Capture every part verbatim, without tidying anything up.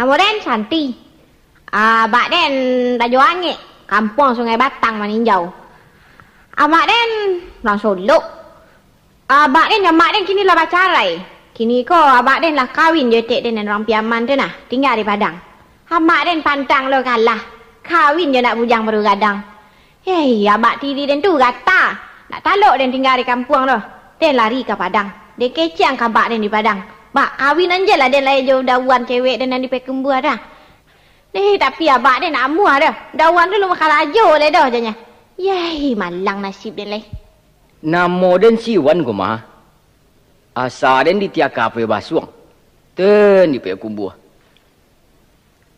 Namo den Santi. Abak den Rajo Angek, kampuang Sungai Batang Maninjau. Amak den urang Solok. Abak den jo amak den kini lah bacarai. Kini ko abak den lah kawin jo etek den nan urang Piaman tu nah, tingga di Padang. Amak den pantang lo kalah, kawin jo anak bujang baru gadang. Hei, abak tiri den tu gata. Nak talok den tingga di kampuang tu. Den lari ka Padang. Den kecekan ka abak den di Padang. Bak, kawin anjelah den lai jo dauan cewek den nan di Payakumbuah tu. Deh, tapi abak den nak amuah tu. Dauan tu lumah karajo lai doh, janya. Yai, malang nasib den lai. Namo den Siwan ko mah. Asa den di Tiaka Payo Basuang. Ten di Payakumbuah.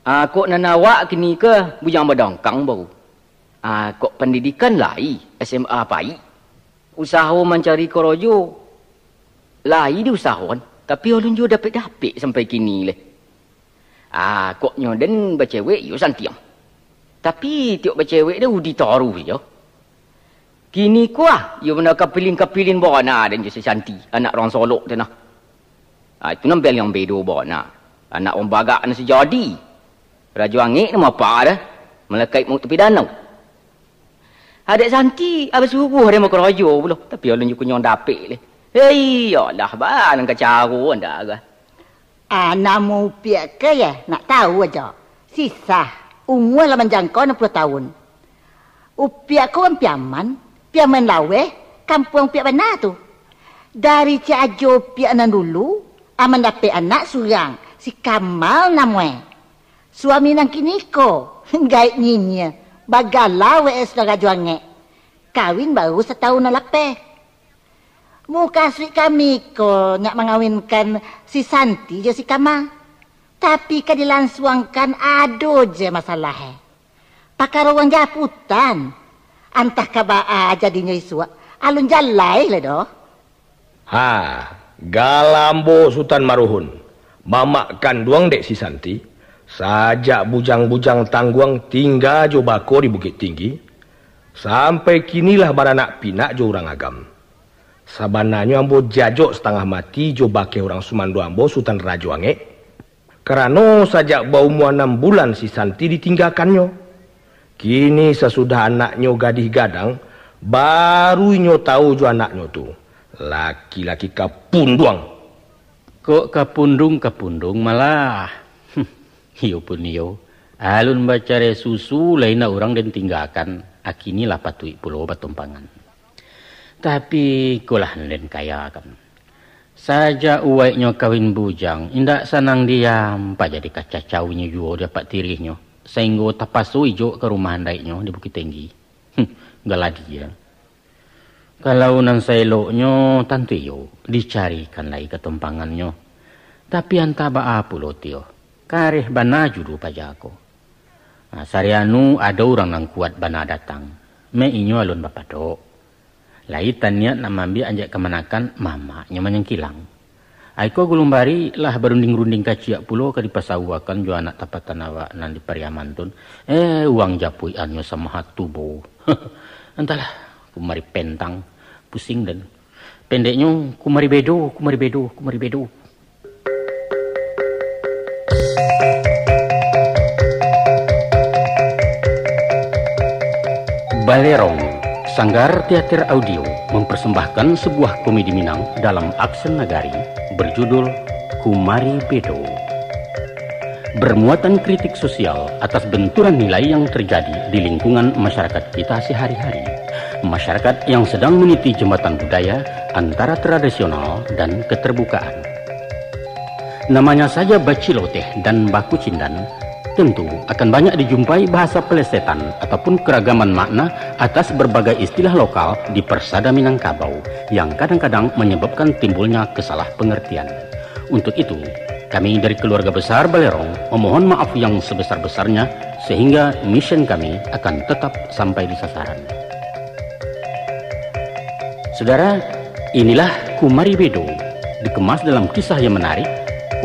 Ah, kok nan awak kini ko bujang badangkang baru. Ah, kok pandidikan lai, S M A pai. Usaho mancari korojo lai diusahoan, tapi alun juo dapek-dapek sampai kini lai. Ah, kok nyo den bacewek, iyo santiang. Tapi tiok bacewek den udi taruih jo. Kini ko ah, iyo bana kapilin-kapilin bana den jo si Santi, anak urang Solok tu nah. Ah, itu nan paliang bedo bana. Anak urang bagak nan sejadi. Rajo Angek namo apa dah? Malakaik mauk tapi danau. Adek Santi, abah suruah den bakarajo pulo. Tapi alun juo kunyuang dapek lai. Hei, alah, baa nan kacaro anda agak. Ah, namo upiak ke ya, nak tahu aja. Sisah, umua lah manjangkau anam puluah tahun. Upiak ko urang Piaman, Piaman Laweh, kampuang upiak bana tu. Dari ciek ajo upiak nan dulu, aman dapek anak surang, si Kamal namoe. Suami nan kini ko, gaek nyinyia, bagala W S Rajo Angek. Kawin baru satahun nan lapeh. Mukasuik kami ko nyak mangawinkan si Santi jo si Kamal. Tapi ka dilansuangkan ado je masalahe. Pakaro urang japutan. Antah ka baa jadinyo isuak, alun jalai lai doh. Ha, gala ambo Sutan Maruhun, mamak kanduang dek si Santi, sajak bujang-bujang tangguang tingga jo bako di Bukik Tinggi, sampai kini lah baranak pinak jo urang agam. Sabananyo ambo jajok satangah mati jo bakeh urang sumando ambo Sutan Rajo Angek, karano sajak baumua anam bulan si Santi ditinggakannyo. Kini sasudah anaknyo gadih gadang, baru inyo tahu jo anaknyo tu, laki-laki kapunduang. Kok kapundung-kapundung malah? Iyo pun iyo, alun bacarai susu lai nak urang den tinggakan, akini lah patuik pulo batumpangan. Tapi, ikolah nan den kayakan. Sajak uwaiknyo kawin bujang, indak sanang diam, paja dikacacau inyo juo di apak tirihnyo, sainggo tapaso ijok ka rumah andaiknyo di Bukik Tinggi. Hm, galadi, yo. Kalau nan saeloknyo, tantu iyo, dicarikan lai katumpangannyo. Tapi antah baa pulo tio, kareh bana judua paja ko. Nah, sari anu ado urang nan kuat bana datang, mek inyo alun bapadok. Lai taniat nak maambiak anjak kamanakan, mamaknyo manyangkilang. Ai ko Gulung Bari lah barunding-runding kaciak pulo ka dipasauakan jo anak tapatan awak nan di Pariaman tun. Eh, uang japuikannyo samaha tubo. Antahlah, kumari pentang, pusing den. Pendeknyo, kumari bedo, kumari bedo, kumari bedo. Balerong, Sanggar Teater Audio mempersembahkan sebuah komedi Minang dalam aksen Nagari berjudul Kumari Bedo. Bermuatan kritik sosial atas benturan nilai yang terjadi di lingkungan masyarakat kita sehari-hari. Masyarakat yang sedang meniti jembatan budaya antara tradisional dan keterbukaan. Namanya saja baciloteh dan bakucindan, tentu akan banyak dijumpai bahasa pelesetan ataupun keragaman makna atas berbagai istilah lokal di persada Minangkabau yang kadang-kadang menyebabkan timbulnya kesalahpengertian. Untuk itu, kami dari keluarga besar Balerong memohon maaf yang sebesar-besarnya sehingga mission kami akan tetap sampai di sasaran. Saudara, inilah Kumari Bedo, dikemas dalam kisah yang menarik,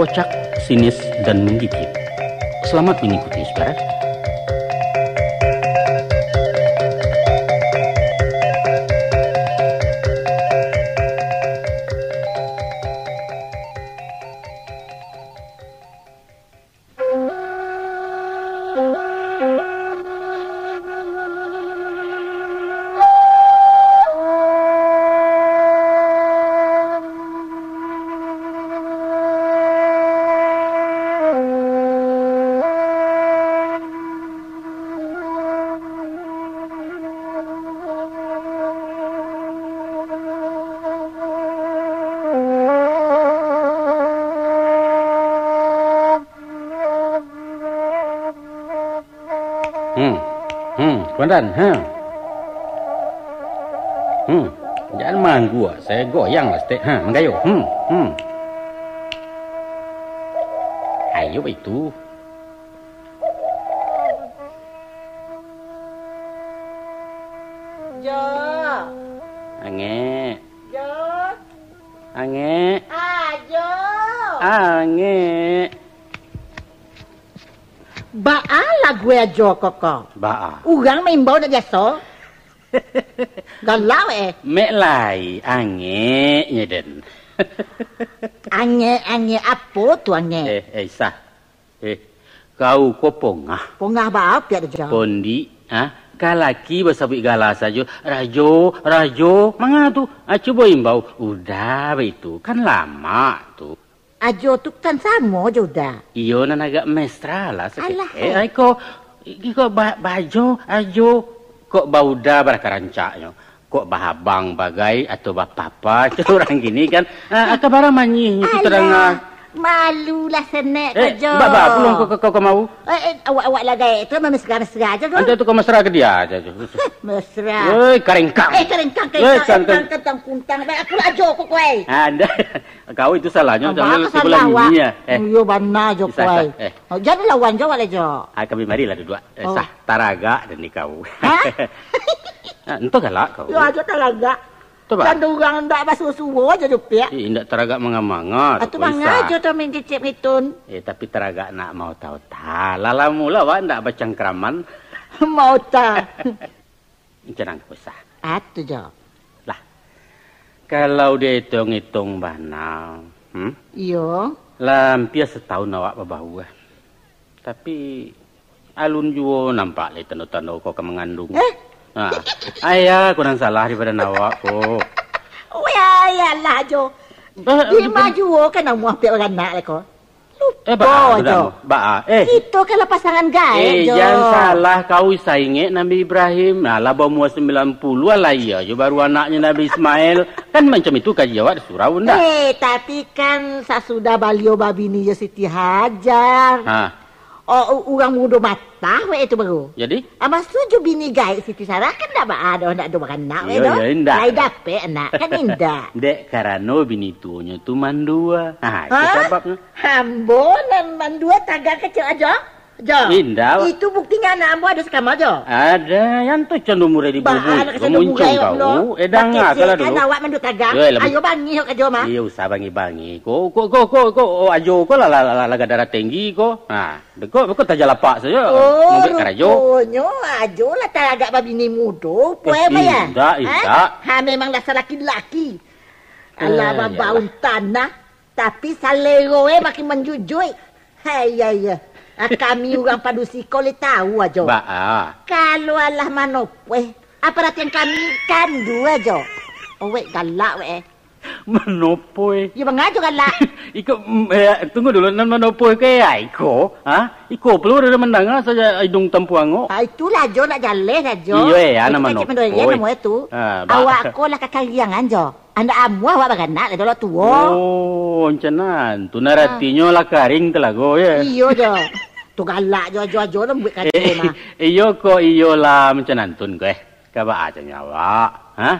kocak, sinis, dan menggigit. Selamat mengikuti, saudara. Hmm. Hmm, kuandan, ha. Hmm. Jan mangguak, saya goyang lah stek. Ha, manggayo. Hmm. Hmm. Ayo, baitu. Jo. Angek. Jo. Angek. Ajo. Angek. Baa lagu Ajo ko ko? Baa? Urang maimbau ndak biaso. Galak, eh. Mek lai, angek nye den. Angek, angek, apo tu angek? Eh, eh, Isah. Eh, kau ko pongah. Pongah baa piak tu, Jo? Pondik, ha? Ka laki basabuik gala sajo, "Rajo, Rajo." Manga tu? Ah, cubo imbau, Uda baitu. Kan lamak tu. Ajo tu kan samo jo Uda. Iyo, nan agak mesra lah saketek. Alah, eh. Ai ko, iko ba-, bajo, Ajo. Kok bauda baraka rancaknyo. Kok bahabang bagai atau bapapa tu urang kini kan. Ah, aka bara manyihnyo tu tadanga. Alah, malulah senek ko, Jo. Eh, ba, ba, puluang ko, ko, ko, ko mau. Eh, eh, awak-awak lah gaek tu memesra-mesra ajo tu. Antu tu kau mesra ka dia ajo tu. Mesra. Woi, karengkang. Eh, karengkang, woi, karengkang, kantang. Karengkang, kantang kuntang. Baik, aku lah Ajo ko, ko, eh. Ada. Kau itu salahnyo, jangan tibo lagi ni ya. Eh. Iyo, bana jo, Isah, ko, ai. Isah, eh. Oh, jan lawan jo awak lai, Jo. Ah, kami marilah duduak. Eh, oh. Sah, taragak den di kau. Hah? Ah, entah galak kau. Yo, Ajo taragak. Tu, bah. Jan urang ndak basuo-suo jo, Piak. Ih, ndak taragak manga-manga tu, Isah. Manga jo tu main cicip ngitun. Eh, tapi taragak nak mau tau ta. Lah lamo lah awak ndak bacangkraman. Mau ta. Macam nan ko, Isah. Atu jo. Lah, kalau diitong-itong bana, hmm? Iyo. Lah, ampia satahun awak babaua. Tapi, alun juo nampak lai tando-tando ko ka mangandung. Eh? Ha. Ai, aku nan salah di badan awak ko. Weh, alah jo. Bah, dima juo kan amuah piak baranak lai ko. Eh, baa, lupo jo. Baa, eh. Kito kan lah pasangan gaek, eh, jo. Jan salah kau, Isah, ingek Nabi Ibrahim. Nah, lah baumua sambilan puluah lah iyo jo baru anaknyo Nabi Ismail. Kan macam itu kaji awak di surau, ndak? Eh, tapi kan sasudah baliau babini jo Siti Hajar. Ha. Oh, u-, urang mudo matah weh itu baru. Jadi? Ah, maksud jo bini gaek Siti Sarah kan ndak baa doh, ndak ado baranak weh doh. Iyo, iyo, indak. Lai dapek anak, kan indak. Dek karano bini tuonyo tu mandua. Ha, itu sababnyo. Ambo nan mandua tagang kecil ajo. Jo. Indak. Itu buktinyo anak ambo ado sakama jo. Ada, yang tu cando murai di bubui. Baa, anak cando murai kau. Eh, danga salah dulu. Awak mandua tagang. Yo, lah, ayo bangih ka jo mah. Iyo, usah bangih-bangih. Ko, ko, ko, ko, ko, oh, Ajo ko lah, lah, lah, lah gadara tinggi ko. Ha. Dek ko, beko tajalapak sajo. Oh, mambuek karajo. Ruponyo Ajo lah taragak babini mudo, puai mah ya? Indak, indak. Ha, memang dasar laki-laki. Alah, eh, babaun tanah, tapi salero eh makin manjujuik. Hai, ya, ya. Ah, kami urang padusi ko lai tau, Ajo. Baa. Kalau alah manopoh, apa aratian kami kandu, Ajo? Owek galak, wek, eh. Manopoh. Yo, mangajo galak. Iko, mm, eh, tunggu dulu, nan manopoh ke, ya, iko? Ha? Iko, peluang udah mandanga saja hidung tampuang ko. Ah, itulah, Jo, nak jaleh lah, Jo. Iyo, eh, anak manopoh. Cik Mandoria namo itu. Ah, ba- Awak ko lah kakariangan, Jo. Andak amuah awak baranak lah, dolo tuo. Oh, macam nan tu. Nah, aratinyo lah karing talago, ya. Iyo, Jo. Tu galak, Jo, Jo, Jo, lah buek kaco, eh, mah. Iyo ko, iyolah, macam nan tun ko, eh. Ka baa ajanyo awak, ha?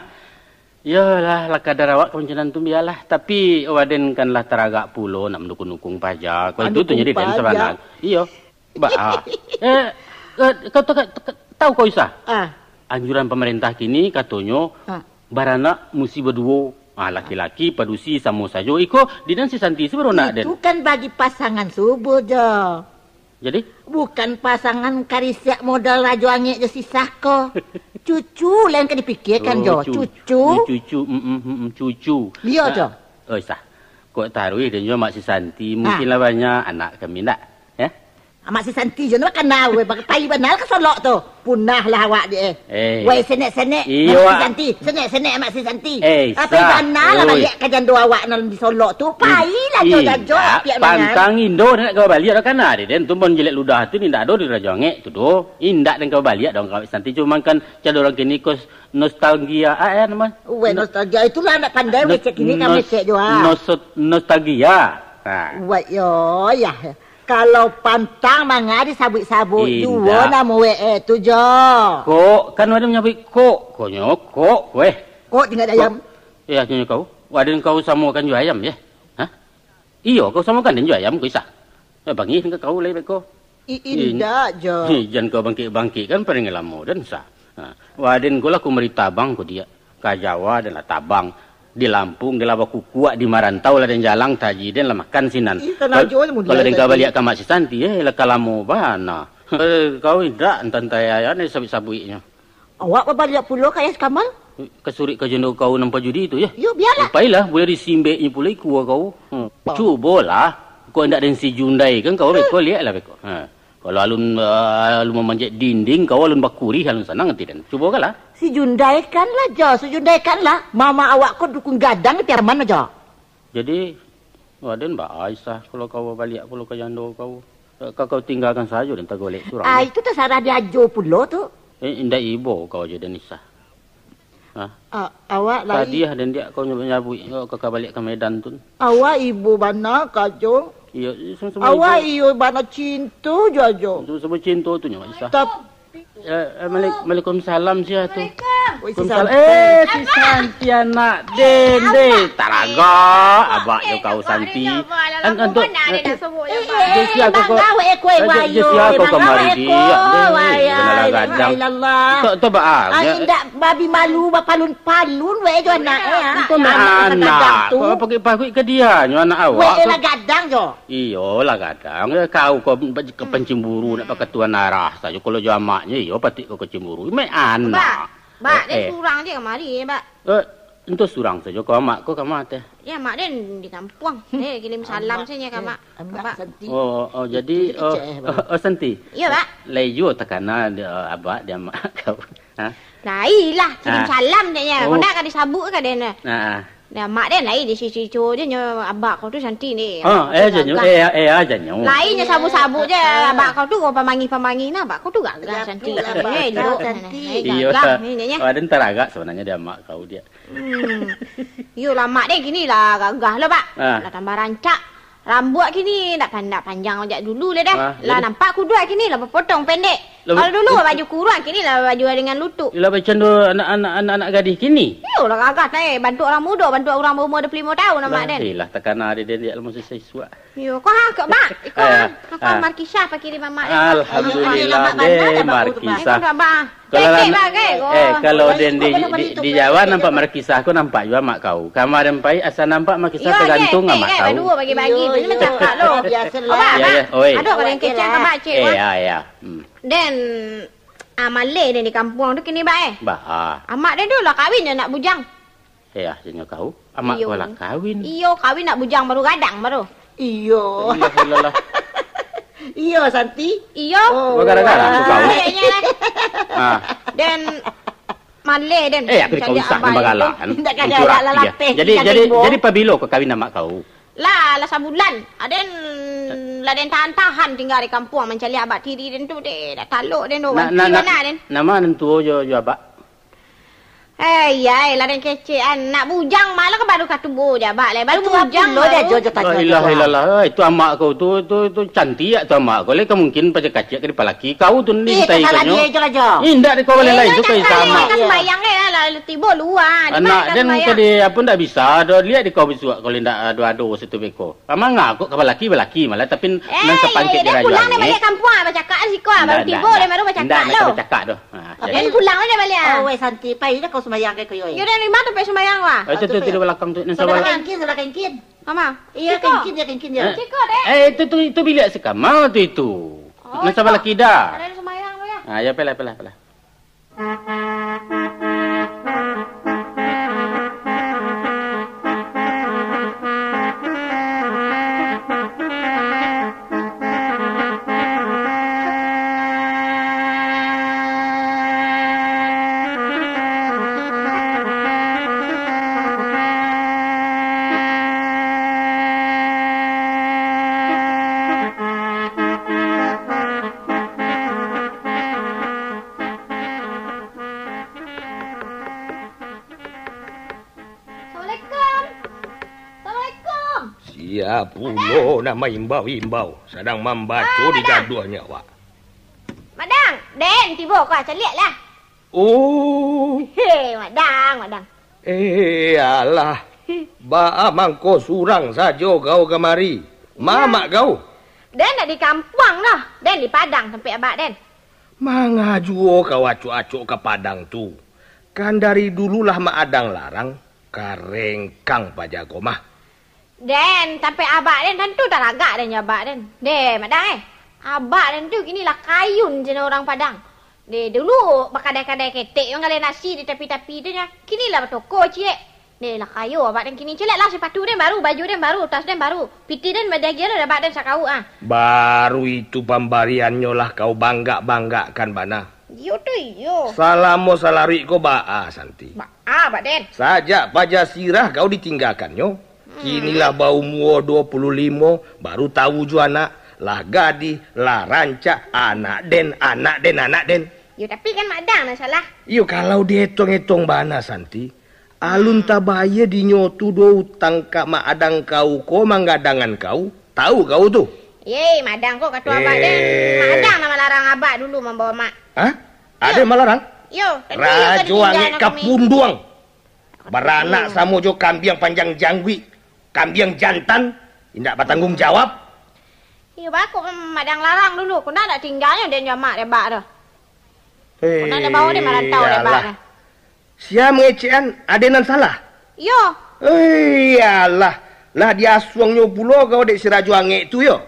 Iyolah, lah kadar awak ka mancanan tu bialah. Tapi, waden kan lah taragak pulo nak mandukung-dukung paja. Kok itu tu jadi den sabananyo. Iyo. Baa. Eh, eh, kau ta-, ka-, ka-, tahu kau, Isah? Ah. Anjuran pamarintah kini katonyo, ah, baranak musti baduo. Ah, laki-laki padusi samo sajo. Iko, di nan si Santi se baru nak den. Itu kan bagi pasangan subuh jo. Jadi? Bukan pasangan karisiak modal Rajo Angek jo si Sah ko. Cucu lain ka dipikirkan, oh, Jo. Cu-, cucu. Cucu, mm, mm, mm, mm, cucu. Iyo, nah, Jo. Oi, Sah. Kok taruih den jo mak si Santi. Ha. Mungkin lah banyak anak kami, ndak? Ya? Amak si Santi jo no kana, weh, pai bana ka Solok tu. Punahlah awak dek, eh. Eh. Weh, senek-senek, iyo, Amak si Santi. Senek-senek, Amak si Santi. Eh, pai bana lah baliak ka jando awak nan di Solok tu. Pailah jo jajo, apiak mangan. Pantang indo nak ka baliak dah kana dek den tu, mun jelek ludah tu indak ado di Rajo Angek tu doh. Indak den ka baliak dong ka Amak si Santi, cuman kan cado urang kini kos nostalgia, ah, eh, nama? Weh, nostalgia itulah nak pandai weh, cek kini kami cek jo, ah. Nostalgia. Ha. Weh, yo, yah. Kalau pantang manga disabuik-sabuik juo namo weh, eh, tu jo. Kok, kan waden manyabuik kok, konyo kok, weh. Kok tingga di ayam. Iyo, konyo kau. Waden kau samokan jo ayam, yeh. Ha? Iyo, kau samokan den jo ayam, ko Isa. Eh, bangih ka kau lai beko. I-, indak jo. Jan kau bangkik-bangkik kan paling lamo den, Sa. Ha. Waden ko lah ko mari tabang ko diak. Ka Jawa den lah tabang. Di Lampung den lah bakukuak, di marantau lah den jalang, taji den lah makan sinan. Ih, kan ajo aja mun kalau den ka baliak ka Mak si Santi, eh, lah ka lamo bana. Eh, kau indak, antan tayah ni sabuik-sabuiknyo. Awak babaliak pulo ka Yas Kamal? Ka surek ka jando kau nan pajudi tu, yo? Yo, bialah. Pailah, buliah disimbeknyo pulo ikua kau. Hmm. Cubolah. Kok indak den si Jundai kan kau beko, lieklah beko. Ha. Kalau alun, ah, alun mamanjek dinding, kau alun bakurih, alun sanang ati den. Cubokanlah. Si Jundai kan lah, jo. Si Jundai kan lah. Mama awak ko dukun gadang di Piaman aja. Jadi, waden baa Isa kalau kau babaliak pulo ka jando kau. Ka kau tinggakan sajo den tagolek surang. Ah, itu tasarah di ajo pulo tu. Eh, indak ibo kau jo den Isa. Ha? Ah, awak lai. Sadiah den diak kau nyabuik-nyabuik, kau ka baliak ka Medan tu. Awak ibo bana ka jo. Iyo, samo-samo ibo. Awak iyo bana cinto jo ajo. Samo-samo cinto tu nyo, Isa. Tap- Eh, eh, Malik-, Waalaikumsalam, sia tu. Waalaikumsalam. Waalaikumsalam. Eh, si Santi anak den, deh. Taragak, abak jo kau, Santi. An-, antuk, eh, eh, sia kau ko, eh, sia kau kamari, deh. Bana lah gadang. Tok, tok, ba, ah, indak babi malu, bapalun-palun, weh, jo anak, eh, ah. Kau anak, anak. Kau pakai pakuik ka dia, nyo anak awak. Weh, lah gadang, jo. Iyo lah, gadang. Kau ko ba-, ka pancimburu, nak bakatuan arah sajo. Kalau jo amaknyo, iyo, patik kau ka cimburu. Mek anak. Bak, bak, eh, den surang je kamari, bak. Eh, ento surang sajo kau, amak kau ka ma teh? Ya, amak den di kampuang. Eh, kirim salam sajo ka amak. Amak Santi. Oh, oh, jadi, oh, Santi. Iyo, bak. Lai juo takana, eh, abak di amak kau. Ha? Lai lah, kirim salam je. Kau nak ka disabuik ka den? Nah. Nah, mak den lai di sisi co je nyo, abak kau tu Santi ni. Ah, eh, janyo, eh, eh, ah, janyo. Lai nyo sabu-sabu je, abak kau tu, kau pamangih-pamangih nah, abak kau tu gagah Santi. Eh, elok. Iyo, gagah ni, ni, ni. Aden taragak sabananyo di amak kau dia. Hmm. Iyo lah, mak den kini lah gagah lah, bak. Ah. Lah tambah rancak. Rambuak kini ndak pan-, ndak panjang jak dulu lai dah. Lah nampak kuduak kini lah bapotong pendek. Kalau dulu baju kurung, kini lah baju dengan lutuk. Lah bacando anak-anak, anak-anak gadih kini. Iyo lah gagah, eh, bantuak urang mudo, bantuak urang baumua dua puluh limo taun, amak den. Ilah, takana dek den, dia lah masih siswa. Iyo, kau ha, kau, bak. Iko ha, kau markisah pakai di mamak den. Alhamdulillah, deh, markisah. Kalau lah, eh, kalau den di, di, di Jawa nampak markisah, kau nampak juo mak kau. Kamari pai asa nampak markisah, tagantung mak kau. Iyo, bagi-bagi, iyo, iyo. Macam lo. Biasalah. Abah, abah. Ado paling kecil abah, cik. Eh, ya, ya. Hmm. Den, ah, maleh den di kampuang tu kini, bak, eh. Bah, ah. Amak den tu lah kawin jo anak bujang. Eh, ah, janyo kau. Amak kau lah kawin. Iyo, kawin nak bujang baru gadang baru. Iyo. Iyo, Santi. Iyo. Oh, gara-gara tu kau. Kayaknya. Ah. Den maleh den. Eh, aku kau usah nambah galak kan. Indak kagak galak lah, lapeh. Jadi, jadi, jadi pabilo kau kawin amak kau? Lah, lah sabulan. Aden lah den tahan-tahan tingga di kampuang mancaliak abak tiri den tu deh. Dak talok den tu. Nah, nah, nah, den. Nama den tuo jo, jo abak? Eh, iya, eh, lah den kecek an. Nak bujang malah ka baru katubo je abak lai. Baru bujang baru. La ilaha illallah. Eh, itu amak kau tu, tu, tu cantik tu amak kau. Lai ka mungkin pacak kacik ka dipalaki. Kau tu ni ditai kau nyo. Indak di kau lai tu kau sama. Sembayang eh lah, lah tibo luar. Anak den kau di apa ndak bisa. Ado liek di kau bisuak kau indak ado-ado situ beko. Manga kok ka balaki, balaki malah, tapi nan sapangkek dirajo. Pulang dek baliak kampuang, bacakak lah siko, baru tibo dek baru bacakak lo. Ndak bacakak doh. Ha, jadi pulang lah dek baliak. Oh, weh, Santi, pai lah kau sumbayang ka koyo. Yo, dari lima tu pai sumbayang wah. Itu tu di balakang tu, nan sabalah. Sabalah kengkin, sabalah kengkin. Mama. Iya, kengkin ya, kengkin ya. Siko dek. Eh, itu tu, itu bilik si Kamal tu itu. Nan sabalah kida. Ada sumbayang tu ya. Ha, ya, pelah, pelah, pelah. Sia pulo nan maimbau-imbau, sadang mambaco di gaduahnyo awak. Madang, den tibo ko, caliaklah. Oh. Hei, Madang, Madang. Eh, alah. Baa mangko surang sajo kau kamari? Ma amak kau? Den ndak di kampuang doh, den di Padang tampek abak den. Manga juo kau acok-acok ka Padang tu? Kan dari dulu lah Mak Adang larang, karengkang paja ko mah. Den, tampek abak den tantu taragak den jo abak den. Deh, Madang eh. Abak den tu kini lah kayun jo urang Padang. Deh, dulu bakadai-kadai ketek, manggaleh nasi di tapi-tapi tu nyo. Kini lah batoko ciek. Deh, lah kayo abak den kini. Caliaklah, sipatu den baru, baju den baru, tas den baru. Pitih den badiagiah lah abak den sakawuk ah. Baru itu pambariannyo lah kau banggak-banggakkan bana. Iyo tu iyo. Salamo salaruik ko baa, Santi? Baa, abak den? Sajak paja sirah kau ditinggakannyo, kini lah baumua duo puluah limo, baru tawu jo anak, lah gadih, lah rancak, anak den, anak den, anak den. Yo, tapi kan Madang nan salah. Iyo, kalau dietong-etong bana, Santi, alun tabayia dinyo tu duo utang ka Mak Adang kau ko manggadangan kau, tawu kau tu. Yei, Madang ko kato abak den. Eh. Madang nan malarang abak dulu mambawa mak. Hah? Ado nan malarang? Yo, tantu iyo kan. Rajo angek kapunduang. Baranak samo jo kambiang panjang jangguik, kambiang jantan, indak batangguang jawab. Iyo, bako Madang larang dulu, kok ndak tingganyo den jo mak dek bak tu. Kok ndak bawa den marantau dek bak tu. Sia mangecekan, ade nan salah? Iyo. Eh, iyolah, lah diasuangnyo pulo kau dek si Rajo Angek tu yo.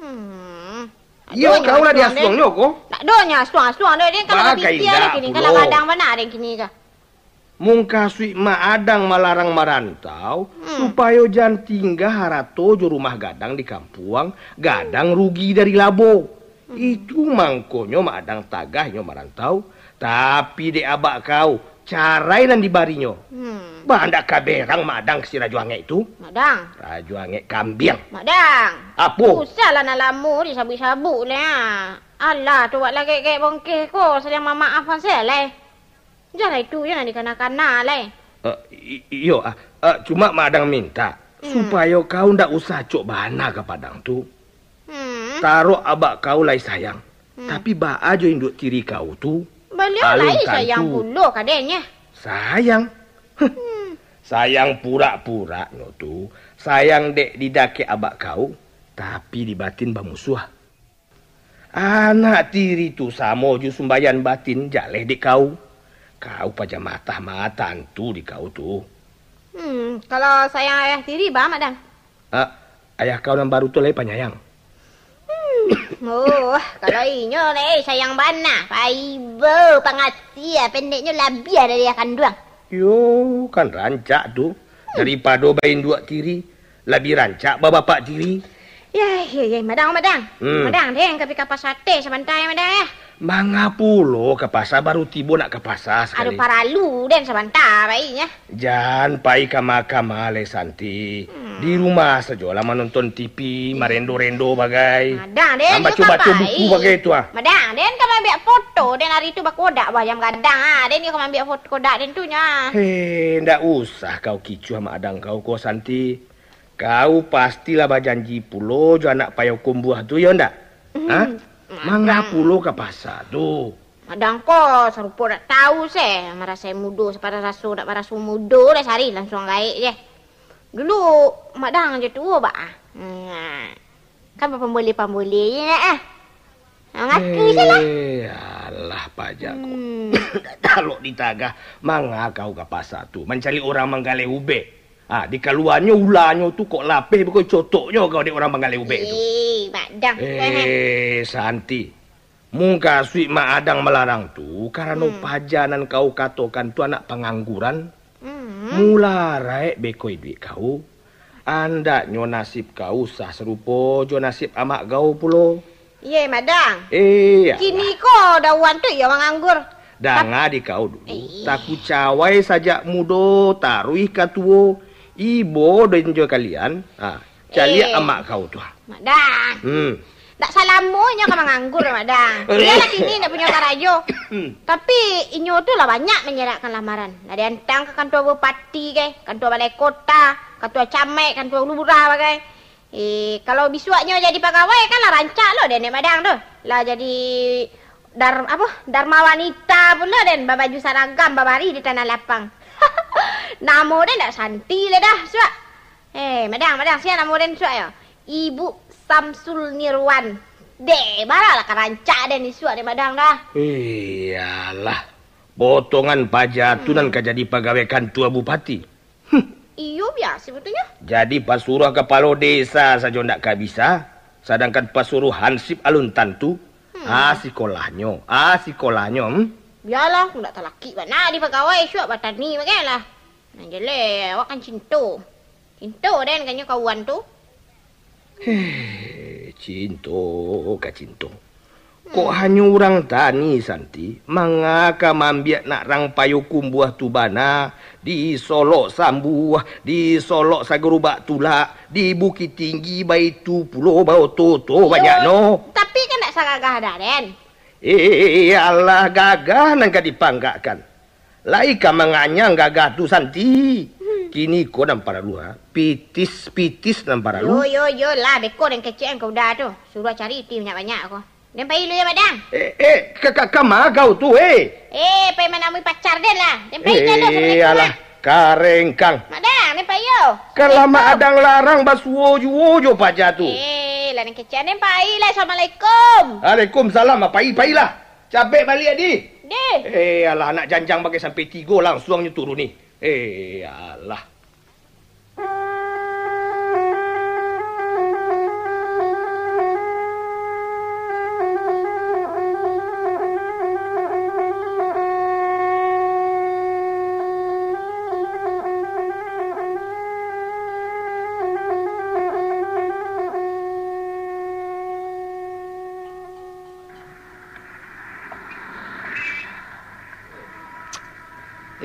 Hmm. Iyo, kau lah diasuangnyo ko. Ndak donyo asuang-asuang doh, den kan lah bapikia lah kini, kan lah gadang bana den kini ka. Mungkasuik Mak Adang malarang marantau, supayo jan tingga harato jo rumah gadang di kampuang, gadang rugi dari labo. Itu mangkonyo Mak Adang tagah inyo marantau, tapi dek abak kau, carai nan dibarinyo. Baa ndak ka berang Mak Adang ka si Rajo Angek tu? Madang. Rajo Angek kambiang. Madang. Apo? Usahlah nan lamo disabuik-sabuik lai ah. Alah, tu wak lah gaek-gaek bongkeh ko, sadang mamaafan se lai. Janlah itu, janlah dikana-kana lai. Eh, i-, iyo, ah, eh, cuma Madang mintak, supayo kau ndak usah acok bana ka Padang tu. Tarok abak kau lai sayang, tapi baa jo induak tiri kau tu? Baliau lai sayang pulo ka den nyo. Sayang? Sayang purak-puraknyo tu, sayang dek di dakek abak kau, tapi di batin bamusuah. Anak tiri tu samo jo sumbayan batin jaleh dek kau. Kau paja matah ma tantu di kau tu. Hmm, kalau sayang ayah tiri, baa Madang? Ah, ayah kau nan baru tu lai panyayang. Hmm, oh, kalau inyo lai sayang bana, paibo pangasia, pendeknyo labiah dari ayah kanduang. Yo, kan rancak tu. Daripado bainduak tiri, labiah rancak babapak tiri. Yah, yah, yah, Madang, Madang. Hmm. Madang, den ka pai ka pasa teh sabanta, yah, Madang, yah. Manga pulo ka pasa, baru tibo nak ka pasa sakali. Ado paralu den sabanta, baiknyo. Jan pai kama-kama lai, Santi. Hmm. Di rumah sajolah manonton T V, marendo-rendo bagai. Madang, den, ambaco-baco buku bagai tu, ah. Madang, den ka maambiak foto, den ari tu bakodak, bah, jam gadang, ah. Den ka maambiak foto kodak den tu nyo. Heh, ndak usah kau kicuah Madang kau ko, Santi. Kau pastilah bajanji pulo jo anak payo kumbuah tu, yo ndak? Ha? Manga pulo ka pasa tu? Madang ko sarupo dak tau se, marasai mudo, sapatah raso dak maraso mudo, dah sari langsuang gaek je. Dulu Madang je tuo, baa. Nah, kan bapamboleh-pamboleh je nak, ah. Mangaku je lah. Eh, alah, paja ko. Hmm. Talok ditagah, manga kau ka pasa tu, mancaliak urang manggaleh ubek. Ah, dikaluannyo ulanyo tu kok lapeh beko cotoknyo kau dek urang manggaleh ubek tu. Eh, Madang. Eh, Santi. Mungkasuik Madang malarang tu, karano paja nan kau katokan tu anak pangangguran. Hmm. Mularaik beko iduik kau. Andaknyo nasib kau usah sarupo jo nasib amak kau pulo. Iye, Madang. Eh, alah. Kini ko Dawan tu iyo manganggur. Danga di kau dulu, eh, takucawai sajak mudo, taruih ka tuo. Ibo den jo kalian. Ha, caliak amak kau tu. Madang. Hmm. Dak salamo inyo ka manganggur, Madang. Iyolah kini ndak punyo karajo. Hmm. Tapi inyo tu lah banyak manyerakkan lamaran. Lah diantang ka kantua bupati kai, kantua balai kota, kantua camaik, kantua lurah bagai. Eh, kalau bisuaknyo jadi pagawai, kan lah rancak lo den, Nek Madang tu. Lah jadi dar-, apo, Dharma Wanita pulo den, babaju saragam, babarih di tanah lapang. Namo den ndak Santi lai dah, suak. Eh, Madang, Madang, sia namo den suak yo? Ibu Samsul Nirwan. Deh, bara lah ka rancak den isuak, Nek Madang dah. Iyolah, potongan paja tu nan ka jadi pagawai kantua bupati. Huh. Iyo, biaso batua nyo. Jadi pasuruah kapalo desa sajo ndak ka bisa, sadangkan pasuruah hansip alun tantu. Hmm. Ah, sikolahnyo, ah, sikolahnyo, hmm? Bialah, ndak talakik bana di pagawai, suak batani bagai lah. Nan jaleh, awak kan cinto. Cinto den kanyo kawan tu. Heh, cinto ka cinto. Kok hanyo urang tani, Santi, manga ka maambiak nak rang payo kumbuah tu bana, disolok sambuah, disolok sagarubak tulak, di Bukittinggi baitu pulo baoto-oto banyaknyo. Tapi kan ndak sagagah dah, den. Eh, alah gagah nan ka dipanggakkan. Lai ka manganyang gagah tu, Santi. Hmm. Kini ko nan paralu, ha? Pitis-pitis nan paralu. Yo, yo, yo lah, beko den kecek an ka Uda tu. Suruah cari iti banyak-banyak ko. Den pai lu yo, Madang. Eh, eh, ka, ka, ka ma kau tu, eh? Eh, pai manamui pacar den lah. Den pai jo lu, Assalamualaikum alah, lah. Karengkang. Madang, den pai yo. Kan lah Assalamualaikum. Mak adang larang basuo juo jo paja tu. Eh, lah den kecek an, den pai lah. Assalamualaikum. Waalaikumsalam, pai, pailah. Capek baliak, di. Deh. Eh, alah, anak janjang bagai sampai tigo, langsuang nyo turun ni. Eh, alah.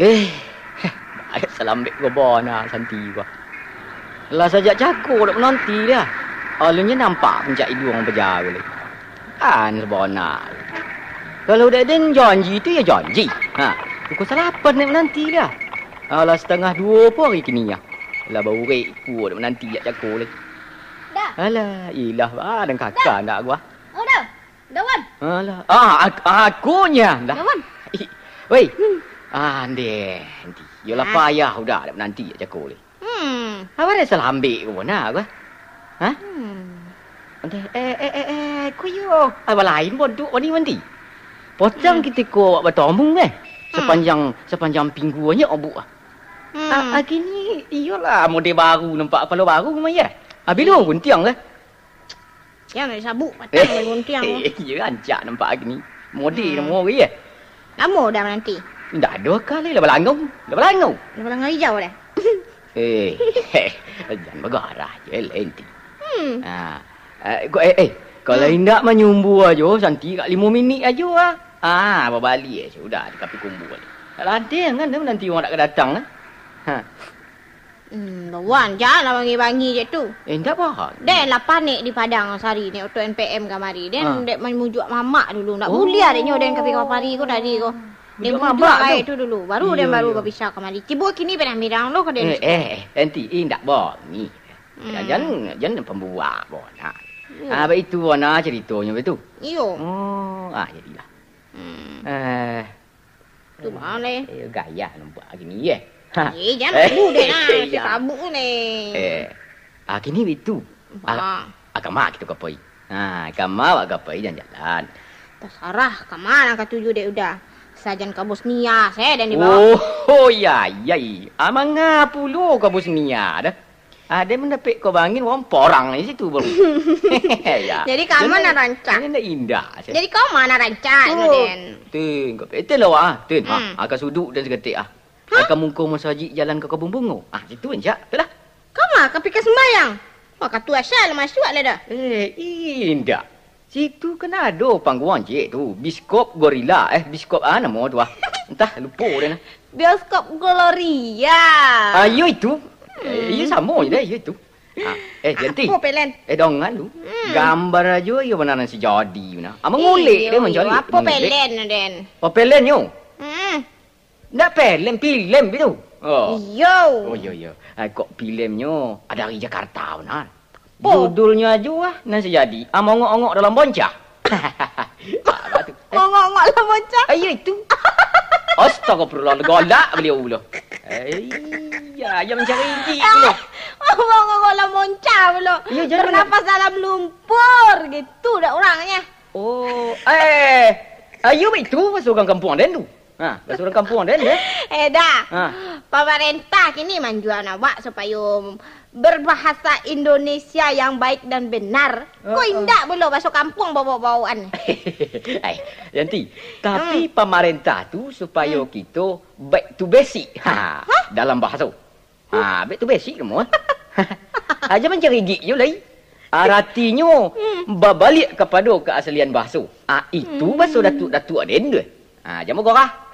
Eh, heh, baiak salambek ko bana Santi ko. Lah sajak cako dak mananti dia. Alun nyo nampak puncak iduang bajago lai. Kan sabana. Kalau dek den janji tu yo janji. Ha, pukul salapan dak mananti dia. Alah, satangah duo po ari kini ah. Lah baurek kuo dak mananti jak cako lai. Dah. Alah, ilah, ah, dan kakak ndak gua. Oh, dah. Dawan. Alah, ah, ak-, aku nyo dah. Dawan. Ih, woi. Hmm. Ah, ndeh, nanti. Yo lah payah udah dak mananti jak cako lai. Hmm. Awak dah salambek ko bana ko. Ha? Hmm. Ndeh, eh, eh, eh, eh, ko yo. Awak lain bodoh ni nanti. Potong hmm. Kito ko awak batamu eh. Hmm. Sapanjang, sapanjang pinggu aja obuk ah. Hmm. Ah, ah, kini iyolah model baru nampak kapalo baru mah ya. Habis tu guntiang lah. Jan sabuk patang guntiang tu. Eh, iyo rancak nampak kini. Mode hmm. Namo ari eh? Lamo dah mananti. Indak ado kali lah balangau. Lah balangau. Lah balangau hijau dah. Eh, jan bagarah je lah enti. Hmm. Ah, eh, ko, eh, eh, kalau hmm. Indak manyumbu ajo, Santi kak limo minik ajo ah. Ah, babaliak eh, sudah di kapi kumbua. Tak lantang kan nanti urang dak ka datang kan. Ha. Hmm, Wan, janlah bangi-bangi je tu. Eh, ndak bah. Den lah panek di Padang sari ni, oto N P M kamari. Den ah. Dek mamujuak mamak dulu. Ndak oh. Buliah dek nyo den ka pari ko tadi ko. Den bujuak mamak tu. Tu dulu. Baru den baru bapisah kamari. Cibo kini berang-berang lo ka den. Eh, eh, eh, enti, eh, ndak bangi. Hmm. Jan, jan pambuak bona. Iyo. Ah, baitu bona caritonyo baitu. Iyo. Oh, ah, jadilah. Hmm. Eh, Tu mah leh. Eh, gaya nampak kini, eh. Ha. Eh, jan malu deh lah, si tabuk tu leh. Eh, ah, kini bitu. Ah, ah, kama kito ka pai? Ha, kama awak ka pai jalan-jalan. Tasarah, kama nan katuju dek Uda. Sajan ka Bosnia, se, den dibawa. Oh, oh, iya, iya, iya. Ah, manga pulo ka Bosnia dah. Ah, den mandapek ko bangin, wong porang di situ, bro. Ya. Jadi, kama nan rancak? Jadi, indak. Jadi, kama nan rancak, oh, den? Tin, ko pete lo, ah. Tin, ah, hmm. Ah, ka suduk den saketek, ah. Hah? Ah, ka muko masajik jalan ka Kabun Bungo. Ah, situ rancak, tu lah. Kama ka pika sumbayang? Wah, ka tu asa lah masuak lah dah. Eh, indak. Situ kan ado panggung cek tu, Biskop Gorila, eh, Biskop ah namo tu ah. Entah, lupo den ah. Bioskop Gloria. Ah, iyo itu. Eh, iyo samo je deh, iyo itu. Ah, eh, Janti. Apo pelen? Eh, dongan lu. Hmm. Gambar ajo iyo bana nan si jadi bana. Ah, mangulek deh mancari. Apo pelen, den? Apo pelen nyo? Hmm. Ndak pelen, pilem itu. Oh. Iyo. Oh, iyo, iyo. Ah, kok pilemnyo ado dari Jakarta bana. Apo? Judulnyo ajo ah, nan sajadi, ah, mongok-ongok dalam boncah. Ah, apa tu? Eh. Mongok-ongok dalam boncah? Ah, iyo itu. Astagfirullah, galak baliau pulo. Eh, iya, aja mancari gigi pulo. Ah, mongok-ongok dalam boncah pulo. Iyo, jan. Bernapas dalam lumpur, gitu dah orangnya. Oh, eh, ayo itu baso urang kampuang den tu. Ha, baso urang kampuang den, deh. Eh, dah. Ha. Pamarentah kini manjuan awak supayo berbahasa Indonesia yang baik dan benar. Ko indak pulo baso kampuang bawok-bawokan. Ai, Yanti, tapi pamarentah tu supayo kito back to basic. Ha, dalam bahaso. Ah, back to basic kamu, ah. Aja mancari gig je lai. Aratinyo, babaliak kapado kaaslian bahaso. Ah, itu bahaso datuak-datuak den tu. Ah, jan bagorah.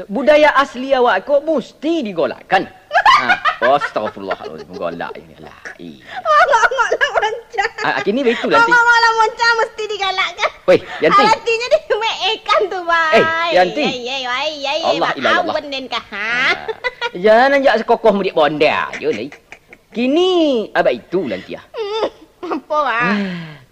Budaya asli awak ko musti digalakkan. Ah, astagfirullahalazim, galak ini lah. Ih. Mongok-ongok lah boncah. Ah, kini baitu lah, Ti. Mongok-ongok lah boncah musti digalakkan. Weh, Yanti. Aratinyo dimeekan tu, bai. Eh, Yanti. Ai, ai, ai, ai, Allah, ilah, Allah. Awan den kah, ha? Ah, jan anjak sakokoh mudik bonda je, lai. Kini, abak itu, Lantiah. Hmm, apo, ah?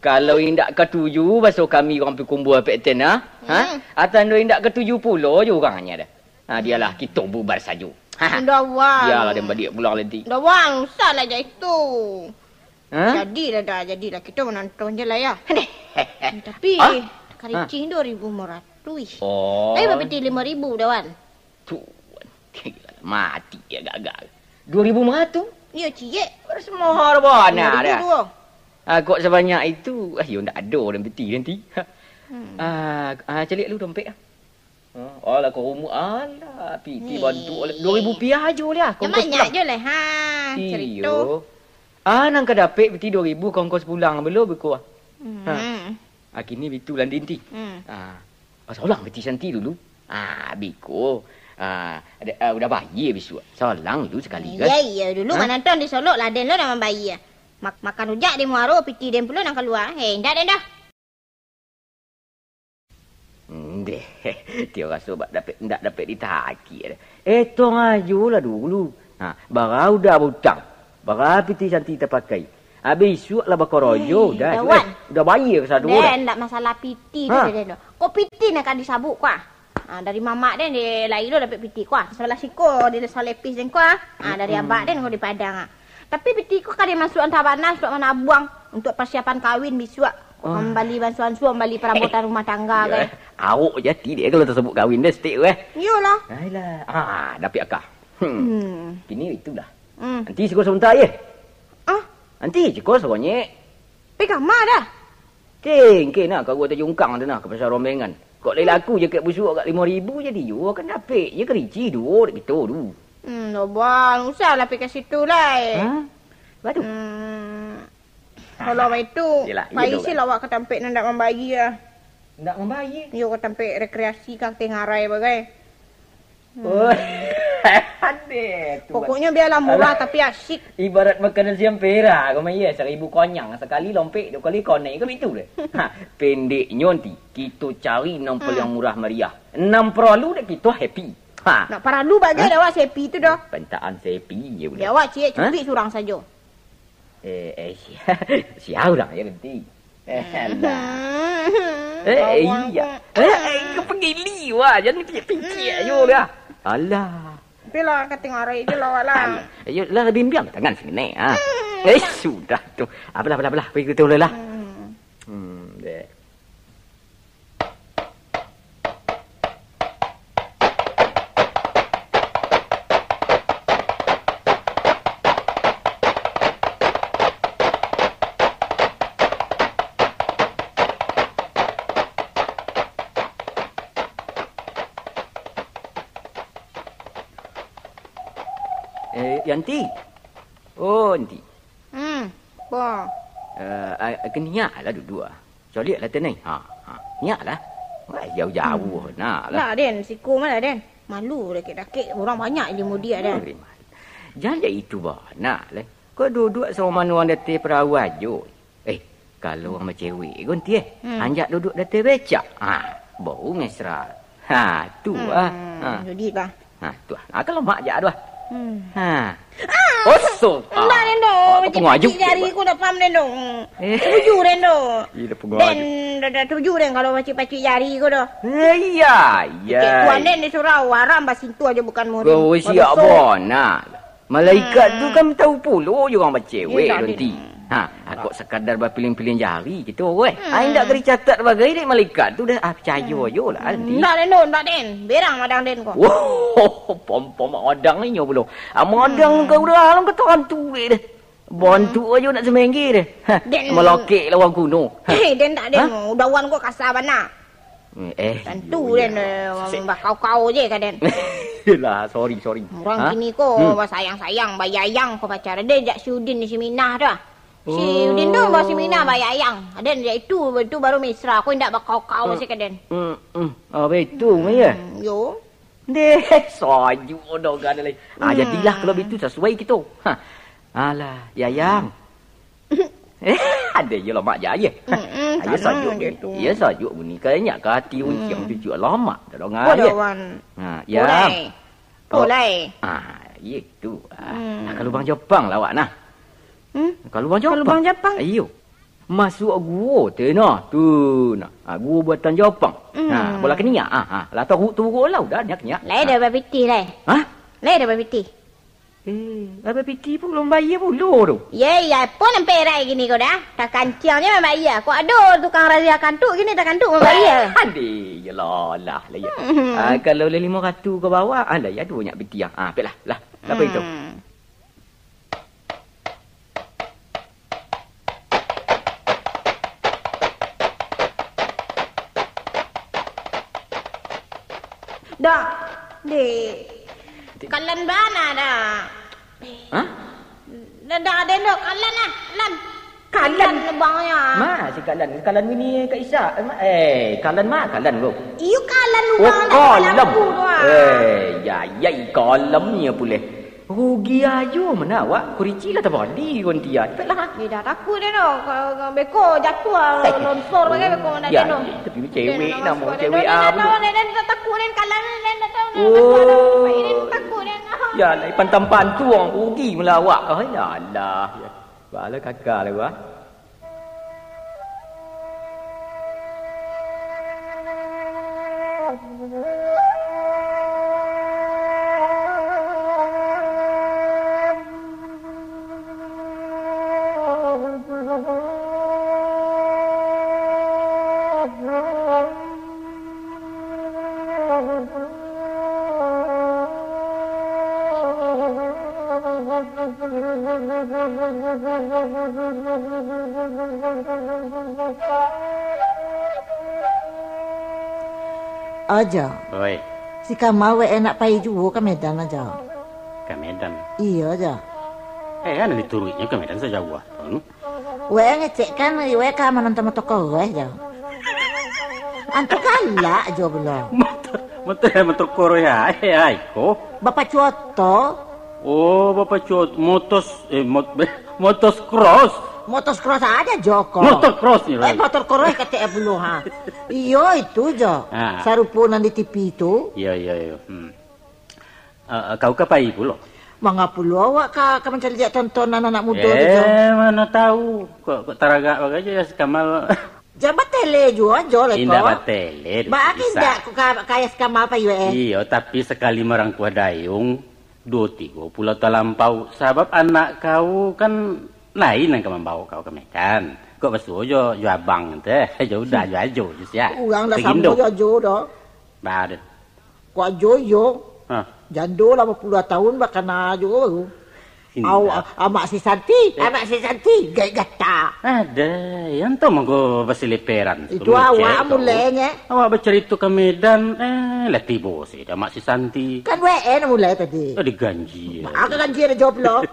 Kalau indak katuju baso kami urang pikumbua pek ten, ah? Ha? Hmm. Atando indak katuju pulo jo urangnya dah. Ha, bialah, kito bubar sajo. Ha. Ndak, Wan. Bialah, den baliak pulang, Lanti. Ndak, Wan, usah lah jak itu. Ha? Jadilah dah, jadilah. Kito manonton je lah, ya. Deh. Tapi, ha? Karicing dua ribu lima ratus. Oh. Tapi bapiti lima ribu dah, Wan. Tu, mati dia gagal. Dua ribu lima ratus? Iyo, ciek. Baru semohor bona dah. Dua ribu dua. Ah, kok sebanyak itu? Ah, yo, ndak ado dalam piti nanti. Hmm. Ah, ah, caliak lu dompet ah. Ah, alah, kau rumah, alah, piti bantu, alah, dua ribu rupiah ajo lah, kongkos pulang. Banyak je lah, ha, cerita. Iyo. Ah, nan ka dapek piti dua ribu kongkos pulang, belum beko ah. Hmm. Ha. Ah, kini bitu lah, Dinti. Hmm. Ah, pasolang piti Santi dulu. Ah, beko. Ah, ada, ah, udah bayar bisuak. Solang dulu sekali, kan? Iya, iya, dulu ha? Manonton di Solok lah, den lo nan mambayar. Mak-, makan rujak di muaro, piti den pulo nan kalua. Hei, indak den dah. Ndeh, tio raso bak dapek, ndak dapek ditakik. Etong ajo lah dulu. Ha, bara udah bautang. Bara piti Santi tapakai. Abih isuak lah bakarajo, dah, dah, Wan. Udah bayar ka sado dah. Ndak masalah piti tu, ha. Dah, dah, dah. Ko piti nan ka disabuk ko ah. Ha, dari mamak den, di lai lo dapek piti ko ah. Sabalah siko, di sabalah lepis den ko ah. Ha, dari abak den ko di Padang ah. Tapi piti ko ka dimasuakan tabana untuak manabuang, untuak persiapan kawin bisuak. Wah. Mambali bansuan-suan, mambali perabotan rumah tangga, kan? Awok jati dek kalau tasabut kawin deh, stik weh. Iyolah. Ailah. Ah, dapik akal. Hmm. Hmm. Kini itulah. Hmm. Nanti siko sabanta, ye. Ah? Nanti siko sabonyek. Pai kama dah? Kengke nah, ka gua tajungkang tu nah, ka pasar Rombengan. Kok lai laku jakek busuak agak limo ribu jadi, yo kan dapik je kerici duo dek kito tu. Hmm, dah bang, usahlah pai ka situ lai. Ha? Waduh. Hmm. Kalau baitu, pai se lah awak ka tampek nan ndak mambayia. Ndak mambayia? Iyo, ka tampek rekreasi, ka Tengah Rai bagai. Hmm. Oh. Adeh tu. Pokoknyo bialah murah tapi asik. Ibarat makanan siam perak, kau mah iya, saribu konyang sakali lompek, duo kali konek, kan itu deh. Ha, pendeknyo nanti, kito cari nan paliang murah meriah. Nan paralu dek kito happy. Ha. Nak paralu bagai dah awak si happy tu dah. Pantaan si happy je budak. Ya, awak ciek cukuik surang sajo. Eh, eh, sia, sia urang je nanti. Eh, alah. Eh, eh, iya. Eh, eh, kau pegili wah, jan picik-picik ajo lah. Alah. Tapi lah, ka Tengah Rai je lah awak lah. Alah. Ayo lah, bimbiang tangan sini, ha. Eh, sudah tu. Apalah, apalah, apalah. Pergi kita dulu lah. Hmm. Hmm, deh. Eh, Yanti. Oh, Yanti. Hmm, apo? Eh, ah, kaniak lah duduak ah. Coliak lah tenai. Ha, ha. Niak lah. Wah, jauh-jauh hmm. Nak lah. Lah, Den. Siko mah lah, Den. Malu dakek-dakek. Urang banyak di mudiak, Den. Jan jak itu bah. Nak lah. Kau duduak samo mano urang di ateh perahu ajo. Eh, kalau urang bacewek ko nanti, eh. Hmm. Anjak duduak di ateh becak. Ha, baru mesra. Ha, tu ah. Hmm, ha. Jadi bah. Ha, tu ah. Ha, kalau mak jak tu ah. Hmm. Ha. Ah! Osok. Ndak, Den, doh. Apa pacik-pacik jari ko, ndak paham, Den, doh. Eh. Tuju, Den, doh. Iya, dah pengaju. Den, dah, dah tuju, Den, kalau pacik-pacik jari ko doh. Eh, iya, iya. Cek tuan, Den, di surau, haram basintuah jo bukan muhrim. Kau siap, Bon. Nah. Malaikat tu kan tahu pulo jo urang bacewek nanti. Ha, kok sakadar bapiliang-piliang jari kito, weh. Hmm. Ai, indak ka dicatat bagai dek malaikat tu dah, ah, picayo jo lah nanti. Ndak, Den, ndak, Den. Berang madang Den ko. Wah, pom-pom madang inyo pulo. Ah, madang kau dah alam kata hantu dek deh. Bantuak ajo nak semengge deh. Ha, malakek lawan kuno. Eh, Den ndak, Den. Udah wan ko kasa bana. Eh, tantu iyo, Den, eh, bakau-kau je ka Den. Yelah, sorry, sorry. Urang kini ko basayang-sayang, bayayang ko pacar. Ado jak si Udin di si Minah tu ah. Si Udin tu bawa si Minah bayayang. Den, jak itu, itu baru mesra. Ko indak bakau-kau se ka Den. Hmm, hmm. Apa itu, Maya? Hmm, yo. Deh, sajuk doh ka lai. Ah, jadilah kalau bitu sasuai kito. Ha. Alah, Yayang. Eh, ado iyo lamak ja, ye. Mm-mm, iyo sajuk bunyi. Iyo sajuk bunyi. Kanyak ka ati unciang cucuk lamak tadanga, ye. Ha, Yang. Pulai. Pulai. Ah, iyo tu. Ah, ka lubang Japang lah awak nah. Hmm? Ka lubang Japang. Ka lubang Japang. Iyo. Masuak guo tu nah, tu nah. Ah, guo buatan Japang. Hmm. Ha, bola kaniak. Ah, ah, lah tahu tu guo lah, udah nyak-nyak. Lai dah bapitih lai. Hah? Lai dah bapitih. Eh, abah piti pun balum bayia pulo tu. Ye, ya pun sampai rai gini ko dah. Takanciang je mambayia. Kok ado tukang razia kantuk gini takantuk mambayia. Andi, yalah, lah, lah, ya. Hmm. Ah, kalau lah lima ratus ka bawah, ah, lah, ya, ado banyak piti, ah. Ah, pek lah, lah. Apa itu? Hmm. Dah, deh. Kalan bana dah. Hah? Dah, dah, dah, dah, kalan lah, kalan. Kalan? Kalan lubangnya. Ma, si kalan, si kalan ini Kak Isa. Eh, ma, eh, kalan ma, kalan lo. Iyo, kalan lubang dah, kalan lampu tu, ah. Eh, ya, ya, i kalamnya pulih. Rugi ajo mano awak, kurisi lah tabali kon tia. Cepatlah. Eh, dah takut dia tu. Kalau, kalau beko jatuh, ah, longsor bagai beko nak dia tu. Ya, tapi cewek namo cewek ah. Dia tak tahu, dia tak takut dia kalah, dia tak tahu. Oh. Dia tak takut dia. Ya, lai pantang pantuang, rugi melo awak. Ai, alah. Bala kakak lah gua. Aja. Oi. Si Kamal wak enak pai juo ka Medan aja. Ka Medan? Iyo aja. Eh, ado dituruiknyo ka Medan sajauah tu. Wak ngecek kan, wak ka manonton motokoroh jo. Antu galak jo pulo. Motor, motor, motokoroh ya, eh, ai ko. Bapak cuoto. Oh, Bapak cuot, motos, eh, mot-, motos cross. Motos cross aja jo ko. Motor cross ni, eh, motor cross katek pulo ha. Iyo itu jo. Ah. Sarupo nan di T V tu. Iyo, iyo, iyo. Hmm. Eh, eh, kau ka pai pulo? Manga pulo awak ka, ka mancaliak tontonan anak mudo tu, Jo? Eh, mano tahu. Kok, kok taragak bagai jo, ya, si Kamal? Jan batele juo, Jo, lai ko. Indak batele, Dok. Baa ka indak ka, ka, ka si Kamal pai, weh? Iyo, tapi sakali marangkuah dayung, duo tigo pulau talampau. Sabab anak kau kan lain nan ka mambaok kau ka Medan. Kok basuo jo, jo abang teh, jo udah, jo ajo, jo sia. Urang dah samo jo ajo doh. Baa deh. Kok ajo iyo? Hah? Jando lah bapuluah tahun bakana jo baru. Indak. Au, a-, amak si Santi, eh, amak si Santi, gaek gata. Ada, yang tu mangko basileperan. Itu awak mulai, nyo. Awak bacarito ka Medan, eh, lah tibo si amak si Santi. Kan W N mulai tadi. Oh, diganji. Maka ganji ado job lo.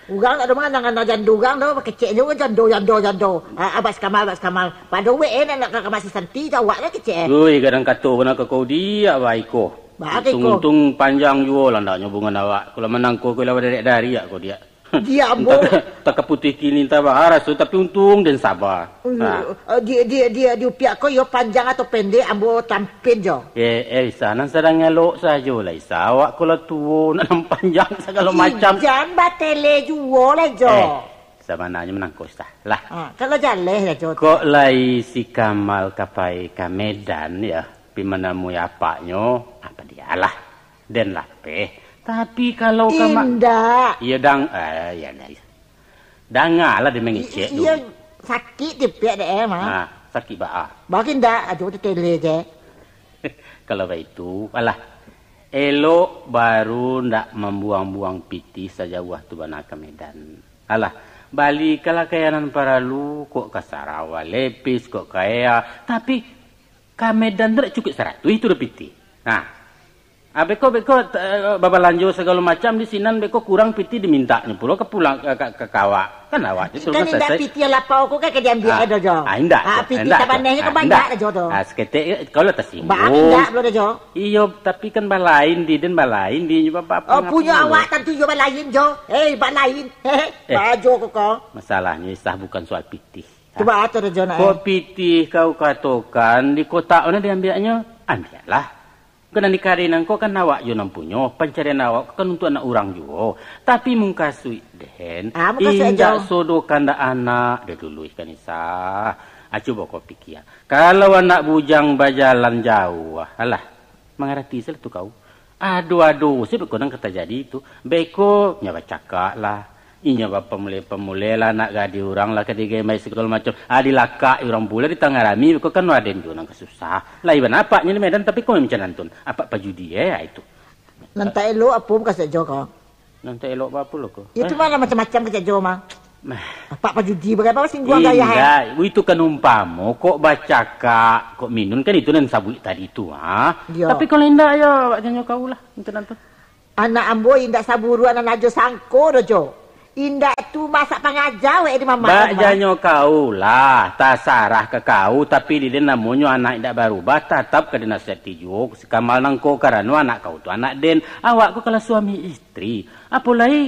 Urang tak ado mangana-ngana jando urang tu, kecek jo jando, jando, jando. Ah, Abah si Kamal, Abah si Kamal. Pado W N nak ka, ka amak si Santi, tu awak lah kecek. Oi, gadang kato bana ka kau diak, Abah iko. Baa ka iko? Untung-untung panjang juo lah ndaknyo hubungan awak. Kalau manangko ko lah badarek-darek ko diak. Di ambo. Entah tak, tak ka putuih kini, entah baa raso, tapi untuang den saba. Nah. Eh, di, di, di, di upiak ko yo panjang atau pendek, ambo tampin jo. Eh, eh, Isa, nan sadang elok sajo lah, Isa. Awak ko lah tuo, nak nan panjang sagalo macam. Jan batele juo lah jo. Eh, sabananyo manangko, Isa. Lah. Ha, kalau jaleh lah jo. Kok lai si Kamal ka pai ka Medan, yo, pi manamui apaknyo, apa dialah. Den lapeh. Tapi kalau ka ma-, Indak. Iyo, dang-, eh, iyo, iyo. Dangalah den mangecek I-, dulu. Iyo, sakik tipiak dek, eh, mah. Nah, sakik baa. Bagi ndak, ajo tu tele je. Kalau baitu, alah. Elok baru ndak mambuang-buang pitih sajauah tu bana ka Medan. Alah, balikanlah ka nan paralu, kok ka Sarawa Lepis, kok ka Ea. Tapi, ka Medan tu ndak cukuik saratuih tu doh pitih. Nah, Ah, beko, beko, eh, babalanjo sagalo macam di sinan, beko kurang pitih dimintaknyo pulo ka pulang, ka, ka, ka, ka awak. Kan awak tu kan indak salasai. Pitih lapau ko kan ka diambiak, ah, doh, Jo. Ah, indak, ah, tu, pitih indak tu. Tabaneh ko ah, banyak indak. Dah, Jo, tu. Ah, saketek, eh, kalau tasinggung. Bak indak pulo, doh, Jo. Iyo, tapi kan balain di, den balain di, nyo bapa-, oh, punyo awak tantu iyo balain, Jo. Eh, balain. Hehe, eh, bajo ko ko. Masalahnyo, Isah, bukan soal pitih. Cubo atur, Jo, nak, eh. Kok pitih kau katokan, di kotak mana diambiaknyo? Ambiaklah. Kok nan di kari nangko kan awak juo nan punyo, pancarian awak kan untuak anak urang juo. Tapi mukasuik den, ah, mukasuik indak ajo. Sodo kandak anak, deh dulu ikan Isah. Ah, cubo kau pikia. Kalau anak bujang bajalan jauah, alah, mangarati salah tu kau. Ado-ado se beko nan ka tajadi tu. Beko, nyo bacakak lah. Inyo bapamuleh-pamuleh lah, anak gadih urang lah ka digemai sagalo macam. Ah, dilakak urang pulo di tangah rami, beko kan aden juo nan ka susah. Lai bana apaknyo di Medan, tapi kok macam nan tu. Apak pajudi, eh, ah, itu. Nan tak elok apo mukasuik Jo ko? Nan tak elok baa pulo ko? Itu mah lah macam-macam kecek Jo mah. Mah. Apak pajudi, bagapo singguang gaya, eh? Indak, itu kan umpamo, kok bacakak, kok minun kan itu nan sabuik tadi tu, ha? Iyo. Tapi kalau indak, yo, awak janyo kau lah, macam nan tu. Anak ambo indak saburuak nan ajo sangko doh, Jo. Indak tu masak pangaja wek di mamak. Bak janyo kau lah, tasarah ka kau, tapi di den namonyo anak indak barubah, tatap ka dinasihati juo si Kamal nangko, karano anak kau tu anak den, awak ko kalah suami istri. Apo lai,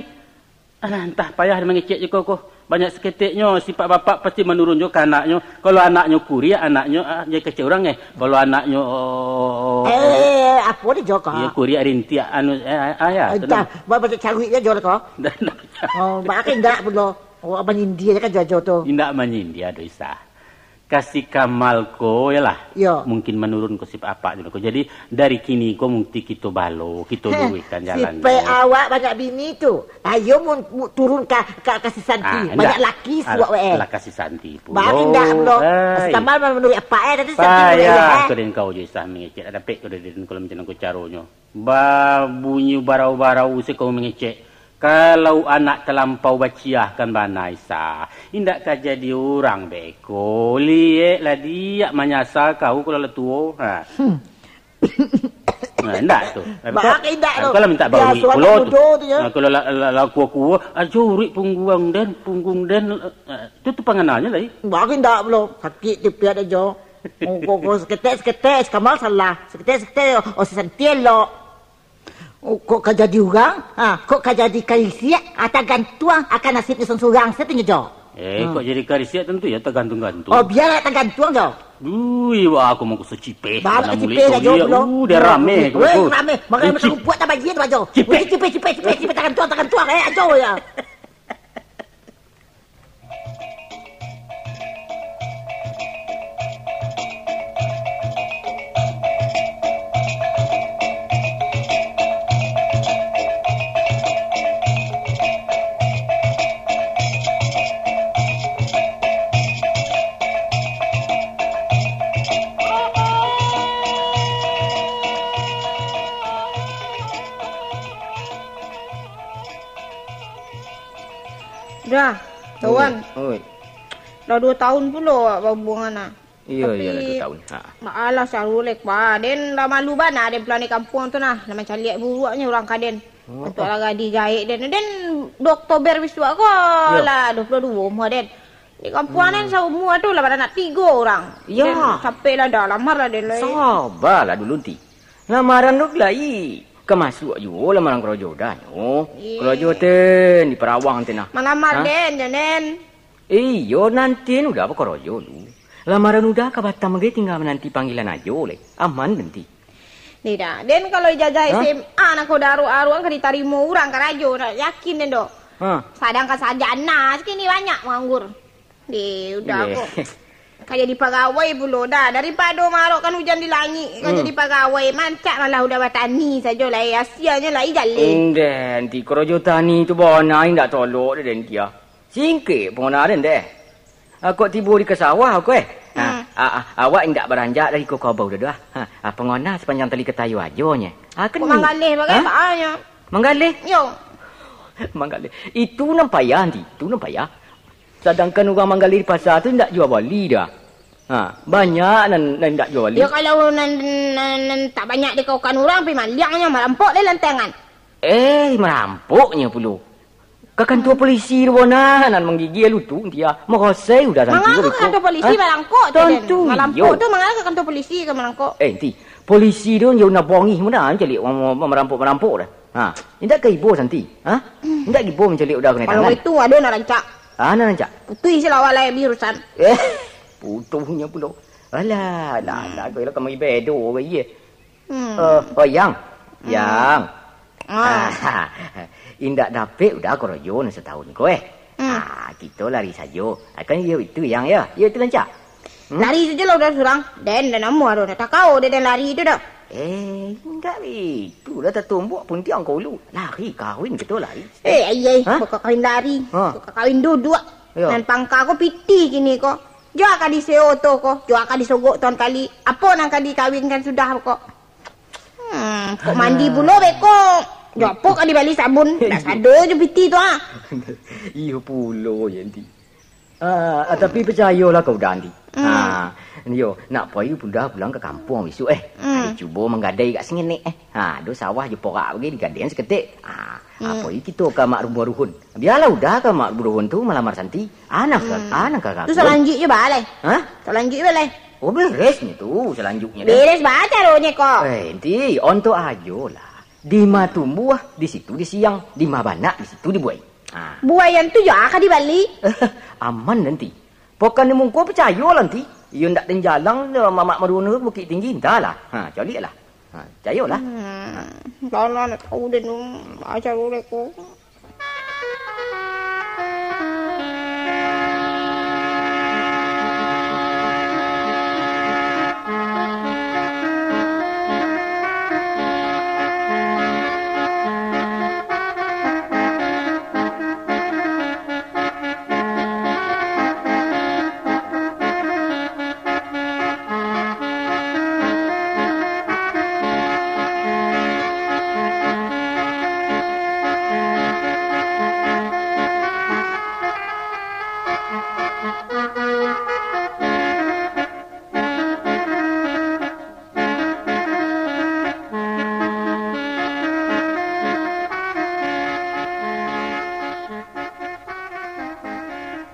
alah, antah payah mangecek jo ko ko. Banyak saketeknyo, sifat bapak pasti manurun jo ka anaknyo. Kalau anaknyo kuriak, anaknyo, ah, jadi kacau urang, eh. Kalau anaknyo, oh, eh, apo ni Jo ko? Iyo, kuriak rintiak, anu, eh, ah, ya, entah, tenang. Ba-, baca caruik je Jo ko. Dah, dah. Oh, bak indak pulo. Awak manyindia je kan Jo, Jo tu. Indak manyindia doh, Isah. Ka si Kamal ko, yalah. Yo. Mungkin manurun ko sifat apak tu ko. Jadi, dari kini ko mukti kito balo, kito luruihkan jalannyo. Sifat awak banyak bini tu. Ayo mun, mu-, turun ka, ka, ka si Santi. Ah, banyak laki suak wek, eh. Lah ka si Santi pulo. Bak indak pulo. Hai. Si Kamal manuruik apak, eh, tadi Santi wek, eh. Payah ko den kau jo Isah mangecek. Dapek ko den kalau macam ko caronyo. Babunyi barau-barau se kau mangecek. Kalau anak talampau baciah kan bana, Isah. Indak ka jadi urang beko. Liek lah diak manyasa kau kalau lah tuo. Ha. Hmm. Nah, indak tu. Bak indak tu. Kalau mintak baruik pulo tu. Biaso anak mudo tu, yo. Nah, kalau lah, lah, lah kuo-kuo, ajo uruik pungguang den, punggung den. Eh, tu, tu pangananyo lai. Bak indak pulo. Sakik tipiak ajo. Oh, ko, ko, saketek, saketek, si Kamal salah. Saketek, saketek, oh, si Santi elok. Oh, kok ka jadi urang? Ha, kok ka jadi karisiak? Ha, tagantuang akan nasibnyo surang-surang sajo tu nyo, Jo. Eh, kok jadi karisiak tantu yo tagantuang-gantuang. Oh, bialah tagantuang, Jo. Ui, wah, aku mangko sacipeh. Baa nak kacipeh lah, Jo, pulo. Uh, dah rame. Weh, rame. Makan rumpuak tak bajia tu, Jo. Cipeh. Cipeh, cipeh, cipeh, cipeh, tagantuang, tagantuang, eh, ajo ya. Dah, kawan. Oi, oi. Lah duo taun pulo awak bahubuangan, ah. Iyo, iyo, lah duo taun. Ha. Tapi, baa lah saru lek, pa. Den lah malu bana, den pulang di kampuang tu nah. Lah mancaliak buruaknyo urang ka den. Oh, untuak lah gadih gaek den. Den duo Oktober bisuak ko, lah duo puluah duo umua den. Di kampuang den saumua tu lah baranak tigo urang. Iyo. Den sampai lah dah lamar lah den lai. Sabalah dulu, Nti. Lamaran tu lai. Masuak juo lamaran korojo Uda nyo. Iyo. Korojo ten di Parawang ten nah. Malamar den, jo den. Iyo, nanti Uda bakorojo lu. Lamaran Uda ka Batam bagai, tingga mananti panggilan ajo lai. Aman nanti. Ni dah, den kalau ijazah Hah? S M A nak ko daruak-aruak ka ditarimo urang karajo, nak yakin den doh. Ha. Sadangkan sarjana sakini banyak manganggur. Deh, Uda Iyo. ko. Ka jadi pagawai pulo dah. Daripado maarokkan ujan di langik, ka Hmm. jadi pagawai. Mancak malah Uda batani sajo lai. Asianyo lai jaleh. Ndeh, nanti korojo tani tu bana indak tolok deh, den kia. Singkek pun den deh. Ah, kok tibo di ka sawah ko, eh? Ah, Hmm. ah, ah, awak indak baranjak dari ko kabau dah, dah. Ha, ah, pangona sapanjang tali katayo ajo nye. Ah, Kok keni. manggaleh bagai Hah? baa nyo? Manggaleh? Yo. Manggaleh. Itu nan payah, nanti. Itu nan payah. Sadangkan urang manggaleh di pasa tu indak jua bali dah. Ha, banyak nan, nan indak jua bali. Yo, kalau nan, nan, nan tak banyak dikaukan urang, pi maliang nyo, marampok deh lantangan. Eh, marampoknyo pulo. Ka kantua polisi tu bona, nan manggigia lutut dia. Marasai Uda santi Mangapa ko ka beko. kantua polisi Hah? malangkok tu, Den? Tantu Malampok iyo. tu, mangapa ka kantua polisi ka malangkok? Eh, enti polisi tu yo nak bongih muna mancaliak marampok-marampok dah. Ha, indak ka ibo santi. Ha? Indak ibo mancaliak Uda kanai Kalau tangan. itu, ado nak rancak. Ah, nak rancak? Putuih se lah awak lai bi urusan. Eh, putuihnyo pulo. Alah, alah, Hmm. alah, kau elok kamari bedo, ye. Hmm. Eh, oh, Yang. Hmm. Yang. Ah. Ah, indak dapek Uda korojo nan satahun ko, eh. Hmm. Ah, kito lari sajo. Ah, kan iyo itu, Yang, ya? Iyo itu rancak. Hmm? Lari sajo lah Uda surang. Den, den amuah doh, nak takao dek den lari tu doh. Eh, indak itu lah, tatumbuk puntiang ko ulu. Lari, kawin kito lari. Eh, ai, ai, Hah? bukan kawin lari. Ha. Bukan kawin duduak. Yo. Nan pangka ko pitih kini ko. Jua ka diseo oto ko, jua ka disogok tuan kali. Apo nan ka dikawinkan sudah ko? Hmm, kok mandi pulo beko. Jo apo ka dibali sabun? Dak sado jo pitih tu, ah. Iyo pulo, Yanti. Ah, ah, tapi picayolah kau, Dandi. Hmm. Ah, yo, nak pai Uda pulang ka kampuang bisuak, eh. Hmm. Ado cubo manggadai agak sangenek, eh. Ha, ado sawah jo porak bagai digadaian saketek. Ah, Hmm. apo kito ka Mak Rubuah Ruhun? Bialah Uda ka Mak Rubuah Ruhun tu malamar Santi. Anak ka, Hmm. anak ka Tu salanjuiknyo baa lai? Hah? Salanjuiknyo baa lai? Oh, beresnyo tu salanjuiknyo deh. Beres baa caronyo ko? Eh, enti ontok ajo lah. Di ma tumbuah, di situ disiang. Di ma banak, di situ dibuai. Ha. Buaian tu yo ka dibali. Aman nanti. Pokan di mungko picayolah nanti. Iyo ndak den jalang, mamak maruna Bukik Tinggi, entahlah. Ha, caliaklah. Ha, cayolah. Hmm, dah lah, nak tahu deh, nu. Ajar urek ko.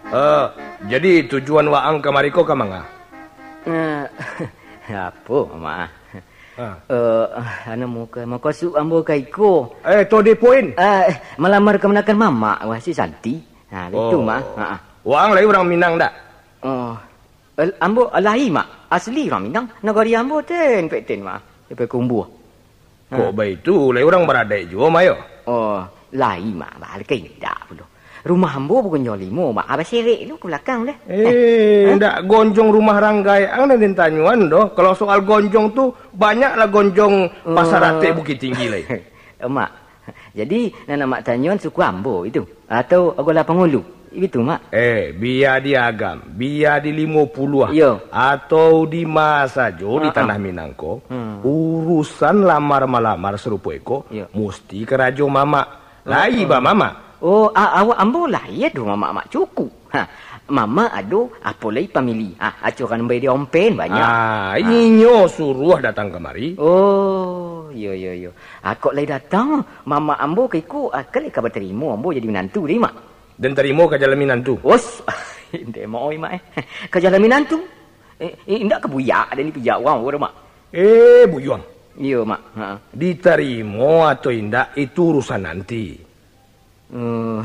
Eh, jadi tujuan waang kamari ko ka manga? Eh, apo, Mak? Ah. Eh, anu, muka, makasuik ambo ka iko. Eh, to the point. Eh, malamar kamanakan mamak, wah, si Santi. Ha, itu, Oh. Mak. Ha, ah. Waang lai urang Minang dak? Oh, El-, ambo lai, Mak. Asli urang Minang. Nagari ambo ten, pek ten, Mak. Di Payakumbuah. Ha. Kok baitu, lai urang baradaik juo, Mak, yo? Oh, lai, Mak. Baliak indak pulo. Rumah ambo bukan jo limo, Mak. Abah serek tu ka balakang deh. Eh, Eh, ha? Ndak gonjong rumah ranggai ang nan den tanyoan doh. Kalau soal gonjong tu, banyaklah gonjong Pasar Oh. Atek Bukik Tinggi lai. Mak, jadi, nan amak tanyoan suku ambo itu? Atau Agolah Pangulu? Itu, Mak. Eh, bia di Agam, bia di Limo Puluah, Iyo. atau di ma sajo di Ha, ha. tanah Minang ko, Hmm. urusan lamar-malamar sarupo iko, Iyo. musti karajo mamak. Lai Oh, oh. ba mamak. Oh, a-, awak ambo lah, iyo doh mamak-mak cukup. Ha, mamak ado, apo lai pamili. Ha, acokan bai di ompen banyak. Ah, Ha. inyo suruah datang kamari. Oh, iyo, iyo, iyo. Ah, kok lai datang, mamak ambo ka iko, ah, kan lai ka batarimo ambo jadi minantu deh, Mak. Den tarimo ka jalan minantu? Os, indak, Mak, oi, Mak, eh. Ka jalan minantu. Eh, eh, indak ka buyak, ado ni pijak urang, urang, Mak. Eh, buyuang. Iyo, Mak. Ha. Ditarimo atau indak, itu urusan nanti. Oh,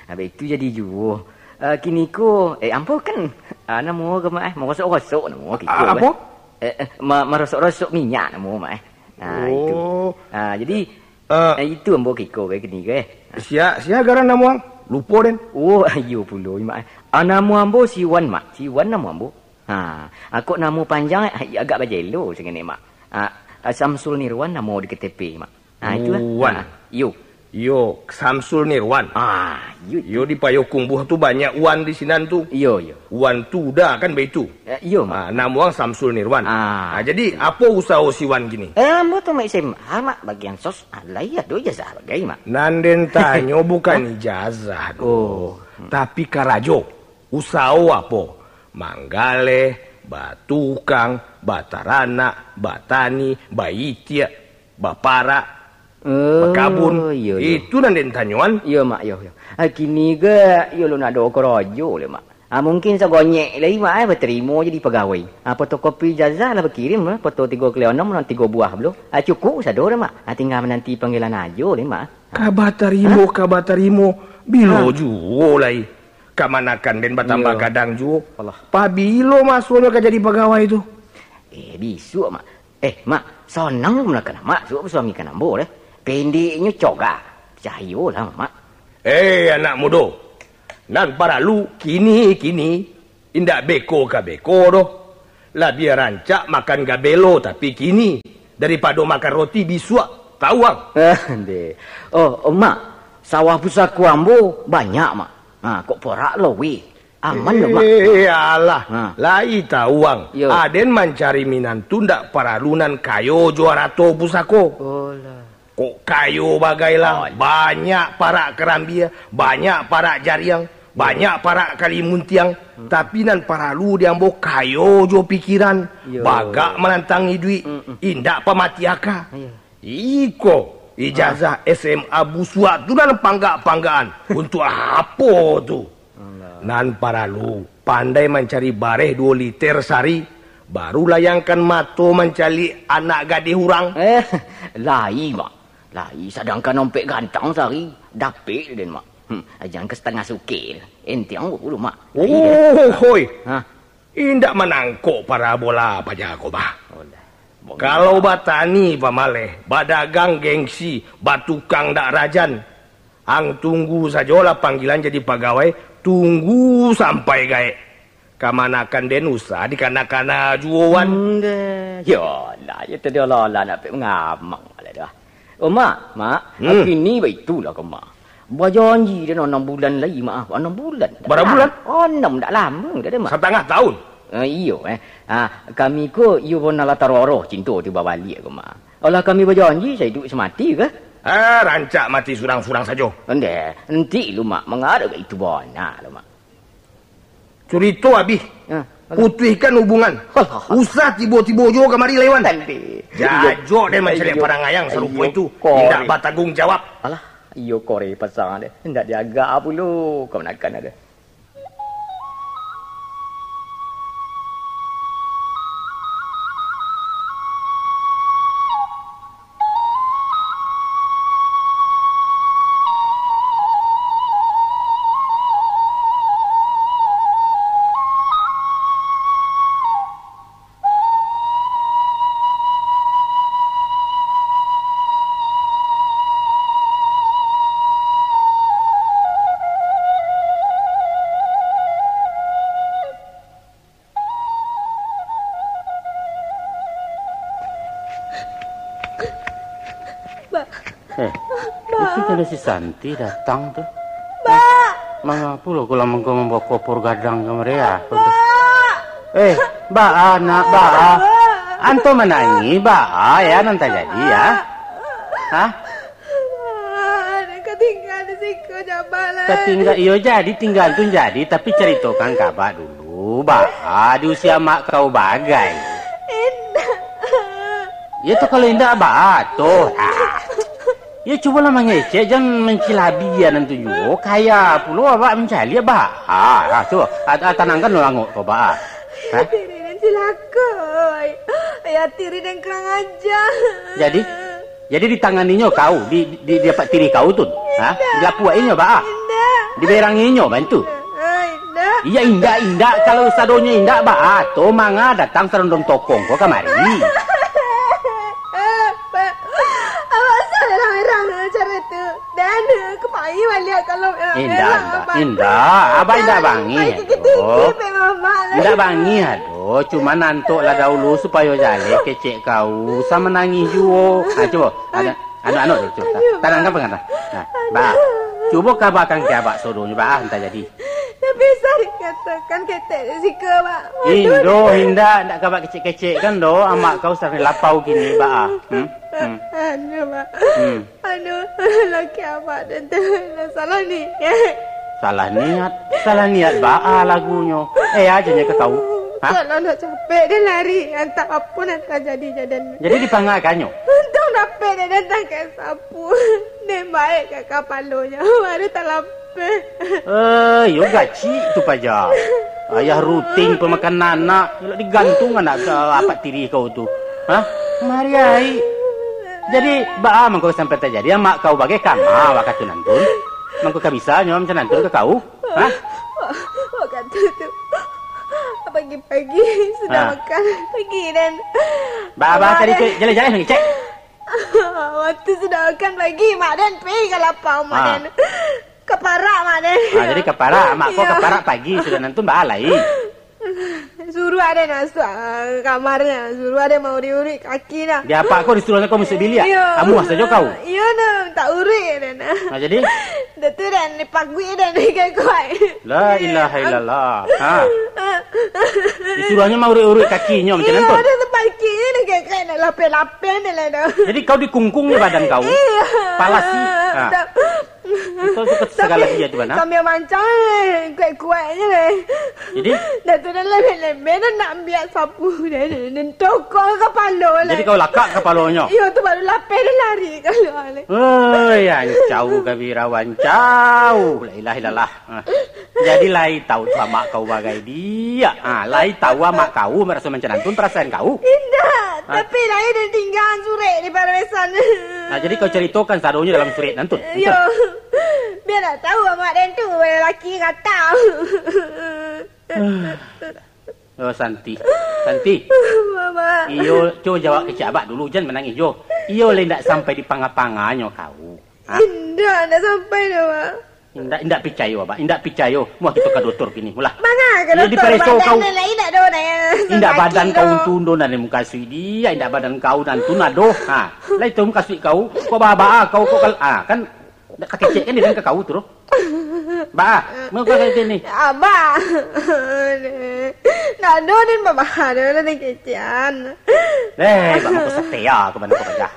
abih itu jadi juo. Eh, kiniko, eh, ambo kan, ah, namo ko, Mak, eh, marosok-rosok namo kiko, Ah, eh. apo? Eh, eh, ma-, marosok-rosok minyak namo, Mak, eh. Ah, itu. Oh. Ah, jadi, Eh. eh, itu ambo kiko, eh, kiniko, eh. Sia, sia garan namo ang? Lupo den. Oh, iyo pulo, Mak, eh. Ah, namo ambo Siwan, Mak. Siwan namo ambo. Ha, ah, kok namo panjang, eh, agak bajelo sangaik, Mak. Ah, ah, Samsul Nirwan namo di K T P, Mak. Ah, itulah. Wan. Ah, iyo. Iyo, Samsul Nirwan. Ah, iyo tu. Iyo, di Payokumbuah tu banyak Wan di sinan tu. Iyo, iyo. Wan tu Da kan baitu. Eh, iyo, Mak. Ah, namo ang Samsul Nirwan. Ah. Ah, jadi, apo usaho si Wan kini? Eh, ambo tu, Mak, S M A, Mak, bagian sos. Ah, lai ado ijazah bagai, Mak. Nan den tanyo bukan Hah? ijazah doh, Oh. tapi karajo. Usaho apo? Manggaleh, batukang, bataranak, batani, baitiak, baparak, Oh, bakabun. Iyo, iyo. Itu nan den tanyoan. Iyo, Mak, iyo, iyo. Ah, kini ko, iyo lo nak ado karajo lai, Mak. Ah, mungkin sagonyek lai, Mak, eh, batarimo jadi pagawai. Ah, fotokopi ijazah lah bakirim, eh, foto tigo kali onom, nan tigo buah pulo. Ah, cukuik sado dah, Mak. Ah, tingga mananti panggilan ajo lai, Mak. Ka batarimo, Hah? ka batarimo. Bilo Hah? juo lai. Kamanakan den batambah Iyo. gadang juo. Alah. Pabilo masonyo ka jadi pagawai tu? Eh, bisuak, Mak. Eh, Mak, sanang kamanakan Mak, suok basuamikan ambo deh. Pendeknyo coga. Picayolah, Mak. Eh, anak mudo. Nan paralu kini-kini, indak beko ka beko doh. Labiah rancak makan gabelo tapi kini, daripado makan roti bisuak. Tahu, ang? Deh. Oh, oh, Mak, sawah pusako ambo banyak, Mak. Ha, kok porak lo, weh. Aman lo, Mak. Eh, alah. Ha. Lai tahu, ang. Yo. Aden mancari minantu ndak paralu nan kayo jo arato pusako. Olah. Kok kayo bagai lah, Oh, iya. banyak parak karambia, banyak parak jariang, banyak parak kalimuntiang, Hmm. tapi nan paralu di ambo kayo jo pikiran, Yo. bagak manantang iduik, Mm-mm. indak pamati aka. Iya. Iko, ijazah Ah. S M A busuak tu nan panggak-panggakan. Untuk apo tu? Alah. Nan paralu, pandai mancari bareh duo liter sari, baru layangkan mato mancaliak anak gadih urang. Eh, lai, Mak. Lai, sadangkan ompek gantang sari, dapek den, Mak. Hmm, jan ka satangah sukil. Entiang dulu, Mak. Lai, Oh, den. hoi. Hah? Indak manangkok parabola paja ko, bah. Olah. Kalau batani pamaleh, badagang gengsi, batukang dak rajan, ang tunggu sajolah panggilan jadi pagawai, tunggu sampai gaek. Kamanakan den usah dikana-kana juo, wan. Ndeh. Yolah, yo tadi olah-olah nak pek mangamang lah dah. Oh, Mak, Mak, Hmm. kini baitulah ko, Mak. Bajanji den anam bulan lai, Mak. Anam bulan. Bara bulan? Anam, dak lamo dah, Mak. Satangah taun? Ah, iyo, eh. Ah, kami ko iyo pun alah taroroh cinto tu babaliak ko, Mak. Alah kami bajanji saiduik samati kah? Ah, rancak mati surang-surang sajo. Ndeh, enti lu, Mak, mangarap itu bana lu, Mak. Curito abih. Ah, alah. Putuihkan hubungan. Alah. Usah tibo-tibo jo kamari lai, wan. Ndeh. Jajo den mancaliak Iyo. parangaiang sarupo Iyo, itu. Kore. Indak batangguang jawab. Alah, iyo kore pasang deh. Indak diagak pulo kamanakan deh. Ba. Eh, Ba. Itu kan si Santi datang tu. Ba. Mangapo lo kau lamang kau mambawa kopor gadang ka maria? Ba. Eh, baa, nak, baa. Anto manangih, baa, ya, nan tajadi, ya? Hah? Ba, nak ka tingga di siko, Jabal, eh. Ka tingga, iyo, jadi, tingga tu jadi, tapi caritokan ka abak dulu. Lu, baa di usia mak kau bagai. Indak. Ya tu kalau indak baa tu. Ha. Ya cubolah mangecek, jan mancilabi nan tu juo. Kaya pulo abak mancaliak baa. Ha, tu. Ah, ah, tanangkan lo angok kau baa. Ha? Diri den Cilako, ai. Ayah tiri den kurang aja. Jadi? Jadi ditanganinyo kau, di, di, di apak tiri kau tu? Ha? Indak. Dilapuak inyo, baa? Indak. Diberangi inyo, bantu? Ah, indak. Iya, indak, indak. Kalau sadonyo indak, baa? To manga datang sarondong tokong ko kamari. Pak, awak salah merang cara tu. Dan, kemari baliak kalau merang. Indak, indak, indak. Abah indak bangih, aduh. Indak bangih, aduh. Cuma nantok lah dahulu supayo jaleh kecek kau. Sa manangih juo. Ha, cubo. Anu, anu, anu, cubo. Tanangkan pangan. Nah, bah. Cubo kabakan ka abak sadonyo, bah, antah jadi. Tapi sa dikatokan ketek di siko, Pak. Indo, indak, ndak kabak kecek-kecek kan do, amak kau sampai lapau kini, bah. Hmm? Hmm. Anu, Pak. Hmm. Anu, laki abak den tu lah salah niat. Salah niat? Salah niat baa lagunyo? Eh, aja nyo ka kau. Ha? Kalau nak capek, den lari. Antah apo nan tajadi, jaden. Jadi dipangakannyo? Untuang dapek den datang ka sapu. Den baek ka kapalonyo. Baru talapeh. Eh, iyo gacik tu paja. Ayah ruting pamakan anak, elok digantung anak ka apak tiri kau tu. Hah? Mariai. Jadi, baa mangko sampai tajadi amak kau bagai kama wakatu nantun? Mangko ka bisa nyo macam nantun ka kau? Hah? Wakatu tu, pagi-pagi sudah makan, pagi den. Baa, baa tadi tu, jaleh-jaleh lagi, cek. Wakatu sudah makan pagi, mak den pai ka lapau, mak den. Ka parak, mak den. Ah, jadi ka parak, mak kau ka parak pagi, sudah nantun baa lai. Suruah den masuak, ah, kamarnyo, suruah den mauruik-uruik kaki nah. Di apak kau disuruahnyo kau masuak biliak? Iyo. Amuah sajo kau. Iyo nah, tak uruik den. Ah, jadi? Dah tu den dipaguik den, kuat. La ilaha illallah. Ha. Disuruahnyo mauruik-uruik kakinyo macam tu. Iyo, dah tu kakinyo dah kekek, dah lapeh-lapeh ni lah dah. Jadi kau dikungkung ni badan kau? Iyo. Palasi. Ha. Kau suka segala dia tu, Bana? Sambil mancang, eh, kuat-kuatnyo deh. Jadi? Dah tu dah lembek-lembek, dah nak ambiak sapu, dah, dah, dah tokok kapalo lah. Jadi kau lakak kapalonyo? Iyo, tu baru lapeh, dah lari kaluar. Oi, ancau kabirawan, ancau. La ilaha illallah. Ha. Jadi lai tahu tu amak kau bagai dia. Ha, lai tahu amak kau maraso macam nantun parasaan kau? Indak, ha? Tapi lai den tinggaan surek di paresan. Ha, jadi kau caritokan sadonyo dalam surek nantun? Iyo. Bia nak tahu amak den tu laki rata. Oh, Santi. Santi. Mama. Iyo, cubo jawab kecek abak dulu, jan manangih jo. Iyo lai ndak sampai dipanga-panganyo kau. Ha? Indak, indak sampai doh, Mak. Indak, indak picayo, Abak. Indak picayo. Muah kito ka dotor kini. Mulah. Manga ka dotor, dipareso kau. Badan lai indak doh, indak badan kau tu doh, nan mukasuik dia, indak badan kau nan tu nah doh. Ha. Lai tu mukasuik kau. Kok baa-baa kau kok kal-, ah, kan indak takecek kan dia ka kau tu doh. Baa, muko kau kini. Abak. Ndak doh, den baa-baa doh, den kecekan. Eh, bak mako satia ka mano kau pajah.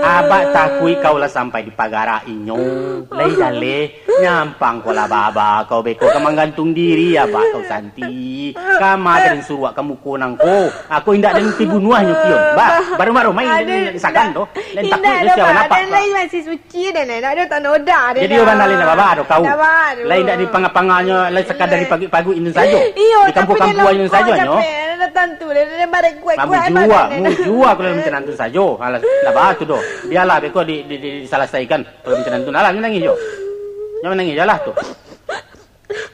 Abak takuik kau lah sampai dipagarak inyo. Lai jaleh, nyampang kau lah baa-baa kau beko ka manggantung diri, abak kau Santi. Kama ka den suruak ka muko nangko. Ako indak den ti bunuahnyo kion. Bah, baru-baru main den indak disakan doh. Den takuik doh sia napak. Indak doh, Pak. Den lai masih suci, den indak doh tanoda den. Jadi, Abak ndak lai ndak baa doh kau. Ndak baa doh. Lai indak dipanga-panganyo, lai sakadar dipaguik-paguik inyo sajo. Iyo, dikampuang-kampuang inyo sajo nyo. Capek, capek. Dah tantu, dah, dah, dah, barek kuat-kuat. Mujua, mujua kalau macam nantun sajo. Alah, ndak baa tu doh. Bialah, beko di, di, di, disalasaikan. Kalau macam nantun, alah, nyo nangih jo. Nyo nangih jo lah tu.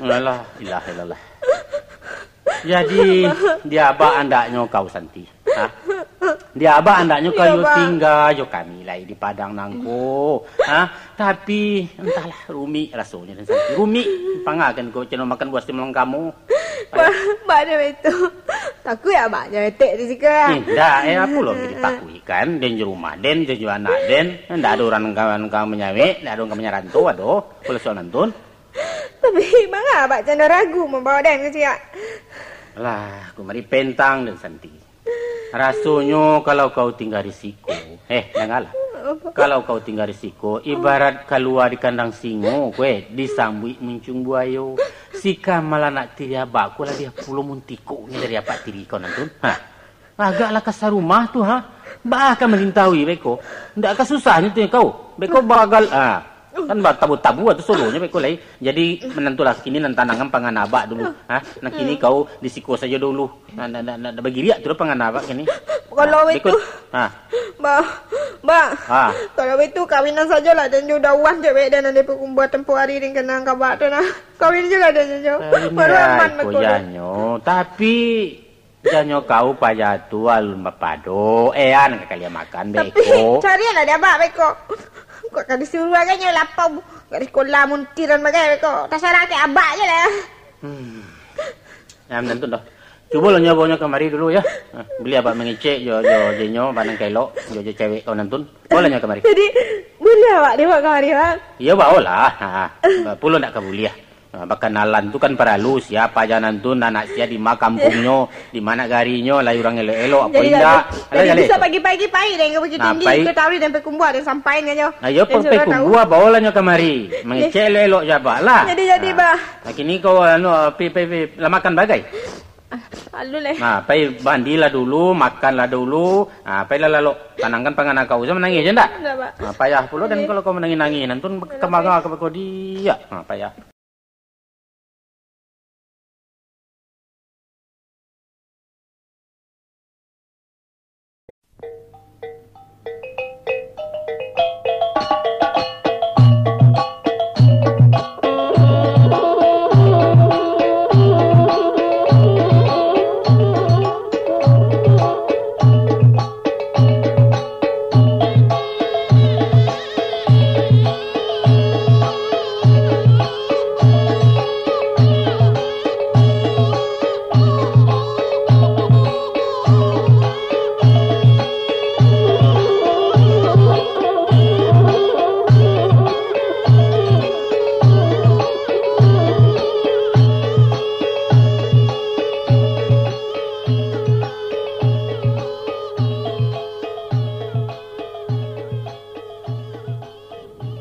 Alah, ilaha illallah. Jadi, di abak andaknyo kau, Santi. Ha? Di abak andaknyo kau tingga jo kami lai di Padang nangko. Ha? Tapi, entahlah, rumik rasonyo den Santi. Rumik. Pangakan kau ceno makan buah simalang kamu. Bah, bah, den itu. Takuik abak jo etek di siko, ah. Indak, eh, apo lo ditakuikan? Den jo rumah den, den jo anak den. Ndak ado urang ka, ka manyawek, ndak ado urang ka manyaranto, ado. Kalau soal nantun. Tapi, manga abak cando ragu mambawa den ka ciak? Alah, kumari pentang den Santi. Rasonyo kalau kau tingga di siko, eh, dangalah. Apo? Kalau kau tingga di siko, ibarat kalua di kandang singo, kue, disambuik muncung buayo. Sika malanak tiri abak ko labiah pulo muntikoknyo dari apak tiri kau nantun. Ha. Agaklah ka sarumah tu, ha. Baa ka malintaui beko. Ndak ka susahnyo tu kau. Beko bagal, ha. Kan batabu-tabu tu solohnyo beko lai. Jadi, manantulah kini nan tanangan pangan abak dulu. Ha? Nan kini kau di siko sajo dulu. Nah, nah, nah, nah, bagiriak tu pangan abak kini. Kalau Ha, beko, beko. Ha. Ba, ba. Ha. Kalau beko kawinan sajolah den jo dawan cewek den nan di pakumbuah tempo hari den kanai kabak tu nah. Kawin juo lah den jo. Kawin Baru lah, aman iko beko tu. Janyo. Tapi, janyo kau paja tu alun bapado. Eh, an ka kalian makan Tapi, beko. Carilah di abak beko. Kok ka disuruah agaknyo lapau. Kok di sekolah muntiran bagai beko. Tasarah ka abak je lah. Hmm. Nah, manantu doh. Cubo lo nyo baonyo kamari dulu, yo. Ha, buliah abak mangecek jo, jo, jo nyo, abak nan ka elok, jo, jo cewek kau nantun. Baolah nyo kamari. Jadi, buliah abak dibaok kamari, Bang? Iyo, baolah. Ha, ha. Pulo ndak ka buliah. Ha, bakanalan tu kan paralu, sia paja nantun, anak sia di ma kampuangnyo, di ma nagarinyo, lai urang elok-elok, apo Jadi, indak. Alah, jadi jaleh bisa tu. Pagi-pagi pai deh, ka Bukittinggi, pai. Ka Tawi, sampai Kumbuah, deh, sampaian ka nyo. Nah, iyo, Deh, pai, pai suruah tahu. Kumbuah, baolah nyo kamari. Mangecek elok-elok jo abak lah. Jadi, jadi, Ha. Bah. Nah, kini kau, anu, pi, pi, pi, lah makan bagai? Ah, alun, leh. Nah, pai mandilah dulu, makanlah dulu. Ah, pailah lalok. Tanangkan pangan kau, usah manangih je ndak? Ndak, Pak. Ah, payah pulo dan Nggih. Kalau kau manangih-nangih, nantun Nggak, kamara Pak. Ka beko dia. Ah, payah.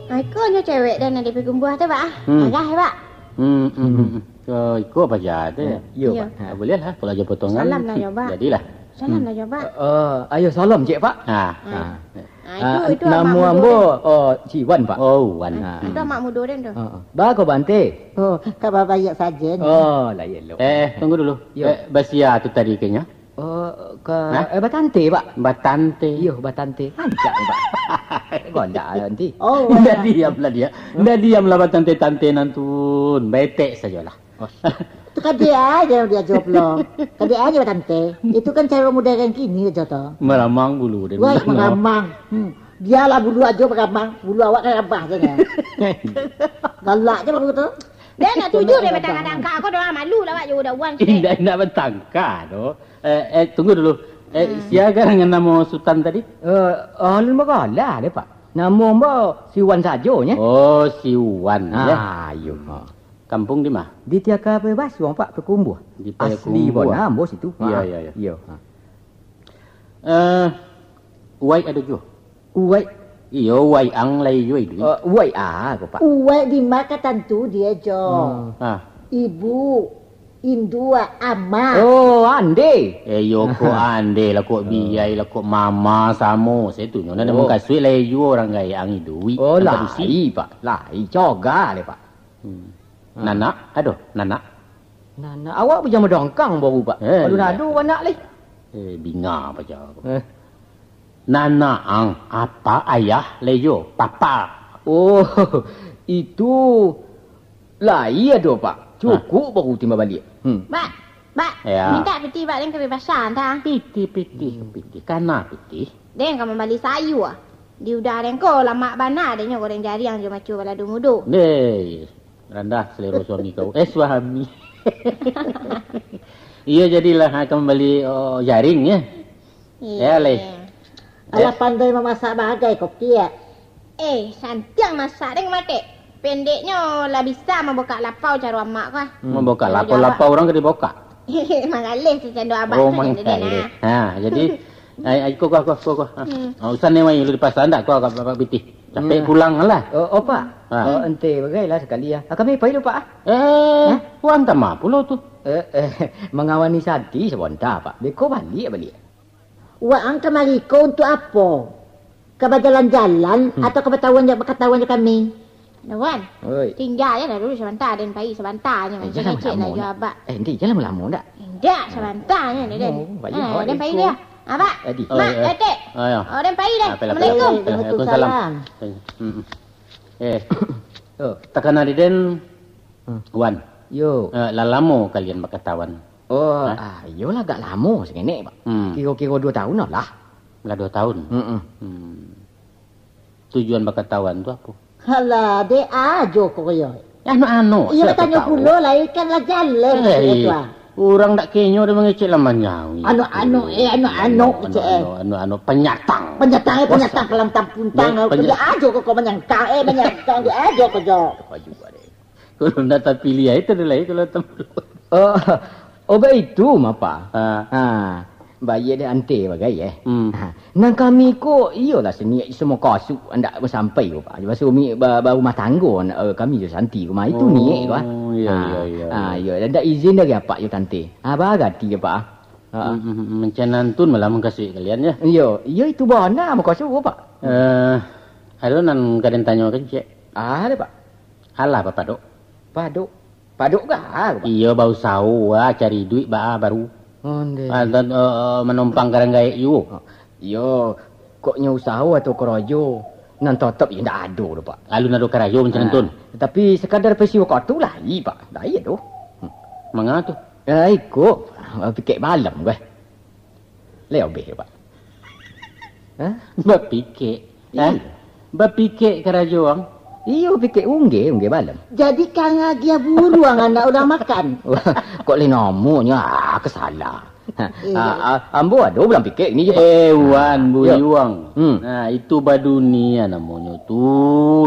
Ah, iko nyo cewek den nan di Pakumbuah tu, Pak, ah. Hmm. Marah, Pak. Hmm, hmm, hmm, hmm. Ko iko paja tu. Iyo, Iyo. Pak. Ha, buliah lah, kalau aja potongan. Salam lah, yo, Pak. Jadilah. Salam Hmm. lah, yo, Pak. Eh, eh, ayo salam, cek, Pak. Ha. Ha. Ah, Ah, itu, itu namo amak mudo ambo, tu. Oh, si Wan, Pak. Oh, Wan. Ah, Ha. itu amak mudo den tu. Ha, ha. Ba ko, Bante? Oh, kaba baiak sajo ni. Oh, lah, elok. Eh, tunggu dulu. Yo. Eh, basia tu tadi kayaknya. Oh, ka, Hah? Eh, batante, Pak. Batante. Iyo, batante. Rancak ni, Pak. Gondak lah nanti. Oh, Ndak iya. Diam lah dia. Ndak diam lah batante-tante nantun. Betek sajolah. Oh. Tu kan dia aja dia jawab lo. Kan dia aja batante. Itu kan cara modern kini aja tu. Maramang bulu dia. Wah, maramang. Hmm. Biarlah bulu aja maramang. Bulu awak kan rabah je kan. Galak je baru tu. Dia nak tuju dia batangka-tangka. Aku dah malu lah awak je udah wan. Indak, indak batangka tu. Eh, eh, tunggu dulu. Eh, Hmm. Sia garangan namo Sutan tadi? Eh, alun bakalah deh, Pak. Namo ambo Siwan sajo, nyo. Oh, Siwan, Ah, ya. Iyo, ha. Kampung di ma? Di Tiaka Bebas, wong, Pak, Payakumbuah. Di Payakumbuah. Asli bona ambo situ. Iya, Ha, iya, iya. Iyo. Ha. Eh, Uwai ada juo? Uwai. Iyo, Uwai ang lai juo iduik. Eh, Uwai a ko, Pak? Uwai di ma ka tantu dia jo. Hmm. Ha. Ibu, indua, ama. Oh, ande. Eh, iyo ko ande lah, kok biai lah, kok mama samo. Saya tu nyo nak Oh. mangkasuik lai juo urang gaek ang iduik. Oh, Tanpa dusi. Lai, Pak. Lai, coga deh, Pak. Hmm. Ha. Nanak, aduh, nanak. Nanak, awak bajama dangkang baru, Pak. Eh, Kalau iya. nado anak lai. Eh, binga paja. Eh. Nanak ang, apa ayah lai juo, papa. Oh, itu lai ado, Pak. Cukuik baru timba baliak. Hmm. Bak, bak, Ya. mintak pitih bak den kabebasan, ta? Pitih, pitih, Hmm. pitih. Kana pitih. Den ka mambali sayua. Di udah den ko lamak bana, den nyo goreng jariang jo maco balado mudo. Deh, randah selero suami kau. Eh, suami. Iyo, jadilah, ha, ka mambali, oh, jaring, ya. Iya. Ya, leh. Alah, Eh. pandai mamasak bagai kopiak. Eh, santiang masak den matek. Pendeknyo lah bisa mambukak lapau caro amak ko, ah. Hmm. Mambukak Caro lapau, jawab. lapau urang ka dibukak. Manggaleh sacando abak Oh, tu, jadi manggaleh. nah. Ha, jadi, ai, ai, ko, ko, ko, ko, ko. Ha. Hmm. Ha, usan ni mai lu di pasar ndak, ko, ko, ko, pitih. Capek Hmm. pulang lah. Oh, oh, Pak. Ha. Oh, ente bagailah sakali, ya. Ah, kami pai dulu, Pak, ah. Eh, Hah? pulang tama pulo tu. Eh, eh, mangawani Santi sabanta, Pak. Beko baliak, baliak. Waang kamari ko untuak apo? Ka bajalan-jalan Hmm. atau ka batahuan jo, bakatahuan jo kami? Dah, Wan. Oi. Tingga je lah dulu sabanta, den pai sabanta je. Eh, mangecek-ngecek lah jo abak. Eh, enti, jan lamo-lamo ndak? Indak, sabanta je lah, den. Oh, baik, eh, baik, den pai dulu. Abak, adi. Mak, eh, Datuk. Oh, yo. Oh, den pai deh. Ah, apalah, apalah. Assalamualaikum. Waalaikumsalam. Eh, hmm. Eh, takana di den, hmm. Wan. Yo. Eh, lah lamo kalian bakatahuan? Oh, ah, iyolah, agak lamo saketek, Pak. Hmm. Kiro-kiro duo tahun lah. Lah duo tahun? Mm-mm. Hmm. Tujuan bakatahuan tu apo? Halah, dek ajo ko yo. Anok-anok, iyo, sia batanyo tahu? Pulo lah, ikan lah jaleh, eh, tu, ah. Urang dak kenyo dah mangecek lah manyawi. Anok-anok, eh, anok-anok, cek, eh. Anok-anok, panyatang. Panyatang, eh, panyatang, palang tampuntang. Dek ajo ko, ko manyangka, eh, manyangka, dek ajo ko jo. Kalau ndak tapiliah, itu adalah, eh, kalau tampulok. Oh, oh, baitu, mapa? Ha. Ha. Bayia dek ante bagai, eh. Hmm. Ha. Nan kami ko, iyolah saniaik samo kasuk, andak basampai ko, Pak. Baso umi ba-, barumah tanggo, eh, kami jo Santi ko mah. Itu niaik ko, ah. Oh, iyo, iyo, iyo, iyo. Ha, iyo. Ndak izin dari apak jo tante. Ha, barati jo, Pak. Ha. Hmm, hmm, hmm. Mancana antun malah mangkasuik kalian, yo? Iyo, iyo, itu bana mangkasuik ko, Pak. Eh, ado nan ka den tanyokan, cek? Ah, ado, Pak. Alah, Pak Padok. Padok? Padok ka, Pak? Iyo, bausaho, ah, cari iduik, ba-, baru. Ondeh. Ah, dan, eh, manumpang karang gaek juo. Oh, iyo, kok nyo usaho atau karajo, nan totop yo ndak ado doh, Pak. Alun ado karajo macam tu. Ah, tapi sakadar pasi wakatu lai, Pak. Lai ado. Hmm. Manga tu? Eh, iko, pikek malam, gue. Lai abih, Pak. Hah? Bapikek. Iyo. Hah? Bapikek karajo ang? Iyo, pikek ungge, ungge malam. Jadi, kang agiah buruang anak urang makan? Wah, kok lai namonyo, ah, kasalah. Iyo. Ah, ah, ambo ado bulang pikek ni je, Pak. Eh, Wan, ah, buyuang. Hmm. Nah, itu badunia namonyo tu.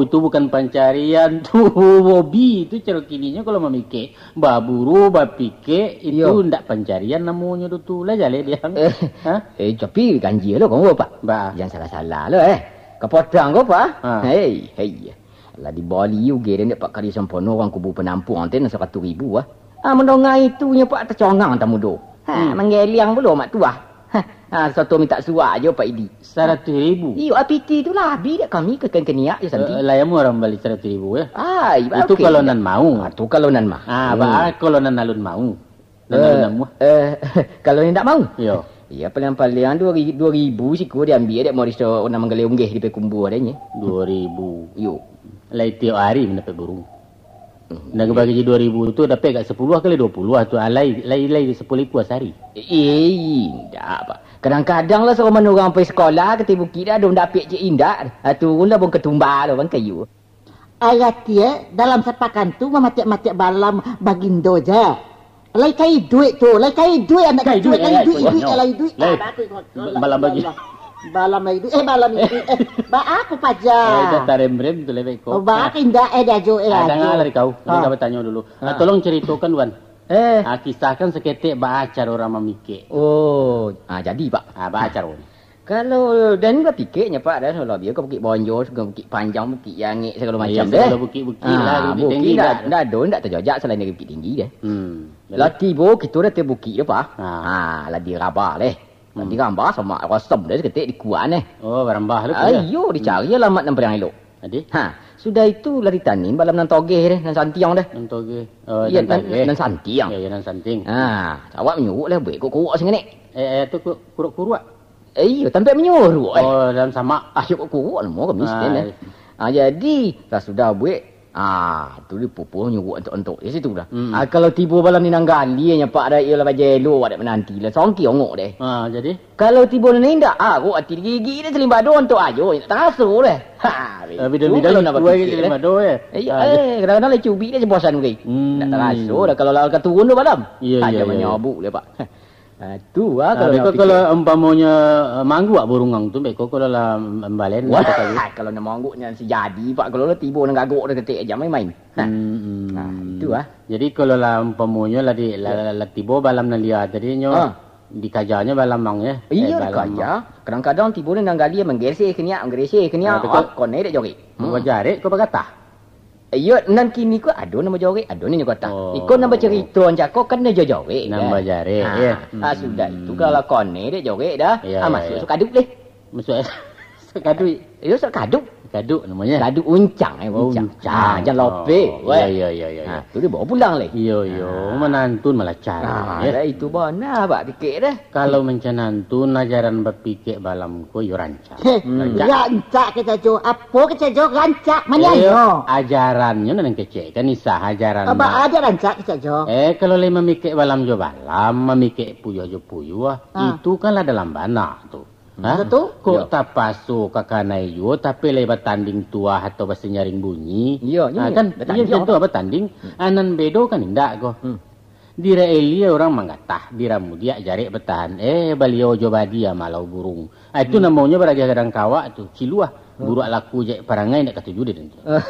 Itu bukan pancarian tu, hobi. Itu caro kininyo kalau mamikek. Baburu, bapikek, itu iyo. Ndak pancarian namonyo tu, tu. Lah jaleh diang. Eh, hah? Eh, tapi ganjia lo kamu, Pak. Ba. Jan salah-salah lo, eh. Kapotang ko, Pak. Ha. Hei, hei. Lah dibali uge dek Pak Kadi Sampono urang Kubu Panampuang tu nan saratuih ribu, ah. Ah, mandonga itu nyo, Pak, tacongang tamudo. Ha, hmm. Manggeliang pulo mak tuah. Ha, ha, soto mintak suak jo, Pak Idi. Saratuih ribu? Iyo, ah, piti tu lah abih dek kami ka, ka, kaniak jo Santi. Eh, lai amuah urang bali saratuih ribu, eh? Ah, itu oke, kalau nan mau. Ah, tu kalau nan mau. Ah, ba, kalau nan alun mau. Nan alun amuah. Eh, kalau nan indak mau? Iyo. Iyo, paling-paling duo ri-, duo ribu siko diambiak dek Moriso nan manggaleh unggeh di Payakumbuah dek nyo. Duo ribu. Iyo. Lai tiok ari mandapek burung. Hmm. Nan bagi duo ribu tu, dapek agak sapuluah kali duo puluah tu, ah, lai, lai, lai sapuluah ikua sahari. Eh, indak, Pak. Kadang-kadang lah saroman urang pai sakolah, ka ateh bukik dah, ado dapek cek indak. Ah, turun lah buang katumba lah, buang kayu. Arati, eh, dalam sapakan tu mamatiak-matiak balam bagindo je. Lai ka iduik tu, lai ka iduik anak cucu, lai ka iduik, iduik, lai iduik. Lai. Ah, bagus, bagus. Balam bagi. Balam iduik, eh, balam iduik, eh, ba aku paja. Eh, dah tarem-rem tu lewat ko. Oh, ba aku indak, eh, diajo, eh, ah, ajo. Danga lah di kau. Ah. Ni ka batanyo dulu. Ah. Ah, tolong caritokan, Wan. Eh. Ah, kisahkan saketek baa caro urang mamikek. Oh, ah, jadi, Pak. Ah, baa caro ni. Kalau den bapikek nyo, Pak, dah, kalau biar ka Bukik Bonjo, ka Bukik Panjang, Bukik Jangek, sagalo macam deh. Iyo, sagalo bukik-bukik lah, bukik tinggi ndak, ndak ado, ndak tajojak salain dari Bukik Tinggi deh. Hmm. Lah tibo kito dah ateh bukik tu, Pak. Ah. Ah, lah diraba deh. Lah diraba samo rosom deh, saketek dikuan deh. Oh, barambah tu. Ah, iyo, dicari alamat nan paling elok. Jadi? Ha, sudah itu lah ditanin balam nan togeh deh, nan santiang deh. Nan togeh. Oh, iyo, nan togeh. Nan santiang. Iyo, iyo, nan santiang. Ha, awak manyuruak lah buek kok kuruak sanganek. Eh, eh, tu ku-, kuruak-kuruak? Eh, iyo, tampek manyuruak, eh. Oh, dalam samak. Ah, iyo, kok kuruak namo kami siten, eh. Ah, jadi, lah sudah buek, ah, tu dipupuh nyuruak ontok-ontok di situ dah. Hmm. Ah, kalau tibo balam di nan gali, nyo Pak, dah, iyo lah bajelo, awak dek mananti lah. Songki ongok deh. Ah, jadi? Kalau tibo nan indak, ah, kok ati gigi deh salimbado ontok ajo, indak taraso deh. Ha, bida-bida kalau nak bapikir deh. Salimbado, eh. Eh, iyo, eh, kadang-kadang lah cubik deh seposan gai. Hmm. Indak taraso dah kalau lah ka turun tu balam. Iyo, iyo, iyo. Aja manyabuk deh, Pak. Ah, tu ah, kalau nak pikir. Kalau umpamonyo, eh, mangguak burung ang tu, beko kalau lah mambalen. Wah, kalau nak mangguak nyo sijadi, Pak, kalau lah tibo nan gagok dah ketek aja main-main. Hmm, hmm. Nah, itu ah. Jadi kalau lah umpamonyo lah di, lah, lah tibo balam nan lia tadi nyo, dikajanyo balam ang, yo? Iyo, eh, balam dikaja. Kadang-kadang tibo ni nan gali manggeseh kaniak, manggeseh kaniak, ah, kone dek jorek. Hmm. Bajarek ko bagatah? Iyo, nan kini ko ado nan bajorek, ado nan gatah. Oh. Iko nan bacarito ancako kan nan jorek, kan? Nan bajarek, yo. Ah, sudah itu kalau kone dek jorek dah, ah, masuak sakaduik deh. Masuak. Kaduik. Iyo, sok kaduik. Kaduik namonyo. Kaduik uncang, eh, Oh, uncang. uncang. Ah, jan lopek, Oh, weh. iyo, iyo, iyo, iyo, Ah, iyo. tu dibawa pulang leh. Iyo, iyo. Ah. Manantun malah caro, Ah, eh. dah itu bana, Pak, pikek deh. Kalau mancanantun ajaran bapikek balam ko, iyo rancak. Heh, Rancak. rancak kecek jo. Apo kecek jo? Rancak. Iyo, Manyanyo. ajarannyo nan kecek kan isah ajaran Abah ba- aja rancak kecek jo. Eh, kalau lai mamikek balam jo balam, mamikek puyuah jo puyuah, Ah. itu kan lah dalam bana tu. Hmm. Ha? Betul. Kok Iyo. tapaso ka kanai juo, tapi lai batanding tuah atau basinyaring bunyi? Iyo, Ha, iyo, kan? batanding Iyo, contoh orang. batanding. Hmm. Ah, nan bedo kan indak ko. Hmm. Di Raelia urang manggatah, di Ramudiak jarek batahan. Eh, baliau jo badia malau burung. Ah, itu Hmm. namonyo baragiah gadang kawak tu, ciluah. Hmm. Buruak laku jahek parangai, indak katuju dek den tu. Ah.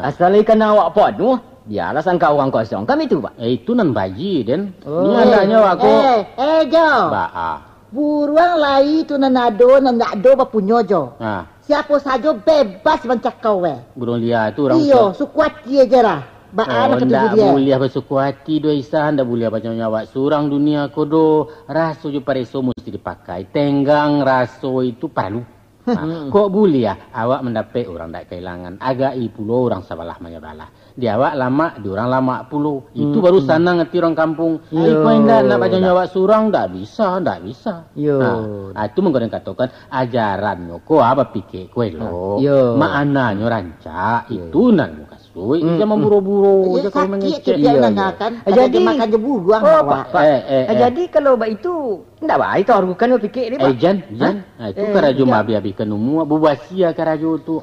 Asal ikan awak panuah, bialah sangka urang kosong. Kan itu, Pak? Eh, itu nan baji, den. Oh. Ni andaknyo awak ko Eh, eh, Jo. Ba, ah. Buruang lai tu nan ado, nan indak ado bapunyo, Jo. Ah. Siapo sajo bebas mancakau, weh. Buruang lia tu urang Iyo, tu. suku ati aja lah. Baa Oh, nak katuju ndak dia? buliah basuku ati doh, Isa. Ndak buliah bajanyo awak surang dunia ko doh. Raso jo pareso musti dipakai. Tenggang raso itu paralu. Nah, Hmm. kok buliah awak mandapek urang dak kailangan, agak-i pulo urang sabalah manyabalah. Di awak lamak, di urang lamak pulo. Itu Hmm. baru sanang ati urang kampung. Ai, Yo, kok indak nak bajanyo dah. awak surang, ndak bisa, ndak bisa. Yo. Nah, ah, itu mangko den katokan, ajarannyo ko, ah, bapikek ko elok. Yo. Maknanyo rancak, Yo. itu nan mukasuik. Hmm, Jangan hmm. buro-buro Iyo, je kalau sakik mangecek. tu dia Iyo, iyo. dengarkan. Eh, Kalau jadi dia makan je buruang Oh, awak. Pak, Pak. Eh, eh, Eh, eh. jadi kalau baitu, Ndak baik tu, arukan bapikek ni, Pak. Eh, jan, jan. Hah? Ah, itu Eh, karajo indak. maabih-abihkan umua, bubasia karajo tu.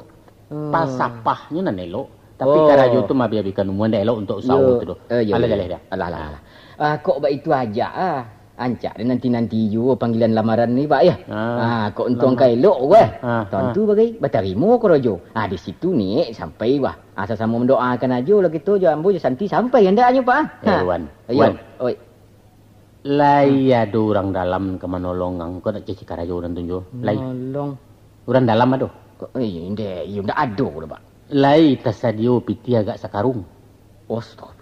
Hmm. Pasapahnyo nan elok, tapi Oh. karajo tu maabih-abihkan umua, ndak elok untuak usaho Yo. tu doh. Eh, yo, Alah, yo. jaleh dah. Alah, alah, alah. Ah, kok baitu aja, ah. Ancak deh nanti-nanti juo panggilan lamaran ni, Pak, ya. Ah, Ah, kok untuang lama. ka elok, weh. Ah, Tantu ah. bagai batarimo karajo. Ah, di situ ni sampai, wah. Ah, sasamo mandoakan ajo lah kito jo ambo jo Santi sampai andaknyo, Pak. Eh, Ha. Wan. Ayo. Wan. Oi. Lai Hmm. ado urang dalam ka manolong ang, kok nak cacik karajo nan tu juo? Lai. Nolong. Urang dalam ado? Ko-, eh, indak, iyo, indak ado doh, Pak. Lai tasadio pitih agak sakarung. Astagfirullah.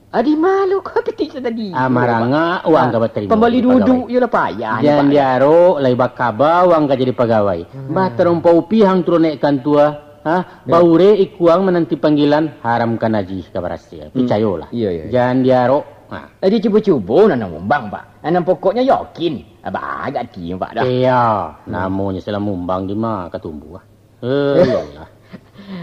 Adi malu ko pitih tu tadi. Ah, marangak, wang Ah, ka batarimo pambali jadi pagawai. duduk je lah payah ni, Jan Pak. diarok, lai bakaba, wang ka jadi pagawai. Hmm. Bah tarumpau pihang turun naik kantua, ha? Ya. Baure ikuang mananti panggilan, haramkan najih ka barasiah. Hmm. Picayolah. Iyo, iyo, iyo. Jan diarok. Ha. Eh, dicubo-cubo nan mumbang, Pak. Nan pokoknyo yakin. Abah agak ati, Pak, dah. Iyo, Hmm. namonyo salah mumbang di ma ka tumbuah. Eh, iyolah.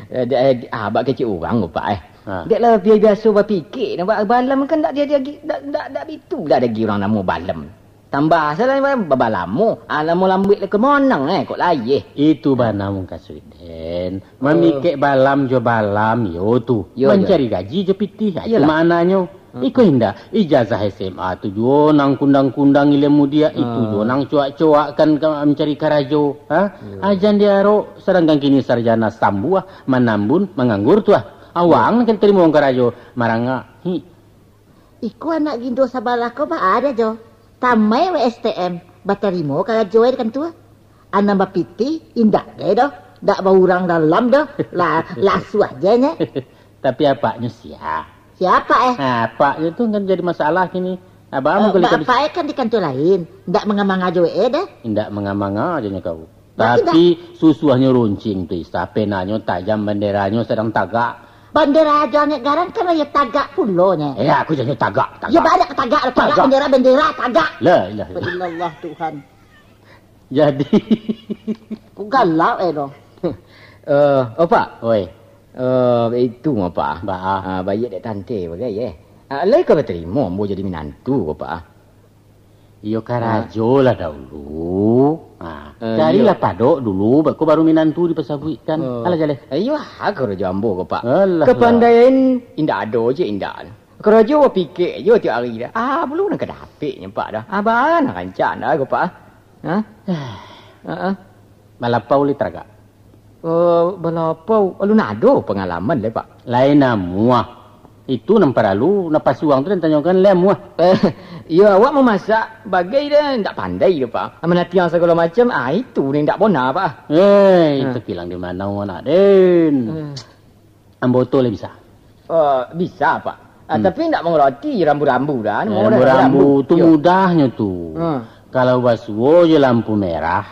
Eh, dek, eh, abak kecek urang, Pak, eh. Ha. Dek lah, bia-, biaso bapikek, nampak balam kan dak dia, dia, dak, dak, dak bitu dah agi urang namo balam. Tambah salah ba-, babalamo, ah, lamo lambuik lah ke monang, eh, kok layeh. Itu bana mukasuik den. Oh. Mamikek balam jo balam, yo tu. Yo, yo. Mancari gaji jo pitih, ah, itu Iyolah. maknanyo. Hmm. Iko indak, ijazah S M A tu juo nang kundang-kundang ilmu dia, itu Ah. juo nang coak-coakkan ka mancari karajo, ha? Yo. Ajan diarok, sadangkan kini sarjana sambuah, manambun, manganggur tu ah. Awang Yo. nak tarimo karajo, marangak. Hi. Iko anak gindo sabalah ko baa dah jo. Tamai W S T M, batarimo karajo ai di kantua. Anam bapitih, indak gai doh. Dak baurang dalam doh. La-, lasuah je nyo. Tapi apaknyo sia? Sia apak, eh? Ha, apaknyo tu kan jadi masalah kini. Abang Eh, mangko ba-, dikabis- apak, eh, kan di kantua lain. Ndak manga-manga jo, eh, dah. Indak manga-manga ajo nyo kau. Berarti Tapi, susuahnyo runcing tu, Isa. Penanyo tajam, banderanyo sadang tagak. Bandera ajo angek garan kan yo tagak pulo nyo. Eh, aku janyo tagak, Yo tagak. banyak tagak, tagak Tagak. bendera, bendera, tagak. La ilaha illallah. Illallah Tuhan. Jadi. Galak, eh, doh. Eh, Opak. Oi. Eh, itu, Opak. Ba, ah. Ah, baiak dek tante bagai, eh. Ah, lai ka batarimo ambo jadi minantu, Opak, ah. Iyo, karajo lah daulu. Ah, Eh, carilah iyo. padok dulu, bako baru minantu dipasabuikkan. Eh. Alah, jaleh. Eh, iyo, ah, karajo ambo, Opak. Alah, lah. Kapandaian indak ado je, indak. Karajo bapikek jo tiok ari dah. Ah, balun nan ka dapek nyo, Pak, dah. Ah, baa nan rancak dah ko, Pak, ah? Ha? Ah, ah. Balapau lai taragak? Eh, balapau. Alun ado pangalaman lai, Pak. Lai namuah. Itu nan paralu, nan pasuang tu nan tanyokan, lai namuah. Eh, iyo, awak mamasak bagai dah, ndak pandai doh, Pak. Manatiang sagalo macam, ah, itu nan ndak bona, Pak. Eh, Ha. itu kilang di mano, anak den? Eh. Ambo tu lai bisa. Eh, bisa, Pak. Ah, Hmm. tapi ndak mangarati rambu-rambu dah. Eh, Mau dah rambu-rambu rambu. tu Yo. mudahnyo tu. Hmm. Kalau basuo jo lampu merah,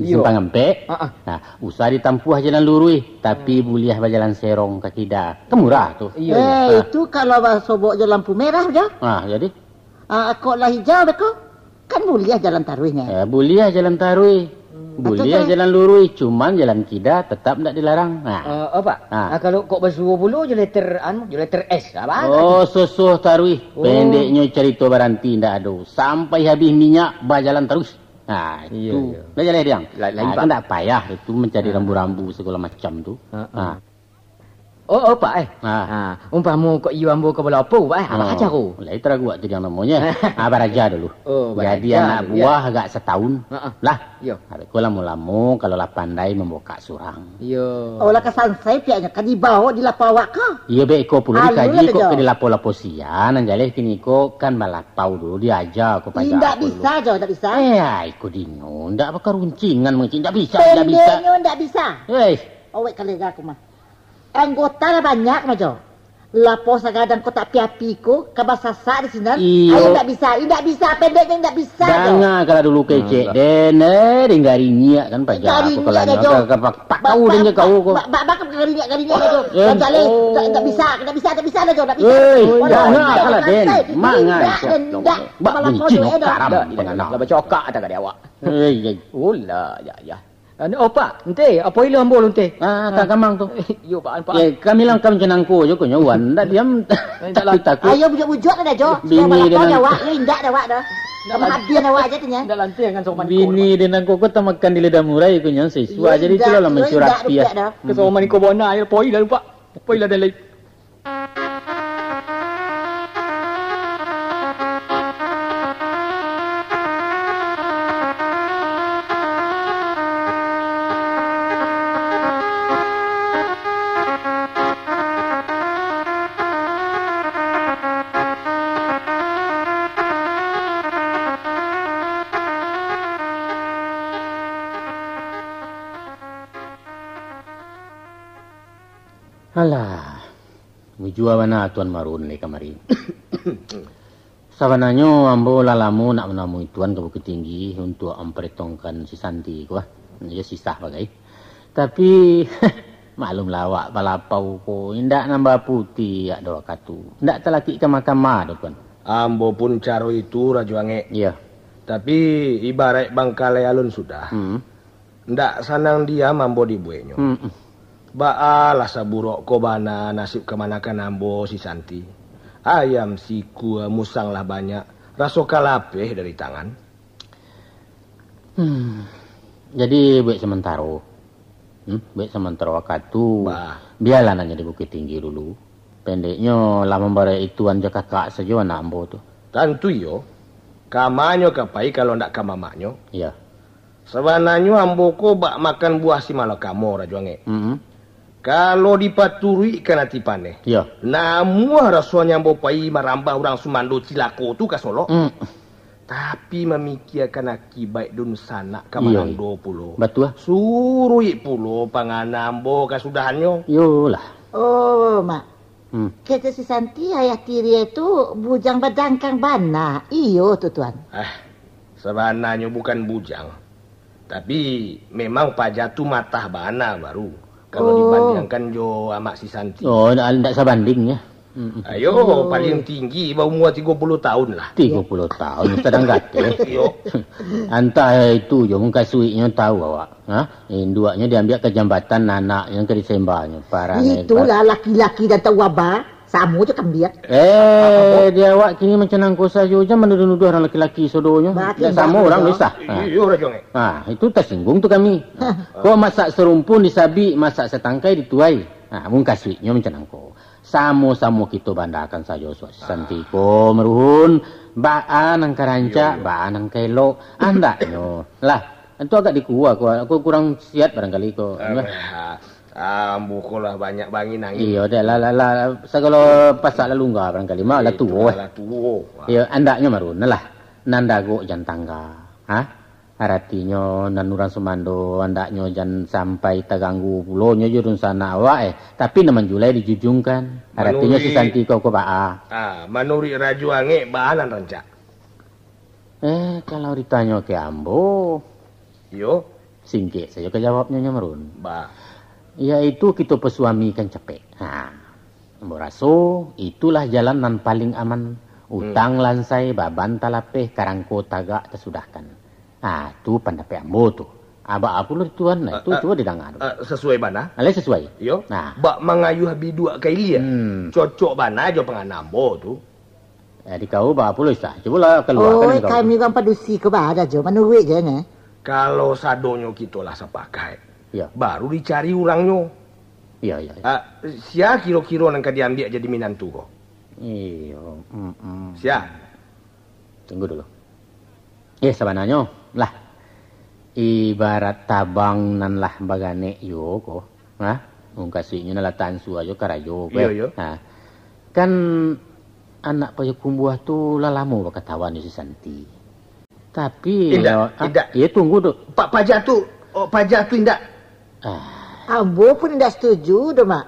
Iyo. Simpang Ampek. Ha, ha. Nah, usah ditampuah jalan luruih, tapi buliah bajalan serong ka kida. Kan murah tu. Iyo, iyo. Eh, itu kalau basobok jo lampu merah jo. Ah, jadi? Ah, kok lah hijau beko, kan buliah jalan taruihnyo. Eh, buliah jalan taruih. Hmm, buliah jalan luruih, cuman jalan kida tetap ndak dilarang. Nah. Eh, oh, Pak. Ah. Ah, kalau kok basuo pulo jo letter, anu, jo letter S, apa? Oh, sosoh taruih. Oh. Pendeknyo carito baranti ndak ado. Sampai habis minyak, bajalan taruih. Nah, itu. Iyo, iyo. Dah jaleh, Diang. La-, lain, Pak. Kan ndak payah itu mancari rambu-rambu segala macam tu. Ha, ha. Ah. Oh, oh, Pak, eh. Ah. Ah, umpamo kok iyo ambo ka balapo, Pak, eh, alah caro. Lai taraguak tu Diang namonyo. Ah, baraja dulu. Oh, baraja dulu, yo. Jadi anak buah agak satahun. Ha, ha. Lah. Iyo. Habis ko lamo-lamo, kalau lah pandai, mambukak surang. Iyo. Oh, lah ka sansai piaknyo, ka dibaok di lapau awak ko? Iyo, beko pulo dikaji kok ka dilapo-lapo sia, nan jaleh kini ko kan balapau dulu, diaja ko paja. Indak bisa jo, indak bisa. Eh, ai ko Dino, ndak bakaruncingan mangecek, ndak bisa, ndak bisa. Pendeknyo ndak bisa. Eh. Awek kalega ko mah. Anggota lah banyak mah jo. Lapau sagadang kotak piapi ko, ka basasak di sinan. Iyo. Ai ndak bisa, indak bisa, pendeknyo indak bisa jo. Danga kalah dulu kecek den, eh, den garingiak kan paja. Garingiak ko kalau nyo jo. Ka, ka, pa-, pakau den jo kau ko. Ba-, ba-, ba-, garingiak, garingiak jo. Eh. Ndak jaleh, ndak, ndak bisa, ndak bisa, ndak bisa dah jo, ndak bisa. Eh, danga kalah den. Mangan. Indak, indak. Bak buncin karam. Lah bacokak dah ka di awak. Eh, iya. Ulah, ya, ya. Anu, oh, Pak, ente, apo ilo ambo lu, ente? Ah, ka gamang tu. Iyo, Pak, Pak. Eh, kami langkah macam nangko jo, konyo wan. Ndak diam, takut-takut. Ayo, bujuak-bujuak dah, Jo. Bini den nangko. Awak, yo indak dah, awak dah. Ndak lah. Hadiah awak aja tu nya. Ndak lantiang kan sopan. Bini den nangko ko tamakan di lidah murai, konyo siswa. Jadi itulah lah mancurah piah. Kesoman iko bona, ayo, poi dah, Pak. Poi lah, dah, lai. Alah, mujua bana Tuan Marun lai kamari. Sabananyo, ambo lah lamo nak manamui Tuan ka Bukittinggi untuak mamparhitongkan si Santi ko, ah. Iyo sisah bagai. Tapi, maklumlah awak balapau ko, indak nambah putiah dak doh wakatu. Indak talatik kama-kama doh, Tuan. Ambo pun caro itu, Rajo Angek. Iyo. Tapi, ibaraik bangkalai alun sudah. Hmm. Ndak sanang diam ambo dibueknyo. Hmm. Baa lah saburuk ko bana nasib kamanakan ambo si Santi. Ayam sikua, musang lah banyak, raso ka lapeh dari tangan. Hmm. Jadi, buek samantaro. Hmm? Buek samantaro wakatu. Bah. Bialah nan jadi Bukittinggi dulu. Pendeknyo, lah mambarek ituan jo kakak sajo anak ambo tu. Tantu iyo. Kamanyo ka pai kalau ndak ka mamaknyo? Iyo. Sabananyo ambo ko bak makan buah si malakamo, Rajo Angek. Mm-mm. Kalau dipaturuikkan ati paneh, iyo, namuah rasonyo ambo pai marambah urang sumando cilako tu ka Solok. Mm. Tapi mamikiakan akibaik dunsanak ka marando pulo. Batua. Suruik pulo pangana ambo kasudahannyo. Iyolah. Oh, Mak. Hmm. Kecek si Santi, ayah tiriau tu bujang badangkang bana. Iyo tu, Tuan. Ah, sabananyo bukan bujang. Tapi, memang paja tu matah bana baru, kalau dibandiangkan jo amak si Santi. Oh, ndak, ndak sabanding, yo. Mm-mm. Ayo, paling tinggi baumua tigo puluah tahun lah. Tigo puluah tahun, sadang gateh. Iyo. Antah itu jo, mukasuiknyo tahu awak. Ha? Induaknyo diambiak ka jambatan, anaknyo ka disembanyo. Parah. Itulah laki-laki dan tahu aba. Samo jo kambiang. Eh, di awak kini macam nangko sajo, jan manuduah-nuduah urang laki-laki sodonyo. Ndak samo urang doh sah. Iyo, Rajo Angek. Ha, itu tasinggung tu kami. Kok masak sarumpun disabik, masak satangkai dituai. Ha, mukasuiknyo macam nangko. Samo-samo kito bandakan sajo suok si Santi ko, Maruhun. Baa nan ka rancak, baa nan ka elok. Andaknyo. Lah, itu agak dikua ko, ko kurang siat barangkali ko. Ah, ambo ko lah banyak bangin angin. Iyo, dah lah, lah, lah, sagalo pasak lah lungga barangkali, mak lah tuo, eh. Lah tuo. Iyo, andaknyo Marun lah. Nan dagok jan tangga. Ha? Aratinyo, nan urang sumando, andaknyo jan sampai taganggu pulo nyo jo dunsanak awak, eh. Tapi nan manjulai dijujungkan. Aratinyo si Santi ko, ko baa. Ah, manuruik Rajo Angek, baa nan rancak? Eh, kalau ditanyo ka ambo. Iyo. Singkek sajo ka jawabnyo, Nyo Marun. Ba. Yaitu kito pasuami kan capek. Ha. Ambo raso, itulah jalan nan paling aman. Hmm. Utang lansai, baban talapeh, karangko tagak tasudahkan. Ha, tu pandapek ambo tu. Ah, baa pulo tuan? Nah, Ah, tu ah, cubo didanga tu. Ah, sasuai bana. Alai sasuai? Iyo. Nah. Bak mangayuah biduak ka ilia. Hmm. Cocok bana jo pangana ambo tu. Jadi kau baa pulo, Isah? Cubolah kaluakan. Oi, kami urang padusi ko baa jo, manuruik je, neh. Kalau sadonyo kito lah sapakaik, Iyo. baru dicari urangnyo. Iyo, iyo, iyo. Ah, sia kiro-kiro nan ka diambiak jadi minantu ko? Iyo, mm-mm. Sia? Tunggu dulu. Eh, sabananyo, lah, ibarat tabang nan lah baganek juo ko, ha? Mukasuiknyo nan lah tansua jo karajo ko, Iyo, eh. iyo. Ha. Kan anak Payakumbuah tu lah lamo bakatawuan jo si Santi. Tapi, Indak, yo, ah, indak. Iyo, tunggu dulu. Pak Paja tu, oh, Paja tu indak. Ah. Ambo pun indak setuju doh, Mak.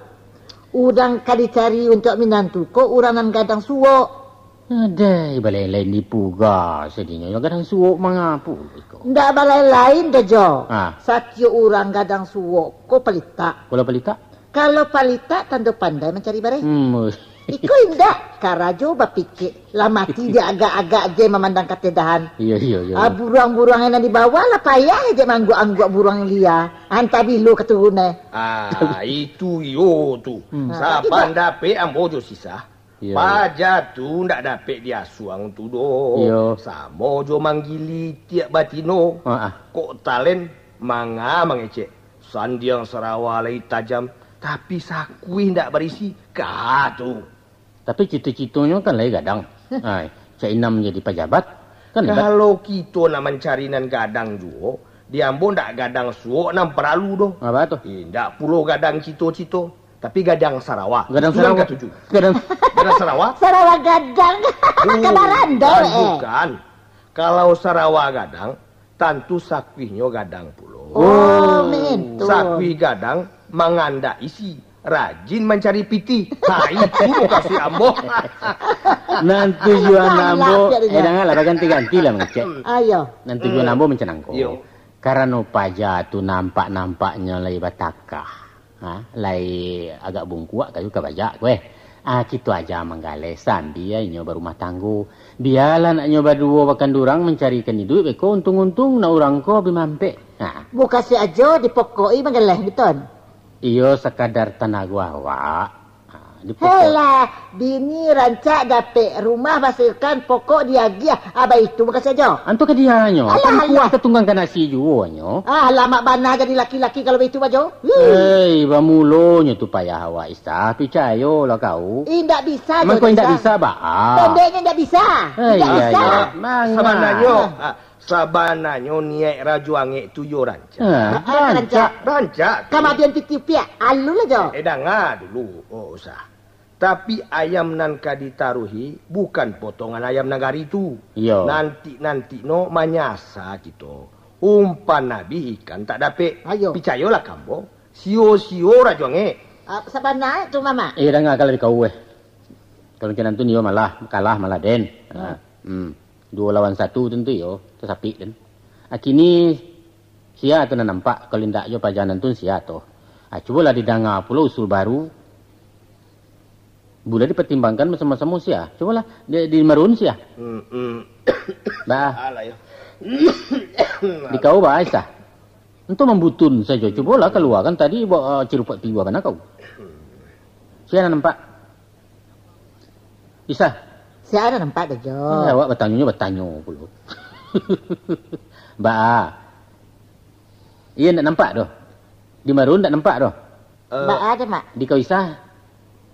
Urang ka dicari untuak minantu ko urang nan gadang suok. Adai, balain-lain dipuga sadinyo. Gadang suok mangapo iko? Ndak balain-lain doh, Jo. Ah. Satiok urang gadang suok ko palitak. Kalau palitak? Kalau palitak, tando pandai mancari bareh. Hmm. Iko indak, karajo bapikir, lah mati diagak-agak je mamandang katedahan. Iyo, iyo, iyo. Ah, buruang-buruang nan di bawah lah payah je maangguak-angguak buruang lia. Antah bilo katurunan. Ah, itu iyo tu. Hmm. Ah, tapi Saban indak. dapek ambo jo si Isah. Iyo, iyo. Paja tu ndak dapek diasuang tu doh. Iyo. Samo jo manggili tiak batino. Ah, ah. Kok talen manga mangecek. Sandiang sarawa lai tajam, tapi sakuih ndak barisi. Ka tu. Tapi cito-citonyo kan lai gadang. Ai, cak inam jadi pajabat, kan hebat. Kalau kito nak mancari nan gadang juo, di ambo ndak gadang suok nan paralu doh. Apa tu? Indak pulo gadang cito-cito, tapi gadang sarawa. Gadang Itu nan sarawa. katuju. Gadang Gadang sarawa? Sarawa gadang. Oh, Kabaran doh, bukan, eh. bukan. Kalau sarawa gadang, tantu sakuihnyo gadang pulo. Oh, mak itu. Sakuih gadang mangandak isi, rajin mancari pitih. Ha, itu mukasuik ambo. Nan tujuan Alah, ambo, biar eh, dia. janganlah baganti-ganti lah mangecek. Ayo. Nan tujuan Hmm. ambo macam nangko. Iyo. Karano paja tu nampak-nampaknyo lai batakah. Ha, lai agak bungkuak kayu ka bajak ko, eh. Ah, kito aja manggaleh sambia inyo barumah tanggo. Bialah anaknyo baduo bakandurang mancarikan iduik beko untung-untung nak urang ko bi mampek. Ha. Mukasuik ajo dipokoki manggaleh, Biton. Iyo, sakadar tanago awak. Ha, dipokok. Helah, bini rancak dapek rumah basilkan pokok diagiah. Abah itu mukasuik ajo. Antu ka dianyo, Alah, kan kuah alah. ka tunggang ka nasi juo nyo. Ah, lamak bana jadi laki-laki kalau baitu bajo. Huh. Hei, bamulonyo tu payah awak Isah, picayolah kau. Indak bisa, Mangko Jojo indak Isah. bisa, baa? Pendeknyo indak bisa. Hei, Indak iya, bisa. iya. Manga. Sabananyo, ah, sabananyo niaik Rajo Angek tu yo rancak. Ah, Ah, rancak. rancak. Rancak tu. Kamadian titipiak, alun lah, Jo. Eh, danga dulu, oh, Sah. Tapi ayam nan ka ditaruhi bukan potongan ayam nagari tu. Iyo. Nanti-nanti no manyasa kito. Umpan abih ikan tak dapek. Ayo. Picayolah ka ambo. Sio-sio Rajo Angek. Ah, sabana tu, Mamak. Eh, danga kalau di kau, eh. Kalau macam tu, nio malah, kalah malah den. Hmm. Ha. Hmm. Duo lawan satu tentu yo, tasapik den. Ah, kini sia tu nan nampak, kalau indak jo paja nan tu sia tu. Ah, cubolah didanga pulo usul baru. Buliah dipertimbangkan basamo-samo sia. Cubolah di, di Marun sia. Hmm, hmm. Bah. Alah, yo. Di kau bah, Aisyah. Entah mambutun sajo. Cubolah kaluakan tadi, ba, ah, cirupak piwa bana kau. Sia nan nampak. Bisa. Sia nan nampak dah, Jo. Eh, awak batanyo, batanyo pulo. Ba. Iya, ndak nampak doh. Di Marun ndak nampak doh. Eh, Ba ada, Mak. Di kau Isa,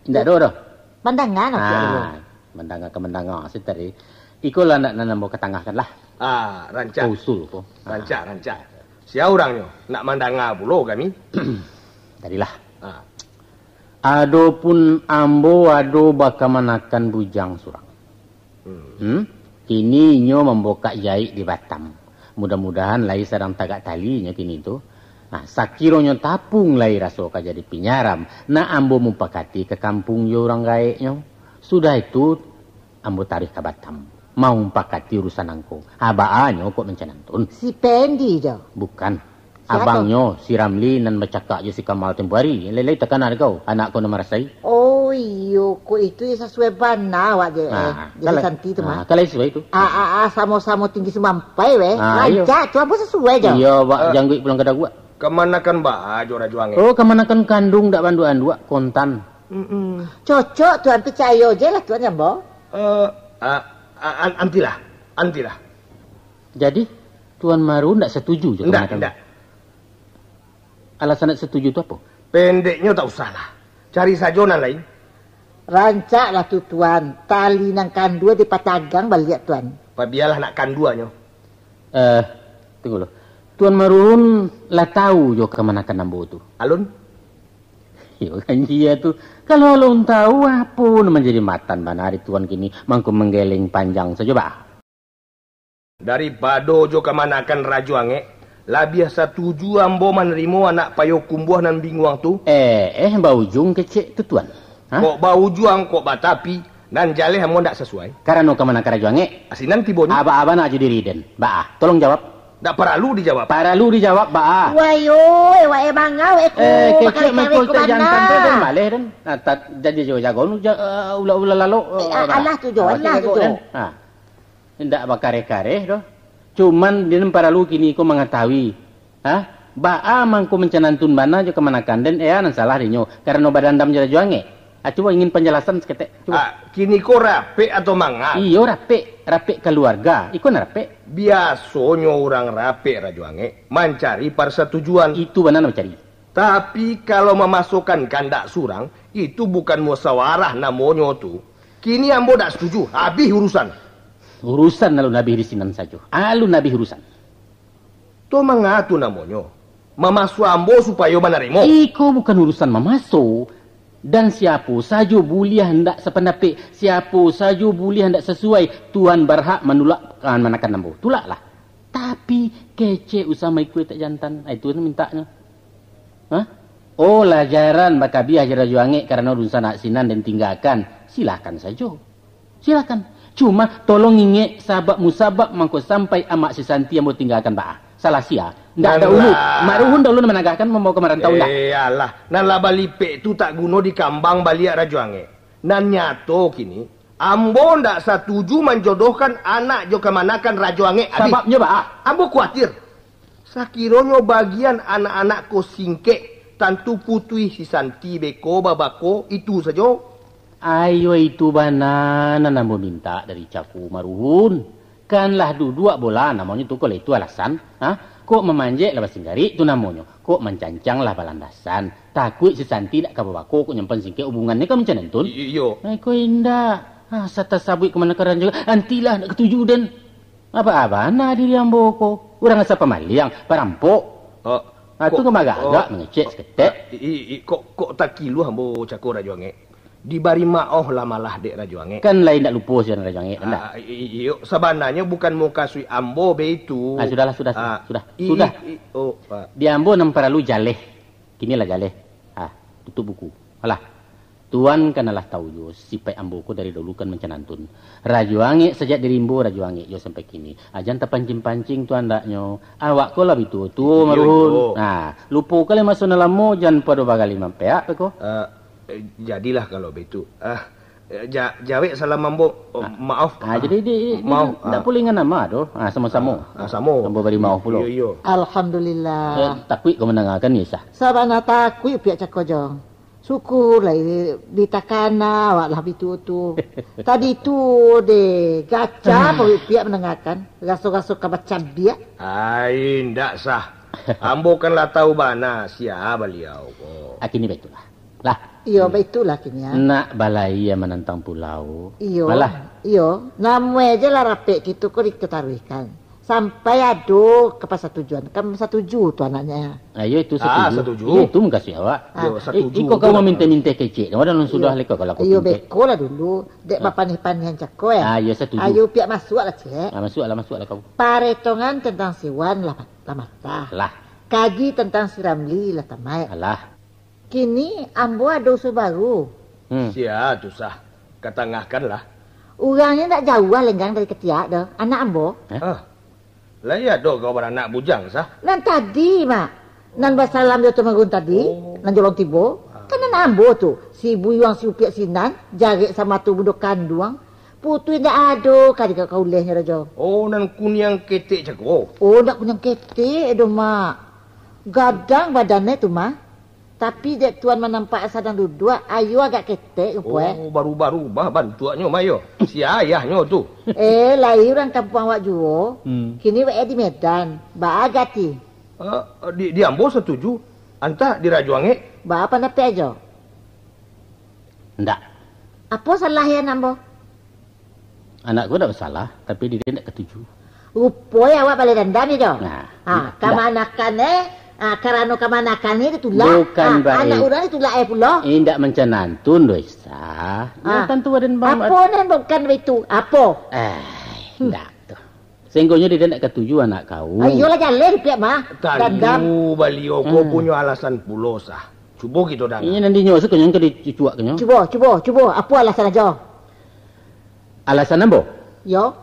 ndak ado doh. Mandanga, Mak, Ah, mandanga ka mandanga, sih tadi. Iko lah ndak nan ambo katangahkan lah. Ah, rancak. Ko usul ko. Ah. Rancak, rancak. Sia urangnyo, nak mandanga pulo kami. Tadilah. Ah. Adopun ambo ado bakamanakan bujang surang. Hmm. Hmm? Kini inyo mambokak jaik di Batam. Mudah-mudahan lai sadang tagak tali inyo kini tu. Nah, sakironyo tapung lai raso ka jadi pinyaram, nak ambo mupakati ka kampuang jo urang gaeknyo. Sudah itu, ambo taruih ka Batam, maumpakati urusan angko. Ha, baanyo kok mancanantun. Si Pendi jo? Bukan. Abangnyo, si Ramli nan bacakak jo si Kamal tempo ari. Lai-lai takana dek kau, anak kau nan marasai. Oh, iyo, kok itu yo sasuai bana awak je, eh, Ah, jadi kalau, Santi tu ah, mah. Kalau sasuai tu. Ah, ah, ah, samo-samo tinggi sumampai, weh. Ah, iyo. Rancak tu, ambo sasuai je. Iyo, Pak, Eh. jangguik pulang ka daguak. Kamanakan baa jo Rajo Angek? Oh, kamanakan kanduang dak banduak-anduak, kontan. Mm-mm. Cocok, Tuan, picayo je lah, Tuan, ya, Ambo. Eh, ah, ah, an-, antilah, antilah. Jadi, Tuan Maruhun ndak satuju jo Ndak, kamanakan? Ndak. Alasan ndak satuju tu apo? Pendeknyo tak usahlah. Cari sajo nan lain. Rancaklah tu, Tuan. Tali nan kandua dipatagang baliak, Tuan. Pabialah nak kanduanyo. Eh, tunggu lo. Tuan Maruhun lah tahu jo kamanakan ambo tu? Alun? Iyo, kan iyo tu. Kalau alun tahu, apo nan manjadi matan bana di Tuan kini, mangko manggeleng panjang sajo, bah? Daripado jo kamanakan Rajo Angek, labiah satuju ambo manarimo anak Payokumbuah nan binguang tu. Eh, eh, baujuang kecek tu, Tuan. Hah? Kok baujuang, kok batapi, nan jaleh ambo ndak sasuai. Karano kamanakan Rajo Angek? Asinan tibonyo. Aba-aba nak jo diri den. Baa, tolong jawab. Ndak paralu dijawab. Paralu dijawab, baa. Wai, oi, wak e manga, wak e ko, Eh, kecek bakari-kari mangko ko cek jantan tu, bana? Den maleh, den. Ah, tat-, jadi jo jago nu ja-, eh, ula-ula lalok, Eh, eh, ah, alah tu jo, alah tu jo. Den. Ah. Indak bakareh-kareh doh. Cuman, den paralu kini ko mangatahui, ha? Baa mangko mancanantun bana jo kamanakan den, eh, nan salah dinyo, karano badandam jo Rajo Angek. Ah, cubo ingin panjalasan saketek, cubo. Ah, kini ko rapek atau mangal? Iyo, rapek. Rapek kaluarga. Iko nan rapek. Biasonyo urang rapek, Rajo Angek, mancari parsatujuan. Itu bana nan mancari. Tapi, kalau mamasokan kandak surang, itu bukan musawarah namonyo tu. Kini ambo dak satuju, abih urusan. Urusan alun abih di sinan sajo. Alun abih urusan. Tu manga tu namonyo? Mamaso ambo supayo manarimo. Iko bukan urusan mamaso. Dan siapo sajo buliah ndak sapandapek, siapo sajo buliah ndak sasuai, Tuan barhak manulak kamanakan ambo. Tulaklah. Tapi, kecek usah maikua tak jantan. Ah, itu mintaknyo. Hah? Oh, lah jaran bakabiah jo Rajo Angek karano dunsanak sinan den tinggakan. Silakan sajo. Silakan. Cuma, tolong ingek sabab musabab mangko sampai amak si Santi ambo tinggakan baa. Salah sia. Ndak ada ulu. Nan lah. Maruhun dahulu nan managahkan mambawa ka marantau, ndak? Eh, alah. Nan lah balipek tu tak guno dikambang baliak, Rajo Angek. Nan nyato kini, ambo ndak satuju manjodohkan anak jo kamanakan Rajo Angek, abih. Sababnyo baa? Ambo kuatir. Sakironyo bagian anak-anak ko singkek, tantu putuih si Santi beko babako, itu sajo. Ayo, itu bana nan ambo mintak dari cako Maruhun. Kan lah duduak bola, namonyo tu, kalau itu alasan, ha? Kok mamanjek lah basinggarik tu namonyo. Kok mancancang lah balandasan. Takuik si Santi dak ka babako, kok nyampan singkek hubungannyo ka mancanantun. I-, iyo. Ai, kok indak. Ha, sata sabuik kamanakan Rajo Angek, antilah, dak katuju den. Apa-apa bana diri ambo ko? Urang asa pamaliang, parampok. Ah, ha, tu kok, kok agak-agak mangecek saketek. Ah, i-, i-, kok, kok takiluah ambo cako Rajo Angek? Dibari maoh lah malah dek Rajo Angek. Kan lain dak lupo sinan Rajo Angek, kan dak? Ah, i-, i-, iyo, sabananyo bukan mukasuik ambo baitu. Ah, sudahlah, sudah, sudah, Ah, sudah, i-, sudah. i-, i-, oh, ah. Di ambo nan paralu jaleh. Kini lah jaleh. Ah, tutup buku. Alah. Tuan kan alah tahu juo, sipaik ambo ko dari dahulu kan mancanantun. Rajo Angek sajak dirimbo, Rajo Angek juo sampai kini. Ah, jan tapancing-pancing tu andaknyo. Awak ko lah bituo-tuo, Iyo, Maruhun. iyo. Nah, lupokan lai maso nan lamo, jan pado bagali mampeak ko. Eh, eh, jadilah kalau baitu. Ah, eh, ja-, jawek salam ambo. Oh, Ah. maaf. Ah, jadi di, di, Maaf. ndak Ah. pulih ngan ama doh. Ah, samo-samo. Ah, ah, samo. Ambo bari maaf pulo. Iyo, iyo. Alhamdulillah. Eh, takuik ko mandangakan, Yesah? Sabana takuik piak cako jo. Syukurlah, eh, ditakana awak lah bituo-tuo. Tadi tu deh, gaca paruik piak mandangakan, raso-raso ka bacabiak. Ai, ndak sah. Ambo kan lah tahu bana sia baliau ko. Ah, kini baitulah. Lah. Iyo, baitulah kini, ah. Nak balayia manantang pulau. Iyo. Malah. Iyo, namuah je lah rapek kito ko diketaruihkan. Sampai ado kapasatujuan, kan satuju tu anaknyo. Ah, iyo itu Ah, satuju. satuju. Iyo itu mukasuik awak. Ah. Yo, I-, satuju iko tu kau lah. maminta-minta kecek, nama dalam sudah Iyo. leko kalau aku Iyo, pinta. beko lah dulu. Dek Ah. bapaneh-paneh cako, eh. Ah, iyo, satuju. Ayo, piak masuak lah, cek. Ah, masuak lah, masuak lah kau. Paretongan tentang si Wan lah, lah matah. Lah. Kaji tentang si Ramli lah tamaik. Alah. Kini ambo ado usul baru. Hmm. Sia tu sah, katangahkanlah. Urangnyo ndak jauah lenggang dari katiak doh, anak ambo. Eh? Ah. Lai ado kau baranak bujang sah? Nan tadi, Mak. Nan basalam jo Tuan Magun tadi, Oh. nan jolong tibo, Ah. kan nan ambo tu, si Buyuang, si Upiak sinan, jarek samato bundo kanduang, putu indak ado ka dikak ka ulehnyo, Rajo. Oh, nan kuniang ketek cako? Oh, ndak kuniang ketek doh, Mak. Gadang badannyo tu, Mak. Tapi dek Tuan manampak sadang duduak, ayo agak ketek, rupo, eh. Oh, barubah-rubah bantuaknyo, Mak, yo. Si ayahnyo tu. Eh, lai urang kampuang awak juo. Hmm. Kini wak eh di Medan. Baa gati? Ah, di, di ambo satuju, antah di Rajo Angek. Baa pandapek ajo? Ndak. Apo salah ya, Nambo? Anak ko ndak basalah, tapi dek den ndak katuju. Rupo ya awak baleh dandam ya, Jo? Nah, Ha, ndak. kamanakan eh, ha, karano kamanakan ni ditulak. Bukan Ha, baik. anak urang ditulak eh pulo. Indak mancanantun doh, Isah. Yo, Ah. tantu aden bang- Apo nan bukan baitu? Apo? Eh, Hmm. ndak tu. Sehinggonyo dek den ndak katuju anak kau. Ah, iyolah jaleh dipiak mah. Dandam. Tantu baliau ko Hmm. punyo alasan pulo, Sah. Cubo kito danga. Inyo nan dinyo se konyo ka dicucuak konyo. Cubo, cubo, cubo. Apo alasan ajo? Alasan ambo? Yo.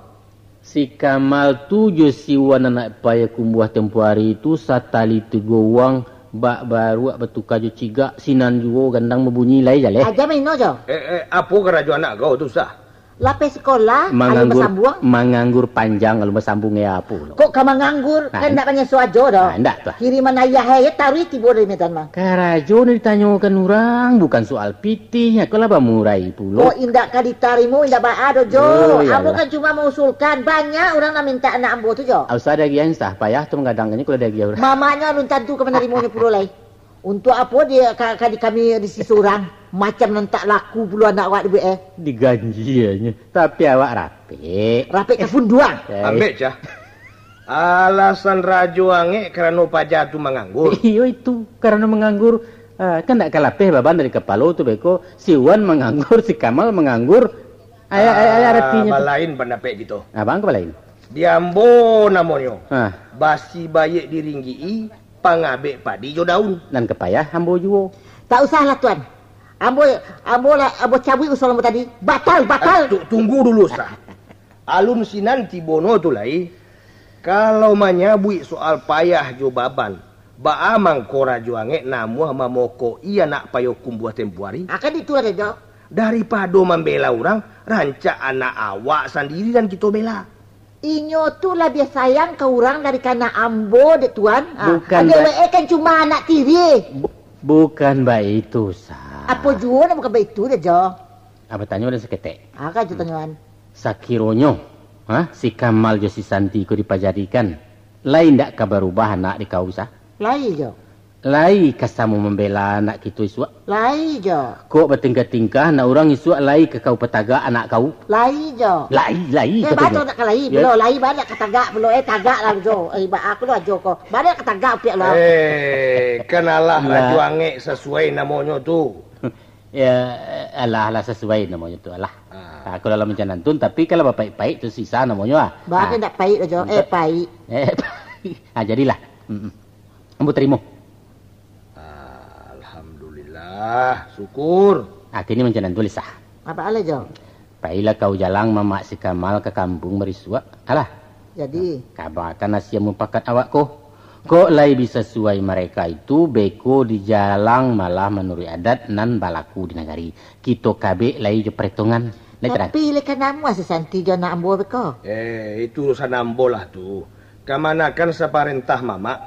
Si Kamal tu jo si Wan anak Payakumbuah tempo ari tu satali tigo uang bak baruak batuka jo cigak, sinan juo gandang babunyi lai jaleh. Aja maino jo. Eh, eh, apo karajo anak kau tu, Sah? Lapeh sikolah, alun Manganggur, basambuang. manganggur panjang, alun basambuang, ya, apo lo? Kok ka manganggur? Nah, Kan ndak manyeso ajo doh. Nah, ndak tu. Kiriman ayah eh, taruih tibo dari Medan mah. Karajo ni ditanyokan urang, bukan soal pitih, aku lah bamurai pulo. Kok indak ka ditarimo, indak baa doh, Jo. Oh, Ambo iyalah. kan cuma mausulkan, banyak urang nan mintak anak ambo tu, Jo. Usah diagiah, Sah, payah tu manggadangannyo kalau diagiah urang. Mamaknyo alun tantu ka manarimonyo pulo lai. Untuak apo dia ka, ka di kami di si surang? Macam nan tak laku pulo anak awak dibuek, eh. Diganjiannyo, tapi awak rapek. Rapek ka funduang. Eh. Ambek, Cah. Alasan Rajo Angek karano paja tu manganggur. Iyo itu, karano manganggur. Ah, kan ndak ka lapeh baban dari kapalo tu beko, si Wan manganggur, si Kamal manganggur. Ayah, ayah, ayah, Ah, artinyo tu. balain pandapek kito. Abang ka balain? Di ambo namonyo. Ah. Basi baiak diringgik-i, pangabek padi jo daun. Nan ka payah ambo juo. Tak usahlah, Tuan. Ambo, ambo lah, ambo cabuik usulan ambo tadi. Batal, batal. Ah, tu, tunggu dulu, Sah. Alun sinan tibono tu lai. Kalau manyabuik soal payah jo baban, baa mangko Rajo Angek namuah mamokok-i anak Payakumbuah tempo ari? Ah, kan itulah, Dek, Jo. Daripado mambela urang, rancak anak awak sandiri nan kito bela. Inyo tu labiah sayang ka urang dari ka anak ambo, dek Tuan. Ah, Bukan adek ba- wae kan cuma anak tiri. Bu-, bukan baitu, Sa. Apo juo nan bukan baitu, dek Jo? Apo tanyo den saketek? Ah, kan Jo tanyoan. Sakironyo, ha, si Kamal jo si Santi ko dipajadikan, lai ndak ka barubah anak di kau, Sa? Lai, Jo. Lai ka samo mambela anak kito isuak? Lai, Jo. Kok batingkah-tingkah anak urang isuak lai ka kau patagak anak kau? Lai, Jo. Lai, lai, Eh, katonyo. Batua nak ka lai. Ya. Pulo lai, ba nak ka tagak pulo. Eh, tagak lah, Jo. Eh, ba aku lah, Jo, ko. Ba nak ka tagak piak lah. Eh, kan alah Lah. Rajo Angek sasuai namonyo tu. Ya, alah, alah sasuai namonyo tu, alah. Ah. Ah, kalau lah mancanantun, tapi kalau bapaik-paik tu sisa namonyo, ah. Ba Ah. Ndak paik lah, Jo. Eh, Ndak. Paik. Eh, paik. Ah, jadilah. Mm-mm. Ambo tarimo. Alhamdulillah, syukur. Ah, kini mancanantun, Sa. Apo alai, Jo? Pailah kau jalang mamak si Kamal ka kampuang barisuak. Alah. Jadi? Kabakan asia mupakat awak ko. Kok lai bisa suai mareka itu, beko dijalang malah manuruik adat nan balaku di nagari. Kito kabek lai jo paretongan. Lai tarang? Tapi lai ka namuah si Santi jo anak ambo beko? Eh, itu urusan ambo lah tu. Kamanakan saparentah mamak.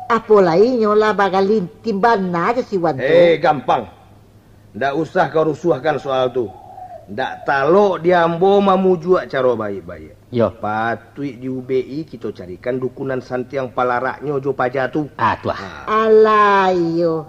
Apo lai nyo lah bagalinting bana jo si Wan tu. Eh, gampang. Ndak usah kau rusuahkan soal tu. Ndak talok di ambo mamujuak caro baiak-baiak. Yo. Patuik diubek-i kito carikan dukunan santiang palaraknyo jo paja tu. Ah, tu ah. Ah. Alah, iyo.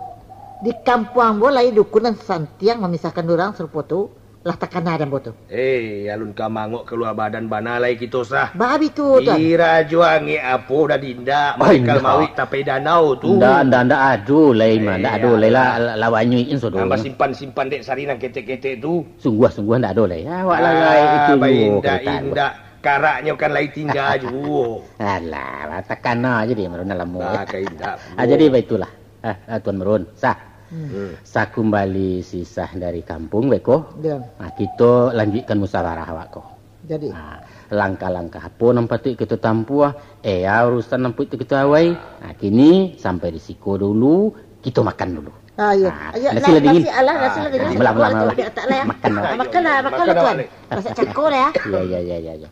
Di kampuang ambo lai dukunan santiang mamisahkan urang sarupo tu. Lah takana dek ambo tu. Eh, alun ka mangok kalua badan bana lai kito, Sa. Ba bitu, Tuan. Di Rajo Angek apo dah dindak, Oh, maikal indak. Mawik tapai danau tu. Ndak, ndak, ndak ado lai, mah. Ndak ado lai lah, Iyalah. La-, lawan nyuik inso do. Nambah simpan-simpan dek sari nan ketek-ketek tu. Sungguah, sungguah ndak ado lai. Awak lah lai itu juo baindak-indak. Karaknyo kan lai tingga juo. Alah, takana aja deh, maruna lamo. Bah, ka indak. Ah, jadi baitulah. Ah, ah, Tuan Marun, Sah. Hmm. Hmm. Sakumbali si Sah dari kampuang, beko. Dah. Ah, kito lanjuikkan musawarah awak ko. Jadi. Ha, langkah-langkah apo nan patuik kito tampuah? Eh, urusan nan patuik kito awai. Ha, kini sampai di siko dulu, kito makan dulu. Ha, iyo. Ha, iyo, nasi lah dingin. Nasi alah, nasi lah dingin. Ha, malah, malah, malah. Makan lah. Makan lah, makan lah, Tuan. Masak cako lah, ya. Iyo, iyo, iyo, iyo, iyo.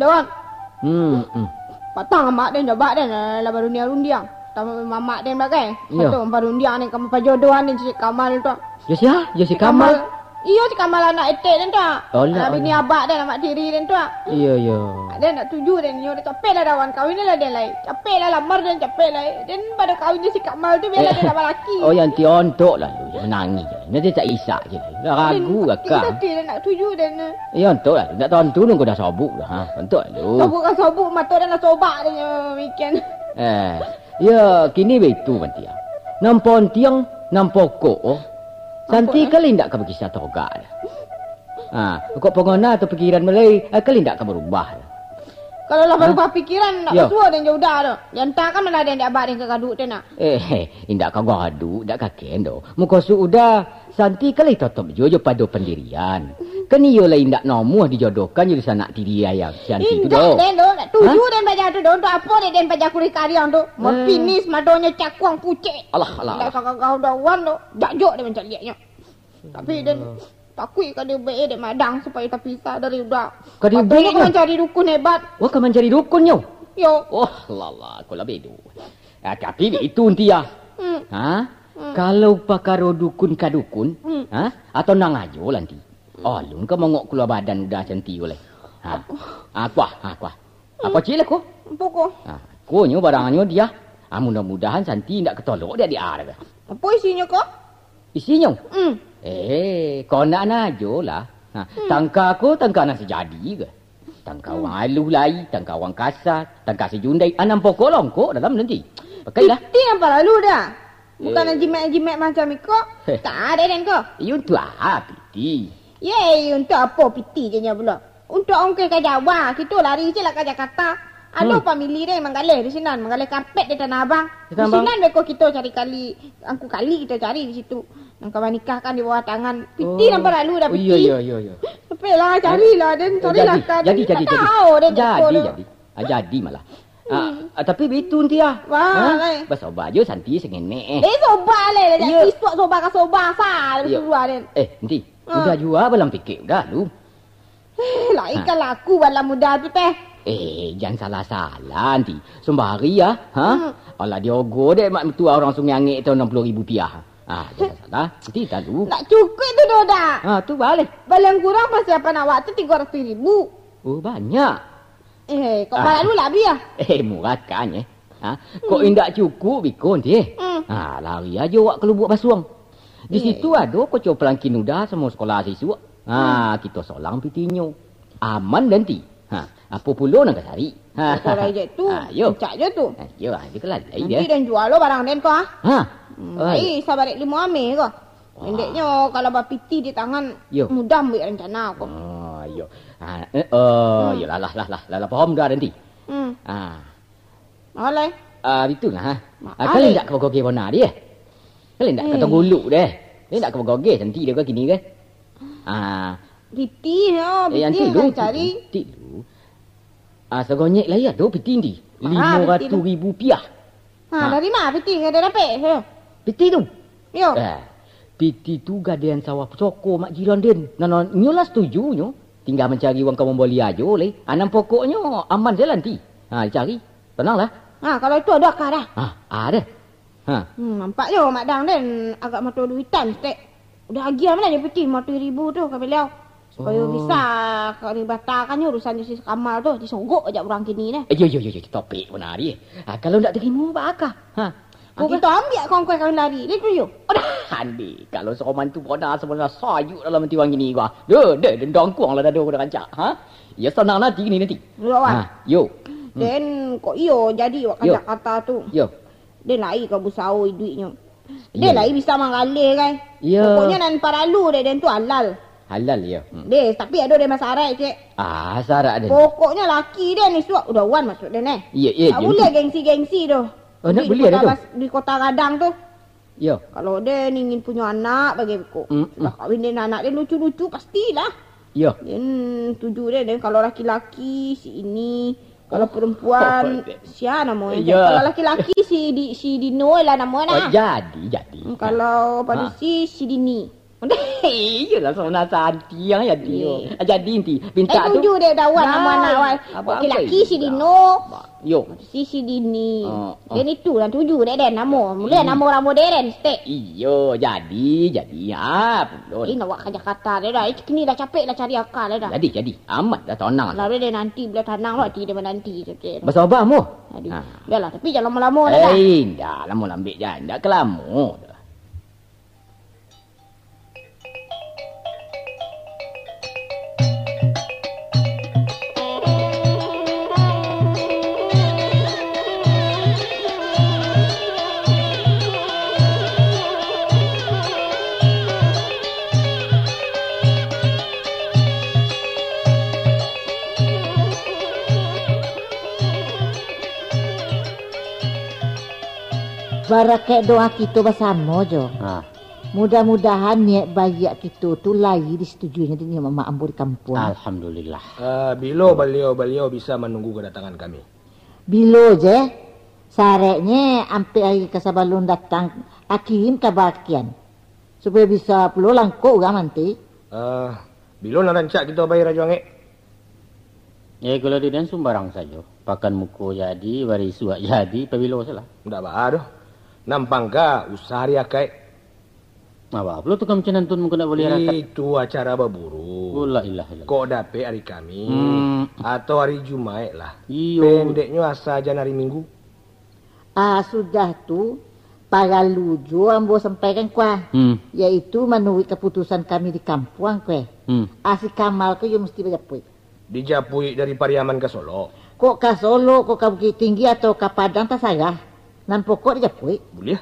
Doan. Hmm, hmm. Patang amak den, jabak den, lah barundiang-rundiang. Tama mamak den bagai. Iyo. Satu barundiang ni, kama pajodohan ni, si Kamal tu. Yo sia? Yo si Kamal? Iyo, si Kamal anak etek den tu. Oh, anak bini abak den, amak tiri den tu. Iyo, iyo. Den ndak tuju den, nyo dah capek lah dawan kawin lah den lai. Capek lah lamar den, capek lai. Den pado kawin jo si Kamal tu, bialah den nak balaki. Oh, yang ti ontok lah lu, manangih je. Nanti tak isak je. Dah ragu akak. Sakik hati den ndak tuju den. Iyo, ontok lah. Ndak tantu nunggu dah sobuk dah. Ha, ontok lu. Sobuk ka sobuk, mato den lah sobak den nyo mikian. Eh, yo, kini baitu, Mantia. Nan pontiang, nan pokok, oh. Santi kali indak ka bakisah togak dah. Ha, kok pongona atau pikiran mulai, eh, kali indak ka barubah dah. Kalau lah barubah pikiran, ndak basuo den jo Uda tu. Diantakan malah den dek abak den ka gaduik tu nak. Eh, indak ka gaduik, indak ka kendo. Mukasuik Uda, Santi kan lai totop juo jo pado pandirian. Kan iyo lai indak namuah dijodohkan jo di sanak tiri ayah Santi tu doh. Indak den doh, ndak tuju den paja tu doh. Untuak apo dek den paja kurih kariang tu? Mapinis, madonyo cakuang pucek. Alah, alah, alah. Indak sagagah dawan tu. Jajok den mancaliaknyo. Tapi den takuik ka diubek dek madang supayo tapisah dari Uda. Ka diubek nyo? Mancari dukun hebat. Wah, ka mancari dukunnyo? Yo. Oh, alah, alah, aku lah bedo. Ah, tapi baitu, Nti, ah. Hmm. Ha? Hmm. Kalau pakaro dukun ka dukun, hmm, ha? Atau nang ajo lah, Nti. Alun ka mongok kalua badan Uda Santi ko lai. Ha. Apo? Apo? Apo cik lah ko? Apo ko? Ha, ko nyo barangnyo dia. Ah, mudah-mudahan Santi indak katolok dek adiak ah. Apo isinyo ko? Isinyo? Hmm. Eh, ko ndak ajo lah. Ha, hmm, tangka ko tangka nan sajadi ko. Tangka urang aluih lai, tangka urang kasa, tangka si Jundai, anam pokok longkok dalam nanti. Pakailah. Piti nan paralu dah. Bukan nan jimek-jimek macam iko. Heh. Tak ada den ko. Iyo, untuak a piti? Ye, untuak apo piti je nyo pulo? Untuak ongkeh ka Jawa, kito lari je lah ka Jakarta. Ado famili den manggaleh di sinan, manggaleh karpet di Tanah Abang. Di sinan beko kito cari kali, angku kali kito cari di situ. Nan ka manikahkan di bawah tangan. Piti nan paralu dah, piti. Oh, iyo, iyo, iyo. Tapi lah, carilah, den, carilah. Jadi, jadi, jadi. Jadi, jadi. Ah, jadi malah. Ah, tapi baitu, Nti, ah. Wah, lai. Basoba jo Santi sangenek, eh. Eh, soba lai, lah. Iyo. Isuak soba ka soba, sa, lah basuruah, den. Eh, Nti, Uda juo balang pikek Uda lu. Eh, lai ka laku balang Uda tu teh. Eh, jan salah-salah, Nti. Sambari, ah. Ha? Hmm. Alah, diogoh dek mak mertua urang Sungai Angek tu anam puluah ribu piah. Ah, jan salah. Nti tahu. Ndak cukuik tu doh, Da. Ah, tu baleh. Paling kurang persiapan awak tu tigo ratuih ribu. Oh, banyak. Eh, kok balalu labiah? Eh, murah kan, eh? Ha? Kok indak cukuik biko, Nti, eh? Hmm. Ha, lari ajo awak ka Lubuak Basuang. Di situ ado koco palangkin Uda samo sakolah sisuak. Ha, kito solang pitinyo. Aman den, Nti. Ha, apo pulo nan ka cari? Ha. Korai je tu. Ha, yo. Rancak je tu. Ha, yo, ha, dia kan lalai dia. Nanti den jual lo barang den ko, ah. Ha. Hmm, oh, lai sabarek limo ameh ko. Wah. Pendeknyo, kalau bapiti di tangan, mudah ambiak rancana ko. Oh, iyo. Ha, eh, oh, iyolah, lah, lah, lah, lah, lah, paham dah nanti. Hmm. Ha. Apo lai? Ah, bitulah, ha. Ah, kali indak ka bagogeh bona dia? Kali indak ka toguluk deh? Kali indak ka bagogeh, cantik dia kini ke? Ah. Piti, yo, eh, piti yang nan cari. Piti lu. Ah, sagonyek lai ado piti, Nti. Limo ratuih ribu piah. Ha, dari ma piti nan den dapek? Ha. Piti tu? Yo. Eh, piti tu gadean sawah pusako mak jiran den. Nah, nah, nyo lah setuju nyo. Tingga mancari urang ka mambali ajo lai. Anam pokoknyo aman se lah, Nti. Ha, dicari. Tananglah. Ha, kalau itu ado aka dah. Ha, ado. Ha. Hmm, nampak jo Mak Dang den agak mato duitan saketek. Udah agiah mah jo piti limo ratuih ribu tu ka baliau. Supayo bisa ka dibatalkannyo urusan jo si Kamal tu, disogok aja urang kini nah. Eh, yo, yo, yo, yo, topik bona ari. Ha, kalau ndak tarimo, baa aka? Ha. Ha, kito ambiak kongkoh kawin lari, dia setuju? Adah, Andi, kalau saroman tu bona sabananyo sayuk dalam ati urang kini gua. Deh, deh, dendangkuang lah dado udah rancak. Ha? Yo, sanang nanti kini nanti. Yo, Wan. Ha, yo. Den, kok iyo jadi wak ka Yo. Jakarta tu? Yo. Den lai ka busao iduiknyo. Den Iyo. Lai bisa manggaleh, kai. Iyo. Pokoknyo nan paralu dek den tu halal. Halal, iyo. Hmm. Deh, tapi ado deh masalah, cek. Ah, syarat den. Pokoknyo laki den isuak udah wan masuk den, eh. Iyo, iyo, Tak jadi. Buliah gengsi-gengsi tu. Oh, nak Di buliah dah kota tu? Bas-, di kota gadang tu. Yo. Kalau den ingin punyo anak bagi ko. Mm-mm. Sudah kawin den anak den lucu-lucu, pastilah. Yo. Den tuju den, den kalau laki-laki si ini, kalau Oh. perempuan Oh, sia namo Yo. Kalau laki-laki si di, si Dino lah namo Oh, nah. Jadi, jadi. Hmm, kalau Ha. padusi si Dini. Iyolah, Sona Santi yang jadi. Iyo. Jadi inti, Eh, pinta tu. tuju dek dawan namo Nah, anak wai. apa Laki-laki angkai si juga. Dino. Yo. Si, si Dini. Oh, oh. Den itu lah tuju dek den namo. Mulai Hmm. namo orang modern, stek. Iyo, jadi, jadi. Ah, pulo. Ino wak ka Jakarta dek dah. Kini dah capek dah cari akal dek dah. Jadi, jadi. Amat dah, tonang. Lah, dek nanti, boleh tanang wak, tidak menanti, stek. Basabamo. Aduh. Ah. Biarlah, tapi jangan lamo-lamo dek dah. Eh, indak lamo lambek jan. Indak kelamo dah. Barakaik doa kito basamo jo. Ha. Mudah-mudahan niaik baiak kito tu lai disetujuinyo dek niniak mamak ambo di kampuang. Alhamdulillah. Ah, bilo baliau-baliau bisa manunggu kadatangan kami? Bilo je. Sareknyo ampek ari ka sabalun datang, a kirim kaba kian. Supayo bisa pulo langkok urang manti. Ah, bilo nan rancak kito bai, Rajo Angek? Eh, kalau di den sumbarang sajo. Pakan muko jadi, barisuak jadi, pabilo salah. Ndak baa doh. Nan pangka usah ari akaik. Apo pulo tu ka macam nan tu mungkin ndak buliah ratak? Itu acara baburu. Oh, la ilaha illallah. Kok dapek ari Kamih, Hmm. atau ari Jumaik lah. Iyo. Pendeknyo asa jan ari Minggu. Ah, sudah tu, paralu juo ambo sampaikan ko, Hmm. yaitu manuruik kaputusan kami di kampuang ko. Hmm. Ah, si Kamal ko iyo musti bajapuik. Dijapuik dari Pariaman ka Solok? Kok ka Solok, kok ka Bukittinggi atau ka Padang tasarah. Nan pokok dijapuik. Buliah.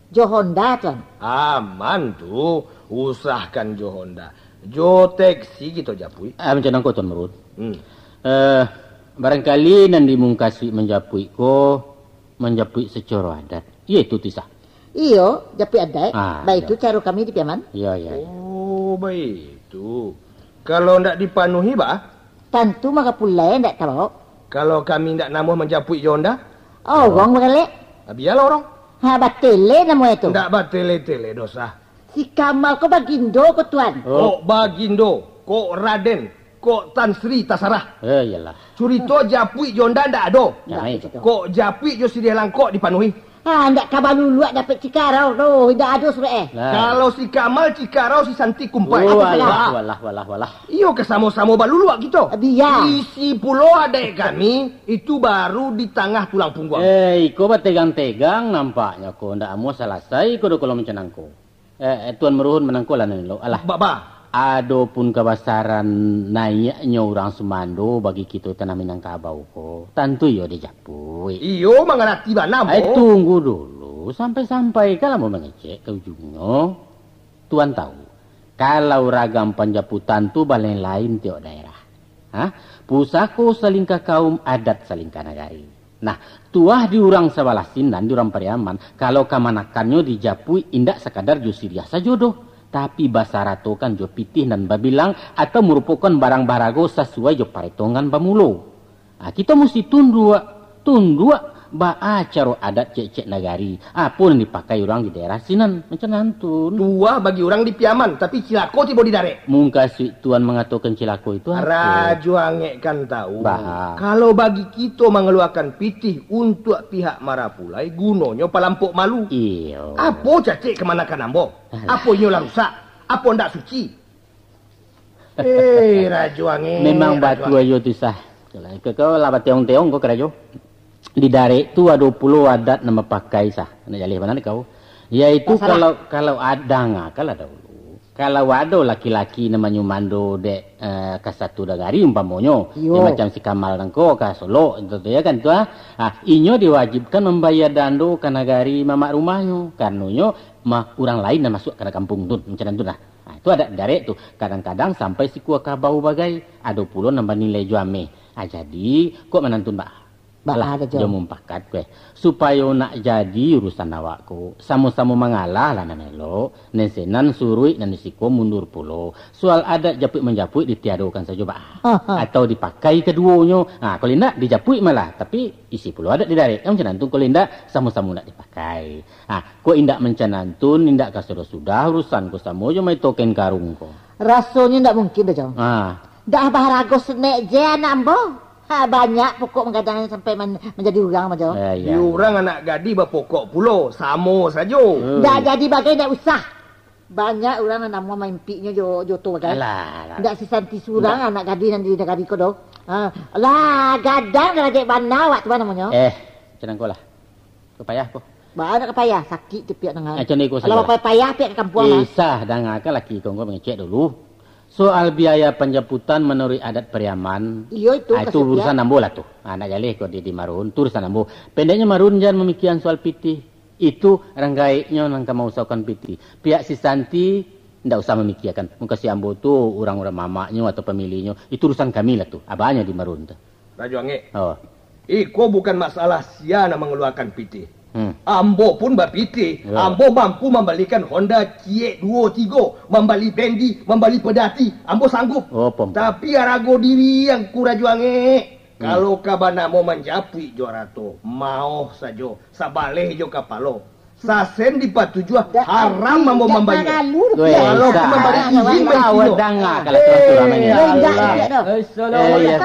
Jo Honda, Tuan. Aman tu, usahkan jo Honda. Jo teksi kito japuik. Ah, macam nan ko, Tuan Marun. Hmm. Eh, barangkali nan di Mungkasuik manjapuik ko, manjapuik sacaro adat. Iyo itu, Tisah. Iyo, japuik adat. Ah, Baitu iyo. caro kami di Piaman. Iyo, iyo, iyo. Oh, baitu. Kalau ndak dipanuhi, baa? Tantu marapulai ndak tabaok. Kalau kami ndak namuah manjapuik jo Honda? Orang baralek. Ah, bialah orang. Ha, batele namo itu. Ndak batele-tele dosa. Si Kamal ko bagindo ko, Tuan. Oh. Kok bagindo, kok Raden, kok Tan Sri tasarah. Eh, iyalah. Curito japuik jo Honda ndak ado. Ndak Jangan ado itu. Kok japuik jo siriah langkok dipanuhi. Ha, ndak ka baluluak dapek cikarau tu, indak ado surat eh. Lah. Kalau si Kamal cikarau, si Santi kumpai. Oh, Apa salah? Walah, walah, walah, walah. Iyo ka samo-samo baluluak kito. Bia. Isi pulo adaik kami, itu baru di tangah tulang pungguang. Eh, iko bategang-tegang nampaknyo ko, ndak amuah salasai ko do kalau macam nangko. Eh, eh, Tuan Maruhun manangko lah nan elok. Alah. Ba, ba. Adopun kabasaran naiaknyo urang sumando bagi kito tanah Minangkabau ko, tantu iyo dijapuik. Iyo, mangarati bana, Ai, Ambo. Tunggu dulu, sampai-sampai kan Ambo mangecek ka ujungnyo. Tuan tahu, kalau ragam panjaputan tu balain-lain tiok daerah. Ha? Pusako salingka kaum, adat salingka nagari. Nah, tuah di urang sabalah sinan, di urang Pariaman, kalau kamanakannyo dijapuik indak sakadar jo siriah sajo doh, tapi basaratokan jo pitih nan babilang atau marupokan barang barago sasuai jo paretongan bamulo. Ha, kito musti tunduak, tunduak baa caro adat cek-cek nagari, apo nan dipakai urang di daerah sinan, macam nan tu. Tuah bagi urang di Piaman, tapi cilako tibo di Darek. Mungkasuik Tuan mangatokan cilako itu apo? Rajo Angek kan tahu, Bah. Kalau bagi kito mangaluakan pitih untuak pihak marapulai, gunonyo palampok malu. Iyo. Apo cacek kamanakan ambo? Alah. Apo inyo lah rusak? Apo ndak suci? Eh, Rajo Angek, Memang Rajo batu Angek. Ajo tu, Sah. Kau, kau lah bateong-teong kau karajo. Di Darek tu ado pulo adat nan bapakai, Sah. Nak jaleh bana kau. Yaitu Terserah. kalau, kalau adang, ah, kalau dahulu. Kalau ado laki-laki namonyo mando dek, eh, ka satu nagari umpamonyo, Iyo. dek macam si Kamal nangko ka Solok, tu, tu, ya kan, tu, ah. Ah, inyo diwajibkan mambayia dando ka nagari mamak rumahnyo, karanonyo ma-, urang lain nan masuak ka kampuang tu, macam tu nah. Ah, tu adat darek tu. Kadang-kadang sampai sikua kabau bagai, ado pulo nan banilai jo ameh. Ah, jadi, kok manantun, Pak? Baa Alah, tu, Jo? jo mumpakat kueh. Supayo nak jadi urusan awak ko, samo-samo mangalah lah nan elok, nan sinan suruik, nan di siko mundur pulo. Soal adat japuik-manjapuik ditiadokan sajo, Baa. Aha. Atau dipakai kaduonyo. Ha, kalau indak, dijapuik malah, tapi isi pulo adat di darek. Kan macam nan tu, kalau indak, samo-samo nak dipakai. Ha, kok indak macam nan tu, indak ka sudah-sudah urusan ko samo jo maito kain karung ko. Rasonyo indak mungkin doh, Jo. Ha. Dah baharago senek je anak ambo. Ha, banyak pokok manggadangnyo sampai man-, manjadi urang, Majo. Eh, Di iya, urang iya. anak gadih bapokok pulo, samo sajo. Hmm. Ndak jadi bagai, ndak usah. Banyak urang nan namo maimpiknyo jo, jo tu bagai. Alah, alah. Ndak si Santi surang Ndak. anak gadih nan di nagari ko doh. Ha, alah, gadang darajat bana awak tu, baa namonyo? Eh, macam nan ko lah. Ko payah ko. Baa ndak ka payah, sakik tu piak danga. Macam ni ko Kalau sajolah. payah, piak ka kampuang lah. Kisah dangakan laki ko, ko mangecek dulu. Soal biaya panjaputan manuruik adat Pariaman, Iyo, itu ah, itu kasih urusan piak. ambo lah tu. Ah, nak jaleh ko di, di Marun, tu urusan ambo. Pendeknyo Marun jan mamikian soal pitih. Itu rang gaeknyo nan ka mausahokan pitih. Piak si Santi, ndak usah mamikiakan. Mukasuik ambo tu urang-urang mamaknyo atau pamilihnyo, itu urusan kami lah tu. Abanyo di Marun tu. Rajo Angek. Oh. Iko bukan masalah sia nan mangaluakan pitih. Hmm. Ambo pun bapitih. Yo. Ambo mampu mambalikan Honda Ciek duo tigo, mambali bendi, mambali pedati. Ambo sanggup. Oh, pom, pom. Tapi arago diri angku Rajo Angek. Hmm. Kalau ka banamo manjapuik jo arato, maoh sajo, sabaleh jo kapalo. Sasen dipatujuah, Dah, haram dah, ambo dah mambayia. Weh, Walaupun Sa. mambari izin Sa, maisinyo. Weh, danga kalau surang-surang ni. Eh, Weh, indak, Allah. indak doh. Assalamualaikum. Eh, iya.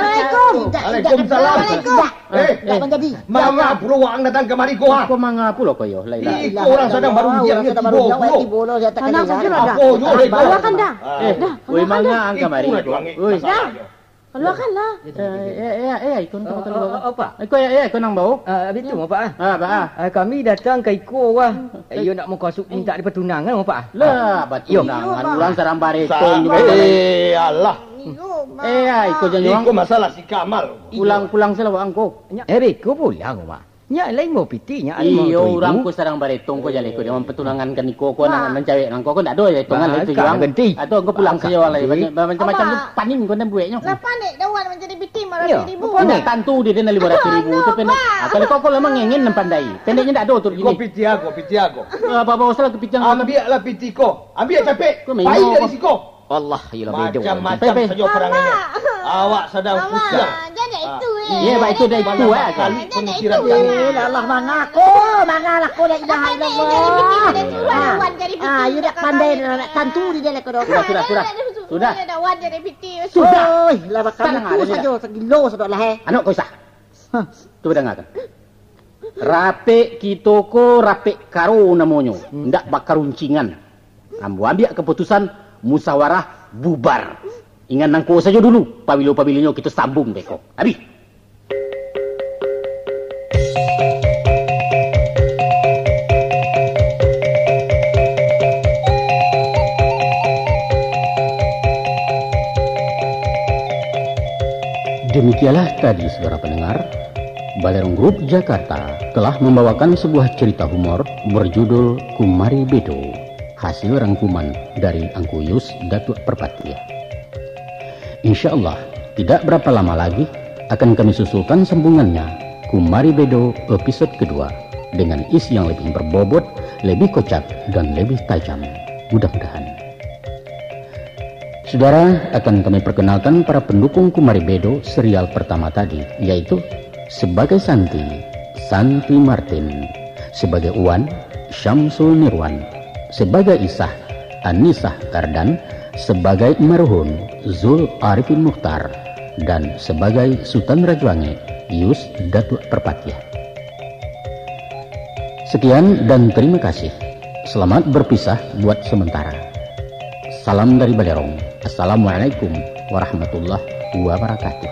Waalaikumsalam. Waalaikumsalam. Eh, Indak manjadi. manga pulo waang datang kamari ko, ha? Ko manga pulo ko yo, lai, lai. Iko urang sadang baru diam, tibo pulo. Anak sakira dah. Apo yo, Keluarkan dah. Ah. Eh, Dah, weh, keluarkan manga dah. ang kamari. Itulah juangi Weh. masalahnya. Dah. Kaluakanlah. Eh, eh, eh, eh, iko nang Oh, kalua, oh, oh, Pak. Iko, eh, eh, iko nang bau. Ah, abih tu, Pak, ah. Ah, Pak, ah. Ah, kami datang ka iko, wah. Eh, iyo nak mukasuik mintak dipatunangan, Pak, ah. Lah, Iyo. patunangan. Iyo, Pak. Urang sarang baretong Sa-, juga. eh, alah. Iyo, Pak. Eh, ah, iko jangan Iko orang. masalah si Kamal. Pulang, pulang salah orang ko. Nya. Eh, beko pulang, Pak. Nyak lain mau pitih, nyak lain mau Iyo, duo urang ribu. ko sarang baretong ko jaleh ko, dia mampertunangankan iko ko, Bah. nan mancawek nan ko, ko ndak ado ya hitungan Bah, itu kan juang. ganti. Atau ko pulang Angkat saja walai, ganti. banyak, macam-macam tu Bah. paning ko nan bueknyo. Lah panek dah wan manjadi pitih limo ratus ribu. Iyo. Ndak tantu dia, dia nak limo ratus ribu tu pendek. Bah. Ah, kalau kau, kau lah mangengen nan pandai. Pendeknya ndak ado tu Iko gini. pitih aku, pitih aku. Ah, apa-apa usah lah kepiting. Ambiaklah pitih ko. Ambiak capek. Ko main Pai mau dari ko. siko. Allah, iyalah bedo. Macam-macam Pe, pe. sajo perangai nyo. Awak sadang Awak, usiang. jangan Ah. itu, eh. Iya, baik itu dah itu, Malam eh. kali Jangan pemikiran itu, kami. eh. Eh, lah, lah, mangako, mangalah ko, la ilaha Apa ni illallah. jadi pitih, jadi suruh Ah. lawan jadi pitih Ah, iya dah dah pandai kakak dah, ni. nak tantu di dia lah ko dah. Sudah, sudah, sudah. Sudah. Sudah. Oi, lah bakal Salah itu ada sajo, sagilo sadok lah, eh. Anak kau sah. Hah. Cuba dangakan. Rapek kito ko rapek karo namonyo, Hmm. ndak bakaruncingan. Ambo ambiak kaputusan, musawarah bubar. Ingan nangko sajo dulu, pabilo-pabilonyo kito sambung beko. Abih. Demikianlah tadi, saudara pendengar, Balerong Group Jakarta telah membawakan sebuah cerita humor berjudul Kumari Bedo, hasil rangkuman dari Angku Yus Datuak Perpatiah. Insya Allah, tidak berapa lama lagi akan kami susulkan sambungannya, Kumari Bedo episode kedua, dengan isi yang lebih berbobot, lebih kocak, dan lebih tajam. Mudah-mudahan. Saudara, akan kami perkenalkan para pendukung Kumari Bedo serial pertama tadi, yaitu sebagai Santi, Santi Martin, sebagai Uwan, Syamsul Nirwan, sebagai Isah, Anisah Kardan, sebagai Marhun, Zul Arifin Mukhtar, dan sebagai Sutan Rajuange, Yus Datuak Perpatiah. Sekian dan terima kasih. Selamat berpisah buat sementara. Salam dari Balerong. Assalamualaikum warahmatullahi wabarakatuh.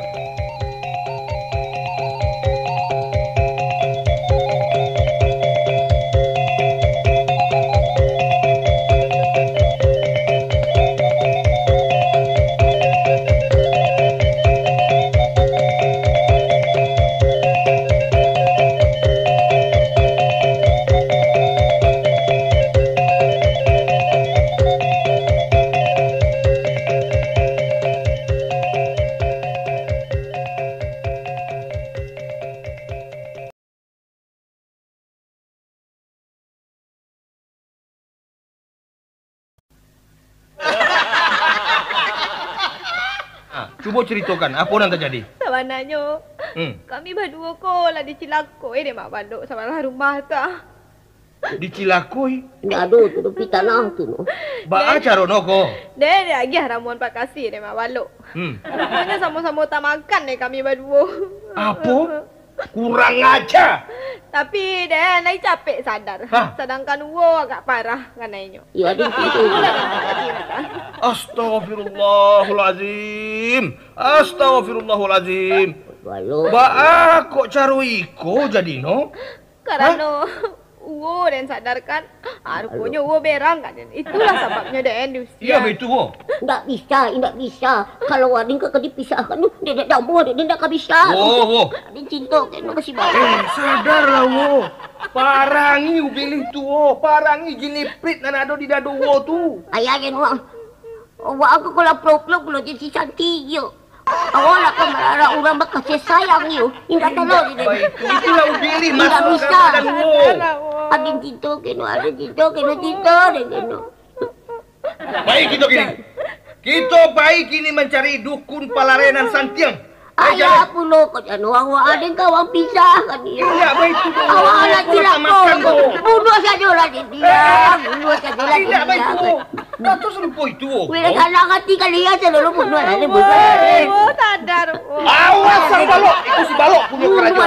Cubo caritokan, apo nan tajadi? Sabananyo, Hmm. kami baduo ko lah dicilakoi dek Mak Balok sabalah rumah tu. Dicilakoi? Indak ado tu, tapi tanah tu, no. Baa caro no ko? Den, den agiah ramuan pakasi dek Mak Balok. Hmm. Ruponyo samo-samo tamakan dek kami baduo. Apo? Kurang aja! Tapi, den, lai capek sadar. Hah? Sadangkan uwo agak parah kanainyo. Iyo, ado itu. Astagfirullahalazim. Astagfirullahalazim. Balok. Baa kok caro iko jadi no? Karano uwo den sadarkan, ah, ruponyo uwo berang ka den. Itulah sababnyo den diusia. Iyo, baitu, wo. Indak bisa, indak bisa. Kalau aden ka, ka dipisahkan, dek, dek, dek, dek, dek, indak ka bisa. Wo, wo. Aden cinto ka no ka si Balok. Eh, sadarlah, wo. Parangi ubilih tu, wo. Parangi jin iprit nan ado di dado wo tu. Ayah, jan, wo. Awak ko lah plok-plok pulo jadi santi, yo. Awak lah ka malarang urang bakasih sayang, yo. Indak tahu, indak. Itulah ubilih masuk ka badan wo. Aden cinto ka no, aden cinto ka no, cinto den ka no. Pai kito kini. Kito pai kini mancari dukun palarenan santiang. Pai, ayah, jaleh. Pulo ko jan, awak aden ka awak pisahkan iyo. Indak baitu, wo. Awak lah cilako. Bunuah sajolah dek dia. Eh. Bunuah sajolah dek dia. Indak baitu, wo. Dato sarupo itu, wo. Weh, sanang ati kalian, selalu bunuah, selalu bunuah. Wo, sadar, wo. Awas, Ang Balok. Itu si Balok punyo karajo.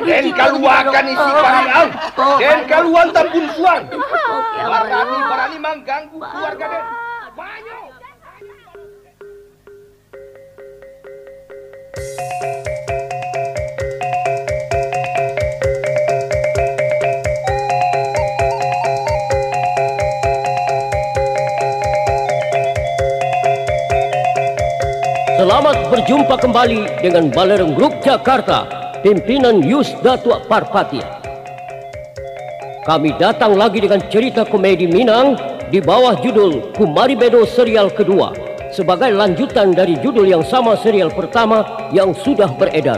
Den kaluakan isi pariang. Den kaluakan tambun suang. Barani-barani mangganggu kaluarga den. Banyak. Selamat berjumpa kembali dengan Balerong Group Jakarta, pimpinan Yus Datuak Parpatiah. Kami datang lagi dengan cerita komedi Minang di bawah judul Kumari Bedo serial kedua, sebagai lanjutan dari judul yang sama serial pertama yang sudah beredar.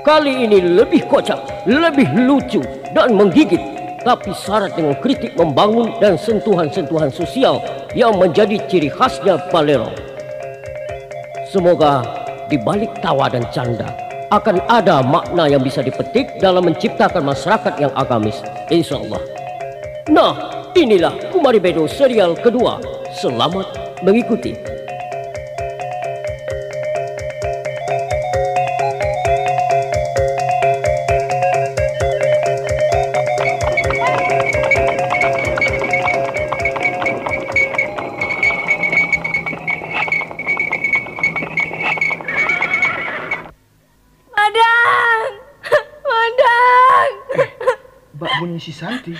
Kali ini lebih kocak, lebih lucu, dan menggigit, tapi syarat dengan kritik membangun dan sentuhan-sentuhan sosial yang menjadi ciri khasnya Balerong. Semoga di balik tawa dan canda, akan ada makna yang bisa dipetik dalam menciptakan masyarakat yang agamis, insya Allah. Nah, inilah Kumari Bedo serial kedua. Selamat mengikuti. Madang! Madang! Eh, bak bunyi si Santi?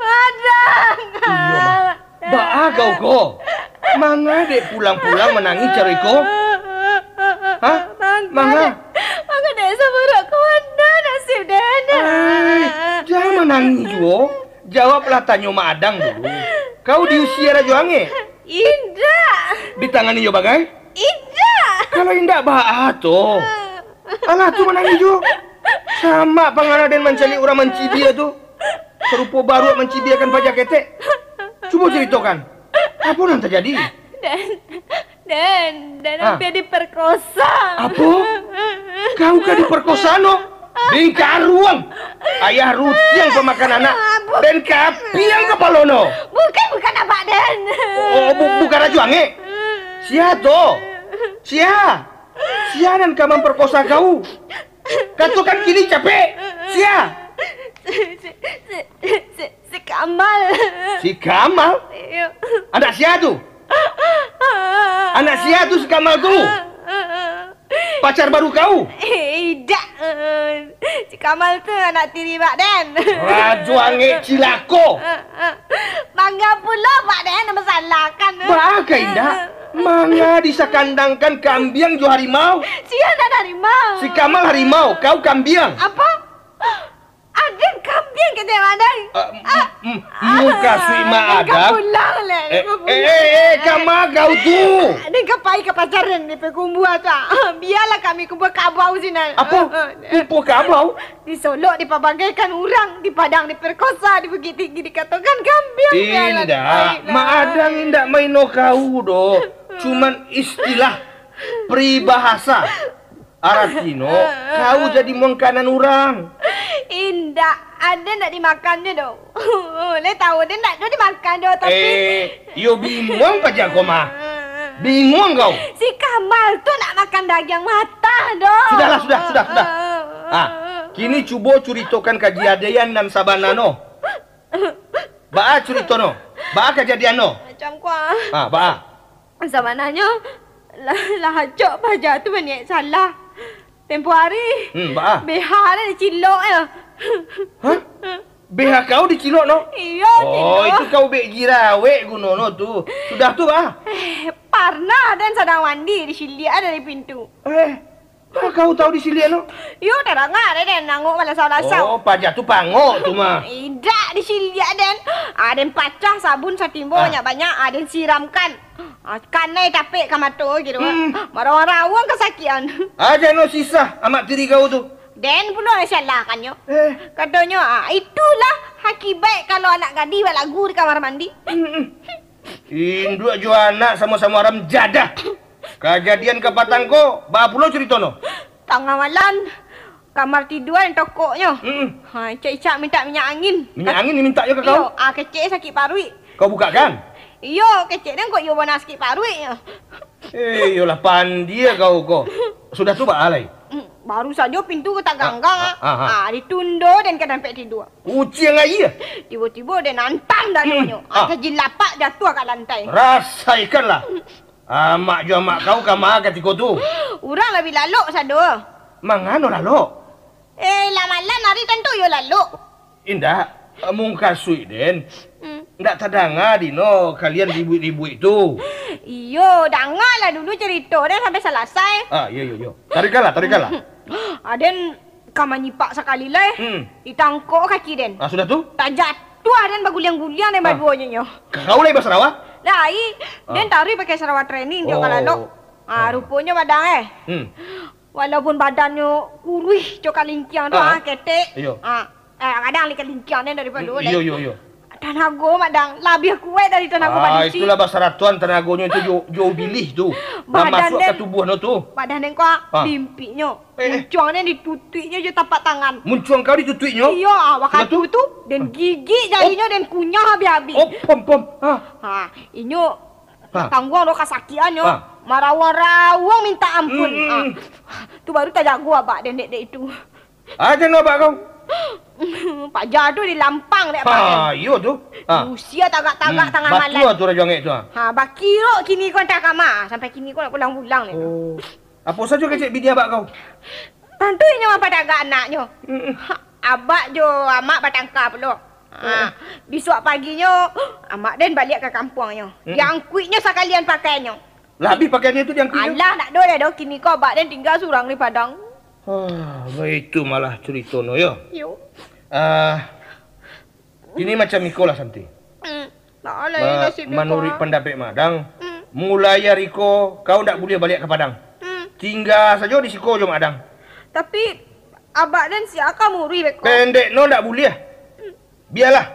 Madang! Iyo, mah. Baa kau ko? Manga dek pulang-pulang manangih caro iko? Hah? Manga? Manga dek saburuk ko, manga nasib den? Ai, jan manangih juo. Jawablah tanyo Madang dulu. Kau diusia rajo angek? Indak. Ditangani jo bagai? Indak. Kalau indak, baa tu? Alah, tu manangih juo. Sama pangana den mancaliak urang mancibia tu. Sarupo baruak mancibiakan paja ketek. Cubo caritokan. Apo nan tajadi? Den, den, den ampia diperkosa. Apo? Kau ka diperkosa no? Bingkaruang! Ayah rutiang pamakan anak. Apo? Den kapiang kapalo no. Bukan, bukan abak den. Oh, bu-, bukan rajo angek. Sia to? Sia? Sia nan ka mamparkosa kau? Katokan kini, capek! Sia? Si, si, si, si, si Kamal. Si Kamal? Iyo. Anak sia tu? Anak sia tu si Kamal tu? Pacar baru kau? Eh, indak. Si Kamal tu anak tiri bak den. Rajo angek cilako. Manga pulo bak den nan masalahkan. Baa ka indak? Manga disakandangkan kambiang jo harimau? Sia nan harimau? Si Kamal harimau, kau kambiang. Apo? Aden kambiang ketek Madang? Ah, m-, m-, muka suik Madang. Pulang lah. Eh, eh, eh, eh, kama kau tu? Aden ka pai ka pacar den di Payakumbuah tu, ah. Bialah kami kumpua kabau sinan. Apo? Ah, ah. Kumpua kabau? Di Solok dipabagaikan urang, di Padang diperkosa, di Bukittinggi dikatokan kambiang. Bialah, indak, baiklah. Madang indak maino kau doh. Cuman istilah peribahasa. Aratino, kau jadi makanan urang. Indak, Aden ndak dimakannyo doh. Lai tahu, Aden ndak doh dimakan doh, tapi Eh, yo bingung paja ko mah. Bingung kau. Si Kamal tu nak makan dagiang matah doh. Sudahlah, sudah, sudah, sudah. Ah, kini cubo curitokan kajadian nan sabana no. Baa curito no? Baa kajadian no? Macam ko ah. Ah, baa. Sabananyo, lah, lah acok paja tu baniaik salah. Tempo hari, Hmm, baa? B H lah dicilok yo. Hah? B H kau dicilok no? Iyo, Oh, cilok. itu kau bek jirawek guno no tu. Sudah tu, baa? Eh, parnah Aden sadang mandi, disiliak dari pintu. Eh, baa kau tahu disiliak no? Yo, tadanga Aden nangok malasau-lasau. Oh, paja tu pangok tu mah. Indak disiliak Aden. Aden pacah sabun satimbo Ah. banyak-banyak, Aden siramkan. Ah, kanai tapek ka mato gitu. Hmm. Marawang-rawang kasakian. Aja no sisah amak tiri kau tu. Den pulo nan salahkannyo. Eh. Katonyo, ah, itulah akibat kalau anak gadih balagu di kamar mandi. Mm-mm. Induak jo anak samo-samo haram jadah. Kajadian kapatang ko, baa pulo curito no? Tangah malam, kamar tidua den tokoknyo. Mm-mm. Ha, icak-icak mintak minyak angin. Minyak angin dimintaknyo ka kau? Iyo, ah, kecek sakik paruik. Kau bukakan? Iyo, kecek den kok iyo bana sakik paruiknyo. Eh, iyolah, pandia kau ko. Sudah tu baa lai? Mm, baru sajo pintu ko taganggang, Ah, ah, ah, ah. ah, ditundo den ka tampek tidua. Kuciang aia. Tibo-tibo den antam dadonyo. Hmm, ah. Asa jilapak jatuah ka lantai. Rasaikanlah. Amak jo amak kau kama katiko tu? Urang labiah lalok sado. Mangano lalok? Eh, lah malam hari tantu iyo lalok. Indak, mukasuik den. Hmm. Ndak tadanga dino kalian ribuik-ribuik tu. Iyo, dangalah dulu carito den sampai salasai. Ah, iyo, iyo, iyo. Tarikanlah, tarikanlah. Aden ka manyipak sakali lai, Hmm. ditangkok kaki den. Ah, sudah tu? Tajatuah den baguliang-guliang den Ah. baduonyo nyo. Kau lai basarawa? Lai, Ah. den taruih pakai sarawa training jo Oh. kalalok. Ah, Ah. ruponyo madang eh. Hmm. Walaupun badannyo kuruih jo kalingkiang tu, Ah. ah, ketek. Iyo. Ah, eh, kadang lai kalingkiang den daripado I-, lai. iyo, iyo, iyo. Tanago madang labiah kuaik dari tanago Ah, manusia. itulah basaratuan tanagonyo itu jo, jo bilih tu. Badan Mamasuak ka den, tubuah no tu. badan den ko, Ah. limpiknyo. Eh, eh. Muncuang den ditutuiknyo jo tapak tangan. Muncuang kau ditutuiknyo? Iyo, ah, wakatu Sudah tu? tu, den Ah. gigik jarinyo, Oh. den kunyah habih-habih. Oh, pom, pom. Ah. Ha, inyo Ha. tangguang doh kasakiannyo. Ha. Marawang-rawang minta ampun. Hmm. Ha. Tu baru tajago abak den dek, dek itu. Aja no abak kau. Paja tu dilampang dek abak den. Ha, iyo tu. Ha. Usia tagak-tagak Hmm, tangah batua malam. tu Rajo Angek tu, ha. Ha, bakirok kini ko antah kama. Sampai kini ko ndak pulang-pulang dek tu. Oh. Apo sajo kecek bini abak kau? Tantu inyo mampatagak anaknyo. Mm-mm. Ha, abak jo amak batangka pulo. Ha, Mm-mm. bisuak paginyo, amak den baliak ka kampuangnyo. Mm-mm. Diangkuiknyo sakalian pakaiannyo. Lah abih pakaiannyo tu diangkuiknyo? Alah, ndak ado lai doh. Kini ko abak den tingga surang di Padang. Ah, baitu malah curito no, yo. Yo. Ah, Kini macam iko lah, Santi. Hmm. Nah, alai Ma-, nasib manuruik ko, ah. pandapek Madang, Hmm. mulai ari ko, kau ndak buliah baliak ka Padang. Hmm. Tingga sajo di siko jo Madang. Tapi, abak den sia ka muruih beko. Pendek no ndak buliah. Hmm. Bialah.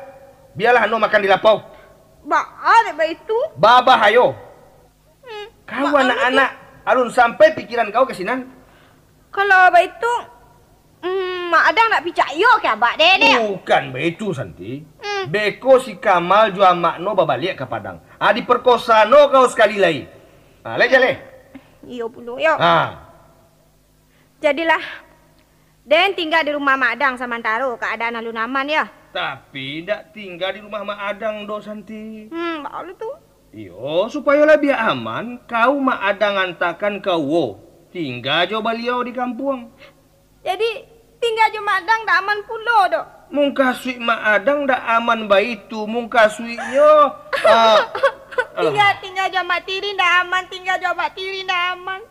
Bialah ano makan di lapau. Baa dek baitu? Babahayo. Hmm, Kau mak anak-anak, alun sampai pikiran kau ka sinan? Kalau baitu, mm, Mak Adang ndak picayo ka abak deh, deh. Bukan baitu, Santi. Hmm. Beko si Kamal jo amak no babaliak ka Padang. Ah, diperkosa no kau sakali lai. Ah, lai jaleh. Iyo pulo, yo. Ah. Jadilah, den tingga di rumah Mak Adang samantaro kaadaan alun aman, yo. Tapi, dak tingga di rumah Mak Adang doh, Santi. Hmm, baa lo tu? Iyo, supayo labiah aman, kau Mak Adang antakan ka uwo. Tingga jo baliau di kampuang. Jadi, tingga jo Mak Adang dak aman pulo doh? Mungkasuik Mak Adang dak aman baitu, mungkasuiknyo, ah, Tingga, alah. tingga jo Mak Tiri ndak aman, tingga jo Mak Tiri ndak aman.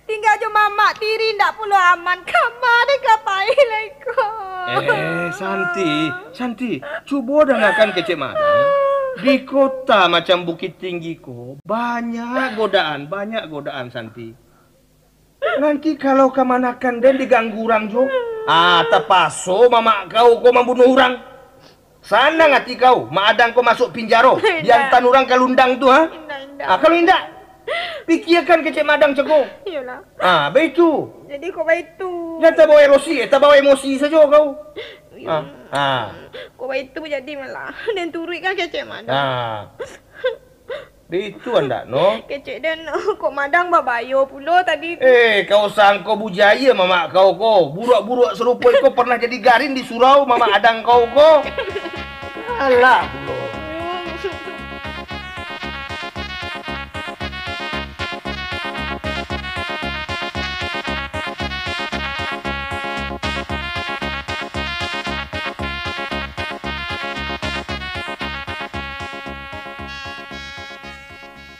Tingga jo mamak Tiri ndak pulo aman, kama den ka pai lai ko? Eh, Santi, Santi, cubo dangakan kecek Mak Adang. Di kota macam Bukittinggi ko, banyak godaan, banyak godaan, Santi. Nanti kalau kamanakan den diganggu urang jo, ah, tapaso mamak kau ko mambunuah urang. Sanang ati kau, Mak Adang ko masuak pinjaro, Indak. diantan urang ka lundang tu, ha? Indak, indak. Ah, kalau indak? Pikiakan kecek madang cako. Iyolah. Ah, baitu. Jadi kok baitu? Jan tabawa emosi, eh, tabawa emosi sajo kau. Iyo. Ah, ah. Kok baitu jadi malah. Den turuikkan kecek madang. Ah. Baitu andak no. Kecek den, kok madang babayo pulo tadi tu. Eh, kau sangko bujaya mamak kau ko. Buruak-buruak sarupo iko pernah jadi garin di surau mamak adang kau ko. Alah pulo.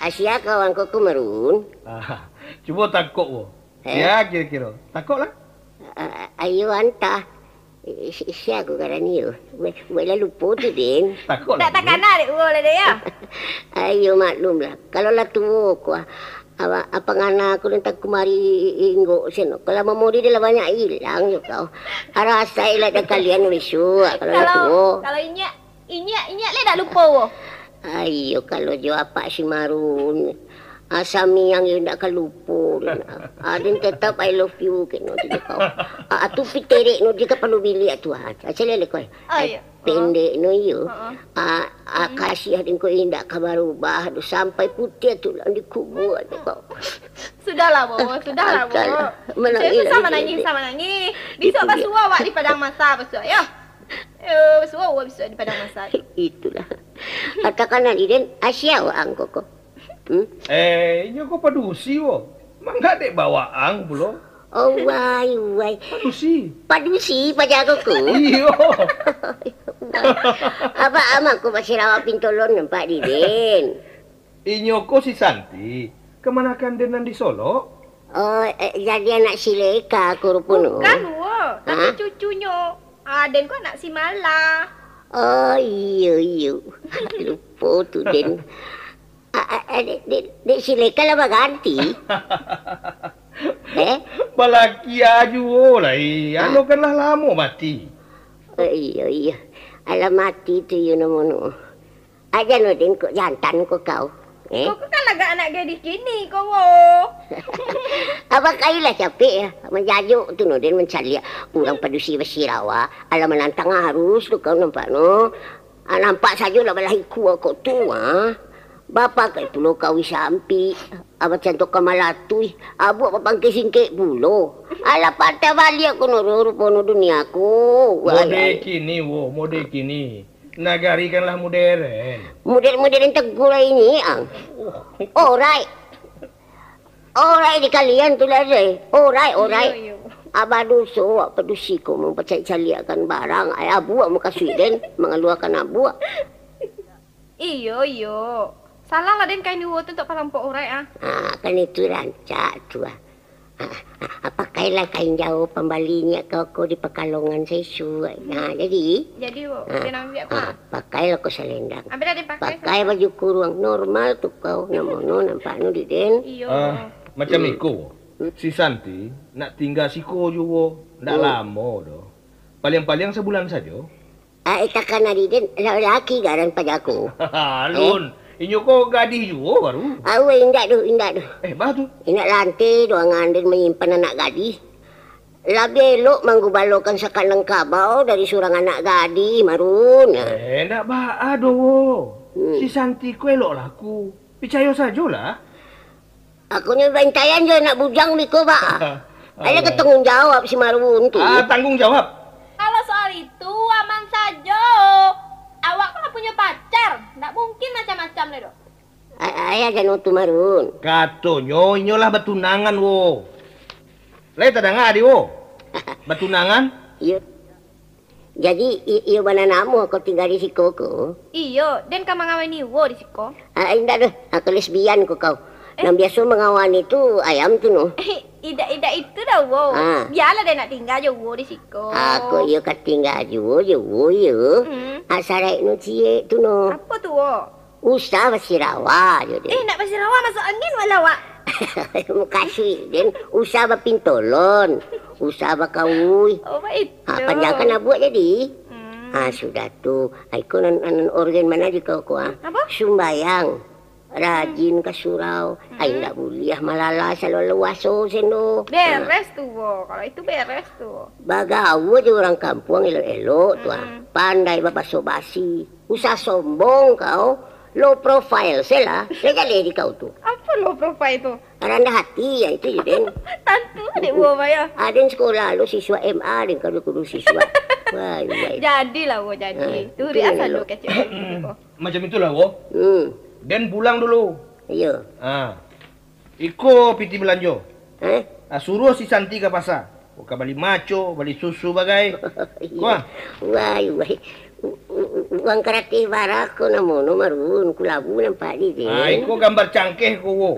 Asia kawan ko kumarun. Ah, cubo takok wo. Eh? Sia kiro-kiro. Takoklah. A-, a-, ayo antah. Eh, si-, sia ko ngaran iyo? Buek, buek lah lupo tu, Den. Takoklah. Tak takana dek uwo lah, Dek, yo? Ayo maklumlah. Kalau lah tuo ko, ah, apa, apa ngana ko nan takumari inggok seno. Kalau mamori dia lah banyak ilang jo kau. Arasai lah dah kalian besok, kalau lah tuo. Kalau inyak Inyak, inyak lai dak lupo wo. Ayo, kalau jo apak si Marun, asa miang yo ndak ka lupo den. Ah, den tetap I love you keno tu jo kau. Ah, tu piterek no di kapalo biliak tu, ah. Asalai kau. Oh, iyo. Pendek no iyo. Heeh. Ah, ah, kasih den ko indak ka barubah tu sampai putiah tu lah dikubua tu kau. Sudahlah, Wo. Sudahlah, Wo. Manangih. Jangan usah manangih, usah manangih. Bisuak basuo awak di padang masa, bisuak, yo. Eh, bisuak awak bisuak di padang masa tu. Itulah. Katakanlah, Diden, asia waang ko ko. Hmm? Eh, inyo ko padusi, wo. Mangga dek bawaang pulo. Oh, wai, wai. Padusi. Padusi, paja ko ko. Iyo. Abak amak ko basirawa pintolon nampak, Diden. Inyo ko si Santi, kamanakan den nan di Solok? Oh, eh, jadi anak si Leka ko ruponyo? Bukan, Wo. Tapi cucunyo. Ah, den ko anak si Mala. Oh, iyo, iyo. Lupo tu, den. Ah, ah, ah, dek, dek, dek si Leka lah baganti. Eh? Balakia juo lai. Ah. Anu kan lah lamo mati. Oh, iyo, iyo. Alah mati tu iyo namonyo. Aja no, Den, kok jantan ko kau. Eh? Kok kan lagak anak gadih kini ko, Wo. Abah kailah capek ya, manjajuk tu no, Den, mancaliak urang padusi basirawa, alah manantang arus tu kau nampak no. Ah, nampak sajo lah balah ikua kau tu, ah. Bapa kai pulo kau sampik, abah canto ka malatuih, abuak bapangkek singkek pulo. Alah patah baliak ko no, rupo no dunia ko. Wah, mode kini, Wo, mode kini. Nagari kan lah modern. Modern-modern teguh lah ini, ang. Orai. Orai di kalian tu lah, deh. Orai, orai. Iyo, iyo. Abah doso, awak padusi ko mampacaliak-caliakkan barang. Ai abuak mukasuik den, mangaluakan abuak. Iyo, iyo. Salah lah den kain uwo tu untuak palampok orai, ah. Ah, kan itu rancak tu, ah. Ah, ah, ah, pakailah kain jauah pambali nyo kau ko di Pakalongan saisuak. Hmm. Nah, jadi? Jadi, Wo, ah, den ambiak ko, ah, ah. Pakailah ko salendang. Ambiaklah den pakai. Pakai baju kuruang normal tu kau, namonyo nampak no di den. Iyo. Ah, macam iko, Wo. Hmm. Si Santi nak tingga siko juo, ndak lamo doh. Paliang-paliang sabulan sajo. Ah, eh, takana di den, la-, laki garan paja ko. Alun, eh? Inyo ko gadih juo baru. Awe, indak doh, indak doh. Eh, bah tu. Indak lante doh angan den manyimpan anak gadih. Labiah elok manggubalokan sakandang kabau dari surang anak gadih, Marun. Eh, ndak baa doh, Wo. Hmm. Si Santi ko elok laku. Picayo sajolah. Aku nyo bantaian jo anak bujang biko, Bak. Alah. Alah ka tangguang jawab si Marun tu. Ah, tangguang jawab. Kalau soal itu, aman sajo. Awak kan lah punyo pacar, ndak mungkin macam-macam lai doh. A-, ayah jan tu Marun. Katonyo, inyo lah batunangan, Wo. Lai tadanga di, Wo? Batunangan? Iyo. Jadi, i-, iyo bana namuah kau tingga di siko ko? Iyo, den ka mangawini uwo di siko. Ah, indak doh, ah, kau lesbian ko kau. Eh? Nan biaso mangawani tu ayam tu noh. Eh, indak, indak itu doh, uwo. Ah. Bialah den nak tingga jo uwo di siko. Aku iyo ka tingga juo jo uwo iyo. Hmm. Ah, saraik no ciek tu noh. Apo tu, wo? Usah basirawa jo den. Eh, nak basirawa masuak angin wak lah, wak. Mukasuik den, usah bapintolon, usah bakawui. Oh, baitu. Ha, panjangkan abuak jadi. Hmm. Ha, sudah tu. Ha, iko nan, nan organ mano di kau, ko, ha? Apo? Sumbayang. Rajin ka surau. Ai, ndak buliah malala salua-lua so seno. Beres tu, Wo. Kalau itu beres tu. Bagaua jo urang kampuang elok-elok tu, ah. Pandai babaso basi. Usah sombong kau. Low profile se lah. Lai jaleh di kau tu. Apa low profile tu? Randah hati, ya itu je, Den. Tantu dek Wo, Bah, ya. Aden sekolah lo siswa M A, Den, kalau kudu siswa. Wah, iya. Jadilah, Wo, jadi. Ah, tu itu riak yang selalu elok. Kecek. Macam itulah, Wo. Hmm. Den pulang dulu. Iyo. Ah. Iko piti balanjo. Eh? Ah, suruah si Santi ka pasa. Ka bali maco, bali susu bagai. Iyo. Kuah. Wai, wai. U-, u-, u-, urang karateh bara ko namo no Marun, kulabu nampak di, Den. Ah, iko gambar cangkeh ko, Wo.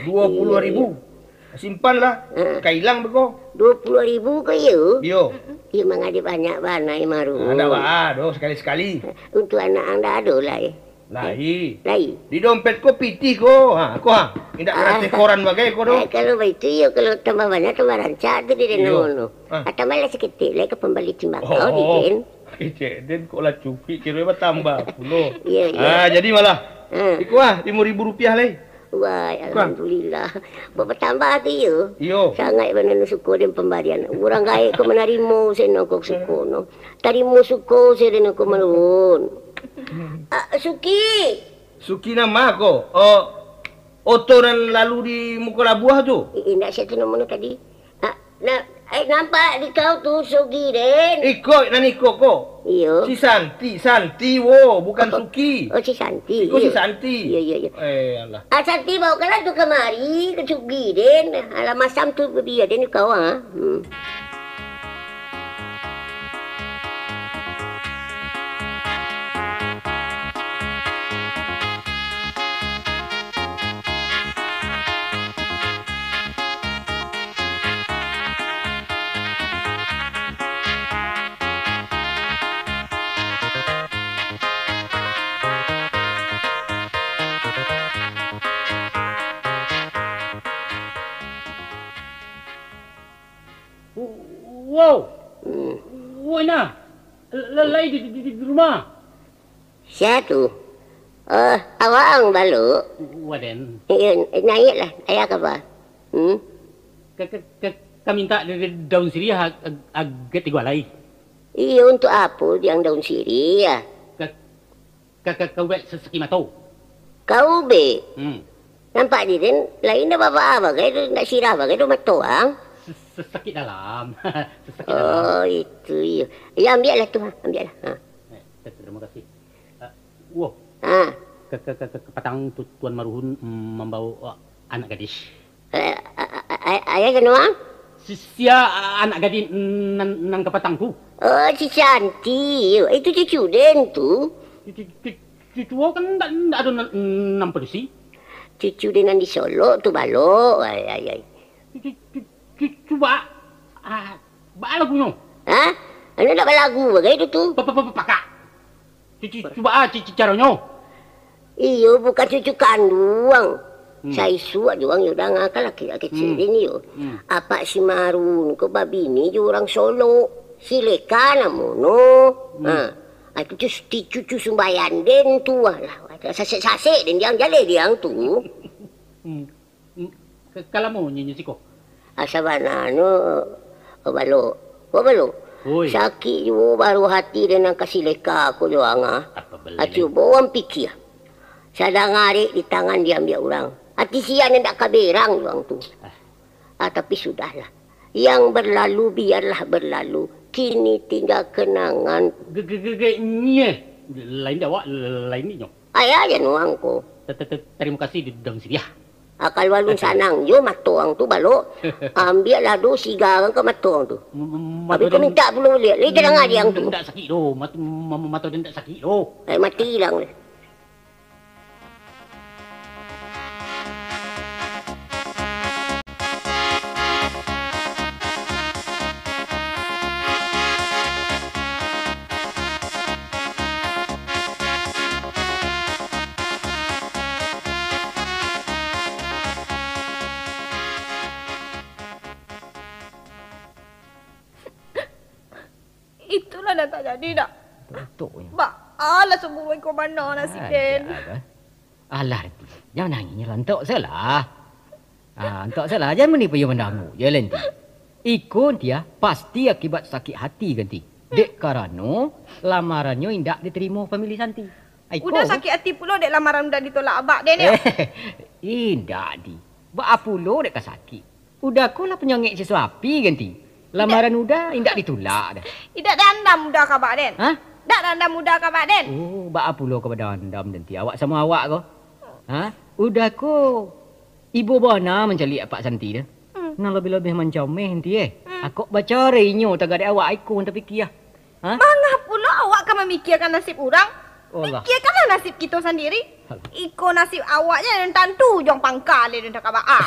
Duo puluah ribu. Iyo, iyo. Simpanlah. Ah. Ka ilang beko. Duo puluah ribu ko iyo? Iyo. Iyo, mangade banyak bana, Marun. Ah, ndak baa doh, sakali-sakali. Untuak anak ang ndak ado lai? Lai. Lai. Di dompet ko pitih ko. Ha, ko ha. Indak karateh koran bagai ko doh. Eh, kalau baitu iyo, kalau tambah banyak tambah rancak tu di, iyo, deno no. Ah. Atau malah saketek lai ka pambali timbakau di, oh, Den. Kecek Den kok lah cukuik kiro batambah pulo. Iyo, iyo. Ah, jadi malah. Ah. Iko ah, limo ribu rupiah lai. Wai, alhamdulillah. Batambah tu iyo. Iyo. Sangaik bana suko den pambarian. Urang gaek ko manarimo seno ko suko no. Tarimo suko se den ko Marun. Ah, Suki. Suki nan ma ko? Oh, oto nan lalu di muko labuah tu? I-, indak, sia tu namo no tadi. Ah, na-, eh, nampak di kau tu Suki den. Iko, nan iko ko? Iyo. Si Santi, Santi wo, bukan Suki. Oh, si Santi, iyo. Iko si Santi. Iyo, iyo, iyo. Eh, alah. Ah, Santi, baokanlah tu kamari, ka Suki den. Alah, masam tu bia den kau, ah. Hmm. Wo-, wow. Hmm. Woi, nah. L-, l-, lai di, di, di, di rumah. Sia tu? Oh, awak ang Balok. Waden. Iyo, naiaklah. Aya kaba? Hmm? Ka, ka, ka, ka mintak da-, da-, daun siriah ag-, ag-, agak tigo alai. Iyo, untuak apo di ang daun siriah? Ka, Ka, ka, ka ubek sasakik mato. Ka ubek? Hmm. Nampak di den, lain dah babaa bagai tu, ndak sirah bagai tu mato ang. Sa-, sasakik dalam. Sasakik dalam. Oh, itu iyo. Iyo, ambiaklah tu, ha, ambiaklah. Ha. Eh, ta-, tarimo kasih. Ah, wo. Ha. Ka, ka, ka, ka, kapatang tu Tuan Maruhun, mm, mambawa, ah, anak gadis. Eh, a-, a-, a-, a-, ayah jan wang? Si-, sia, a-, anak gadih nan, nan kapatang tu? Oh, si Santi. Itu cucu den tu. Cu-, cu-, cu-, cucu awak kan ndak, ndak ado nan, nan padusi. Cucu den nan di Solok tu, Balok. Ai, ai, ai. Cu-, cu-, cu-, cucu baa, ah, baa lagunyo? Hah? Anu ndak balagu bagai tu tu. Pa-, pa-, pa-, pakak. Cucu, cucu baa, cucu caronyo? Iyo, bukan cucu kanduang. Hmm. Saisuak jo ang yo dangakan laki-laki kecek den iyo. Hmm. Apak si Marun ko babini jo urang Solok. Si Leka namo no. Hmm. Ha. Ah, itu tu si cucu sumbayan den tu lah. Sasek-sasek den di ang, jaleh di ang tu. Hmm. Hmm, ka-, ka lamo nyo, nyo siko? Asa bana no, Balok. Wo Balok. Oi. Sakik juo baru hati den nan ka si Leka ko jo ang ah. Apa bali? Ah, cubo ang pikia. Sadang arek di tangan diambiak urang. Ati sia nan dak ka berang jo ang tu. Ah. Ah, tapi sudahlah. Yang berlalu biarlah berlalu. Kini tinggal kenangan. Ge-, ge-, ge-, ge-, nyeh. Lain di awak, lain di nyo. Ayah jan wang ko. Ta-, ta-, ta-, tarimo kasih di daun siriah. Ah, kalau alun sanang jo mato ang tu, Balok. Ambiaklah do siga ang ka mato ang tu. M-, m-, mato den mintak pulo liak. Lai tadanga di ang tu. Ndak sakik doh. Mat-, ma-, ma-, mato den ndak sakik doh. Eh, mati ilang deh. Itulah nan tajadi, dak? Betul, betul, ya. Baalah sumbuang iko bana nasib den. Aja, eh. Alah, Ti, jan manangih lah, antok salah. Ah, antok salah, jan mani payo mandangu je lah, Ti. Iko, Ti, ah, pasti akibat sakik hati kan, Ti. Dek karano lamarannyo indak ditarimo pamili Santi. Ah, iko. Uda sakik hati pulo dek lamaran Uda ditolak abak den, yo? Indak, Ti. Baa pulo dek ka sakik. Uda ko lah panyangek siso api kan, Ti. Lamaran Uda indak ditulak doh. Indak dandam Uda ka abak den? Hah? Indak dandam Uda ka abak den? Oh, baa pulo ka badandam den, Ti. Awak samo awak ko. Hah? Uda ko ibo bana mancaliak Pak Santi tu. Hmm. Nan labiah-labiah mancameh, Ti, eh. Hmm. Akok bacarai inyo tagak dek awak, iko nan tapikia. Hah? Manga pulo awak ka mamikiakan nasib urang? Alah. Pikiakanlah nasib kito sandiri. Alah. Iko nasib awak je nan tantu, ujuang pangka lai nan takabaa.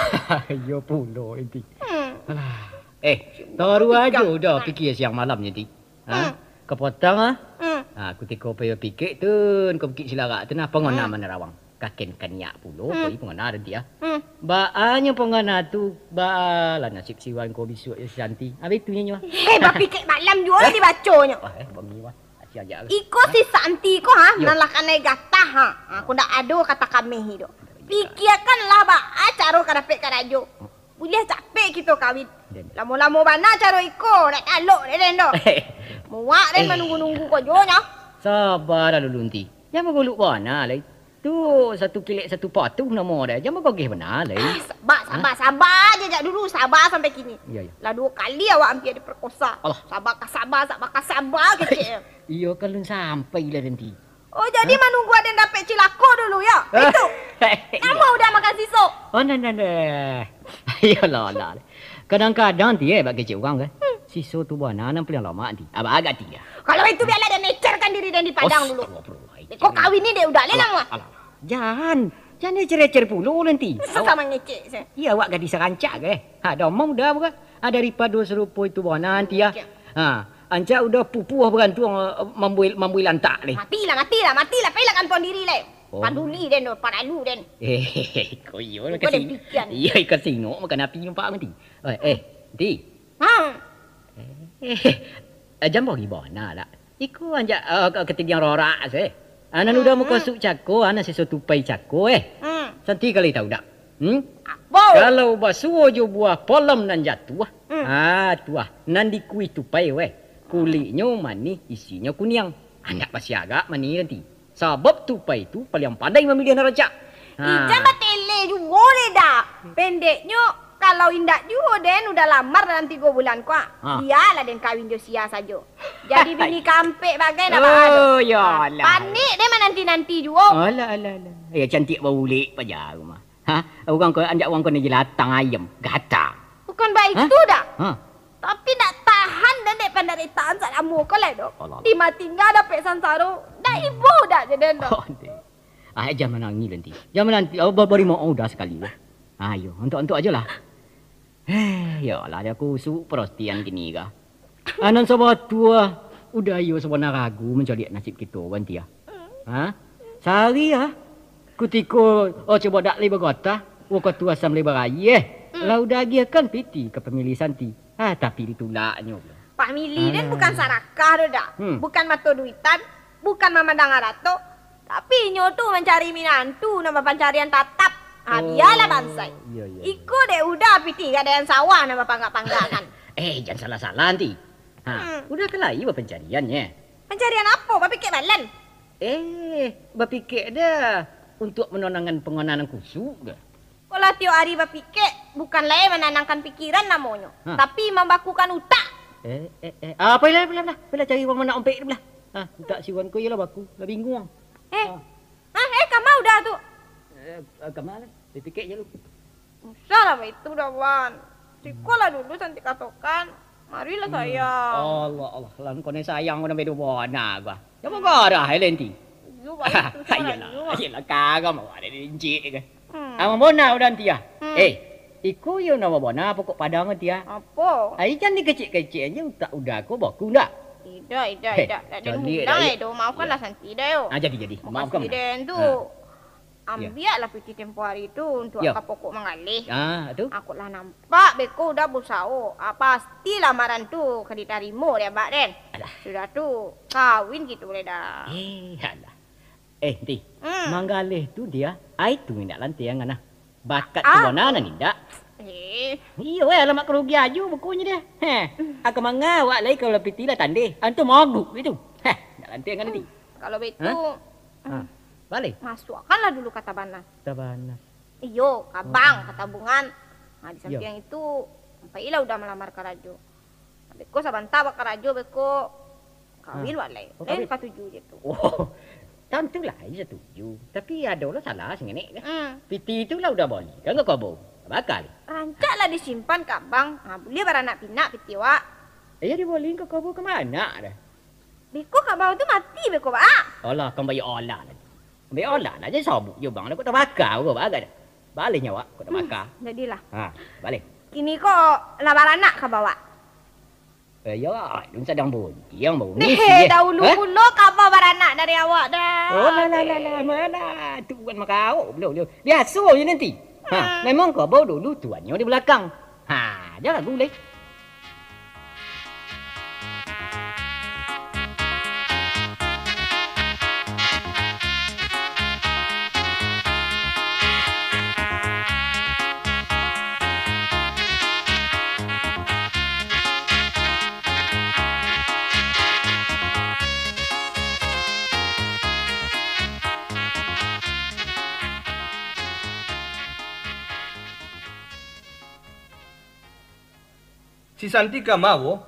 Iyo pulo, Ti. Hmm. Alah. Eh, taruah ajo Uda pikia siang malam nyo, Ti. Ha? Hmm. Kapatang, ah. Hmm. Ha, kutiko payo pikek tu, ka Bukik Silarak tu nah, pangana Manarawang. Kaken kaniak pulo, hmm, pai pangana den, Ti, ah. Hmm. Baa nyo pangana tu, baa lah nasib si Wan ko bisuak jo si Santi. Abih tu nyo, ah. Eh, bapikek malam juo lah dibaconyo. Wah, eh, bami, wah. Aci ajak lah. Iko si Santi ko, ha, yo, nan lah kanai gatah, ha. Ha, ko ndak ado kata kameh tu. Pikiakanlah baa caro ka dapek karajo. Buliah capek kito kawin. Den. Lamo-lamo bana caro iko, ndak talok dek den doh. Muak den, eh, manunggu-nunggu ko juo nyo. Sabalah dulu, Ti. Jan bagolok bana lai. Tu satu kilek satu patuh namo deh. Jan bagogeh bana lai. Ah, saba, saba, hah? Saba je jak dulu, saba sampai kini. Iyo, iyo. Lah duo kali awak ampia diperkosa. Alah. Saba ka saba, saba ka saba kecek. Iyo, kan lun sampai lah nanti. Oh, jadi, hah? Manunggu aden dapek cilako dulu, yo? Itu. Namo Uda makan siso? Oh, nah, nah, nah. Iyolah, lah. Kadang-kadang, Ti, eh, bak kecek urang, kan. Hmm. Siso tu bana nan paliang lamak, Ti. Abah agak, Ti, ya. Kalau itu, biarlah dia mecerkan diri dan di padang dulu. Astagfirullahaladzim. Kau kawin ni, dia udah lelang, alah, wah. Alah, alah. Jan. Jan dia cerai-cerai pulo nanti. Sesama ngecek, saya. Iya, awak gadis rancak, eh. Ha, dah omong dah, bukan? Ha, daripado sarupo itu bana, Ti, ya. Oke. Ha, ancak Uda pupuah barantuang, eh, mambuai, mambuai lantak leh. Matilah, matilah, matilah. Pailah kantuang diri leh. Oh. Paduli den doh, padalu den. Eh, ko iyo, iko ka den sing-, pikian. Iyo, iko singok makan api nyo, Pak, nanti. Eh, eh, Ti. Ha. Eh, eh, jan bari bana lah. Iko anjak, eh, ka-, katidiang rorak se. Ah, nan Uda muko suok cako, ah, nan siso tupai cako, eh. Hmm. Santi kali tau dak? Hmm? Apo? Kalau basuo jo buah polom nan jatuah, hmm, ah, tuah, nan dikuih tupai, weh. Kuliknyo manih, isinyo kuniang. Andak basiagak manih nanti. Sabab tupai tu paliang pandai mamiliah nan rancak. Ha. Ijan batele juo deh dak. Pendeknyo, kalau indak juo den Uda lamar dalam tigo bulan ko, ah. Ha. Bialah den kawin jo sia sajo. Jadi bini kampek bagai nak baa doh. Oh, yo lah. Panek den mananti-nanti juo. Alah, alah, alah. Ya, cantik baulek paja rumah. Ha? Urang ko, andak urang ko ni jelatang ayam, gata. Bukan baitu dak. Ha? Tapi ndak tahan den dek pandaritahan salamo ko lai doh. Alah, alah. Dima tingga dapek sansaro, ndak ibo dak je den doh. Oh, deh. Ah, jan manangih nanti. Jan mananti, oh, ba-, bari maoh Uda sakali lah. Ayo, ontok-ontok ajo lah. Eh, yo lah, aku suok parostian kini ka. Anan sabatua, Uda iyo sabana ragu mancaliak nasib kito, Wan, Ti, ah. Ha? Sahari, ah, kutiko, oh, cobo dak lai bagotah, oh, katu asam lai baraia, eh. Hmm. Lah Uda agiahkan piti ka pamili Santi. Ah, tapi ditulaknyo pulo. Pamili den bukan sarakah doh dak. Hmm. Bukan mato duitan, bukan mamandang arato, tapi inyo tu mancari minantu nan bapancarian tatap. Ha, oh, bialah bansai. Iyo, iyo, iyo. Iko dek Uda pitih gadaian sawah nan bapanggak-panggak kan. Eh, jan salah-salah nanti. Ha, hmm. Uda kan lai bapancarian, ye. Pancarian apo? Bapikek balan? Eh, bapikek dah untuak mananangkan pangonangan kusuk dah. Kok lah tiok ari bapikek, bukan lai mananangkan pikiran namonyo, ha, tapi mambakukan utak. Eh, eh, eh. Ah, pailah, pailah, pailah. Pailah cari urang manak ompek tu lah. Ah, utak si Wan ko iyolah baku, lah binguang. Eh, ah. Ah, eh, kama Uda tu? Eh, ah, kama lah. Bapikek je lu. Usah lah baitu dah, Wan. Sikolah dulu Santi katokan. Marilah, hmm, sayang. Allah, Allah. Lah, kau ni sayang, kau nampak dua bona gua. Siapa garah, eh, Lenti? Yo, baitu. Iyalah, suaranyo. Iyalah, kagak mau ada lincik ke. Hmm. Abang bona Uda nanti, ah. Hmm. Eh, iko yo namo bona pokok padang nanti, ah. Apo? Ai, jan dikecek-kecek aja utak Uda ko baku ndak? Idak, idak, eh, idak. Dak jadi, dak jadi. Maafkanlah Santi dah, yo. Ah, jadi, jadi. Maafkan. Makasih den tu. Ah. Yo. Ambiaklah piti tempo hari tu untuak ka pokok manggaleh. Ah, tu. Aku lah nampak beko Uda bausao. Ah, pasti lamaran tu ka ditarimo dek abak den. Alah. Sudah tu, kawin kito lai dah. Eh, alah. Eh, Ti. Hmm. Manggaleh tu dia, ai tu indak lantiang nah. Bakat tu Ah. bona nan indak. Eh. Iyo, eh, alamak karugian aju bukunyo dia. Heh, aka manga awak lai kalau piti lah tandeh. Antu mogok itu. Heh, indak lantiang kan, Ti? Kalau begitu, Hah? Ah, balik. Masuakkanlah dulu ka Tabanas. Tabanas. Iyo, ka bank, ka tabungan. Nah, di Iyo. sampiang itu, ampailah udah malamar karajo. Beko sabanta bakarajo, beko kawin Ah. wak lai. Oh, Eh, kawin. katuju je tu. Oh, tantulah iyo satuju. Tapi ado lo salah sangenek deh. Hmm. Piti tu lah udah boli, kan ka kobo. Bakal. Rancak lah disimpan ka bank. Ha, buliah baranak pinak piti wak. Iyo diboli ka kobo ka mana deh? Beko ka bank tu mati beko, Bak. Alah, kan bayo olah lah. Bayo olah lah, jadi sabuk jo bank lah, kok tabaka ko, Bak, agak dah. Baleh nyo wak, kok tabaka. Hmm, jadilah. Ha, baleh. Kini ko lah baranak ka bawak. Eh, ya, alun sadang buntiang baru ni. Deh, dahulu pulo kaba baranak dari awak dah. Oh, lah, lah, lah, lah, mana? Tuan makaok pulo, pulo. Biaso je nanti. Ha, Hmm. memang kaba dulu tuannyo di balakang. Ha, jangan gulai. Si Santi ka ma, wo?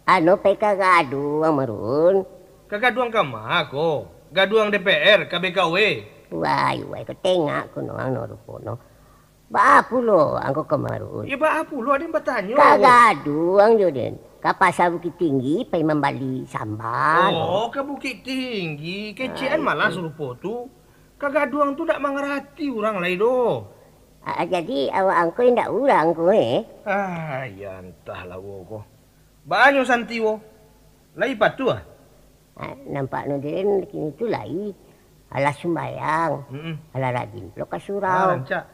Anu pai ka gaduang, Marun. Ka gaduang ka ma ko? Gaduang D P R, ka B K W? Wai, wai, ko tengak ko no, anu rupo no. Baa pulo angko ka Marun? Ya, baa pulo, aden batanyo. Ka gaduang jo den. Ka Pasa Bukittinggi pai mambali samba, no. Oh, ka Bukittinggi. Kecekan Ah, malah itu. Sarupo tu. Ka gaduang tu dak mangarati urang lai doh. Ah, jadi awak angko indak urang ko, eh? Ah, ya antahlah wo ko. Baa nyo Santi wo. Lai patuah? Ah, nampak no den kini tu lai. Alah sumbayang. Mm-mm. Alah rajin pulo ka surau. Ah, rancak.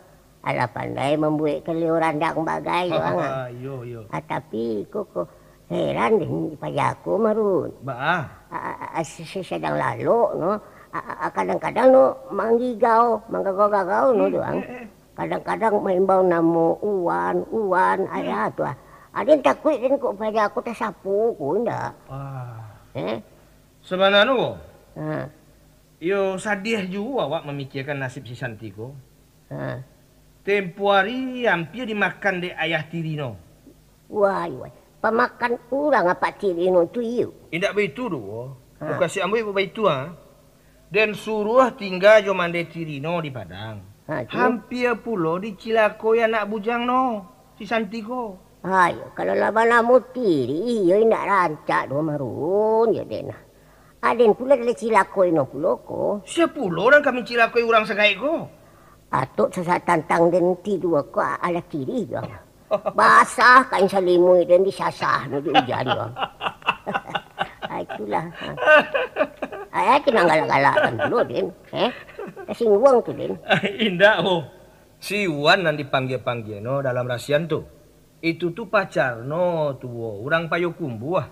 Alah pandai mambuek kalio randang bagai jo ang, ah. Iyo, iyo. Ah, tapi ko, ko heran den paja ko, Marun. Baa? Ah, ah, ah, si, si sadang lalok no. Ah, ah, ah, kadang-kadang no manggigau, manggagau-gagau no Hmm, jo ang. eh, eh. Kadang-kadang maimbau namo Uwan, Uwan, Hmm. aja tu ah. Aden takuik den kok paja ko tasapo ko indak? Ah. Eh? Sabananyo, Ha. Iyo sadiah juo awak mamikiakan nasib si Santi ko. Ha. Tempo ari ampia dimakan dek ayah tirino. Wai, wai. Pamakan urang apak tirino tu iyo? Indak baitu doh. Ha. Mukasuik ambo ibo baitu, ha. Den suruah tingga jo mandeh tirino di Padang. Ha, tu. Hampia pulo dicilakoi anak bujang no, si Santi ko. Ayo, kalau lah banamo tiri, iyo indak rancak doh, Marun, yo den. Aden pulo lah cilako ino pulo ko. Sia pulo nan ka mancilakoi urang sagaek ko? Atok sasak tantang den ti duo ko alah tiri jo. Basah kain salimui den disasah no di ujan ko. Ah, itulah. Ah, tu nan galak-galakkan pulo den. Eh? Tasingguang tu den. Indak, oh. Si Wan nan dipanggia-panggia no dalam rasian tu. Itu tu pacar no tu, wo, urang Payokumbuh, ah.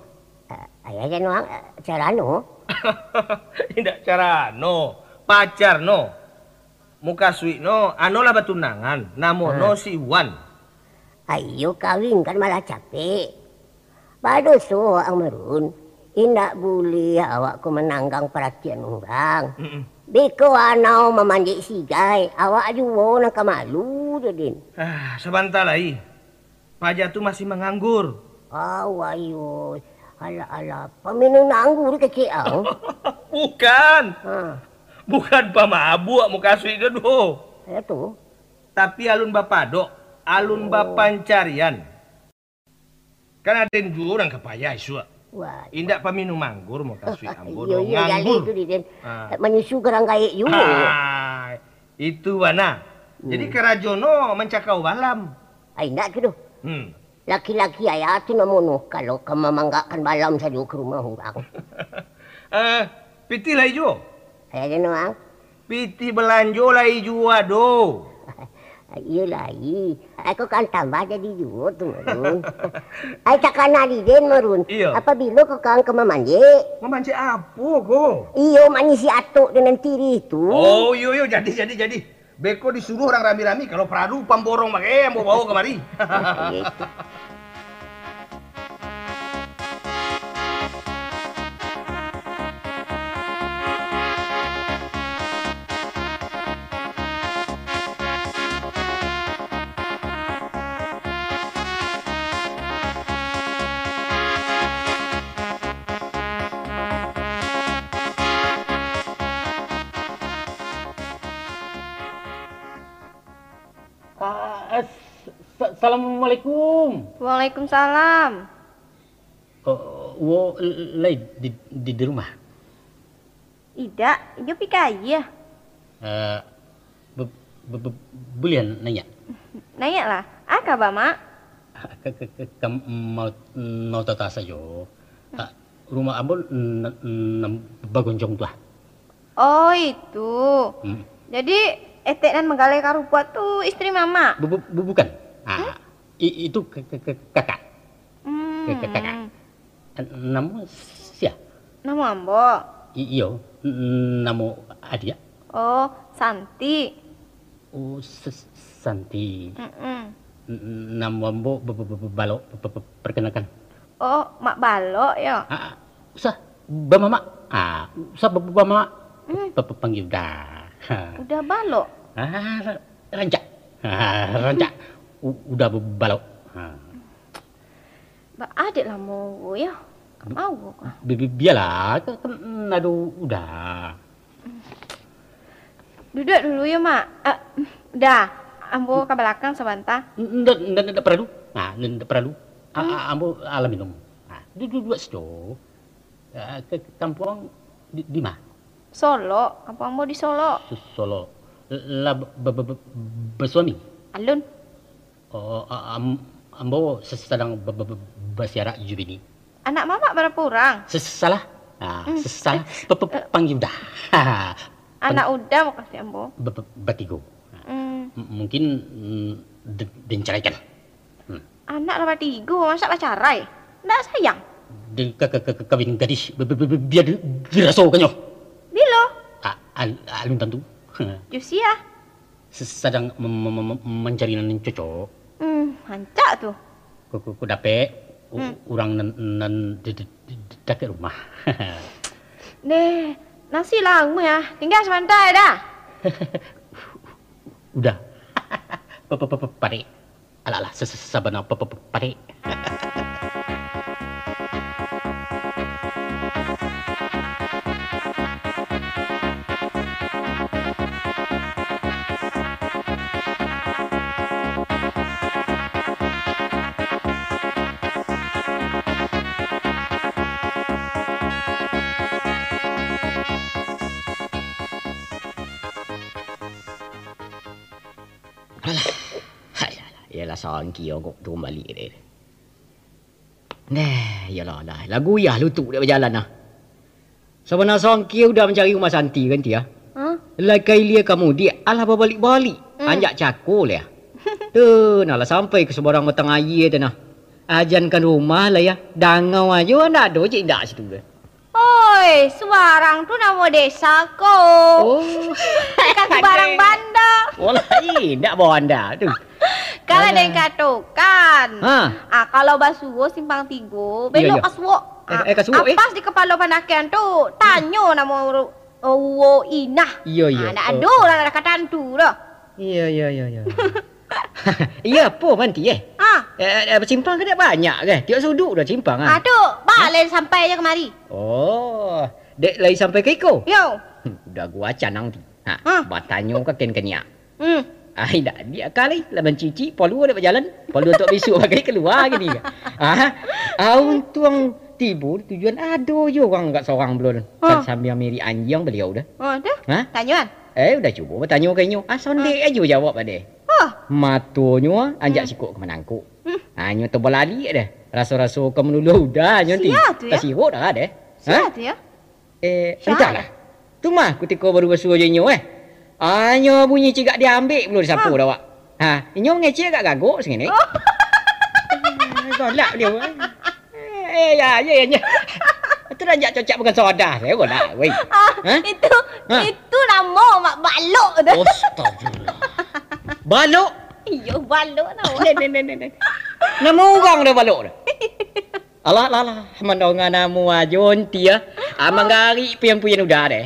Ah, ayah jan, Wang, ah, carano? Indak carano, pacar no. Mukasuik no, ano lah batunangan, namo no Ha. si Wan. Ayo kawin kan malah capek. Badoso ang Marun, indak buliah awak ko mananggang paratian urang. Mm-mm. Beko anau mamanjek sigai, awak juo nan ka malu tu, Din. Ah, sabanta lai. Paja tu masih manganggur. Awai, oi. Alah, alah. Paminum anggur kecek ang? Bukan. Ha. Bukan pamabuak mukasuik tu, doh. Ya tu. Tapi alun bapadok, alun Oh. bapancarian. Kan aden juo urang ka payah isuak. Wah. Indak paminum anggur mukasuik ambo Iyo, doh, iyo, gali nganggur. tu, Din. Ha. Manyusu garang gaek juo. Ah, itu bana. Jadi Hmm. karajo no mancakau balam. Ai, indak tu doh. Hmm. Laki-laki ayah tu namo no, kalau ka mamanggakkan balam sajo ka rumah urang. Eh, pitih lai juo? Ayah jan no, ang. Pitih balanjo lai juo ado. Iyo lai. Ai, ko kan tambah jadi juo tu, Marun. Ai, takana di den, Marun. Iyo. Apabilo ko kan ka mamanjek? Mamanjek apo ko? Iyo, manyisi atok dengan tirih tu. Oh, iyo, iyo, jadi, jadi, jadi. Beko disuruah urang rami-rami, kalau paralu pamborong bagai ambo bawa kamari. Iyo itu. Ah, eh, sa-, sa-, assalamualaikum. Waalaikumsalam. Oh, wo, lai di, di, di rumah? Idak, inyo pai ka ayie. Eh, be-, be-, be-, buliah naiak? Naiaklah. Ah, kaba, Mak? Ah, ka, ka, ka, ka mau, mau tata sajo. Ah, rumah ambo n-, n-, nan bagonjong tu, ah. Oh, itu. Hmm. Jadi, etek nan manggaleh karupuak tu istri Mamak? Bu-, bu-, bu-, bukan. Ah, i-, itu ka-, ka-, ka-, kakak. Hmm. Ka-, ka-, kakak. Namo sia? Namo ambo. I-, iyo, n-, namo adiak? Oh, Santi. Oh, S-, Santi. Mm-mm. N-, namo ambo Ba-, Ba-, Ba-, Ba-, Balok, pe-, pe-, pe-, perkenalkan. Oh, Mak Balok, yo? Ah, usah bamamak. Ah, usah ba-, ba-, bamamak. Hmm. Pe-, pe-, panggil Uda. Ha. Uda Balok? Ah, ra-, rancak. Ah, rancak. U-, Uda Ba-, Balok. Ha. Ba-, adik lamo ko, yo. Ka mau ko. Bi-, bi-, bialah, ka-, kan ado Uda. Duduak dulu yo, Mak. Ah, Da, ambo ka balakang sabanta. Ndak, ndak, ndak paralu. Nah, ndak, ndak paralu. Ah, ah, ambo alah minum. Nah, du-, du-, duduak sajo. Ah, ka, ka kampuang di, di ma? Solok, kampuang ambo di Solok. Su-, Solok. Lah ba-, ba-, ba-, ba-, basuami? Alun. Oh, a-, am-, ambo sa-, sadang ba-, ba-, ba-, basiarak jo bini. Anak mamak barapo urang? Sa-, salah. Ah, hmm. Sa-, salah. Eh, pe-, pe-, eh. Panggil Uda. Anak Uda mukasuik ambo. Ba-, ba-, batigo. Hmm. M-, mungkin, mm, di-, diceraikan. Hmm. Anak lah batigo, masa bacarai? Ndak sayang? Di-, ka-, ka-, ka-, ka-, kawin gadih, bi-, bi-, bi-, bi-, bia di-, dirasokannyo. Bilo? A-, al-, alun tantu. Jo sia? Se-, sadang mem-, mem-, mem-, mancari nan cocok. Hmm, rancak tu. Ko, ko, ko dapek u-, hmm. Urang nan, nan di, di, di, di dakek rumah. Neh, nasi lah anguih ah. Tingga sabanta, Da. Uda. Pa-, pa-, pa-, pa-, padek. Alah, alah, sa-, sa-, sabana pa-, pa-, pa-, padek. Alah, alah, alah, iyolah, sangki yo kok turun balik deh. Neh, iyolah, lah. Lagu yah lutuk dek bajalan lah. Sabana sangki Uda mancari rumah Santi kan, Tia? Hah? Lai ka ilia ka mudiak, alah babalik-balik. Hmm. Anjak cako lah. Tu, nah lah sampai ka subarang batang aia tu nah. Ajankan rumah lah ya. Dangau ajo ndak ado cek indak situ deh. Oi, subarang tu namo desa ko. Oh. Bukan subarang banda. Walah, indak bawa anda tu. Kalau den katokan. Ha. Ah, kalau basuo simpang tigo, belok ka suok. Eh, eh, ka suok, eh? Ah, pas di kapalo pandakian tu, tanyo namo ru-, uwo inah. Iyo, iyo. Ah, ndak ado urang dak katantu doh. Iyo, iyo, iyo, iyo. Iyo, apo manti, eh? Ha. Eh, eh, simpang ka dak banyak, eh? Tiok suduk dah simpang, ah. Ah, tu, baa lai sampai je kamari. Oh, dek lai sampai ka iko? Yo. Hmm, udah gua canang ti. Ha, batanyo ka ken kaniak. Hmm. Ai, dak diak kali, lah mancuci, palu dak bajalan. Palu tok bisuak bagai kalua gini. Ah, ah, untuang tibo di tujuan ado jo urang agak sorang belum. Ha. Kan sambil mirik anjiang beliau dah. Oh, tu? Ha? Tanyoan? Eh, udah cubo batanyo ka inyo. Ah, sondek ajo jawab ade. Hah. Matonyo anjak sikok ka manangkok. Hmm. Ah, nyo tabalalik deh. Raso-raso ka manuluah Uda nyo ti. Sia tu, ya? Tasirok dah deh. Sia tu, ya? Eh, entahlah. Tu mah kutiko baru basuo jo inyo, eh. Ah, nyo bunyi cigak diambek pulo disapo dah awak. Ha, inyo mangecek agak gagok sangini. Oh. Eh, galak dia. Eh, ya, ya, ya, ya. Tu dah jak cocak bukan soda, saya galak, weh. Ah, ha? Itu, ha? Itu namo mak balok tu. Astagfirullah. Balok? Iyo, balok namo. Neh, neh, neh, neh, neh. Namo urang dah balok dah. Alah, alah, alah. Mandonga namo ajo nanti ya. Ah, manggarik pian-pian udah deh.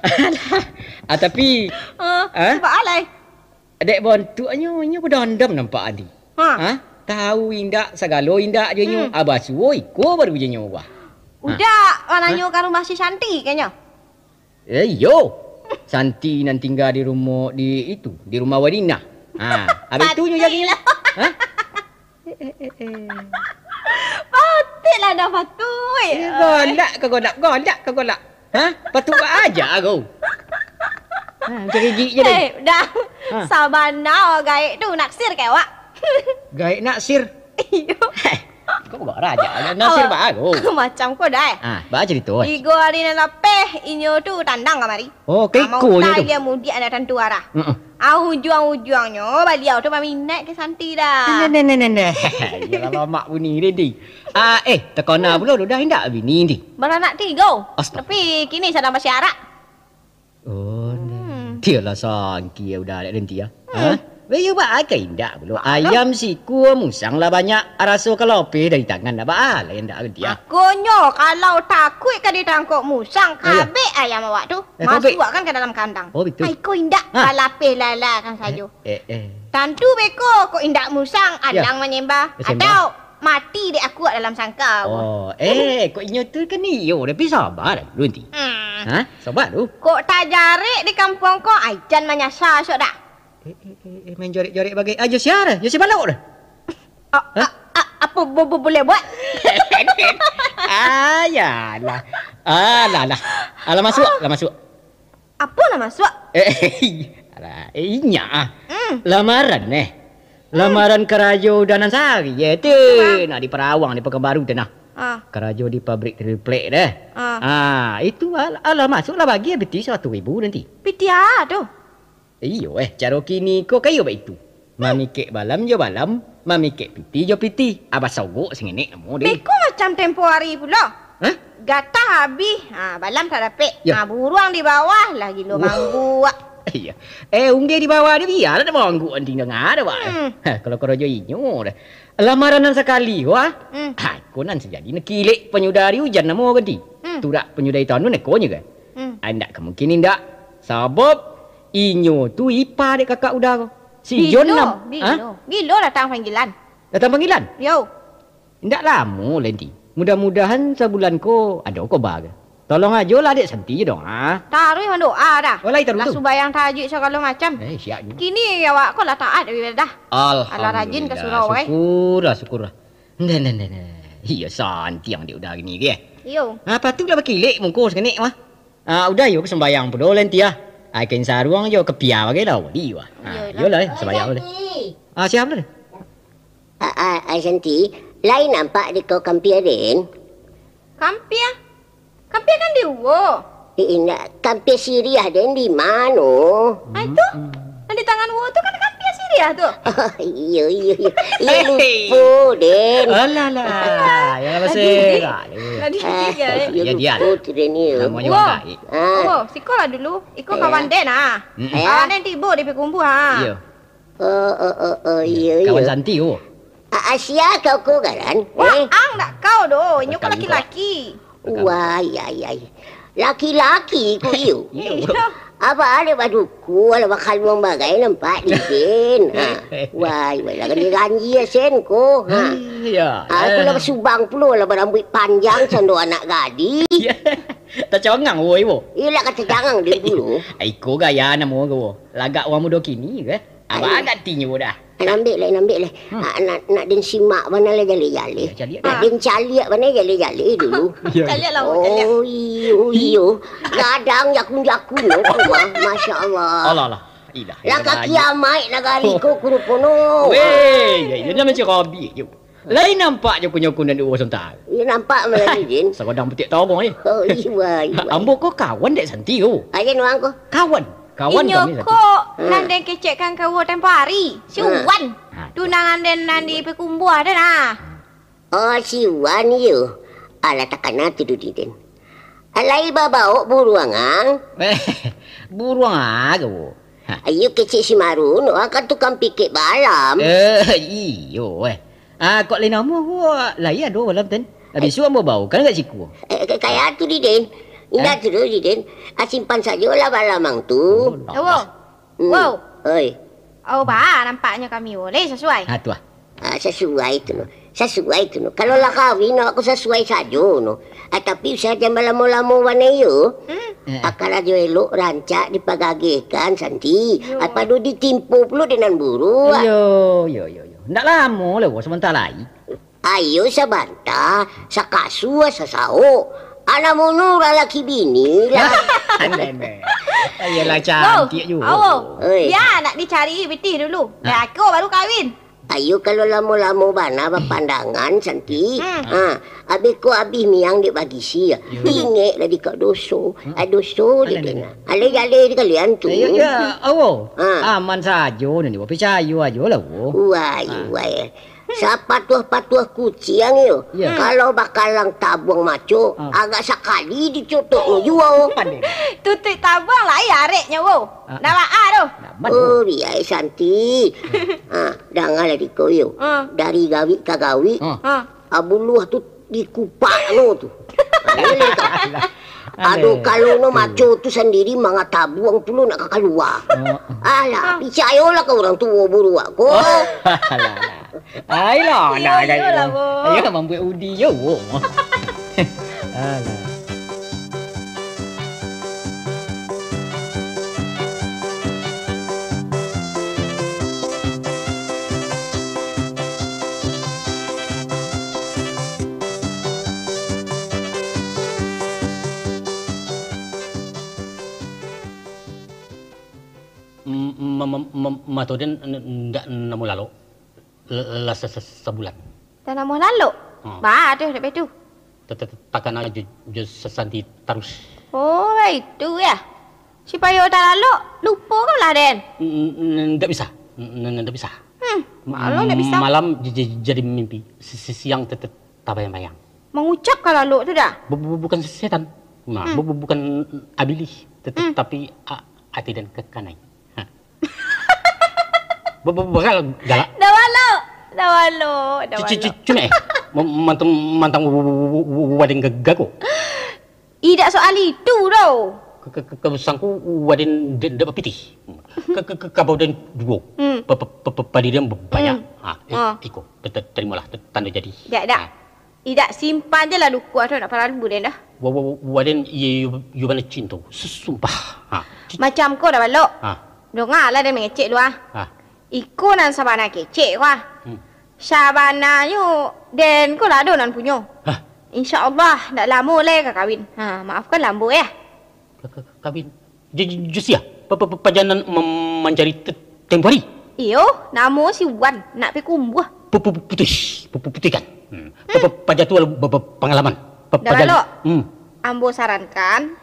Alah. Ah, tapi, ah, sebab alai. Dek bontuaknyo, inyo badandam nampak tadi. Ha. Ha? Tahu indak, sagalo indak jo inyo. Hmm. Abah suo iko baru jo inyo, wah. Udah, ha? Mananyo ka rumah si Santi, kayaknyo. Eh, iyo. Santi nan tingga di rumah, di itu, di rumah Wadinah. Ha, abis tu nyo jadi. Santi lah. Ha? Eh, eh, eh, eh. Patik lah dah patuik. Eh, galak ka galak, galak ka galak. Ha? Patuik ba aja aku. Ha, macam gigik je deh. Eh, dah. Ha. Sabana gaek tu naksir ka awak. Gaek naksir? Iyo. Heh, kau bukan raja. Naksir ba aku. Macam ko dah, eh. Ha, ba cerita, eh. Tigo hari nan lapeh, inyo tu tandang kamari. Oh, ka iko nyo tu. Amau tayang mudiak nak tantu arah. Heeh. Ah, ujuang-ujuangnyo, baliau tu baminat ka Santi dah. Neh, neh, neh, neh, neh. Iyolah, lamak bunyi dia, Di. Ah, eh, takana pulo tu dah indak bini, Di? Baranak tigo. Astaga. Tapi kini sadang basiarak. Oh, hmm. Dialah sangki ya udah ada nanti ya. Hmm. Ha? Weh, yo ba akai indak pulo. Alah. Ayam sikua musang lah banyak, raso ka lapeh dari tangan dah ba lah indak nanti ya. Makonyo, kalau takuik ka ditangkok musang, ayo. Kabek ayam awak tu. Eh, kau bek. Masuakkan ka dalam kandang. Oh, betul. Ai, ko indak, ha. Balapeh lalakan sajo. Eh, eh, eh. Tantu beko, kok indak musang, ya. Alang manyembah. Manyembah. Atau mati dek akuak dalam sangkau. Oh, eh, kok inyo tu kan iyo, tapi sabar dulu nanti. Hmm. Ha? Sabar tu. Kok tajarek di kampuang ko, ai jan manyasa sok dah. Eh, eh, eh, eh, main jorek-jorek bagai. Ah, jo sia dah? Jo si balok dah? Ah, ha? Ah, ah, apo bu-, bu-, buliah buat? Ah, yalah. Alah, lah. Alah, masuak, lah masuak. Apo lah masuak? Eh, alah, eh, inyak ah. Hmm. Lamaran, eh. Hmm. Lamaran karajo udah nan sari, eh, tu. Nah. Nak di Parawang, di Pekanbaru tu nah. Ah. Karajo di pabrik triplek deh. Ah. Ah, itu al-, alah, masuaklah bagi piti saratus ribu nanti. Piti ah tu? Iyo, eh, caro kini ko kayo baitu. Mamikek balam jo balam, mamikek piti jo piti. Abah sogok sangenek namo deh. Beko macam tempo hari pulo. Hah? Gatah abih, ha, balam tak dapek. Yo. Ha, buruang di bawah lah gilo mangguak. Iyo. Eh, unggeh di bawah ni bialah dak mangguak anting danga dah, Wak. Hmm. Ha, kalau karajo inyo dah. Lamaran nan sakali, wah. Hmm. Ha, ko nan sajadi nak kilek panyudah ari ujan namo ganti. Hmm. Turak panyudah itu anu neko nyo kan? Hmm. Ah, indak ka mungkin indak. Sabab inyo tu ipa dek kakak udah ko. Si Jon nam-, bilo, ha? Bilo datang panggilan? Datang panggilan? Yo. Indak lamo lah, Enti. Mudah-mudahan sabulan ko ado kabar ka. Tolong ajo lah dek Santi je dong, ah. Taruih mandoa dah. Oh, lai taruih tu? Lah sumbayang tahajud sagalo macam. Eh, siap juga. Kini awak ko lah taat ibadah. Alhamdulillah. Alah rajin ka surau, eh. Syukurlah, syukurlah. Ndeh, ndeh, ndeh, ndeh. Iyo, Santi yang dek udah gini ke? Iyo. Ah, patuiklah bakilek muko sakenek mah. Ah, udah iyo ka sumbayang pulo lah Enti ah. Ai kain saruang jo kapia bagai lah, wali wah. Ah, iyolah. Iyolah, eh, sumbayang pulo. Ah, siap lah. Ah, ah, ah, Santi, lai nampak di kau kampia den? Kampia? Kampia kan di uwo. Eh, indak, kampia siriah den di mano? Ah, itu? Nan di tangan uwo tu kan kampia siriah tu. Oh, iyo, iyo, iyo. Iyo, lupo den. Alah, alah. Jangan basah. Tadi, tadi, eh. Ah, iyo, lupo tu den, iyo. Namonyo urang gaek. Ah. Oh, siko lah dulu. Iko kawan den, ah. Mm-mm. Kawan den tibo di Payakumbuah, ah. Iyo. Oh, oh, oh, oh, iyo, iyo. Kawan Santi, oh. Ah, ah, sia kau ko, Garan? Wah, eh? Ang dak kau doh. Inyo ko laki-laki. Wah, iya, iya, iya. Laki-laki ko iyo. Iyo. Apa ada baduku, ada bakaluang bagai nampak di sen. Ha. Wah, iya, lah ganji-ganji ya sen ko. Ha. Iya. Aku lah basubang pulo lah barambuik panjang sando anak gadih. Iya. Tacangang, woi, wo. Iyo lah kata cangang dek dulu. Iko gaya namo ko, wo. Lagak urang mudo kini ke? Abah gantinyo dah. Nambik lai, nambik lai. Hmm. Ah, nak, nak den simak bana lai jaleh-jaleh. Iyo, caliak. Nak den caliak bana jaleh-jaleh dulu. Iyo, iyo. Caliak lah, caliak. Oh, iyo, iyo. Gadang jakun-jakun no, ko mah. Masya Allah. Alah, alah. Ilah, lah ilah, kaki ilah. Amaik nagari ko kurupono. Weh, iyo, iyo, namo cik Robi, iyo. Lain nampak jo punyo kunan dua sontak. Iyo, nampak malah ni, Jin. Sagadang petik tawang, eh. Oh, iyo, iyo. Ambo ko kawan dek Santi, oh. Aja nuang ko. Kawan. Kawan Inyo kami satu. Ko nan den kecekkan ka uwo tempo hari, si Wan. Ha. Tunangan den nan di Payakumbuah tu nah. Oh, si Wan iyo. Alah, takana tu dudi den. Alai babaok buruang ang. Buruang ago. Ha. Iyo kecek si Marun, wah kan tukang pikek balam. Eh, iyo, eh. Ah, kok lai namo ko, lai ado balam, Ten? Ah, bisuak ambo baokan ka siko. Eh, ka-, kaya tu, Diden. Indak tu, Diden. Ah, simpan sajolah balam ang tu. Oh, lah. Awo. Hmm. Wow. Oi. Awo, ba, nampaknyo kami, wo, lai sasuai. Ha, tu ah. Ah, sasuai tu, no. Sasuai tu, no. Kalau lah kawin, no, aku sasuai sajo, no. Ah, tapi usah jan balamo-lamo bana iyo. Hmm. Eh. Akan ajo elok rancak dipagagehkan, Santi. Yo. Ah, pado ditimpo pulo dek nan buruak. Yo, yo, yo, yo. Ndak lamo lah, wo, sabanta lai. Ayo sabanta, sakasua, sasaok. Anak munu urang laki bini lah. Alah, nah. Ayolah, cantik juo. Awo. Oi. Bia nak dicari pitih dulu. Ha. Dah ako baru kawin. Ayo, kalau lamo-lamo bana bapandangan, Santi. Hmm. Ha, abih ko abih miang dek bagisi. Yo. Ingek lah dikak doso. Hmm. Ah, doso dek kena. Alai jaleh di kalian tu. Iyo, iyo, awo. Ha. Aman sajo ni, wo, picayo ajo lah, wo. Wai, ha. Wai. Sapatuah-patuah kuciang iyo. Iyo. Kalau bakalang tabuang maco, ha, agak sakali dicotoknyo juo. Pandai. Tutuik tabuang lai areknyo, wo. Ah, ndak baa doh. Ndak aman, oh, doh. Biai Santi. Ah, dangalah diko yo. Ah. Dari gawik ka gawik. Ah. Ah. Abuluah tu dikupaknyo tu. Alah. Ado kalonyo maco tu sandiri mangatabuang pulo nak ka kalua. Ah. Alah, picayolah ka urang tuo buruak ko. Alah, alah. Ayolah, anak agak iyolah, tu. Bo. Ayo, mambuek udi yo, wo. Alah. M-, ma-, ma-, ma-, mato den n-, ndak namuah lalok. L-, lah sa-, sa-, sabulan. Tanamuah lalok? Hmm. Ba, tu, dapek tu. Ta-, ta-, ta-, takana jo, jo sa-, Santi tarus. Oh, itu ya. Sipayo talalok, lupo kan lah, Den? N-, n-, ndak bisa. N-, n-, ndak bisa. Hmm, malam ndak bisa. Malam j-, j-, jadi mimpi. Si-, si-, siang te-, te-, tabayang-bayang. Mangucap ka lalok tu dah? Bu-, bu-, bukan setan. Nah, hmm, bu-, bu-, bukan abilih. Te-, te-, hmm, tapi a-, ati den ke-, kanai. Ha. Ba-, ba-, bakal galak. Dah balok. Dah balok. Dah balok. Ci-, ci-, ci-, cuma, eh. Mem-, mantang, mantang wa-, wa-, wa-, wa-, waden ga-, gago. Idak soal itu doh. Ke-, ke-, ke-, ke-, sangko waden de-, dek bapitih. Ke-, ke-, ke-, kabau den duo. Hmm. Pe-, pe-, pe-, pe-, padi den banyak. Hmm. Ha, eh, ah, iko. Te-, te-, terimolah. Te-, tando jadi. Dak, dak. Ha. Idak, simpan je lah dukuah tu, ndak paralu den dah. Wa-, wa-, wa-, waden iyo, iyo, iyo bana cinto. Su-, sumpah. Ha. Ci-, macam ko dah balok. Ha. Dongalah den mangecek lu ah. Ha. Iko nan sabana kecek ko ah. Hmm. Sabananyo den ko lah ado nan punyo. Ha. Insya Allah, ndak lamo lai ka kawin. Ha, maafkan lah ambo, yah. Ka-, ka-, kawin? Jo, jo, jo sia? Pa-, pa-, pa-, paja nan ma-, mancari te-, tempo hari? Iyo, namo si Wan, nak pai kumbuah. Pu-, pu-, pu-, putuih, pu-, pu-, putuihkan. Hmm. Pa-, pa-, paja tu ba-, ba-, pangalaman. Pa-, dah paja balok. Hmm. Ambo sarankan,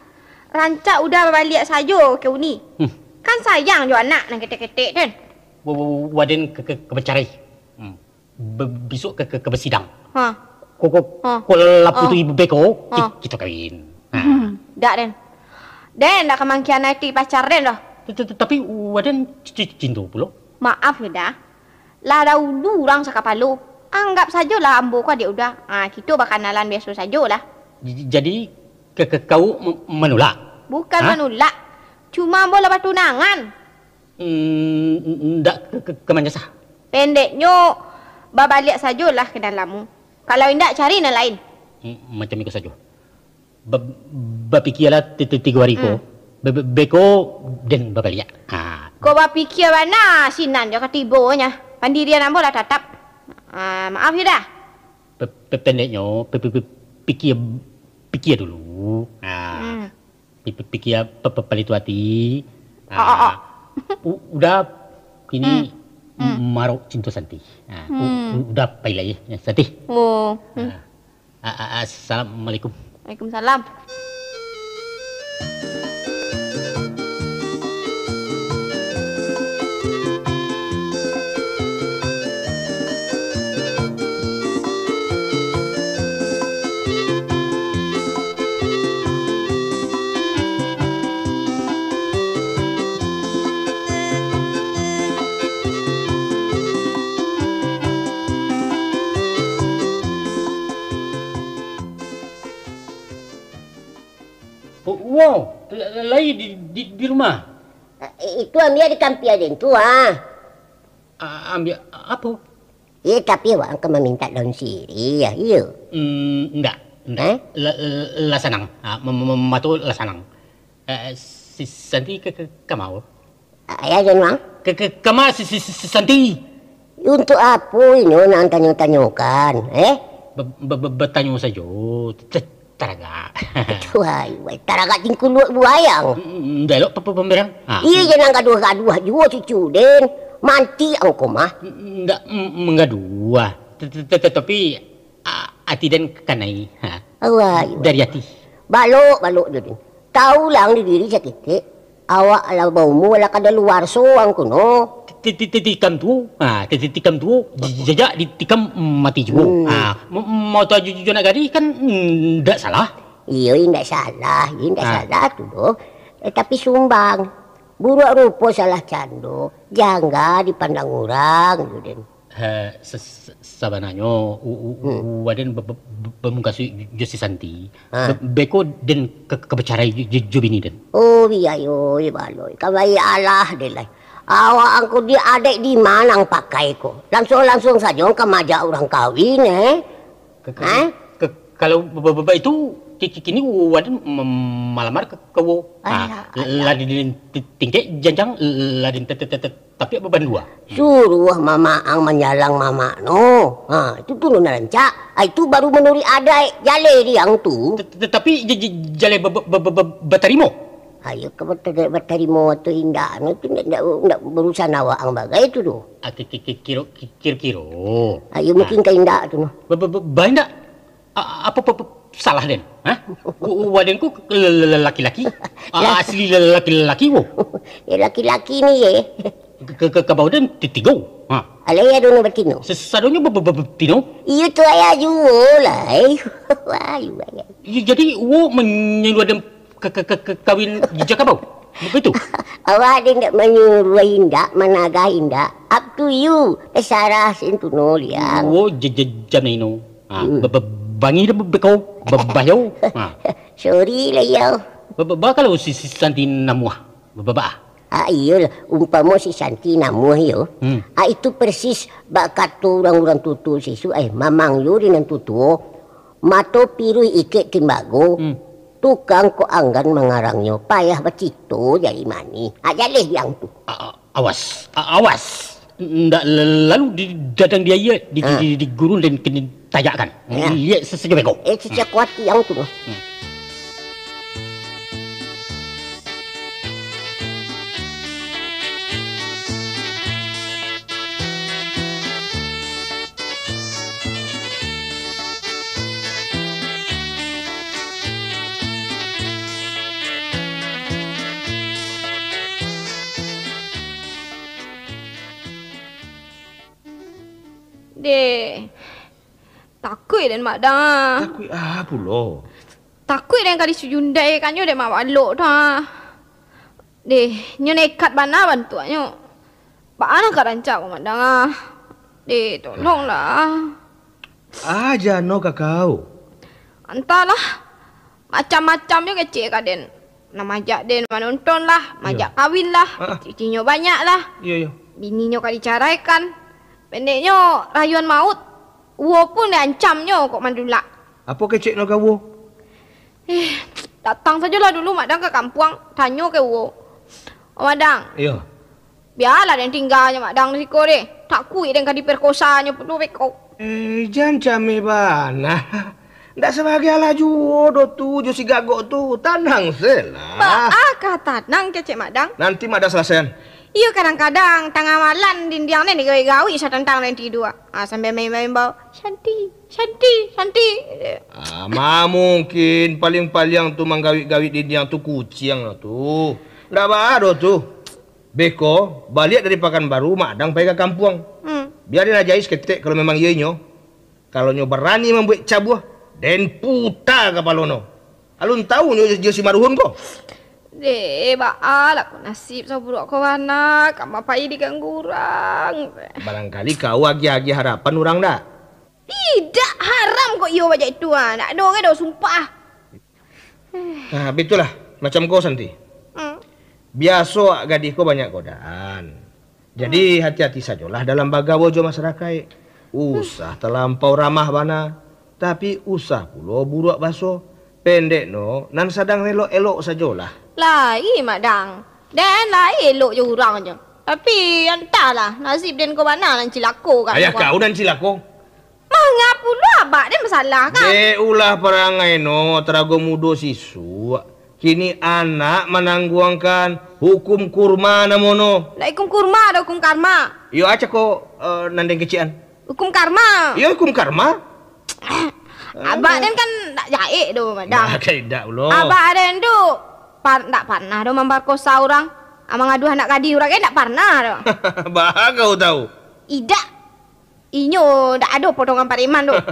rancak Uda babaliak sajo ka uni. Hmm. Kan sayang jo anak nan ketek-ketek tu. Wa-, wa-, wa-, waden ka, ka, ka bacarai. Hmm. Be-, bisuak ka, ka, ka basidang. Ha. Ko, ko, ha, ko lah putuih beko, ha, ki-, kito kawin. Ha. Hmm, dak, den. Den dak ka mangkhianati pacar den doh. T-, t-, t-, tapi waden c-, c-, cinto pulo. Maaf yo, Da. Lah dahulu urang sakapalo. Anggap sajolah ambo ko adiak Uda. Ha, kito bakanalan biaso sajolah. J-, j-, jadi, ke, ke, kau m-, manulak? Bukan manulak. Cuma ambo lah batunangan. Hmm, n-, ndak ke, ke, ka manyasah. Pendeknyo, babaliak sajolah ka nan lamo. Kalau indak, cari nan lain. Hmm, macam iko sajo. Ba-, bapikialah ti-, ti-, tigo hari ko. Hmm. Be-, be-, beko den babaliak. Ha. Ko bapikia bana sinan jo ka tibonyo. Pandirian ambo lah tatap. Ah, maaf yo, Da. Pe-, pe-, pendeknyo, pe-, pe-, pe-, pikia, pikia dulu. Ha. Hmm. Pi-, pi-, pikia pe-, pe-, palitu ati. Oh, oh, oh. Ah, u-, Uda kini, hmm, hmm, marok cinto Santi. Ah, u-, hmm, u-, Uda pai lai, eh, Santi. Oh, hmm. Ah, ah, ah, assalamualaikum. Waalaikumsalam. Wo, la-, la-, lai di, di, di rumah. Eh, itu ambiak di kampia den tu, ah. A-, ambiak apo? Eh, tapi awak ka mamintak daun sirih, iyo. Hmm, indak, indak. Eh? La-, la-, lah sanang. Ah, ma-, ma-, ma-, mato lah sanang. Eh, si Santi ka, ka, ka ma? Ayah jan wang? Ka, ka, ka ma si, si, si, si Santi? Untuk apo inyo nan tanyo-tanyokan, eh? Ba-, ba-, ba-, batanyo sajo. Ta-, taragak. Wai, wai, taragak tingkuluak buayang. Mm, mm, elok pa-, pa-, pamberang. Ah. Iyo, jan gaduah-gaduah juo cucu den. Manti angko mah. Mm, indak, mm, manggaduah. Ta-, ta-, ta-, tatapi, a-, ati den kanai. Ha. Wai, wai. Dari ati. Balok, balok jo den. Tau lah ang di diri saketek. Awak lah baumua, lah kadaluarso angku no. Ti-, ti-, ti-, tikam tuo, ha, ti-, ti-, tikam tuo, j-, jajak ditikam mati juo. Hmm. Ha, m-, m-, moto ju-, ju-, nak gadih kan, mm, ndak salah. Iyo, indak salah, indak Ah. salah tu doh. Eh, tapi sumbang. Buruak rupo salah cando, jangga dipandang urang, tu den. Eh, se-, se-, sabananyo, u-, u-, Hmm. u-, waden be-, be-, be-, bamukasuik jo si Santi. Ha. Be-, beko den ka, ka bacarai jo, jo, jo bini den. Oh, biayo, eh, baloi. Ka baiak alah den lai. Awak angku di adaik di ma nan pakai ko? Langsuang-langsuang sajo ka maajak urang kawin, eh? Ka, ka, Ha? ka, kalau ba-, ba-, ba-, baitu, ki-, ki-, kini waden ma-, malamar ka, ka wo. Ha, Alah, la-, alah. lah di, di, ti-, tingkek janjang, la-, lah di te-, te-, te-, te-, tapi babandua. Suruah mamak ang manjalang mamak no. Ha, itu tu nan rancak. Ha, itu baru manuruik adaik, jaleh di ang tu. Te-, te-, tapi ja-, ja-, jaleh ba-, ba-, ba-, ba-, ba-, batarimo. Ayo, ka bata-, batarimo atau indak, no, itu ndak, ndak, ndak urusan awak ang bagai tu doh. Ah, ki-, ki-, ki-, kiro-, ki-, kiro-kiro. Ayo, Ah. mungkin ka indak tu, no. Ba-, ba-, ba-, ba-, indak? A-, apo, apo, apo salah den? Ha? Wa-, wa-, waden ko le-, le-, le-, laki-laki? A-, Lah. asli le-, laki-laki wo? Ya, laki-laki ni, ye. Ke, ke, ke, kabau den ti-, tigo. Ha. Alai ado nan batino. Sa-, sadonyo ba-, ba-, ba-, batino? Iyo tu ayah juo lah, eh. Wah, ayah. Ya, jadi wo manyuruah den ka, ka, ka, ka, kawin jo kabau? Baitu? Awak ado ndak manyuruah indak, managah indak. Up to you. Tasarah sen tu no, Liang. Wo, ja-, ja-, jam ino. Ha, Hmm. ba-, ba-, bangih dah ba-, beko, ba-, bayo. Ha. Sorry lah, yo. Ba-, ba-, ba-, kalau si, si Santi namuah, ba-, ba-, ba-, Ah, iyolah, umpamo si Santi namuah yo. Hmm. Ah, itu persis bak kato urang-urang tuo-tuo sisuak, eh, mamang yo di nan tuo-tuo. Mato piruih ikek timbago, Hmm. tukang kok anggan mangarangnyo, payah bacito jari manih. Ah, jaleh di ang tu. A-, a-, awas, a-, awas. Ndak l-, lalu di dadang di aia, di, di, Ah. di, di gurun dan kini tajakkan. Ya. Liek sesajo beko. Eh, sisiak kuati ang tu. Hmm. Deh, takuik den Mak Dang ah. Takuik a pulo? Takuik den ka disujundai kanyo dek Mak Balok tu ah. Deh, nyo nekat bana bantuaknyo. Baa nan ka rancak ko Mak Dang ah. Deh, tolonglah. Aja no kakau. Antahlah. Macam-macam jo kecek ka den. Nan majak den manonton lah, Iyo. majak kawin lah, Ah, ah. cucinyo banyak lah. Iyo, iyo. Bininyo ka dicaraikan. Pendeknyo, rayuan maut. Uwo pun diancamnyo kok mandulak. Apo kecek no ka uwo? Eh, datang sajolah dulu Mak Dang ka kampuang, tanyo ka uwo. Oh, Mak Dang. Iyo. Bialah den tingganyo Mak Dang di siko deh. Takuik den ka diperkosanyo pulo beko. Eh, jan cameh bana. Ndak sabagai alah juo doh tu jo si gagok tu. Tanang se lah. Baa ka tanang kecek Mak Dang? Nanti Mak Dang salasaian. Iyo, kadang-kadang tangah malam dindiang den digawik-gawik satantang den tidua. Ah, sambil main-main bau, "Santi, Santi, Santi." Ah, ma mungkin paliang-paliang tu manggawik-gawik dindiang tu kuciang lah tu. Ndak baa doh tu. Beko, baliak dari Pakanbaru, Mak Dang pai ka kampuang. Hmm. Bia den ajai saketek kalau memang iyo inyo. Kalau nyo barani mambuek cabuah, den puta kapalo no. Alun tau nyo jo si Maruhun ko? Deh, baa lah ko nasib saburuak ko bana, kama pai diganggu urang. Barangkali kau agiah-agiah harapan urang dak? Tidak, haram kok iyo bajak itu ah. Ndak ado gai doh, sumpah. Nah, bitulah, macam ko, Santi. Hmm. Biaso awak gadih ko banyak godaan. Jadi, hmm, hati-hati sajolah dalam bagaul jo masarakaik. Usah talampau ramah bana, tapi usah pulo buruak baso. Pendek no, nan sadang elok-elok sajolah. Lai, Mak Dang. Den lai elok jo urang jo. Tapi, antahlah, nasib den ko bana nan cilako kan. Ayah kau nan cilako? Manga pulo abak den basalah kan? Dek ulah parangai no, tarago mudo sisuak. Kini anak manangguangkan hukum kurma namo no. Ndak hukum kurma, ado hukum karma. Iyo, acako, eh, nan den kecekan. Hukum karma. Iyo, hukum karma. Abak den kan ndak jaek doh, Mak Dang. Nah, kan indak pulo. Abak den tu par-, ndak parnah doh mambarkosa urang. Ah, mangaduah anak gadih urang kan ndak parnah doh. Baa kau tahu? Idak. Inyo ndak ado potongan pareman doh.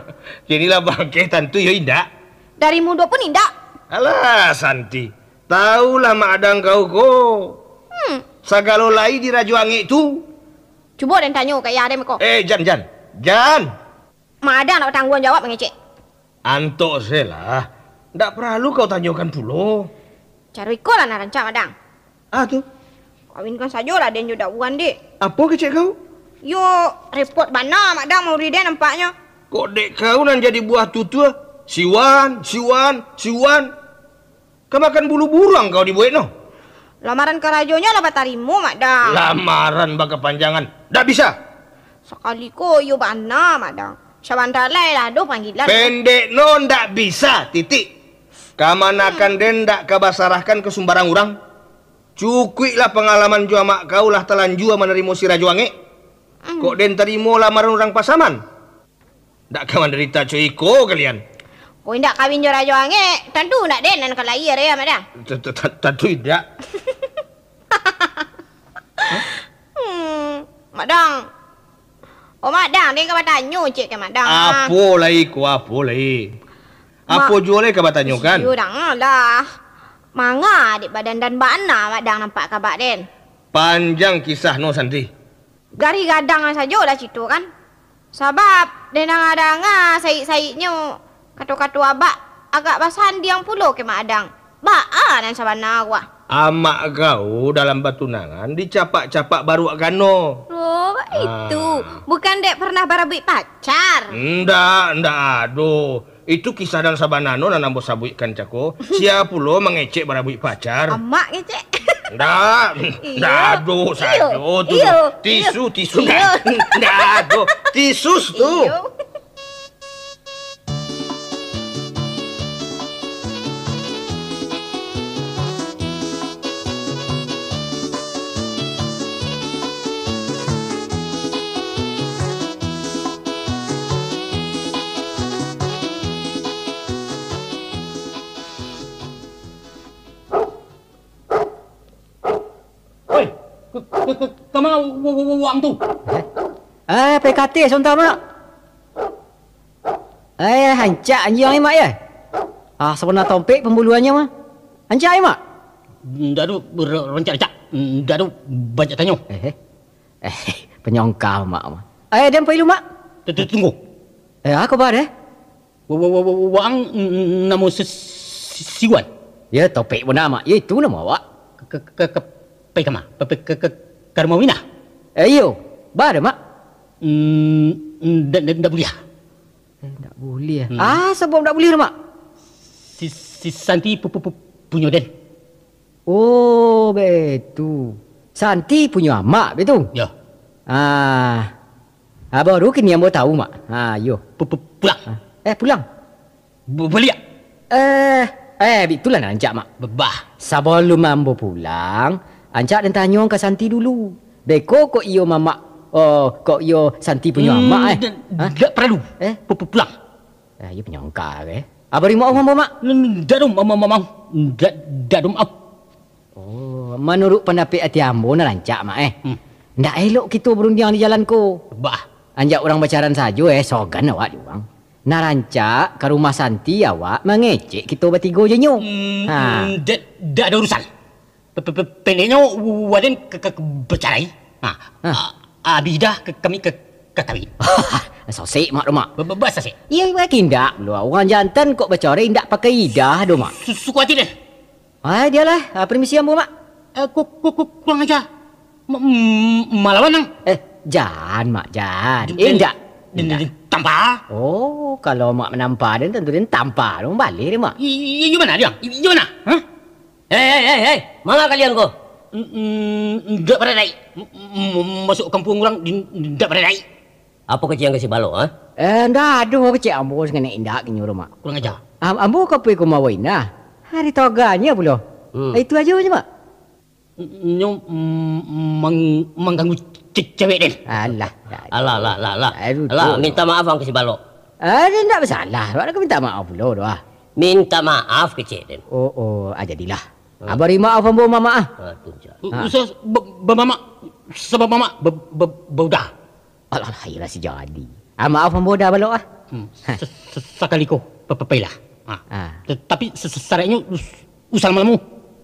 Kini lah bangkeh tantu yo indak. Dari mudo pun indak. Alah, Santi. Tahulah Mak Dang kau ko. Hmm. Sagalo lai di Rajo Angek tu. Cubo den tanyo ka ayah den ko. Eh, jan, jan. Jan! Mak Dang ndak batangguang jawab mangecek. Antok se lah. Ndak paralu kau tanyokan pulo. Caro iko lah nan rancak, Mak Dang. Ah, tu. Kawinkan sajolah den jo Dak Wan, dek. Apo kecek kau? Yo, repot bana Mak Dang maurih den nampaknyo. Kok dek kau nan jadi buah tutua? Siwan, siwan, siwan. Ka makan bulu buruang kau dibuek no. Lamaran karajonyo lah batarimo, Mak Dang. Lamaran bakapanjangan. Ndak bisa. Sakali ko iyo bana, Mak Dang. Sabanta lai lah ado panggilan. Pendek no, ndak bisa, titik. Kamanakan den ndak ka basarahkan ka sumbarang urang. Cukuiklah pangalaman jo amak kau lah talanjua manarimo si Rajo Angek. Hmm. Kok den tarimo lamaran urang Pasaman? Ndak ka mandarita co iko kalian. Kok indak kawin jo Rajo Angek, tantu ndak den nan ka lahia, ya, Mak Dang? T-, t-, t-, tantu indak. Hmm, Mak Dang. Oh, Mak Dang, den ka batanyo ciek ka Mak Dang. Apo lai ko, apo lai? Apo juo lai ka batanyokan? Iyo, Dang, lah. Manga dek badandan bana Mak Dang nampak kabak den? Panjang kisah no, Santi. Garih gadang sajo lah cito kan. Sabab, den danga-danga saik-saiknyo kato-kato abak agak basandiang pulo ka Mak Dang. Baa nan sabana ko ah? Amak kau dalam batunangan dicapak-capak baruak gano. Oh, baitu. Ah. Bukan dek pernah barabuik pacar? Ndak, ndak ado. Itu kisah nan sabanano nan ambo sabuikkan cako. Sia pulo mangecek barabuik pacar? Amak ngecek. Ndak, iyo, ndak ado, iyo, sajo tu. Iyo, tisu, iyo, tisu, iyo. Ndak, ndak ado. Tisus tu. Iyo. Oi, ka, ka, ka, ka ma wa-, wa-, wa-, waang tu? Eh? Eh, P K T sontak, Mak. Eh, rancak anjiang ni, Mak, yo. Ah, sabana tompek pambuluannyo, Mak. Rancak ni, Mak. Ndak ado, ra-, rancak-rancak. Ndak ado, banyak tanyo. Eh, eh. Eh, panyongkal, Mak, Mak. Eh, den pai lu, Mak. Tu, tu, tunggu. Eh, a kaba deh? Wa-, wa-, wa-, wa-, waang, mm, mm, namo si-, si-, Siwan. Yo, topik bana, Mak. Yo, itu namo awak. Ka, ka, ka, ka, pai kama? Pa, pa, ka, ka, ka rumah Winah? Eh, iyo. Baa deh, Mak? Mm, ndak, ndak, ndak buliah. Eh, ndak buliah. Hmm. A sabab ndak buliah tu, Mak? Si, si Santi pu-, pu-, pu-, punyo den. Oh, baitu. Santi punyo amak, baitu? Yo. Ah. Ah, baru kini ambo tahu, Mak. Ah, iyo. Pu-, pu-, pulang. Ah. Eh, pulang? Bu-, baliak. Eh, eh, bitulah nan rancak, Mak. Babah. Sabalum ambo pulang, rancak den tanyo ka Santi dulu. Beko kok iyo mamak, oh, kok iyo Santi punyo amak, eh? Hmm, ndak, ndak paralu. Eh? Pu-, pu-, pulang. Eh, iyo panyongkal, eh. Abari maoh ambo, Mak. N-, n-, ndak doh, ma-, ma-, ma-, maoh. Ndak, ndak doh maoh. Oh, manuruik pandapek ati ambo nan rancak, Mak, eh. Hmm. Ndak elok kito barundiang di jalan ko. Bah. Anjak urang bacaran sajo, eh, sogan awak di urang. Nan rancak ka rumah Santi awak mangecek kito batigo jo inyo. Hmm, ha. Hmm, ndak, ndak ado urusan. Pe-, pe-, pe-, pendeknyo, wa-, waden ka, ka, ka bacarai. Ha. Ha. A-, Abidah ka, kami ka, ka kawin. Sasek, Mak, tu, Mak. Ba-, ba-, basasek? Iyo, iyo, indak pulo. Urang jantan kok bacarai indak pakai idah doh, Mak. Su-, suko ati den. Ai, dialah. Ah, permisi ambo, Mak. Eh, ku-, ku-, ku-, kurang aja. Ma-, m-, malawan ang. Eh, jan, Mak, jan. Den, Eh, indak. Den, den, Indak. den tampa. Oh, kalau Mak manampa den, tantu den tampa. Dong baleh den, Mak. I-, i-, iyo bana, Diang? I-, iyo bana? Hah? Hei, hei, hei, hei. Manga kalian ko? N-, n-, indak baradaik. M-, m-, masuak kampuang urang di-, indak baradaik. Apo kecek ang ka si Balok, ha? Eh, ndak ado kecek ambo sanganak indak kinyo tu, Mak. Kurang aja. Am-, ambo ka pai ka rumah Wainah. Hari toganyo pulo. Hmm. Itu ajo nyo, Mak. Nyo, mm, mang-, mangganggu ce-, cewek den. Alah, dah. Alah, alah, alah, alah. Aduh, Alah, tu. minta maaf ang ka si Balok. Ah, dia ndak basalah. Awak nak minta maaf pulo tu, ah. Minta maaf kecek den. Oh, oh, ah, jadilah. Hmm. Ah, bari maaf ambo, Mamak, ah. Ah, tu je. U-, Ah. usah ba-, ba-, Mamak, sabab Mamak ba-, ba-, baudah. Alah, alah, iyolah si jadi. Ah, maaf ambo dah Balok, ah. Hmm, Hah. se-, se-, sakali ko, pa-, pa-, pailah. Ah. Ah. Te-, tapi se-, se-, saratnyo us-, usah lamo-lamo.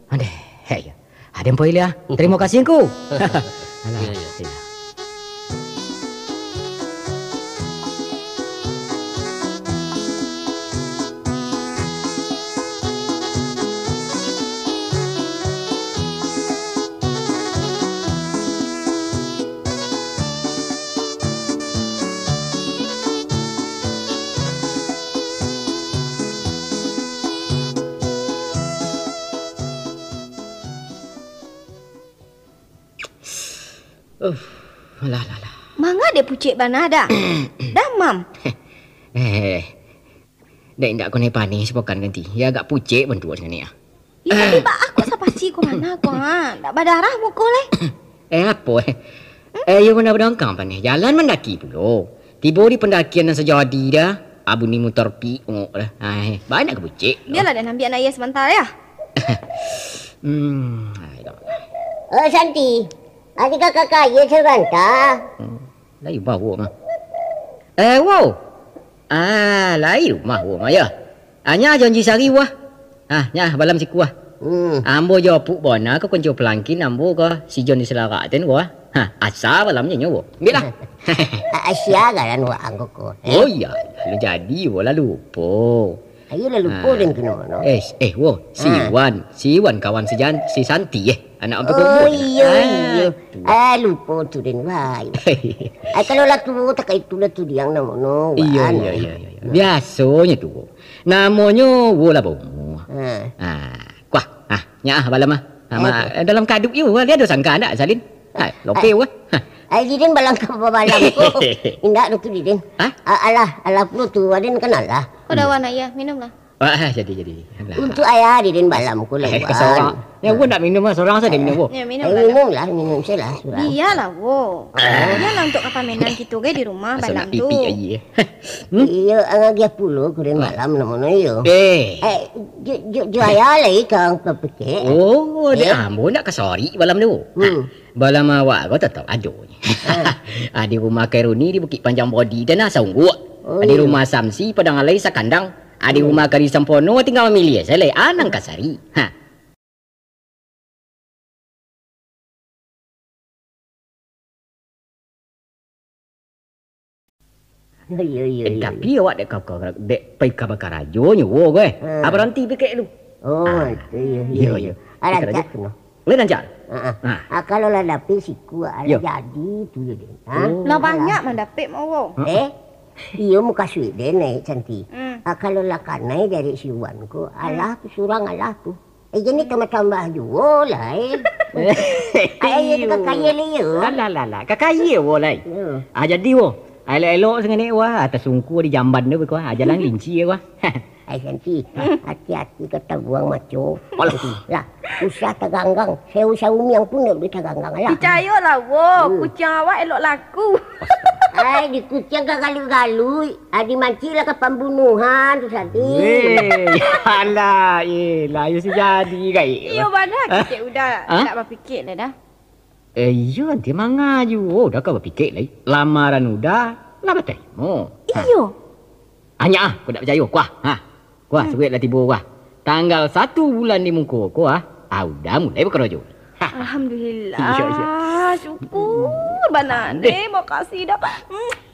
Andeh, hei. Aden poilah. Tarimo kasih, Ngku. Alah, Iyo, iyo. iyolah. Uh, alah, alah, alah. Manga dek pucek bana dah? Damam. Eh, dek indak konai paneh sapokan kanti. Ya agak pucek bantuak sanganik ah. Iyo, tapi baa kok sapasi ko bana ko, ha? Ndak badarah muko lai. Eh, apo, eh? Eh, iyo bana badangkang paneh. Jalan mandaki pulo. Tibo di pandakian nan sajadi dah. Abu ni mutar pi ngok dah. Ai, banyak ka pucek tu. Bialah den ambiak aia samanta ya. Hmm, ai, dah. Oh, Santi. Ati kakak aia samanta. Hmm, lai bawo mah. Eh, wo. Ah, lai rumah wo mah ya. Anya janji sari wah. Ah, nya balam siku ah. Hmm. Ambo jo Apuk Bona ka konco palangkin ambo ka si Jon di Selarak ten wah. Ha, asa balamnyo nyo wo. Ambiaklah. Asia garan wa angko ko. Oh iya, lalu jadi wo lah lupo. Ayo lah lupo Ah. den kino no. Eh, eh wo, si Ha. Wan, si Wan kawan si Jan, si Santi eh. Anak ampe Oh, komo. iyo, Ah, iyo. tu. Ah, lupo tu den wai. Ah, kalau lah tuo tak itu lah tu diang namo no. Iyo, Wan. iyo, iyo, iyo. Biasonyo tu. Namonyo wo lah baumua. Ha. Ah, kuah. Ah, nya ah balam ah. Ah, ma-, Aduh. eh, dalam kaduik yo, dia ado sangka ndak, Salin? Ah, loke Ah. wah. Ai diden balam ka balam ko. Indak do tu diden. Hah? A-, alah, alah pulo tu, aden kan alah. Ko dawan ayah, minumlah. Ah, ah, jadi, jadi. Alah. Untuk ayah diden balam ko Eh, lah. Sorang. Ya, gua ndak minum lah, sorang saja minum, Bu. Ya, Eh, minumlah. minumlah, minum sajalah, surang. Bialah, wo. Ah. Bialah untuk kapamenan kito ge di rumah Asal balam nak tu. pipi aja. Hmm? Iyo, ang agiah pulo kurin Ah. malam namono iyo. Eh. Eh, jo, jo, jo ayah lai kang papikir. Oh, dek Eh? ambo nak kasori balam tu. Hmm. Balam awak ko tetap ado. Ah. Ah, di rumah Kairuni di Bukik Panjang Bodi dan ah, saungguk. Oh, Ah, di iyo. rumah Samsi Padang Alai sakandang. Ah, di Hmm. rumah Kari Sampono tinggal mamiliah saja lai. Anang kasari. Ha. Iyo, iyo, Eh, iyo, tapi iyo. awak dek ka, ka, dek pai ka bakarajo nyo, wo, gue. Ha. Ah, baranti pikek lu. Oh, Ah. itu, iyo, Iyo, iyo, iyo. iyo. Alah, Bakarajo. cak tu, noh. Boleh lancar? Ha, ha. Ha. Ah, kalau lah dapek siku, alah Yo. jadi tu je, deh. Ha? Oh. Lah Alah. banyak mandapek, mau, wo. Ha. Eh? Iyo, muka suik deh, naik cantik. Hmm. Ah, kalau lah kanai dari si Wan ko, Hmm. alah tu surang, alah tu. Eh, jadi tambah-tambah juo lah, eh. Ai, jadi kakak ye le, yo. Alah, alah, alah. Kakak ye, wo, lai. Yo. Ah, jadi, wo. Elok-elok sanganik, wah. Atas sungku di jamban tu, wah. Ah, jalan linci, wah. Ai, Santi, Hmm. hati-hati ka tabuang maco. Alah. Lah, usah taganggang. Seu-seu miang pun ndak boleh taganggang, alah. Picayolah, wo. Hmm. Kuciang awak elok laku. Ai, di kuciang ka galui-galui. Adi mancik lah ka pambunuhan tu, Santi. Weh, alah, eh, lah, yo si jadi, kai. Iyo, bana kecek udah. Hah? Tak bapikir lah dah. Eh, iyo, nanti manga ju. Oh, dah ka bapikir lai. Lamaran udah, lah batarimo. Ha. Iyo. Anyak ah, ko dak picayo. Kuah, ha. Kuah, Hmm. suruik lah tibo, kuah. Tanggal satu bulan di muko, kuah. Ah, udah mulai bakarajo. Ha. Alhamdulillah. Iyo, iyo. Syukur bana Deh. deh, makasih dah. Hmm.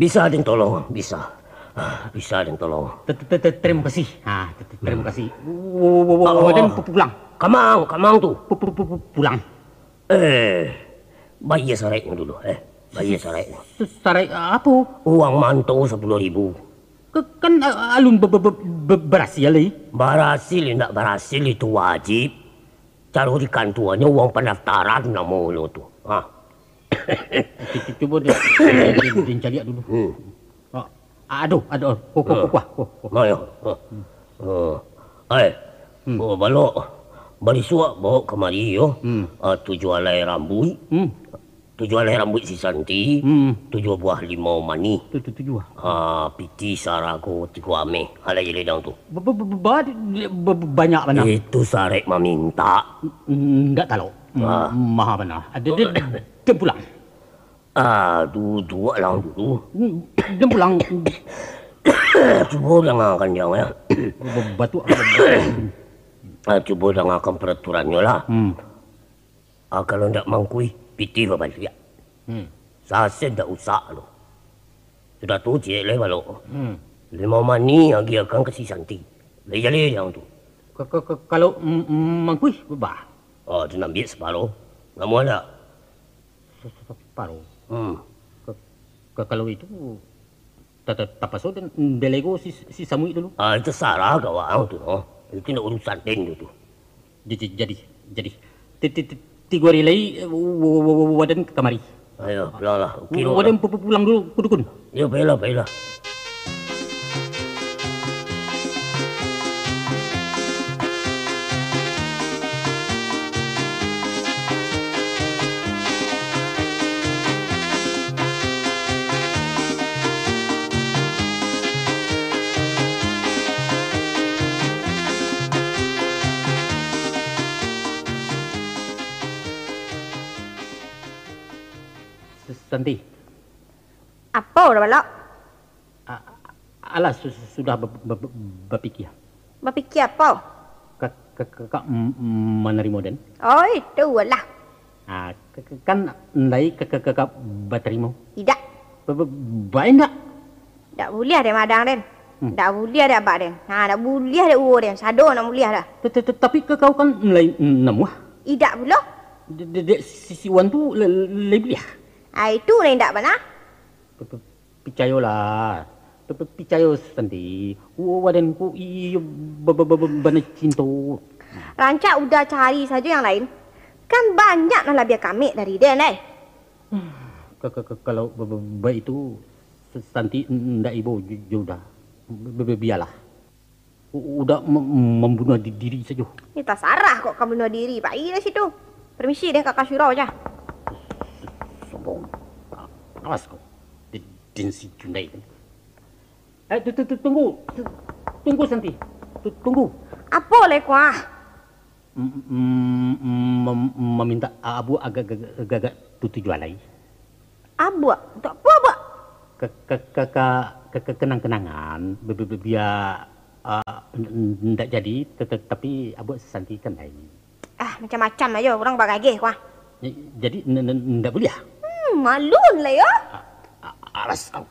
Bisa den tolong, bisa. Ah, bisa den tolong. Te-, te-, te-, terima kasih. Ha, te-, te-, terima kasih. Wo-, wo-, wo-, wo-, Oh. Den pu-, pulang. Kamang, kamang tu. Pu-, pu-, pu-, pu-, pulang. Eh, bayia saraiknyo dulu, eh. Bayia saraiknyo. S-, saraik apo? Uang manto sapuluah ribu. Ke-, kan, a-, alun be-, be-, be-, be-, barasial lai? Barasial indak barasial itu wajib. Caro di kantuanyo uang pandaftaran namonyo tu. Ha. Cu-, cu-, cubo di, di, di, dicaliak dulu. Hmm. Ah, aduh, aduh. Ko, ko, ko, Ha. kuah, ko, ko. Nah, yo. Ha. Hmm. Ha. Ai. Hmm. Oh, balok. Barisuak baok kamari yo. Hmm. Ah, tujuah alai rambuik. Hmm. Tujuah alai rambuik si Santi. Hmm. Tujuah buah limau manih. Tu, tu, tujuah. Ah, pitih sarago tigo ameh. Alai ledang tu. Ba, ba, ba, ba, ba, ba, banyak bana. Itu sarek mamintak. N-, ndak talok. Ah. M-, maha bana. Ado, ado, ado pulang. Ah, duduak lah dulu. Hmm, den pulang. Cubo dangakan, Jang, yo. Ba, ba, batuak. Ah, cubo dangakan paraturannyo lah. Hmm. Ah, kalau ndak mangkuih, pitih babaliak. Hmm. Sasen ndak usah tu. Sudah tu, ciek lai balok. Hmm. Limau manih agiahkan ka si Santi. Lai jaleh dek ang tu. Ka-, ka-, ka-, kalau m-, m-, mangkuih, bah. Oh, den ambiak saparo. Namuah ndak? Sa-, sa-, saparo. Hmm. Ka-, ka-, kalau itu, Ta-, ta-, tapaso den delego si, si Samuik dulu. Ah, itu sarah ka waang tu, noh. Itu ndak urusan den tu, tu. Ja-, ja-, jadi, jadi. Ti-, ti-, ti-, tigo ari lai, wa-, wa-, wa-, wa-, waden kamari. Ayo, pulanglah. Ukiro Waden lah. Pu-, pu-, pulang dulu, ku dukun. Yo, pailah, pailah. Santi. Apo, Balok? A-, alah, su-, su-, sudah ba-, ba-, ba-, bapikia. Bapikia apo? Ka-, ka-, ka-, ka-, m-, m-, manarimo den. Oh, itu lah. Ah, ka-, ka-, kan ndai ka-, ka-, ka-, ka-, batarimo. Idak. Ba-, ba-, bae ndak? Dak buliah dek madang den. Hmm. Dak buliah dek abak den. Ha, dak buliah dek uwo den. Sado ndak buliah dah. Ta-, ta-, ta-, tapi ka-, kau kan lai namuah. Idak pulo. De-, de-, dek si, si Wan tu la-, lai buliah. Ah, itu lah indak bana. Pe-, pe-, picayolah. Pe-, pe-, picayo Santi. Wa-, waden ko iyo ba-, ba-, ba-, ba-, bana cinto. Rancak Uda cari sajo yang lain. Kan banyak nan labiah kamek dari den, eh. Ka-, ka-, ka-, kalau ba-, ba-, baitu, Sa-, Santi n-, ndak ibo jo, jo Uda. Ba-, ba-, ba-, bialah. U-, Uda ma-, mambunuah di-, diri sajo. Ni tasarah kok ka bunuah diri. Pai dari situ. Permisi deh, Kakak Surau, cah. Sombong. Awas kau. Den, den si Jundai tu. Eh, tu, tu, tu, tunggu. Tu, tunggu, Santi. Tu, tunggu. Apo lai, Kuah? M-, m-, mem-, mamintak abuak agak, agak, agak tu, tujuah lai. Abuak? Untuak apo abuak? Ka, ka, ka, ka, ka, ka, kenang-kenangan, bi-, bi-, bi-, bia, ah, n-, n-, ndak jadi, te-, te-, tapi abuak Santi kan lai. Ah, macam-macam ajo, urang bagageh, Kuah. J-, jadi, n-, n-, ndak buliah? Hmm, malu lai, yo. A-, a-, alas, au.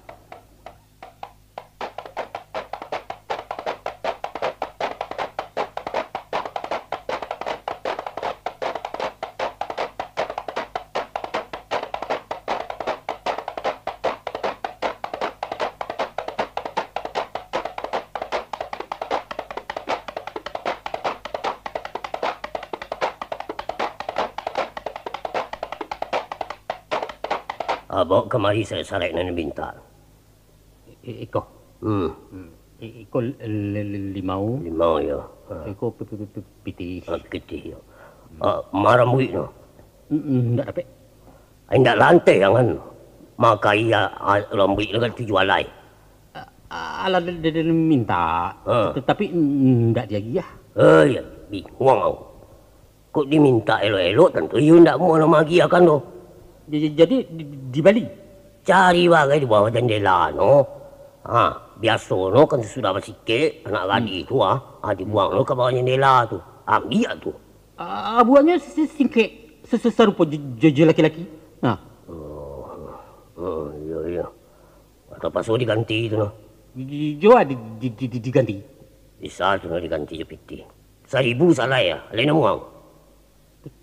Ah, bao kamari sa-, sarek nan den mintak. I-, iko. Hmm. Hmm. I-, iko li-, li-, li-, limau. Limau, yo. Ha. Iko pi-, pi-, pi-, pi-, pitih. Ah, pitih, yo. Hmm. Ah, ma rambuiknyo? Mm, mm, ndak dapek. Ai, ndak lanteh angan. Mako, iyo, ah, rambuiknyo kan tujuah alai. A-, alah, den, den, den mintak. Ha. Tatapi, mm, ndak diagiah. Eh, iyo, binguang au. Kok dimintak elok-elok, tantu iyo indak amuah nan maagiahkan doh. Ja-, ja-, jadi di-, di-, dibali? Cari bagai di bawah jandela no. Ha, biaso no kan sudah basikek, anak gadih tu, ha. Ha, dibuang no ka bawah jandela tu. Ambiak tu. A-, abuaknyo si-, singkek, se-, se-, sarupo jo, jo, jo laki-laki. Nah. Oh, oh, iyo, iyo. Tapaso diganti tu nah. Di-, di-, jo, ah, di-, di-, di-, di-, diganti. Bisa tu nah diganti jo pitih. Saribu salai ah, lai namuah. Tu-,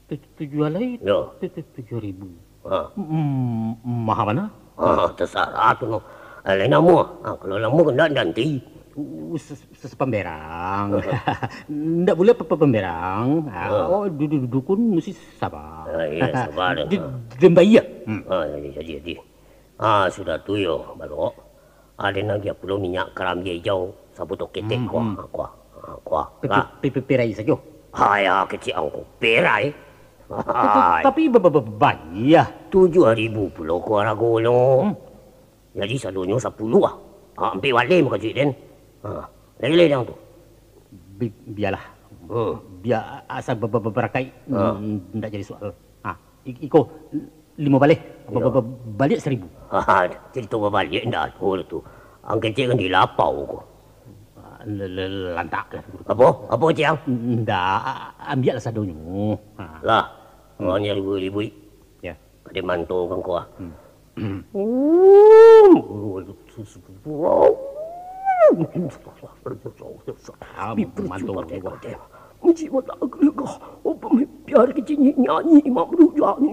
tu-, tujuah lai? Yo. Tu-, tu-, tujuah ribu. Ha. Mm, maha bana? Ha, tasarah tu no. Lai namuah. Ha, kalau namuah kandak nanti. Uh, se-, se-, sepamberang. Ha. Ndak buliah pe-, pe-, pamberang. Ha, ha. Oh, du-, du-, dukun musti saba. Ha, iyo, saba tu. Di-, ha. Di-, den bayia. Hmm. Ha, jadi, jadi, jadi. Ah, sudah tu yo, Barok. Aden agiah pulo minyak karambia ijau, sabotol ketek. Hmm, kuah, hmm. Ah, kuah. Ah, kuah. Pe-, pe-, lah. Pe-, pe-, perai sajo. Hai, ah, kecek angku. Perai. Ta-, ta-, hai. Tapi ba-, ba-, ba-, bayia. Tujuah ribu pulo ko aragonyo. Hmm. Jadi sadonyo sapuluah ah. Ah, ampek baleh mukasuik den. Ah, lai-lai dang tu. Bi-, bialah. Hmm. Bia asa ba-, ba-, ba-, barakaik, ah. Mm, ndak jadi soal. Ah, i-, iko, limo baleh. Ba-, ba-, ba-, baliak saribu. Ha, carito babaliak indak ado tu. Ang kecek kan di lapau ko. Ah, le-, le-, lantak lah tu. Apo? Apo, Ciang? Ndak, ambiaklah sadonyo. Ha. Lah, hmm. Urang nan ribuik-ribuik. Ya. Ka den mantokan ko ah. Hmm. Hmm. Ah, manto ko. Jiwa tak gelegah, apa main biar kecil nyanyi, mak berujak ni.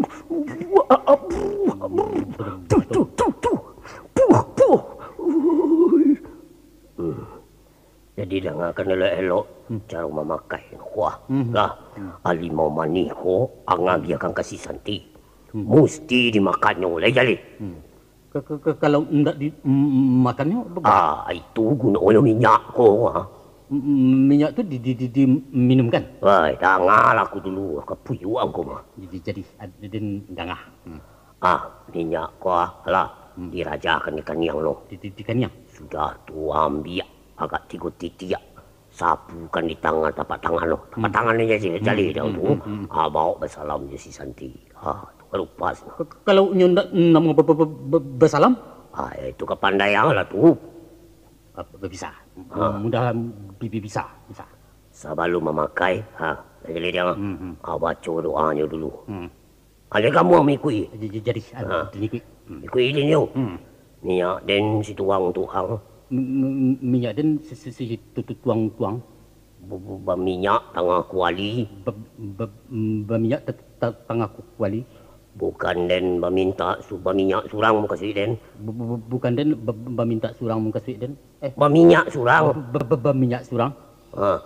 Buah, abu, abu. Tu, tu, tu, tu. Puh, puh. Ui. Hmm. Jadi, dangakan elok-elok, hmm, caro mamakai kuah. Hmm. Lah, hmm, alimau manih ko, ang agiahkan ka si Santi. Hmm. Musti dimakannyo, lai jaleh. Hmm. Ka-, ka-, ka-, kalau indak di, m-, makannyo, baa? Ah, itu gunonyo minyak ko, ah. M-, m-, minyak tu di, di, di, diminumkan? Wai, dangalah aku dulu, ka puyuang ko mah. Jadi, jadi, ad-, den danga. Hmm. Ah, minyak ko, ah, lah, hmm, dirajakan di kaniang lo. Di, di, di kaniang? Sudah tu, ambiak agak tigo titiak. Sapukan di tangan, tapak tangan lo. Tapak tangan ni jadi, jadi dah tu. Hmm, hmm, hmm. Ah, baok basalam jo si Santi. Ah, tu baru pas. K-, kalau nyo ndak, ndak mau ba-, ba-, ba-, ba-, basalam? Ah, itu kapandaian lah tu. Ah, ba-, bisa. Ah. Mudah bi-, bi-, bisa, bisa. Sabalum mamakai, ha, jadi dia, hmm, hmm, ah, baco doanyo dulu. Hmm. Alih kamu mangikuik. J-, j-, jadi, ah, ha, mangikuik. Hmm. Ikuik inyo. Hmm. Minyak den si tuang tuang. M-, m-, minyak den si, si, si tu, tu, tuang tuang. Bu-, bu-, baminyak tangah kuali. Ba-, ba-, baminyak ta-, ta-, tangah ku-, kuali. Bukan den bamintak su-, baminyak surang mukasuik den. Bu-, bu-, bu-, bukan den ba-, ba-, bamintak surang mukasuik den. Eh. Baminyak surang. Ba-, ba-, ba-, baminyak surang. Ha.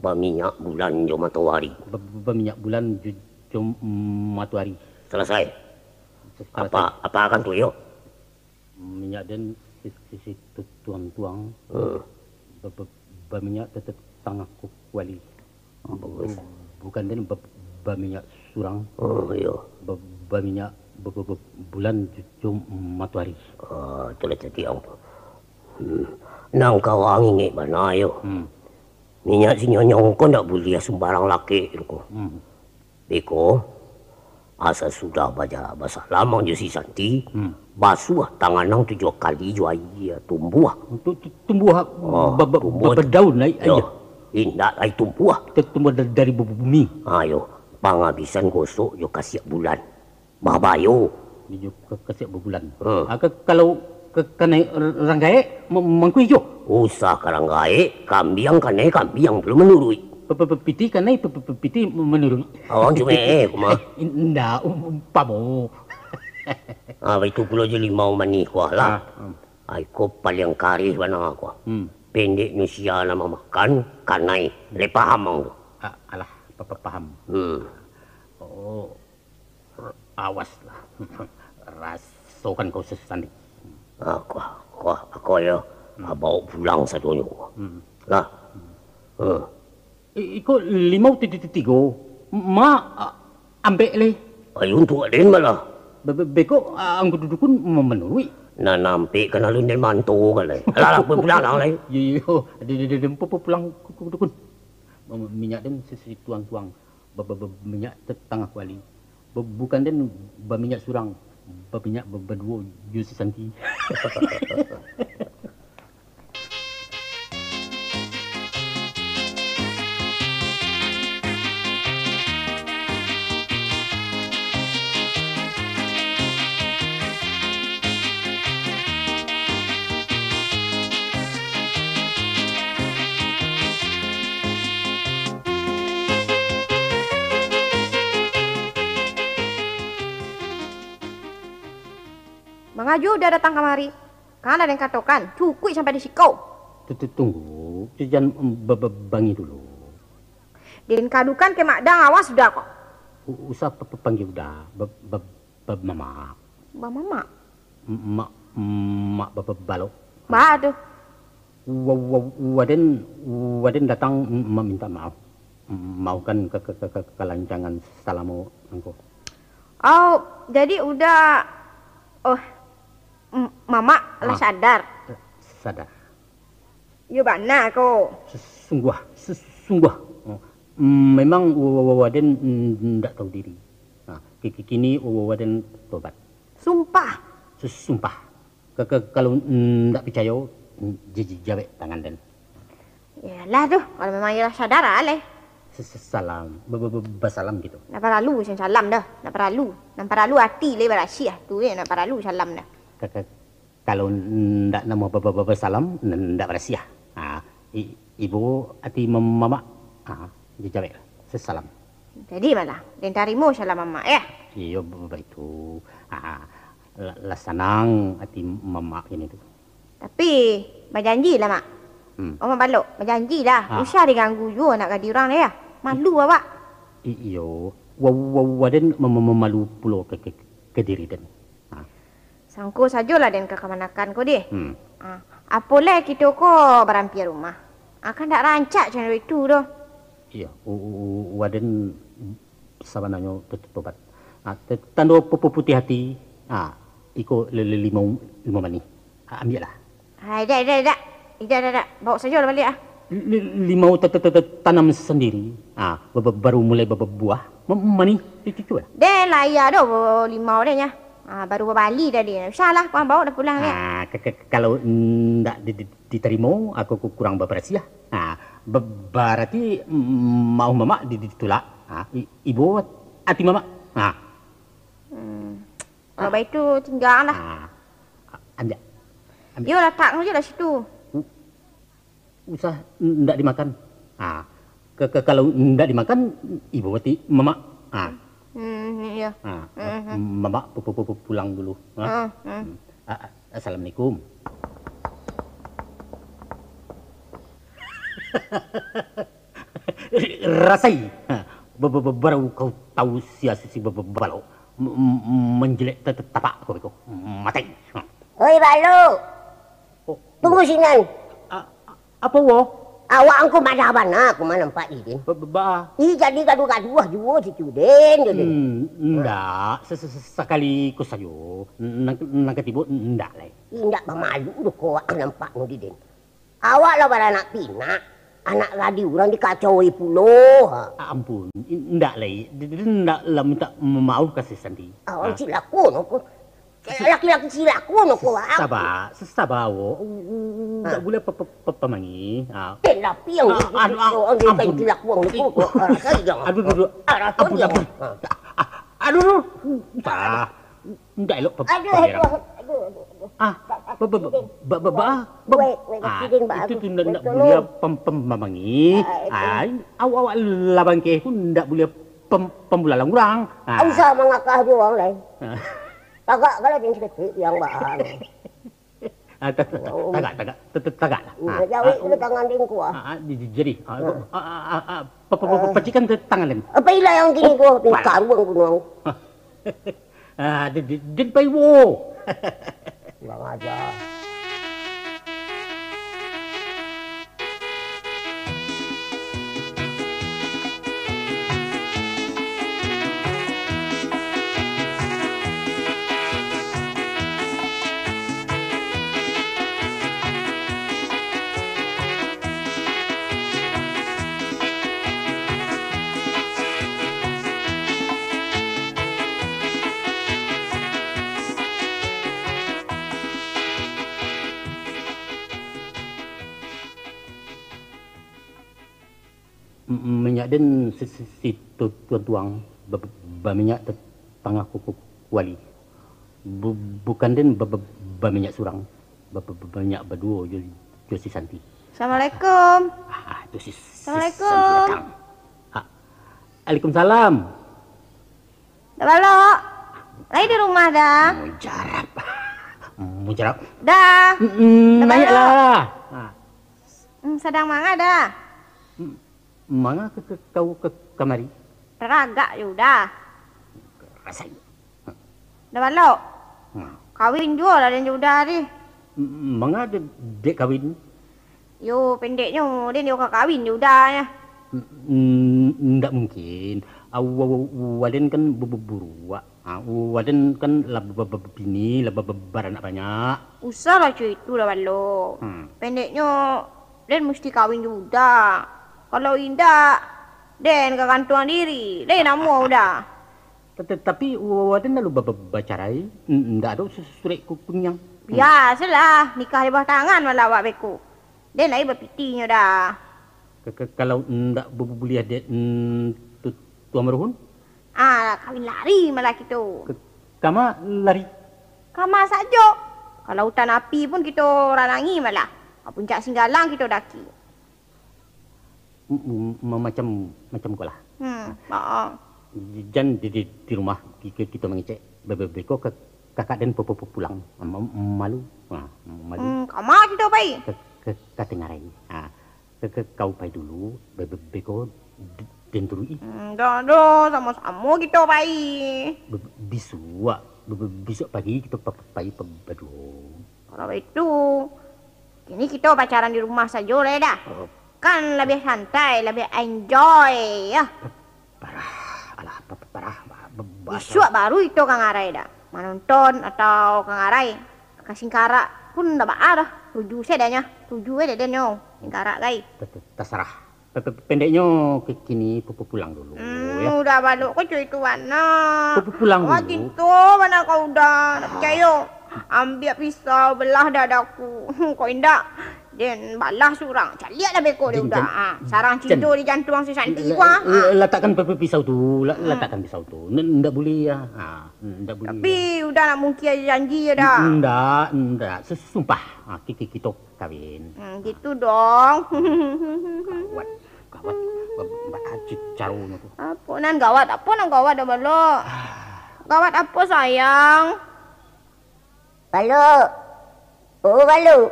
Baminyak bulan jo matoari. Ba-, ba-, baminyak bulan jo, jo matoari. Salasai. Sa-, salasai. Apa, apa akan tu yo? Minyak den si, si, si tu-, tuang-tuang. Hmm. Ba-, ba-, baminyak te-, te-, tangah ku-, kuali. Bagus. Bu-, bukan den ba-, baminyak surang. Oh, iyo. Ba-, baminyak ba-, ba-, ba-, bulan jo, jo matoari. Ah, itulah cadiak ang tu. Hmm. Nang kawang ingek bana yo. Hmm. Minyak si nyonyong ko ndak buliah sumbarang lakek tu ko. Hmm. Beko, asa sudah bajarak basalam ang jo si Santi, hmm, basuah tangan ang tujuah kali jo aia tumbuah. Tu, tu, tumbuah, oh, ba-, ba-, tumbuah ba-, badaun, ai, yo, aia. Indak lai tumbuah. Tu tumbuah da-, dari bu-, bu-, bumi. Ayo, pangabisan gosok jo kasiak bulan. Babayo. Di jo ka-, kasiak babulan. Hmm. Ah, ka-, kalau ka-, kanai r-, rang gaek, ma-, mangko ijo. Usah ka rang gaek, kambiang kanai kambiang pulo manuruik. Pe-, pe-, pe-, piti kanai pe-, pe-, pe-, piti manuruik. Awang cuma eh, kuma. Eh, in-, indak, um-, umpamo. Ah, baitu pulo jo limau manih kuah lah. Ah, hmm. Ah, iko paliang kareh bana kuah. Hmm. Pendeknyo sia nan mamakan, kanai. Lai paham ang tu? Ah, alah, pa-, pa-, paham. Hmm. Oh. Awaslah. Rasokan kau sasando. Ah, kuah, kuah, ako yo. Hmm. Ah, baok pulang sadonyo. Hmm. Lah. Hmm. I-, iko limau ti-, ti-, ti-, tigo. Ma, a-, ambek lai. Ayo untuak den malah. Be-, be-, beko, a-, angku dudukun ma-, manuruik. Nan ampek kan alun den manto kan lai. Alah, lah, pulang, pulang, pulang lai. Yo, yo, yo. Di, di, di, di, pu-, pu-, pulang ku, ku, dukun. Ma-, minyak den si, si tuang-tuang. Ba-, ba-, ba-, minyak te-, tangah kuali. Ba-, bukan den baminyak surang, baminyak ba-, baduo jo si Santi. Sengajo Uda datang kamari. Kan lah den katokan, cukuik sampai di siko. Tu, tu, tunggu, jan ba-, ba-, bangih dulu. Den kadukan ka Mak Dang, awas Uda ko. U-, usah pa-, pa-, panggia Uda, ba-, ba-, ba-, mamak. Ba mamak? Mak, mak ba-, ba-, balok. Ba tu. Wa-, wa-, waden, waden datang maminta maaf. Maafkan ka-, ka-, ka-, ka-, kalancangan salamo nangko. Oh, jadi Uda, oh, m-, mamak lah Ah. sadar? Sadar. Iyo bana ko. Sungguah, sungguah. Memang wa-, wa-, wa-, waden ndak tahu diri. Nah, ki-, ki-, kini wa-, wa-, waden tobat. Sumpah? Su-, sumpah. Ka-, ka-, kalau ndak picayo, j-, j-, jawek tangan den. Yalah tu, kalau memang iyo lah sadar, aleh. S-, s-, salam, ba-, ba-, ba-, basalam gitu. Ndak paralu sen salam dah, ndak paralu. Nan paralu ati lai barasiah tu, eh, ndak paralu salam dah. Ka-, ka-, kalau ndak namuah ba-, ba-, ba-, basalam, n-, ndak barasiah. Ha, i-, ibo ati mam-, mamak, ha, jajawek lah. Salam. Jadi malah, den tarimo salam mamak, ya? Iyo, ba-, ba-, baitu. Ha, la-, lah sanang ati mamak kini tu. Tapi, bajanji lah, Mak. Hmm. Mamak balok, bajanji lah. Ha. Usah diganggu juo anak gadih urang, ya. Malu awak. I-, iyo, wa-, wa-, waden mem-, mem-, memalu pulo ka, ka, ka diri den. Ha. Sangko sajolah den ka kamanakan ko deh. Hmm. Ha. Apo lai kito ko barampia rumah. Ha, kan ndak rancak caro itu doh. Iyo, u-, u-, u-, waden sabananyo to-, to-, tobat. Ha, t-, tando pu-, pu-, putiah ati, ha, iko li-, li-, limau, limau manih. Ha, ambiaklah. Ha, idak, idak, idak. Idak, idak, idak. Bawa sajolah baliak, ah. Li-, li-, limau ta-, ta-, ta-, ta-, tanam sandiri. Ha, ba-, ba-, baru mulai ba-, babuah. Ma-, manih, cucu lah. Deh, lah iyo doh limau deh nyo. Ha, baru babali tadi. Usahlah, kuang bawa dah pulang, deh. Ha, ka-, ka-, kalau ndak di-, di-, ditarimo, aku ku-, kurang babarasiah. Ha, ba-, bararti, mm, maoh mamak di-, ditulak. Ha, i-, ibo ati mamak. Ha. Hmm. Kalau baitu, tinggalah. Ha. Ambiak. Ambiak. Yo, latakkan je lah situ. U-, usah, n-, ndak dimakan. Ha. Ka-, ka-, kalau ndak dimakan, ibo ati mamak. Ha. Hmm, iyo. Ha. Hmm, hmm. Mamak pu-, pu-, pu-, pu-, pulang dulu. Ha. Hmm, hmm. Hmm. A-, a-, assalamualaikum. Rasai. Ha. Ba-, ba-, ba-, baru kau tahu sia si, si ba-, ba-, balok. M-, m-, manjilek ta-, ta-, tapak kau beko. Matai. Ha. Oi, balok. Oh. Tunggu sinan. A-, a-, apo, wo? Awak angku madah bana, aku manampak di den. Ba-, ba-, ba-, Ih, jadi gaduah-gaduah juo situ, den, jo den. Hmm, ndak. Se-, se-, se-, sakali ko sajo. Nan, nan katibo, ndak lai. Ih, ndak bamalu doh ko awak nampak nu di den. Awak lah baranak pinak, anak gadih urang dikacauwi pulo, ha. A-, ampun, in-, indak lai, di-, di-, indak lah mintak ma-, maoh ka si Santi. Awak cilako no ko. Laki-laki cilako no ko, ha. Saba, saba, wo. U-, u-, u-, indak buliah pa-, pa-, pa-, pamangi, ha. Pen lah, piang. A-, anu, a-, ampun. Cilako no ko. Aduh, aduh, aduh. Aduh, aduh, aduh. Indak elok pa-, pameran. Aduh, aduh, aduh, aduh. Ah, ba-, ba-, ba-, ba-, ba-, ba-, ah, ba-, ah, itu tu ndak, ndak buliah pam-, pam-, pamangi. Ah, itu. Ah, awak-awak lah bangkeh tu ndak buliah pam-, pambulalang urang. Ah. Usah mangakah jo urang lain. Ah. Tagak kalau den saketek yang ba-, ah. Ah, ta-, ta-, ta-, tagak, tagak, ta-, ta-, tagak lah. Ah, jawek ah, tu tangan den kuah. Ah, ah, di-, di-, jadi, ah, ah, ah, ah, pa-, pa-, pa-, pa-, pacikan tu tangan den. Apa ilah yang kini kuah, pingkaruang kunuang. Ah, di-, di-, di-, pai wo. Kurang ajar. M-, minyak den si, si, si tu-, tuan tuang ba-, ba-, baminyak te-, tangah ku-, ku-, kuali. Bu-, bukan den ba-, ba-, baminyak surang, ba-, ba-, ba-, baminyak baduo jo, jo si Santi. Assalamualaikum. Ah, tu si, si Santi datang. Assalamualaikum. Ah, waalaikumsalam. Dah balok. Lai di rumah dah. Mujarab. Mujarab. Dah. Mm, mm, Dah naiaklah. Ha. Hmm, sadang manga dah? Mm, manga ka, ka, kau ka kamari? Taragak jo Uda. Rasai. Dah balok? Hmm. Kawin juo lah den jo Uda tadi. Mm, manga dek, dek kawin? Yo, pendeknyo, den yo ka kawin jo Uda nyo. Mm, mm, ndak mungkin. Ah, wa-, wa-, waden kan be-, be-, buruak. Ah, waden kan lah be-, be-, be-, bini, lah be-, be-, baranak banyak. Usah lah cak itu lah, Balok. Hmm. Pendeknyo, den musti kawin jo Uda. Kalau indak, den ka gantuang diri. Lai namuah Uda. Tata-, tapi waden lalu ba-, ba-, bacarai, n-, ndak ado su-, surek ku-, kuniang. Hmm. Biasolah, nikah di bawah tangan malah awak beko. Den lai bapitinyo dah. Ka-, ka-, kalau ndak bu-, bu-, buliah dek, mm, tu-, Tuan Maruhun? Ah, kawin lari malah kito. Ka-, kama lari? Kama sajo. Kalau utan api pun kito ranangi malah. Ka Puncak Singgalang kito daki. M-, m-, ma-, macam, macam ko lah. Hmm, ha. Jan di, di, di rumah ki-, ki-, kito mangecek. Be-, be-, beko ka-, kakak den pu-, pu-, pu-, pulang. Ma-, malu. Ha, malu. Hmm, kama kito pai? Ka-, ka-, ka Tenggarai. Ha. Ka-, ka-, kau pai dulu, be-, be-, beko d-, den turuik. Hmm, dah, dah, samo-samo kito pai. Be-, be-, bisuak, be-, be-, bisuak pagi kito pa-, pa-, pai pa-, baduo. Kalau itu, kini kito pacaran di rumah sajo lah dah. Oh. Kan labiah santai, labiah enjoy, yo. Pa-, parah, alah, pa-, pa-, parah, ba-, ba-, ba-, Bisuak baru kito ka ngarai dah. Manonton atau ka ngarai, ka Singkarak pun ndak baa dah. Tuju sajo dah nyo, tuju sajo dah nyo. Singkarak gai. Ta-, ta-, tasarah. Pe-, pe-, pendeknyo, ki-, kini pu-, pu-, pulang dulu, Hmm, yo. Uda Balok ko cuy tu bana. Pu-, pu-, pulang Awak dulu. Cinto bana ka Uda, ndak picayo. Ambiak pisau, belah dadaku. Kok indak, den balah surang. Caliak lah beko dek Jan, Uda. Jan, Ah, sarang Jan. Cinto di jantuang si Santi L-, ko, ah. l-, latakkan pe-, pe-, pisau tu, la-, Hmm. latakkan pisau tu. N-, ndak buliah, ah. Hmm, ndak buliah. Tapi Uda nak mungkir janji yo dah. N-, ndak, ndak. Su-, sumpah. Ah, ki-, ki-, kito kawin. Hmm, gitu dong. Gawat, gawat. Ba-, ba-, ba-, caro nyo tu. Apo nan gawat? Apo nan gawat dah, Balok? Ah. Gawat apo, sayang? Balok. Oh, Balok.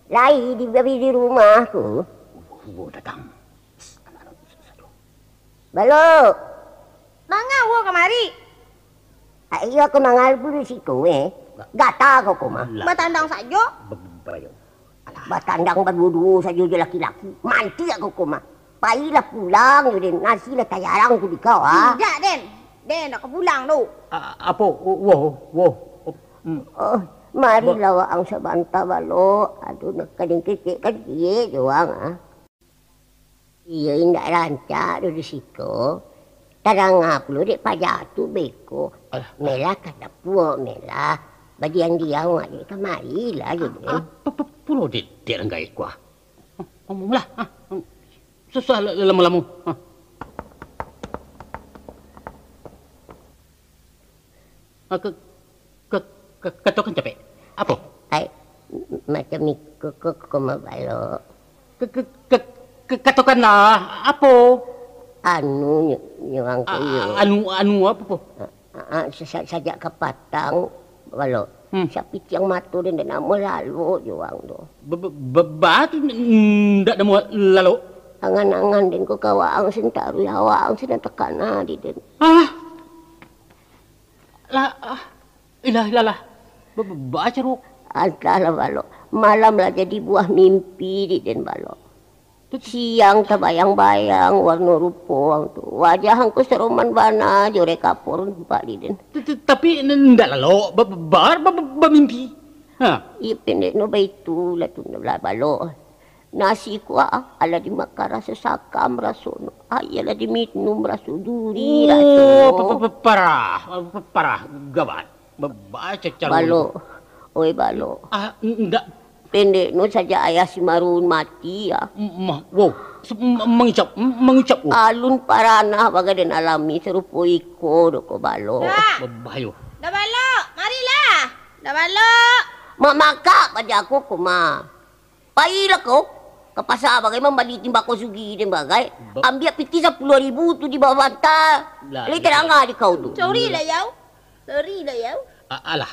Lai di, di, di rumah ko. Oh, datang. Balok. Manga awak kamari? Iyo, ko manga dulu siko, eh. Gata ko, ko mah. Batandang sajo. Ba-, ba-, bayo. Alah. Batandang baduo-duo sajo jo laki-laki. Mantiak ko, ko mah. Pailah pulang jo den. Nasi lah tayarang tu di kau, ah. Indak, den. Den, ndak ka pulang tu. A-, apo? Wo, wo, wo. Hmm. Oh, marilah Ba- waang sabanta, Balok. Aduh, nak kading kecek kan cie jo waang, ah. Iyo, indak rancak doh di siko. Tadanga pulo dek paja tu beko. Alah. Melah ka dapua, Melah. Badiam-diam awak dek kamari lah, A-, gitu, eh. Apo pu-, pulo dek, dek Ranggai kuah? Hah, ngomonglah. Hah, hah. Susah la-, la-, lamo-lamo. Hah. Ah, ka-, ka-, ka-, katokan capek. Apo? Ai, m-, macam iko ko, ko mah, Balok. Ka-, ka-, ka-, ka-, katokanlah, apo? Anu, nyo-, nyuang ko A-, iyo. Anu, anu apo, po? A-, a-, a, sa-, sa-, sajak kapatang, Balok. Hmm. Sapitiang mato den ndak namuah lalok jo waang tu. Ba-, ba-, ba-, ba tu n-, ndak namuah lalok? Angan-angan den ko ka waang sen taruih, waang sen nan takana di den. Ah! Lah, ah, ilah, ilah, lah. Ba-, ba-, ba caro. Antahlah, Balok. Malam lah jadi buah mimpi di den, Balok. Tu, tu. Siang tabayang-bayang warno rupo ang tu. Wajah ang ko saroman bana jo rekapor nampak di den. Tu, tu, tapi n-, ndak lalok, ba-, ba-, ba-, ba-, bamimpi. Ha. Iyo, pendeknyo baitu lah tu, lah, Balok. Nasi kuah, alah dimakan raso sakam rasonyo. Aia lah diminum raso duri Oh, rasonyo. pa-, pa-, pa-, parah, pa-, pa-, parah, gawat. Ba-, baco caro Balok. Oi, Balok. Ah, n-, ndak. Pendeknyo sajak ayah si Marun mati, ah. M-, mah, wow. Se-, m-, mangicap, m-, mangicap, wow. Alun paranah bagai den alami sarupo iko doh ko, Balok. Dah. Ba-, bahayo. Dah, Balok. Marilah. Dah, Balok. Mak makak paja ko, ko mah. Pailah kau ka pasa bagai mambali timbako sugi den bagai. Ba- Ambiak pitih sapuluah ribu tu di bawah bantal. Lah, Lai lah. Tadanga di kau tu. Curilah, yau. Curilah, yau. A-, alah.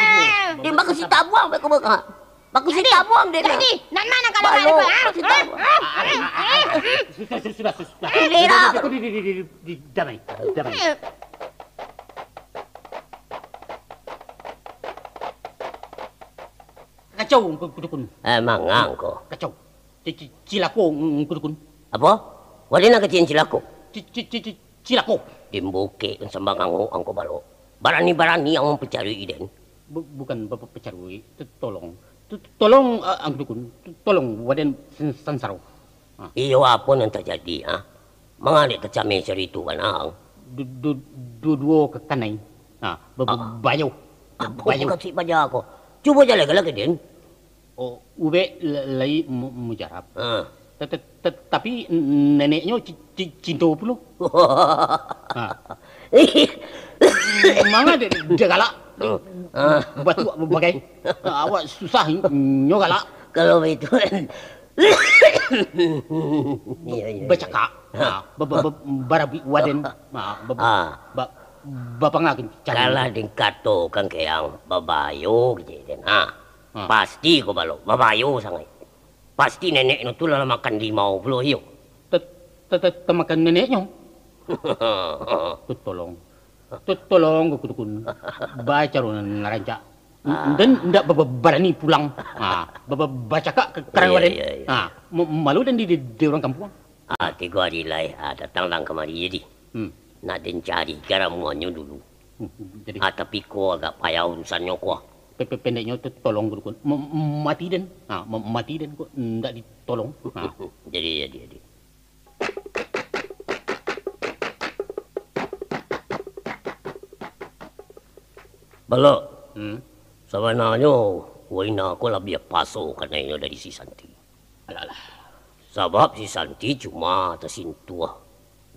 Di baku si tabuang, baku baku. Baku si tabuang dia. Jadi, nak mana kalau balik, ah? Baku si tabuang. Ah, ah, ah, ah, sudah, sudah, sudah, sudah. Sudah, sudah, sudah, sudah, sudah, damai, damai. Kacau, Ngku Dukun. Eh, mangang ko. Kacau. Ci-, ci-, cilako, Ngku Dukun. Apo? Waden nan kecek cilako? Ci-, ci-, ci-, ci-, cilako. Dimbukek sambarangan ang ko, Balok. Barani-barani ang mampacaruik den. Bu-, bukan ba-, ba-, pacaruik. To-, tolong. To-, tolong, ah, Ngku Dukun. To-, tolong, waden san-, sansaro. Ha. Iyo, apo nan tajadi, ha? Manga dek tacameh carito bana ang? Du-, du-, duo-duo ka kanai. Ha, ba-, ba-, bayo. Apo kacik paja ko? Cubo jalehkan lagi, den. Oh, ubek la-, lai mu-, mujarab. Ha. Ta-, ta-, ta-, tapi neneknyo ci-, ci-, cinto pulo. Ha. Manga dek, dek galak. Ha. Batuak bagai. Awak susah nyo galak. Kalau baitu, Iyo, iyo, iyo. Bacakak. Ha, ba-, ba-, ba-, barabuik waden. Ha, ba-, ba-, ba-, bapangakan cari. Kalah dikatokan kayang babayo kecek den. Ha. Ha. Pasti ko Balok, babayo sangaik. Pasti neneknyo tu lah makan limau pulo, iyo. Ta-, ta-, ta-, tamakan neneknyo? Tu tolong. Tu tolong, Ngku Dukun. Bacaro nan rancak. Ah. Den ndak ba-, ba-, barani pulang. Ha, ba-, ba-, bacakak ka karang waden. Iyo, iyo. Ha, ma-, malu den di, di, di urang kampuang. Ah, tigo ari lai, ah, datang lah kamari jadi. Hmm. Nak den cari ka ramuannyo dulu. Hmm, jadi. Ah, tapi ko agak payah urusannyo ko. Pe-, pe-, pendeknyo tu tolong, Ngku Dukun. Ma-, mati den. Ha, ma-, mati den ko ndak ditolong. Ha. Jadi, jadi, jadi. Balok. Hmm. Sabananyo, Waina ko labiah paso kanainyo dari si Santi. Alah, alah. Sabab si Santi cuma tasintuah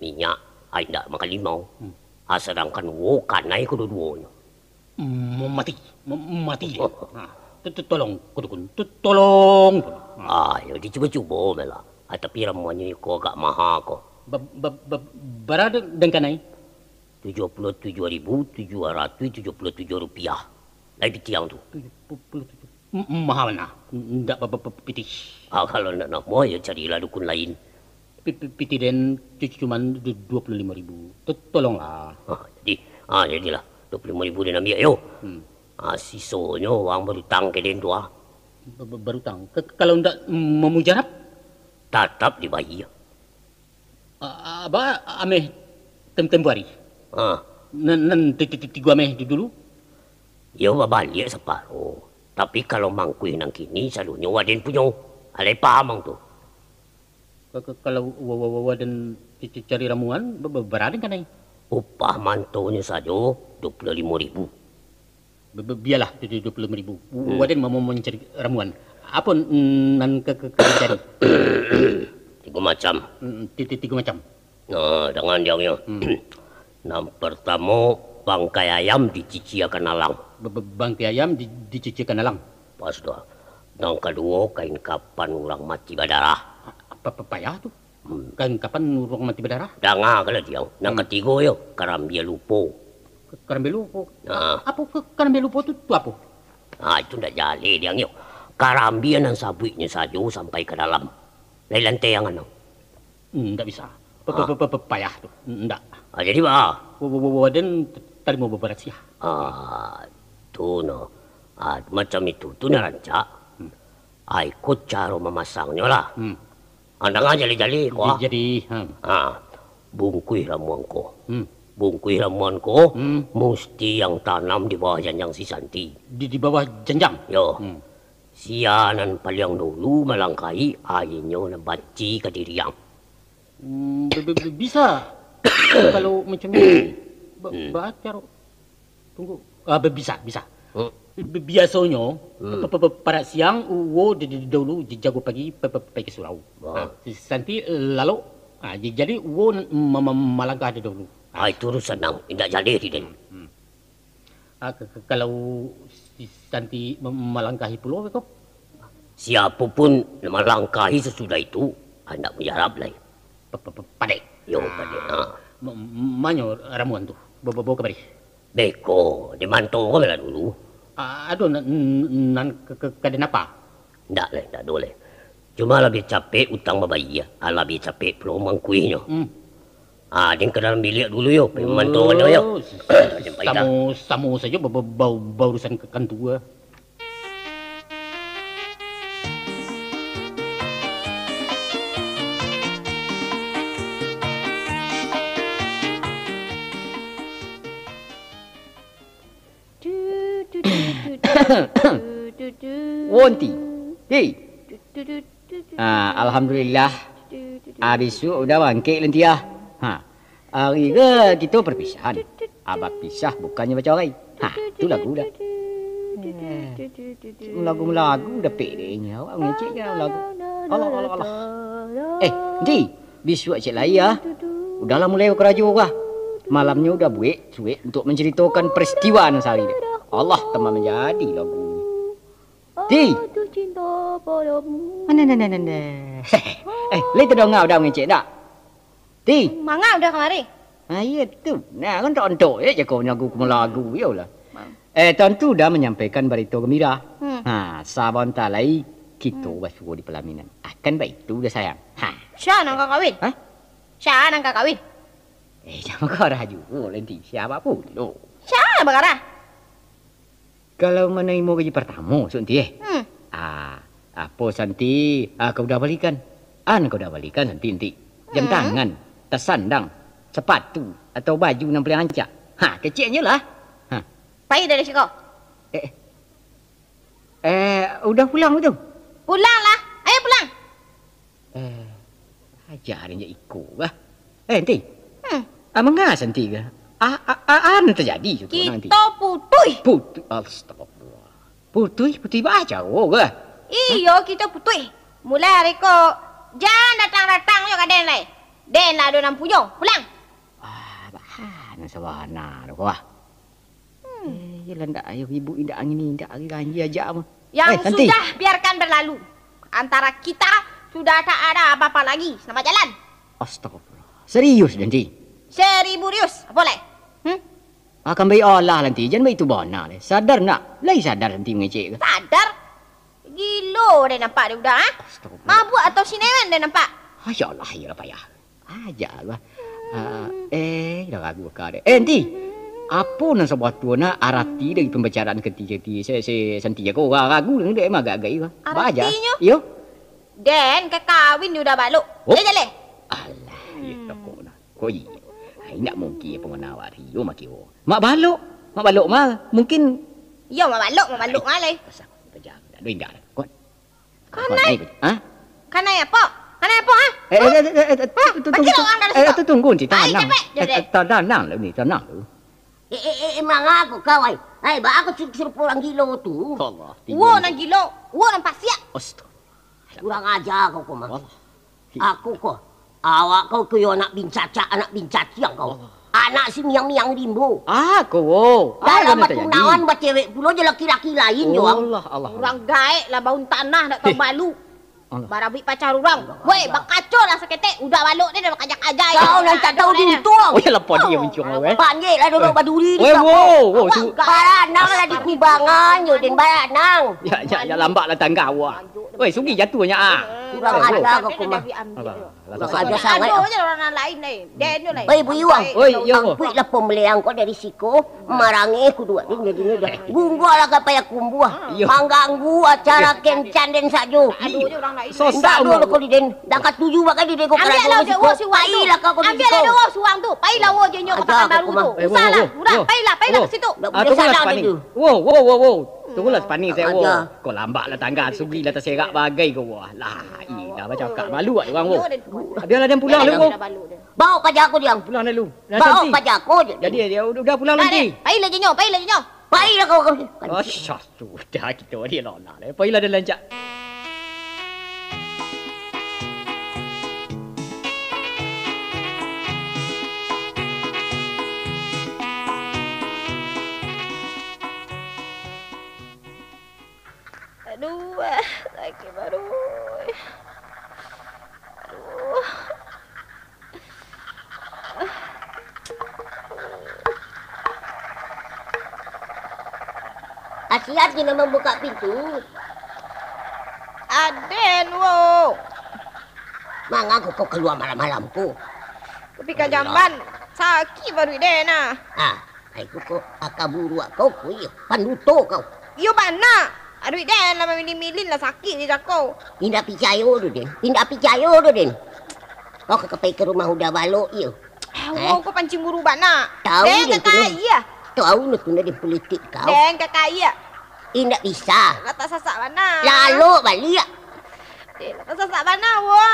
minyak, ai indak makan limau. Hmm. Ah, sadangkan wo kanai kaduo-duonyo. Ma-, mati, ma-, mati. Oh. Ha, tu, tu, tolong, Ngku Dukun, tu, tolong. Ha. Ah, yo, dicubo-cubo bae lah. Ah, tapi ramuannyo iko agak maha ko. Ba-, ba-, ba-, bara den kanai? Tujuah puluah tujuah ribu tujuah ratuih tujuah puluah tujuah rupiah. Lai pitiang tu. Tujuah puluah tujuah. M-, maha bana. Ndak ba-, ba-, ba-, pitih. Ah, kalau ndak namuah, yo carilah dukun lain. Pi-, pi-, pitih den cu-, cuman du-, duo puluah limo ribu. To-, tolonglah. Ah, jadi, ah, jadilah. Duo puluah limo ribu den ambiak, yo. Hmm. Ah, sisonyo waang barutang ka den tu, ah. Ba-, ba-, barutang? Ka-, kalau ndak mamujarab? Tatap dibayia. A-, a-, ba, ameh tem-, tempo ari? Ah. Nan, nan ti-, ti-, ti-, tigo ameh du-, dulu? Yo, babaliak saparo. Tapi, kalau mangkuih nan kini, saluahnyo waden punyo. Alai paham ang tu. Ka-, ka-, kalau wa-, wa-, wa-, waden ci-, ci-, cari ramuan, ba-, ba-, bara den kanai? Upah mantonyo sajo, duo puluah limo ribu. Ba-, ba-, bialah, tu, tu, duo puluah limo ribu. Hmm. Waden ma-, ma-, mancari ramuan. Apo n-, nan ka, ka, ka dicari? Tigo macam. Mm, ti-, ti-, tigo macam. Nah, dangan diangnyo. Hmm. Nan partamo, bangkai ayam diciciakan alang. Ba-, ba-, bangkai ayam di-, diciciakan alang. Pas tu. Nan kaduo, kain kapan urang mati badarah. A-, apa, apa payah tu? Hmm. Kan kapan urang mati badarah? Danga ka lah, Diang. Nan Hmm. katigo yo, karambia lupo. Ka-, karambia lupo? Ah. Apo ka-, karambia lupo tu, tu apo? Ah, itu ndak jaleh, Diang, yo. Karambia nan sabuiknyo sajo sampai ka dalam. Lai lanteh angan. Hmm, ndak bisa. Pa-, pa-, Ah. pa-, pa-, payah tu. Ndak. Ah, jadi, ba? Wa-, wa-, wa-, waden t-, tarimo babarasiah. Ah, tu no. Ah, macam itu tu nan rancak. Hmm. Ah, iko caro mamasangnyo lah. Hmm. Andang aja jali-jali ko, ah. Jadi, hmm. Ah, bungkuih ramuan ko. Hmm. Bungkuih ramuan ko, Hmm. musti yang tanam di bawah janjang si Santi. Di, di bawah janjang? Yo. Hmm. Sia nan paliang dulu malangkahi, aianyo nan banci ka diriang. Hmm, bi-, bi-, bi-, bisa. Kalau macam itu, ba-, Hmm. bacaro. Tunggu. Ah, bi-, bisa, bisa. Hmm. Bi-, biasonyo, Hmm. pa-, pa-, pa-, parak siang, uwo di, di, di dahulu j-, jago pagi, pa-, pa-, pai ka surau. Wah. Ah, si Santi, eh, lalok. Ah, j-, jadi uwo n-, ma-, ma-, malangkah di dahulu. Ah, itu urusan nan indak jaleh, Raden. Hmm. Ah, k-, k-, kalau si Santi ma-, malangkahi pulo, ko? Siapo pun nan malangkahi sasudah itu, ah, indak mujarab lai. Pa-, pa-, pa-, padek. Yo, padek, Ah. ha. Ma-, ma-, manyo ramuan tu? Ba-, ba-, bao kamari. Beko, di manto ko bela dulu. Ah, ado nan, nan ka, ka, ka den apa? Ndak lai, ndak ado lai. Cuma labiah capek utang babayia, ah, labiah capek pulo mangkuihnyo. Hmm. Ah, den ka dalam biliak dulu yo, pai mamanto nyo yo. Oh, s-, s-, Jangan pai dah. Samo, samo sajo ba-, ba-, ba-, baurusan ka kantua. Wonti. Hei. Ah, alhamdulillah. Ah, bisuak udah bangkek Lanti ah. Ha. Ari ko kito perpisahan. Ah, bapisah bukannyo bacarai. Ha, tu lagu dah. Eh, malagu-malagu dapek dek inyo. Awak mangecek je lagu. Alah, alah, alah. Eh, Nti, bisuak cek lai ah. Udahlah mulai bakarajo ah. Malamnyo udah buek suek untuk mancaritokan peristiwa nan sahari tu. Allah tambah manjadi lagu ni. Ti. Mana, mana, mana, mana. Eh, lai tadanga udah mangecek ndak? Ti. Manga udah kamari? Ah, iyo tu. Nah, kan tak ontok je jago lagu, malagu, iyolah. Mang. Eh, Tuan tu dah manyampaikan barito gambira. Hmm. Ha, sabanta lai kito Hmm. basuo di palaminan. Akan baitu dah, sayang. Ha. Sia nan ka kawin? Hah? Sia nan ka kawin? Eh, jangan marah juo, Lanti. Siapa pun lo. Sia nan bagarah? Kalau manarimo gaji partamo, Santi, eh. Hmm. Ah, apo Santi, ah, kau udah balikan? An kau udah balikan, Santi, Nti? Jam Hmm. tangan, tasandang, sapatu, atau baju nan paliang rancak? Ha, keceknyo lah. Ha. Pai dari siko. Eh, eh, udah pulang tu? Pulanglah. Ayo pulang. Eh, aja ari nyo iko kah? Eh, Nti. Hmm. Ah, manga Santi kah? Ah, ah, ah, ah, nan tajadi tu, Nti? Kito putuih. Putuih, astagfirullah. Putuih, putuih baa caro kah? Iyo, kito putuih. Mulai ari ko, jan datang-datang yo ka den lai. Den lah ado nan punyo. Pulang. Ah, baa nan sabana tu, wah. Hmm. Eh, iyolah, ndak, ayo ribut indak angin indak ari ganjia aja mah. Yang Eh, Santi. sudah, biarkan berlalu. Antara kita sudah tak ada apa-apa lagi. Selamat jalan. Astagfirullah. Serius, Danti? Seribu rius. Apa lai? Hmm? Akan baik Allah, Lanti. Jan baitu bana lai. Sadar nak? Lai sadar Santi mangecek ka? Sadar. Gilo deh nampak deh udah, ah. Astagfirullah. Mabuk atau sinewen deh nampak. Masya Allah, iyolah payah. Aja lah. Ah, eh, dah ragu ka deh. Eh, Enti. Apo nan sabatua nak arati dari pambicaraan kenti-kenti se, se Santi ko? Ra-, ragu dek emang agak-agak iko. Ba aja. Aratinyo? Iyo. Den ka kawin di Uda Balok. Oh. Eh, jaleh. Alah, iyo toko nah. Ko iyo. Ai, indak mungkin pangana awak Rio maki wo. Mak Balok. Mak Balok mah mungkin. Iyo, Mak Balok, Mak Balok mah lai. Pasal ko tajam. Dak ado indak. Ko Kanai. Hah? Kanai apo? Kanai apo, ha? Eh, eh, eh, eh, eh, Hah? tu, tu, Pakil tu, orang dari eh, situ. Tu tunggu, Enti, Ai, tanang. Capek, Eh, eh, Jodeh. Tanang dulu, Enti, tanang dulu. Eh, eh, eh, eh, manga ko kau, ai? Ai, baa ko sur-, suruh urang gilo tu? Allah, Wo tigo. Nan gilo, wo nan pasiak. Astagfirullah. Kurang aja kau ko, Mang. Allah. Aku ko, awak kau ko yo anak bincacak, anak bincaciang kau. Allah. Anak si miang-miang rimbo. Ah, ko wo. Ah, dalam batunawan bacewek pulo jo laki-laki lain jo, Ang. Allah, Allah. Urang gaek lah baun tanah dak tau balu. Allah. Barabuik pacar urang. Allah. Weh, bakaco. Dah lah saketek, udah balok dia dah bakajak-kajak. Kau nan tak tahu diuntuang. Oh, ya lah, padi yang muncung, weh. Panjek lah duduk baduri di Weh, sapa. Wo, wo, su- Baranang lah di kubangan, yo, den, baranang. Ya, ya, ya, lambat lah tangga awak. Weh, Sugi jatuh nyo, ah. Kurang ajar kau, Kumah. Apo? Lah, kurang ajar sangat. Ado je urang nan lain, eh. Den tu lain. Oi, Buyuang. Oi, yo, wo. Angkuik lah pambalian kau dari siko. Marangeh kuduak ni jadinyo dah. Gungguah lah ka payah kumbuah. Iyo. Mangganggu acara kencan den sajo. Iyo. Susah. Indak ado lah kau di den. Dah katuju bagai di den ko. Ambiak lah karajo dek wo siwak tu. Pailah kau ko di situ. Ambiak lah dek wo suang tu. Pailah wo je nyo ka Pakanbaru tu. Usah lah. Udah, pailah, pailah ka situ. Ndak buliah salah den tu. Wo, wo, wo, wo. Tunggulah sapani se wo. Kau lambat lah tangga, Sugi lah taserak bagai ko wo. Lah, ilah bacakak malu awak urang wo. Bialah den pulang dulu wo. Baok paja ko, Diang. Pulang dulu. Baok paja ko je. Jadi, dia udah, udah pulang nanti. Pailah je nyo, pailah je nyo. Pailah kau, kau. Asyah, sudah kito ni lah, lah. Pailah dah lancak. Aduh, ah, sakik baruih. Aduh. Asiat kini mambuka pintu. Aden, wo. Manga kau kalua malam-malam ko? Ka pai ka jamban, sakik baruih den, ah. Ah. Ai, ko, ko, aka buruak kau, ko, iyo, panduto kau. Iyo bana. Aduh, den, lah mamilin-milin lah sakik je cako. Indak picayo doh, den. Indak picayo doh, den. Kau ka, ka pai ka rumah Uda Balok, iyo. Ah, eh? Wo, kau pancing buru bana. Tahu den, den, tu, kakai, ah. Tahu no tu, den, politik kau. Den, kakai, ah. Indak bisa. Lah tasasak bana. Lalok baliak. Eh, lah tasasak bana, wo.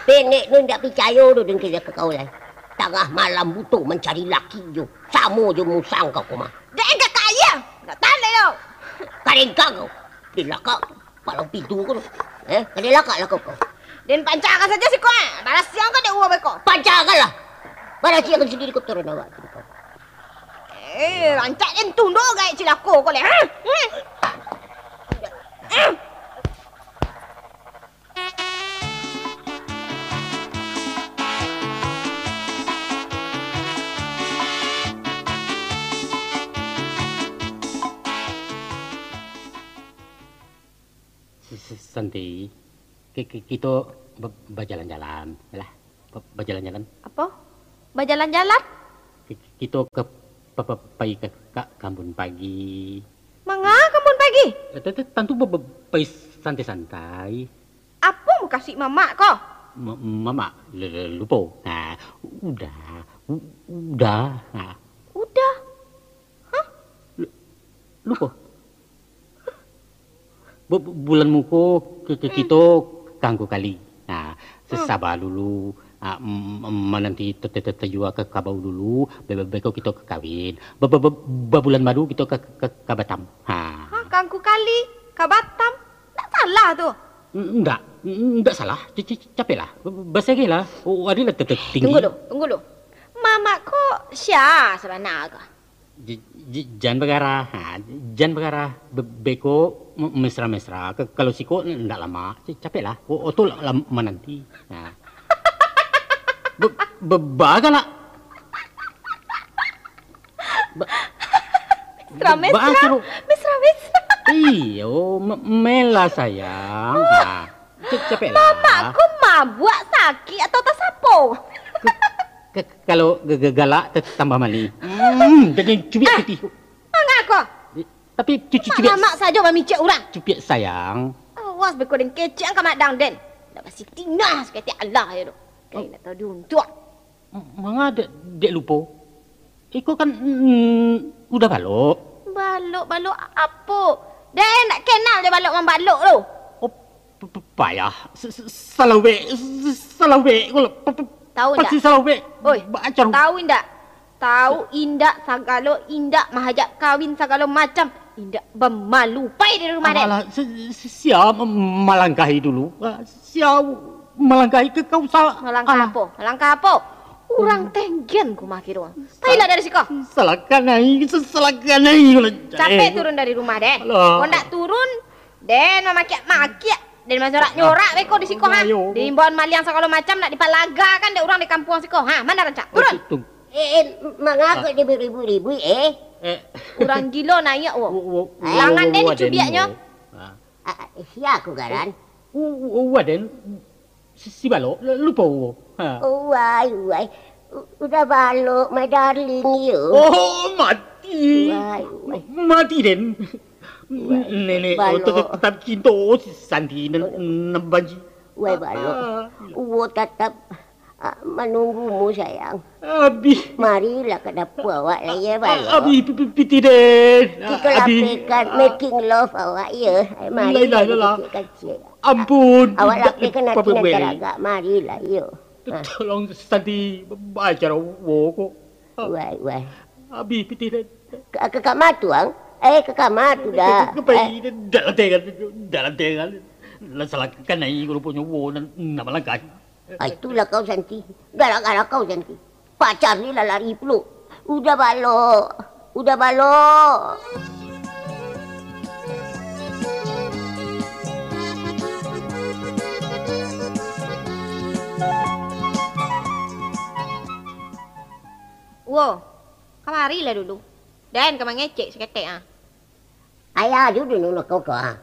Pendek tu indak picayo doh, den, ka kau lai. Tangah malam buto mancari laki jo. Samo jo musang kau ko mah. Dek, angkek ka aia. Ndak tahan dek kau. Kadengka kau. Dilakak palang pintu ko tu. Eh, kadilakak lah kau, kau. Den pancakan sajo siko, eh. Barasiakan dek uwa beko. Pancakanlah. Barasiakan sandiri kotoran awak tu, kau. Eh, rancak den tunduk gaek cilako kau leh. Ha? Hmm. Hmm. S-, s-, Santi, ki-, ki-, kito ba-, bajalan-jalan, lah. Ba-, bajalan-jalan. Apo? Bajalan-jalan? Ki-, ki-, kito ka pa-, pa-, pai ka, ka Kambun Pagi. Manga Kambun Pagi? Eh, te-, te-, tantu ba-, ba-, pai santai-santai. Apo mukasuik mamak ko? Ma-, mamak, lu-, lu-, lupo. Ha, udah, u-, udah. Ha. Udah? Hah? Lu-, lupo. Bu-, bu-, bulan muko ki-, ki-, kito kangku kali. Nah, sasaba dulu, ah, m-, m-, mananti te-, te-, te-, tajua ka kabau dulu, be-, be-, beko kito ka kawin. Ba-, ba-, ba-, babulan madu kito ka, ka, ka Batam. Ha. Ha, kangku kali, ka Batam. Ndak salah tu. N-, ndak, n-, ndak salah. C-, c-, capeklah. Ba-, ba-, basegehlah. Oh, adilah te-, te-, tinggi. Tunggu dulu, tunggu dulu. Mamak ko sia sabana ko? J-, j-, jan bagarah, ha, jan bagarah. Be-, beko m-, mesra-mesra. Ka-, kalau siko n-, ndak lamak, c-, capeklah. O-, oto lah, lah mananti. Ha. Be-, be-, ba galak. Ba-, mesra-mesra, ba-, mesra-mesra. Iyo, me-, mela sayang. Ha. C-, capeklah. Mamak ko mabuak sakik atau tasapo? Ke-, Ka-, kalau ga-, ga-, galak, ta-, tambah manih. Hmm, daging cubiak pitih. Manga ko? Eh, tapi cu-, cu-, cubiak. Mamak sajo mamicek urang. Cubiak sayang. Awas beko den kecek ka madang den. Ndak basitinah saketek alah je tu. Kain atau diuntuak. M-, manga dek, dek lupo? Iko kan, mm, Uda Balok. Balok, balok apo? Den ndak kenal jo balok mambalok tu. Oh, P-, p-, payah. S-, s-, salawek, s-, salawek ko lah. P-, p-, tahu indak? Pasti salawek. Oi, tahu indak? Tahu indak sagalo indak mahajak kawin sagalo macam. Indak bamalu. Pai dari rumah den. Alah, s-, s-, sia m-, malangkahi dulu. Ah, sia malangkahi ka kau sa-, malangkah apo? Malangkah apo? Urang tenggen ko mah kiro. Pailah dari siko. Salakan ai, s-, salakan ai. Capek turun dari rumah den. Alah. Kok ndak turun, den mamakiak-makiak. Den manyorak-nyorak beko di siko, ha? Ayo. Diimbauan maliang sagalo macam, nak dipalagakan dek urang di kampuang siko. Ha, ma nan rancak? Turun! Tung. Eh, eh, manga kok diribuik-ribuik, eh? Eh. Urang gilo naiak, wo. Wo, wo, wo, Langan den wo, wo, dicubiaknyo. Den, wo. Ha. Ah, ah, sia ko ngaran? Wo, wo, wo, den. Si, si Balok, lu-, lupo, wo. Ha. Wai, wai. U-, Uda Balok, my darling, yo. Oh, mati. Wai, wai. Mati, den. Wai, Nenek, oh, Balok. Tetap cinta, oh, si Santi, nan, nan banci. Wai, Balok. Ah. Uwo tatap, ah, manunggumu, sayang. Abih. Marilah ka dapua awak lai, yo, Balok. Abih, pi-, pi-, pitih, den. Kito Abih. Lapehkan making love awak, yo. Mari, lai, lai, lai, lai. Kecil-kecil. Ampun. Awak lapehkan ati nan taragak, marilah, yo. Tolong, Santi, bacara wo ko. Wai, wai. Abih pitih, den. Ka, ka kama tu, ang? Eh, ka kama tu dah. Ka, ka, ka pai, eh. Dalam tengan, dalam tengan. Lah salah kanai ruponyo wo nan, nan malangkahi. Ah, itulah kau, Santi. Gara-gara kau, Santi. Pacar ni lah lari pulo. Uda Balok. Uda Balok. Wo, kamarilah dulu. Den ka mangecek saketek, ah. Ayah jo dulu lo kau ko, ah.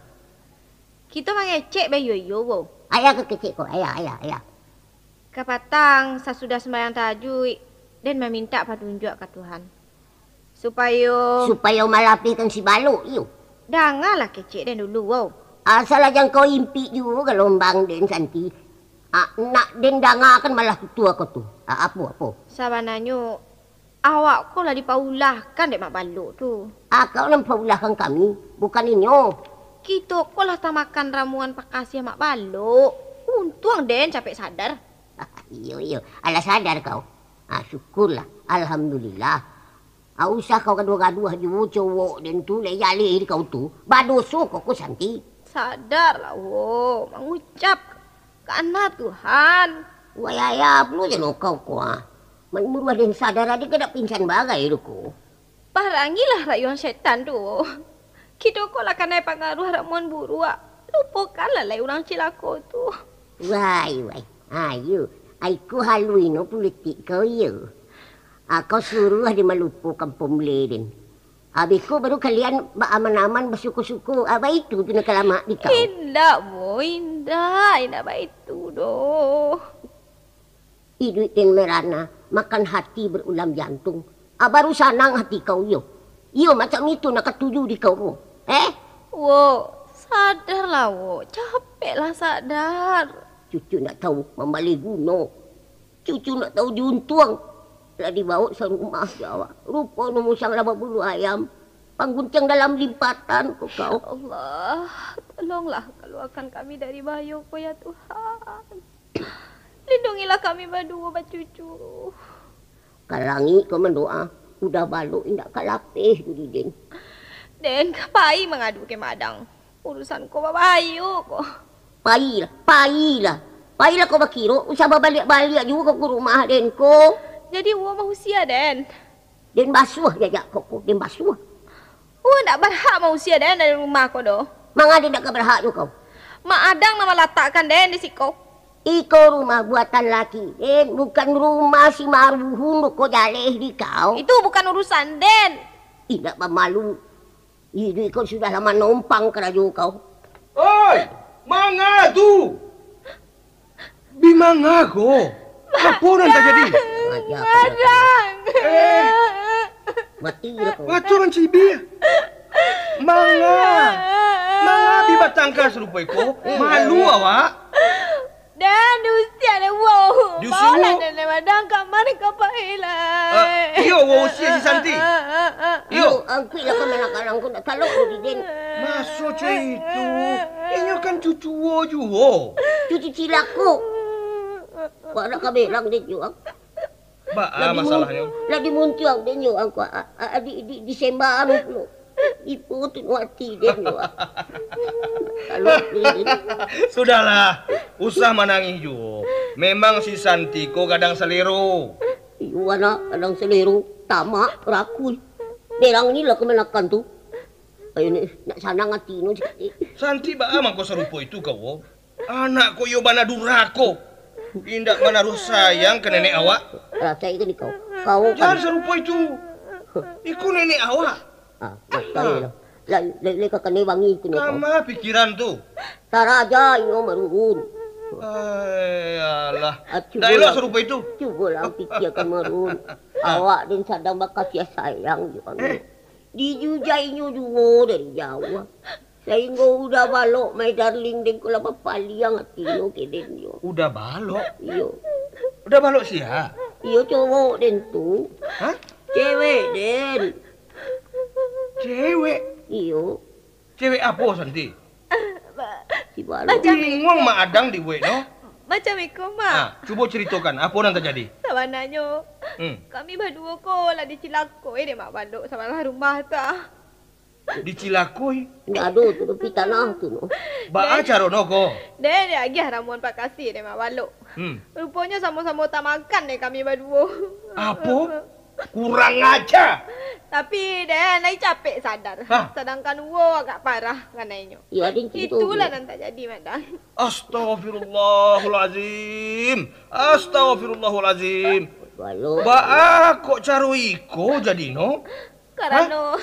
Kito mangecek baiyo-iyo, wo. Ayah ka kecek ko, ayah, ayah, ayah. Kapatang, sasudah sumbayang tahajuik, den mamintak patunjuak ka Tuhan. Supayo Supayo malapehkan si Balok, iyo. Dangalah kecek den dulu, wo. Asal aja kau impik juo galombang den, Santi. Ah, nak den dangakan malah tutua kau tu. Ah, apo, apo? Sabananyo, awak ko lah dipaulahkan dek Mak Balok tu. Ah, kau nan paulahkan kami, bukan inyo. Kito ko lah tamakan ramuan pakasiah Mak Balok. Untuang den capek sadar. Iyo, iyo. Alah sadar kau. Ah, syukurlah. Alhamdulillah. Ah, usah kau gaduah-gaduah juo cowok den tu, lai jaleh di kau tu. Badoso kau ko, Santi. Sadarlah, wo. Mangucap kana Tuhan. Wai, ayah pulo jo lo kau ko, ah. Manuruah den sadar, adik ka dak pingsan bagai tu ko. Parangilah rayuang setan tu. Kito ko lah kanai pangaruah ramuan buruak. Lupokanlah lai urang cilako tu. Wai, wai. Ayo. Ai ko haluinyo pulitik kau, iyo. Ah, kau suruah di malupo kampung bule den. Abih ko baru kalian baaman-aman, basuko-suko. Ah, baitu tu nan ka lamak di kau. Indak, Boy, indak. Indak baitu doh. Iduik den merana, makan hati berulam jantung. Ah, baru sanang hati kau, iyo. Iyo, macam itu nak katuju di kau, Wo. Eh? Wo, sadarlah, Wo. Capeklah sadar. Cucu nak tahu mambaleh guno. Cucu nak tahu diuntuang. Lah dibawa sarumah jo awak. Rupo nu musang lah babulu ayam. Pangguntiang dalam limpatan ko kau. Allah, tolonglah kaluakan kami dari bahayo ko, ya Tuhan. Lindungilah kami baduo bacucu. Ka langik ko mandoa, Uda Balok indak ka lapeh tu di den. Den ka pai mangadu ka Madang. Urusan ko babahayo ko. Pailah, pailah. Pailah ko bakiro, usah babaliak-baliak juo ko ka rumah den ko. Jadi, Wo mausia den? Den basuah jajak kau ko, den basuah. Wo ndak barhak mausia den dari rumah ko doh. Manga den ndak ka barhak jo kau? Mak Adang nan malatakkan den di siko. Iko rumah buatan laki den, bukan rumah si Maruhun ko jaleh di kau. Itu bukan urusan den. Indak bamalu. Iduik kau sudah lah manompang karajo kau. Oi, manga tu? Bi manga ko? Apo nan tajadi? Aja, Madang. Eh. Mati lah kau. Batu mancibia. Manga. Manga bi batangka sarupo iko. Eh, malu eh. Awak. Den, diusia dek Wo. Diusia Wo? Baolah den, den Madang kamari ka pai lai. Ah, iyo, Wo usia si Santi. Iyo. Yo, angkuiklah kamanakan angku nak talok di den. Maso cak itu. Inyo kan cucu Wo juo. Cucu cilako. Wak nak ka belang den juo. Baa masalahnyo? Lah dimun-, lah dimuntiang den yo, angku, a, a, di, di, di sembah anu pulo. Ipo tu ati den yo. Kalau den. Sudahlah, usah manangih juo. Memang si Santi ko gadang salero. Iyo, anak gadang salero, tamak, rakui. Berang ni lah kamanakan tu. Ayo ni, nak sanang ati nu sikit. Santi baa mangko sarupo itu kau, wo? Anak ko iyo bana durako. Indak manaruah sayang ka nenek awak. Rasai ka ni kau. Kau Jan kan sarupo itu. Iko nenek awak. Ah, dah, Ah. Lai, lai, lai ka kanai bangi tu ni kau. Kama pikiran tu? Saraja inyo marurun. Ai, alah. Ah, Dah elok cubolah. Sarupo itu. Cubolah pikiakan marurun. Ah. Awak den sadang bakasiah sayang jo kami. Eh. Dijujainyo juo dari jauah. Sainggo Uda Balok, my darling, den ko lah bapaliang atinyo ka den yo. Uda Balok? Iyo. Uda Balok sia? Iyo, cowok den tu. Hah? Cewek den. Cewek? Iyo. Cewek apo, Santi? Ba-, Si Balok. Macam Bingung Mak Adang di wek no. Macam iko, Mak. Ah, cubo caritokan, apo nan tajadi? Sabananyo, Hmm. kami baduo ko lah dicilakoi dek Mak Balok sabalah rumah tu. Dicilakoi? Indak ado tu, tapi tanah tu no. Baa caro no ko? Deh, deh agiah ramuan pakasi dek Mak Balok. Hmm. Ruponyo samo-samo tamakan deh kami baduo. Apo? Kurang aja. Tapi deh, lai capek sadar. Hah? Sadangkan uwo agak parah kanainyo. Iyo, aden cinto Itulah tu. Nan tajadi, Madang. Astagfirullahalazim. Astagfirullahalazim. Balok. Baa kok caro iko jadi no? Karano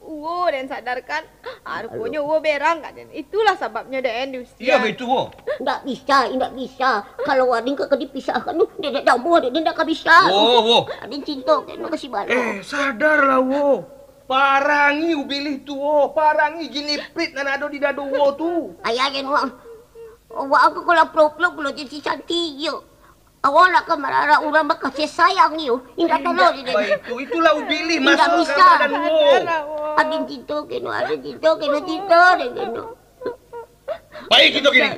uwo den sadarkan, ah, ruponyo uwo berang ka den. Itulah sababnyo den diusia. Iyo, baitu, wo. Indak bisa, indak bisa. Kalau aden ka, ka dipisahkan tu, dek, dek dambuah, dek, dek indak ka bisa. Wo, wo. Aden cinto ka no ka si Balok. Eh, sadarlah, wo. Parangi ubilih tu, wo. Parangi jin iprit nan ado di dado wo tu. Ayah jen, wo. Awak aku kalau plok-plok, kalau jadi si Santi, yo. Awak nak ka mararah urang bakasiah sayang iyo. Indak Indak tolong di baitu. Itulah ubilih Indak masuk bisa. Ka badan wo. Aden cinto ka no, aden cinto ka no, cinto den ka no. Pai kito kini.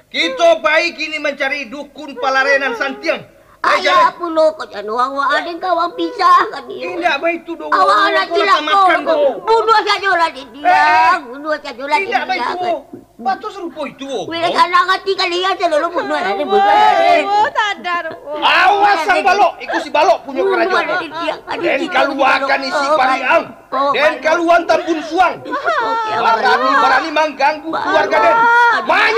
Kito pai kini mancari dukun palarenan Santiang. Pai Ayah jalan. Pulo kok jano awak aden ka awak pisahkan iyo. Indak baitu doh. Awak anak Kau lah cilako. Samakan doh. Bunuah sajolah dek dia. Eh. Bunuh sajolah dek Indak dia. Baitu. Batua sarupo itu, wo. Weh, sanang ati kalian, salolo bunuah, ada bunuah, Eh, ada. Oh, sadar, oh. Awas ang balok, iko si balok punyo karajo. Bunuah, ada dia, ada Den dia, kaluakan ada isi dia. Pariang. Oh, Den balok. Kaluan tambun suang. Oke, Barani, balok. Barani mangganggu Balok. Keluarga Den. Balok.